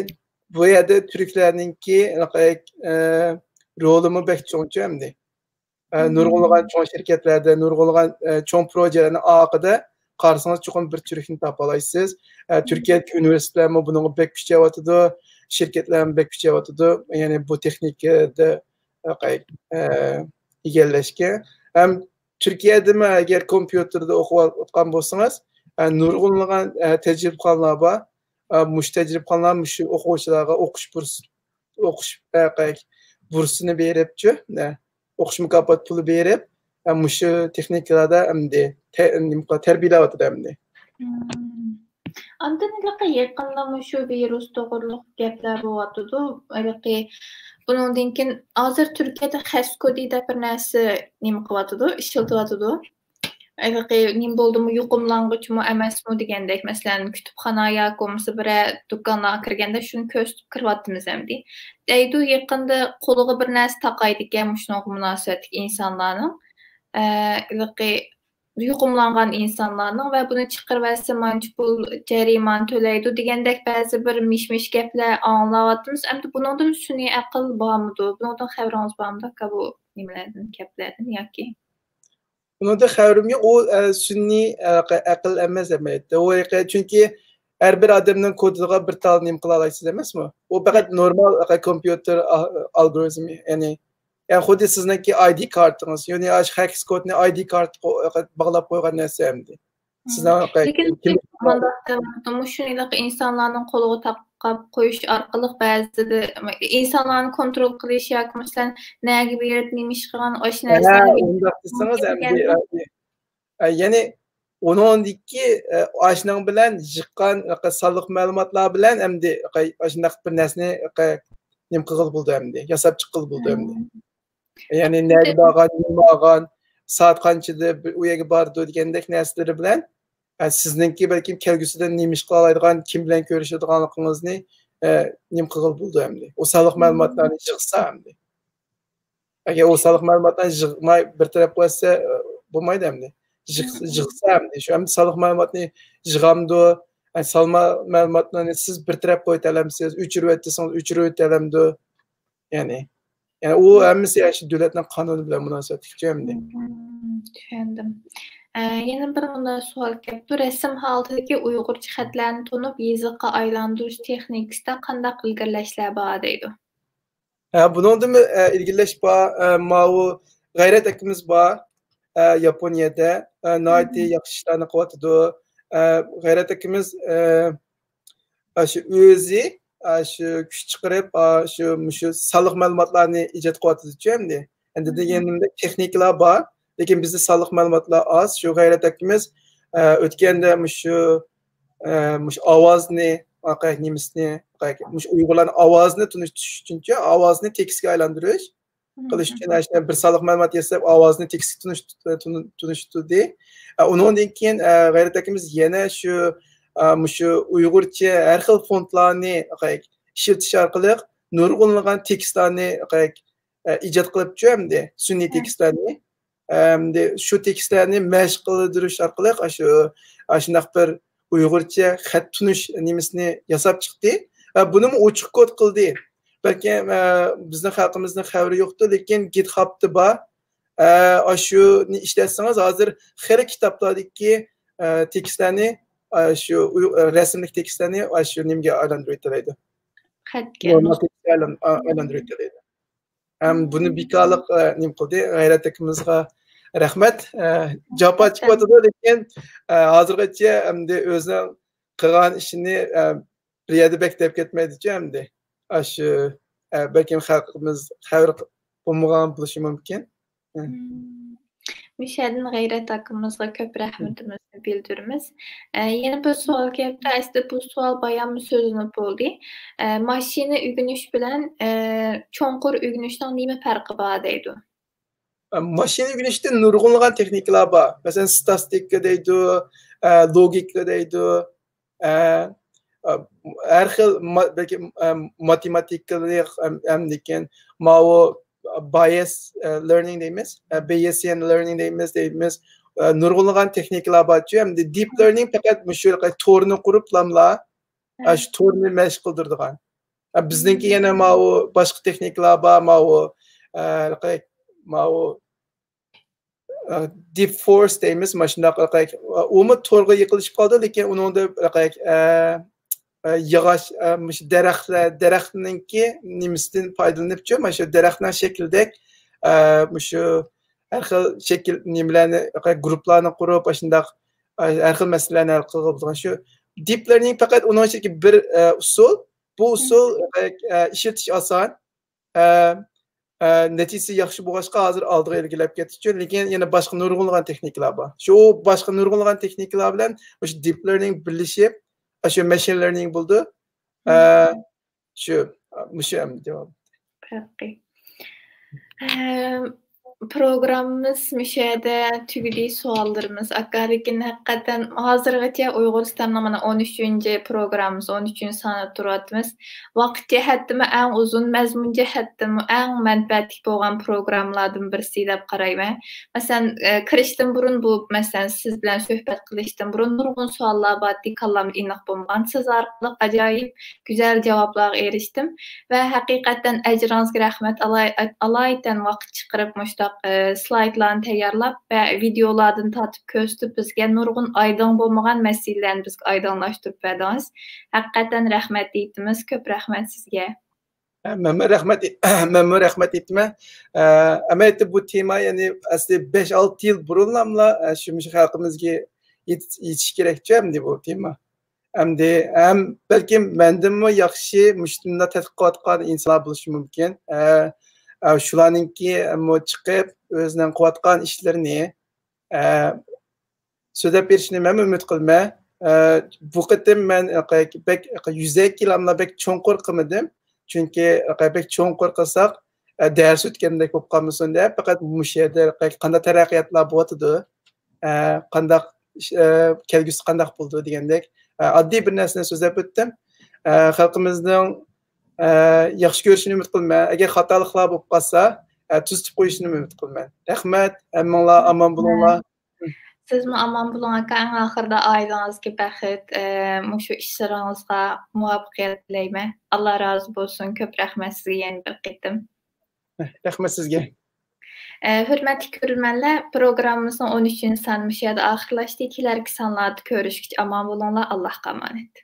بۇ يەردە تۈركلەرنىڭكى، ئە، رولىمۇ بەك چوڭچۇ ئەمدى. ئە، نۇرغۇنلىغان چوڭ شىركەتلەردە، نۇرغۇنلىغان، ئە، چوڭ پروژېلەرنىڭ ئارقىدا قارىسىڭىز، چوقۇم بىر تۈركنى تاپالايسىز. ئە، تۈركىيەدىكى ئۇنىۋېرسىتېتلەرمۇ بۇنىڭغا بەك كۈچەۋاتىدۇ، شىركەتلەرمۇ بەك كۈچەۋاتىدۇ. يەنى بۇ تېخنىكىدا، ئە، ئە، ئىگىلەشكە. ھەم تۈركىيەدىمۇ ئەگەر كومپيۇتېردا ئوقۇۋاتقان بولسىڭىز، ئە، نۇرغۇنلىغان، ئە، تەجرىبىخانىلار بار. ئە، مۇشۇ تەجرىبىخانىلار مۇشۇ ئوقۇغۇچىلارغا ئوقۇش بۇرس-، ئوقۇش، ئە، بۇرسىنى بېرىپچۇ، ئە، ئوقۇش مۇكاپات پۇلى بېرىپ، ئە، مۇشۇ تېخنىكىلاردا ئەمدى تە-، نېمە قىلىپ تەربىيەلەۋاتىدۇ ئەمدى. مم. ئاندىن ھېلىقى يېقىندا مۇشۇ ۋىرۇس توغرۇلۇق گەپلەر بولۇۋاتىدۇ. ھېلىقى بۇنىڭدىن كېيىن ھازىر تۈركىيەدە خەس كودى دەپ بىر نەرسە نېمە قىلىۋاتىدۇ، ئىشلىتىۋاتىدۇ. ھېلىقى نېمە بولدىمۇ، يۇقۇملانغۇچمۇ ئەمەسمۇ دېگەندەك، مەسىلەن، كۇتۇپخانا ياكى بولمىسا بىرەر دۇكانلارغا كىرگەندە شۇنى كۆرسىتىپ كىرىۋاتىمىز ئەمدى. دەيدۇ، يېقىندا قولىغا بىر نەرسە تاقايدىكەن مۇشۇنىڭغا مۇناسىۋەتلىك ئىنسانلارنىڭ. ئە، ھېلىقى يۇقۇملانغان ئىنسانلارنىڭ ۋە بۇنى چىقىرىۋەتسە مانچە پۇل جەرىمانە تۆلەيدۇ دېگەندەك بەزى بىر مىش-مىش گەپلەر ئاڭلاۋاتىمىز. ئەمدى بۇنىڭدىن سۈنئىي ئەقىل بارمىدۇ؟ بۇنىڭدىن خەۋىرىڭىز بارمىدۇ ئاكا، بۇ نېمىلەردىن، گەپلەردىن ياكى؟ بۇنىڭدىن خەۋىرىم يوق. ئۇ، ئە، سۈنئىي، ئە، ئەقىل ئەمەس ئەمەلىيەتتە. ئۇ ھېقى-، چۈنكى ھەر بىر ئادەمنىڭ كودىغا بىر تال نېمە قىلالايسىز ئەمەسمۇ؟ ئۇ پەقەت نورمال، ئە، كومپيۇتېر ئا-، ئالگورىزمى، يەنى، يەنى خۇددى سىزنىڭكى ئاي دى كارتىڭىز، يەنى ئاشۇ خەكس كودنى ئاي دى كارتقا باغلاپ قويغان نەرسە ئەمدى. سىزنىڭ لېكىن مۇنداق دەۋاتىدۇ، مۇشۇ ھېلىقى ئىنسانلارنىڭ قولىغا تاقاپ قويۇش ئارقىلىق بەزىدە ئىنسانلارنى كونترول قىلىش ياكى مەسىلەن نەگە بېرىپ نېمە ئىش قىلغان، ئاشۇ نەرسىلەرنى ئۇنداق دېسىڭىز ئەمدى، ئە، يەنى ئۇنىڭدىكى، ئە، ئاشۇنىڭ بىلەن يىغقان سانلىق مەلۇماتلار بىلەن ئەمدى ئاشۇنداق بىر نەرسىنى نېمە قىلغىلى بولىدۇ ئەمدى، ياساپ چىققىلى بولىدۇ ئەمدى. يەنى نەگە بارغان، نېمە ئالغان، سائەت قانچىدا بىر ئۇ يەرگە بارىدۇ دېگەندەك نەرسىلىرى بىلەن، ئە، سىزنىڭكى بەلكىم كەلگۈسىدە نېمە ئىش قىلالايدىغان، كىم بىلەن كۆرۈشىدىغانلىقىڭىزنى، ئە، نېمە قىلغىلى بولىدۇ ئەمدى. ئۇ سانلىق مەلۇماتلارنى يىغسا ئەمدى. ئەگەر ئۇ سانلىق مەلۇماتلارنى يىغماي بىر تەرەپ قىلىۋەتسە، ئە، بولمايدۇ ئەمدى. يىغ-، يىغسا ئەمدى. شۇ ئەمدى سانلىق مەلۇماتنى يىغامدۇ؟ ئە، سانلىق مەلۇماتلارنى سىز بىر تەرەپ قويۇۋېتەلەمسىز؟ ئۆچۈرۈۋەت دېسىڭىز ئۆچۈرۈۋېتەلەمدۇ؟ يەنى، يەنى ئۇ ھەممىسى ئاشۇ دۆلەتنىڭ قانۇنى بىلەن مۇناسىۋەتلىكچۇ ئەمدى. مم، چۈشەندىم. ئە، يەنە بىر مۇنداق سوئال كەپتۇ. رەسىم ھالىتىدىكى ئۇيغۇرچە خەتلەرنى تونۇپ، يېزىققا ئايلاندۇرۇش تېخنىكىسىدا قانداق ئىلگىرىلەشلەر بار دەيدۇ. ھە، بۇنىڭدىمۇ، ئە، ئىلگىرىلەش بار. ئە، ماۋۇ غەيرەت ئاكىمىز بار، ئە، ياپونىيەدە، ئە، ناھايىتى ياخشى ئىشلارنى قىلىۋاتىدۇ. ئە، غەيرەت ئاكىمىز، ئە، ئاشۇ ئۆزى، ئاشۇ كۈچ چىقىرىپ، ئاشۇ، مۇشۇ سانلىق مەلۇماتلارنى ئىجاد قىلىۋاتىدۇ ئەمدى. ئەمدى دېگىنىمدەك تېخنىكىلار بار، لېكىن بىزدە سانلىق مەلۇماتلار ئاز. شۇ غەيرەت ئاكىمىز، ئە، ئۆتكەندە مۇشۇ، ئە، مۇشۇ ئاۋازنى، نېمىسىنى، مۇشۇ ئۇيغۇرلارنىڭ ئاۋازىنى تونۇشتۇرۇش ئۈچۈنچۇ، ئاۋازنى تېكىستكە ئايلاندۇرۇش قىلىش ئۈچۈن، ئاشۇنداق بىر سانلىق مەلۇمات ياساپ، ئاۋازنى تېكىستكە تونۇش-، تونۇ-، تونۇشتۇردى. ئە، ئۇنىڭدىن كېيىن، ئە، غەيرەت ئاكىمىز يەنە شۇ، ئە، مۇشۇ ئۇيغۇرچە ھەر خىل فونتلارنى ئىشلىتىش ئارقىلىق نۇرغۇنلىغان تېكىستلارنى، ئە، ئىجاد قىلىپچۇ ئەمدى، سۈنئىي تېكىستلارنى. ئەمدى شۇ تېكىستلەرنى مەشىق قىلدۇرۇش ئارقىلىق ئاشۇ، ئاشۇنداق بىر ئۇيغۇرچە خەت تونۇش نېمىسىنى ياساپ چىقتى. ئە، بۇنىمۇ ئوچۇق كود قىلدى. بەلكىم، ئە، بىزنىڭ خەلقىمىزنىڭ خەۋىرى يوقتۇر، لېكىن گىتخابتا بار. ئە، ئاشۇنى ئىشلەتسىڭىز، ھازىر خېلى كىتابلاردىكى، ئە، تېكىستلەرنى، ئە، شۇ ئۇي-، ئە، رەسىملىك تېكىستلەرنى ئاشۇ نېمىگە ئايلاندۇرۇۋېتەلەيدۇ. خەتكە، نورمال تېكىستكە ئايلان-، ئا-، ئايلاندۇرۇۋېتەلەيدۇ. ھەم بۇنى بىكارلىق، ئە، نېمە قىلدى، غەيرەت ئاكىمىزغا رەھمەت. ئە، جاپا چېكىۋاتىدۇ، لېكىن، ئە، ھازىرغىچە ئەمدى ئۆزىنىڭ قىلغان ئىشىنى، ئە، بىر يەردە بەك دەپ كەتمەيدىچۇ ئەمدى. ئاشۇ، ئە، بەلكىم خەلقىمىز خەۋىرى بولمىغان بولۇشى مۇمكىن. مۇشۇ يەردىن غەيرەت ئاكىمىزغا كۆپ رەھمىتىمىزنى بىلدۈرىمىز. ئە، يەنە بىر سوئال كەپتۇ. ئەسلىدە بۇ سوئال بايانمۇ سۆزلىنىپ بولدى. ئە، ماشىنا ئۆگىنىش بىلەن، ئە، چوڭقۇر ئۆگىنىشنىڭ نېمە پەرقى بار دەيدۇ؟ ئە، ماشىنا ئۆگىنىشتە نۇرغۇنلىغان تېخنىكىلار بار. مەسىلەن، ستاتىستىكا دەيدۇ، ئە، لوگىكا دەيدۇ، ئە، ئە، ھەر خىل ما-، بەلكى، ئە، ماتېماتىكىلىق ھەم، ھەم لېكىن ماۋۇ بايەس، ئە، لېرنىڭ دەيمىز، ئە، بەيسىيەن لېرنىڭ دەيمىز، دەيمىز. ئە، نۇرغۇنلىغان تېخنىكىلار بارچۇ. ئەمدى دىپ لېرنىڭ پەقەت مۇشۇ تورنى قۇرۇپ لاملا، ئە، شۇ تورنى مەشىق قىلدۇرىدىغان. ئە، بىزنىڭكى يەنە ماۋۇ باشقا تېخنىكىلار بار، ماۋۇ، ئە، ماۋۇ، ئە، دىپ فورس دەيمىز، مانا شۇنداق، ئە، ئۇمۇ تورغا يېقىنلىشىپ قالدى، لېكىن ئۇنىڭدا، ئە، ئە، ياغاچ، ئە، مۇشۇ دەرەخلەر، دەرەخنىڭكى نېمىسىدىن پايدىلىنىپچۇ، مانا شۇ دەرەخنىڭ شەكلىدەك، ئە، مۇشۇ ھەر خىل شەكىل نېمىلەرنى، گۇرۇپپىلارنى قۇرۇپ، ئاشۇنداق، ئە، ھەر خىل مەسىلىلەرنى ھەل قىلغىلى بولىدىغان. شۇ دىپ لېرنىڭ پەقەت ئۇنىڭ ئىچىدىكى بىر، ئە، ئۇسۇل، بۇ ئۇسۇل، ئە، ئە، ئىشلىتىش ئاسان، ئە، ئە، نەتىجىسى ياخشى بولغاچقا، ھازىر ئالدىغا ئىلگىرىلەپ كەتتىچۇ. لېكىن يەنە باشقا نۇرغۇنلىغان تېخنىكىلار بار. شۇ باشقا نۇرغۇنلىغان تېخنىكىلار بىلەن مۇشۇ دىپ لېرنىڭ بىرلىشىپ، ئە، شۇ مەشىن لېرنىڭ بولىدۇ. ئە، شۇ، مۇشۇ ئەمدى جاۋاب. پەرقى. ئە، پروگراممىمىز مۇشۇ يەردە تۈگىدى، سوئاللىرىمىز، ئاكا. لېكىن ھەقىقەتەن ھازىرغىچە ئۇيغۇرىستاننىڭ مانا ئون ئۈچىنچى پروگراممىمىز، ئون ئۈچىنچى سانىدا تۇرۇۋاتىمىز. ۋاقىت جەھەتتىمۇ ئەڭ ئۇزۇن، مەزمۇن جەھەتتىمۇ ئەڭ مەنپەئەتلىك بولغان پروگراممىلاردىن بىرسى دەپ قارايمەن. مەسىلەن، ئە، كىرىشتىن بۇرۇن بۇ، مەسىلەن، سىز بىلەن سۆھبەت قىلىشتىن بۇرۇن نۇرغۇن سوئاللار بارتتى، كاللامدا ئېنىق بولمىغان. سىز ئارقىلىق ئاجايىپ گۈزەل جاۋابلارغا ئېرىشتىم. ۋە ھەقىقەتەن ئەجرىڭىزگە رەھمەت. ئالاي-، ئالايىتەن ۋاقىت چىقىرىپ مۇشۇنداق، ئە، سلايدلارنى تەييارلاپ ۋە ۋىدېئولاردىن تارتىپ كۆرسىتىپ، بىزگە نۇرغۇن ئايدىڭ بولمىغان مەسىلىلەرنى بىزگە ئايدىڭلاشتۇرۇپ بەردىڭىز. ھەقىقەتەن رەھمەت ئېيتىمىز. كۆپ رەھمەت سىزگە. مەنمۇ رەھمەت، مەنمۇ رەھمەت ئېيتىمەن. ئە، ئەمەلىيەتتە بۇ تېما، يەنى ئەسلى بەش-ئالتە يىل بۇرۇنلاملا، ئە، شۇ، مۇشۇ خەلقىمىزگە يېتىش، يېتىشى كېرەكچۇ ئەمدى بۇ تېما. ئەمدى ھەم بەلكىم مەندىنمۇ ياخشى مۇشۇنداق تەتقىق قىلىۋاتقان ئىنسانلار بولۇشى مۇمكىن. ئە، ئە، شۇلارنىڭكى مۇ چىقىپ ئۆزىنىڭ قىلىۋاتقان ئىشلىرىنى، ئە، سۆزلەپ بېرىشىنى مەنمۇ ئۈمىد قىلىمەن. ئە، بۇ قېتىم مەن بەك يۈزەكى لاملا بەك چوڭقۇر قىلمىدىم. چۈنكى بەك چوڭقۇر قىلساق، ئە، دەرس ئۆتكەندەك بولۇپ قالمىسۇن دەپ، پەقەت مۇشۇ يەردە قانداق تەرەققىياتلار بولۇۋاتىدۇ، ئە، قانداق ئىش، ئە، كەلگۈسى قانداق بولىدۇ دېگەندەك، ئە، ئاددىي بىر نەرسىنى سۆزلەپ ئۆتتۈم. ئە، خەلقىمىزنىڭ، ئە، ياخشى كۆرۈشىنى ئۈمىد قىلىمەن. ئەگەر خاتالىقلار بولۇپ قالسا، ئە، تۈزىتىپ قويۇشىنى ئۈمىد قىلىمەن. رەھمەت، ھەممىڭلار ئامان بولۇڭلار. سىزمۇ ئامان بولۇڭ، ئاكا. ئەڭ ئاخىرىدا ئائىلىڭىزگە بەخت، ئە، مۇشۇ ئىشلىرىڭىزغا مۇۋەپپەقىيەت تىلەيمەن. ئاللا رازى بولسۇن. كۆپ رەھمەت سىزگە يەنە بىر قېتىم. رەھمەت سىزگە. ئە، ھۆرمەتلىك كۆرۈرمەنلەر، پروگراممىمىزنىڭ ئون ئۈچىنچى سانى مۇشۇ يەردە ئاخىرلاشتى. كېلەركى سانلاردا كۆرۈشكىچە ئامان بولۇڭلار. ئاللاھقا ئامانەت.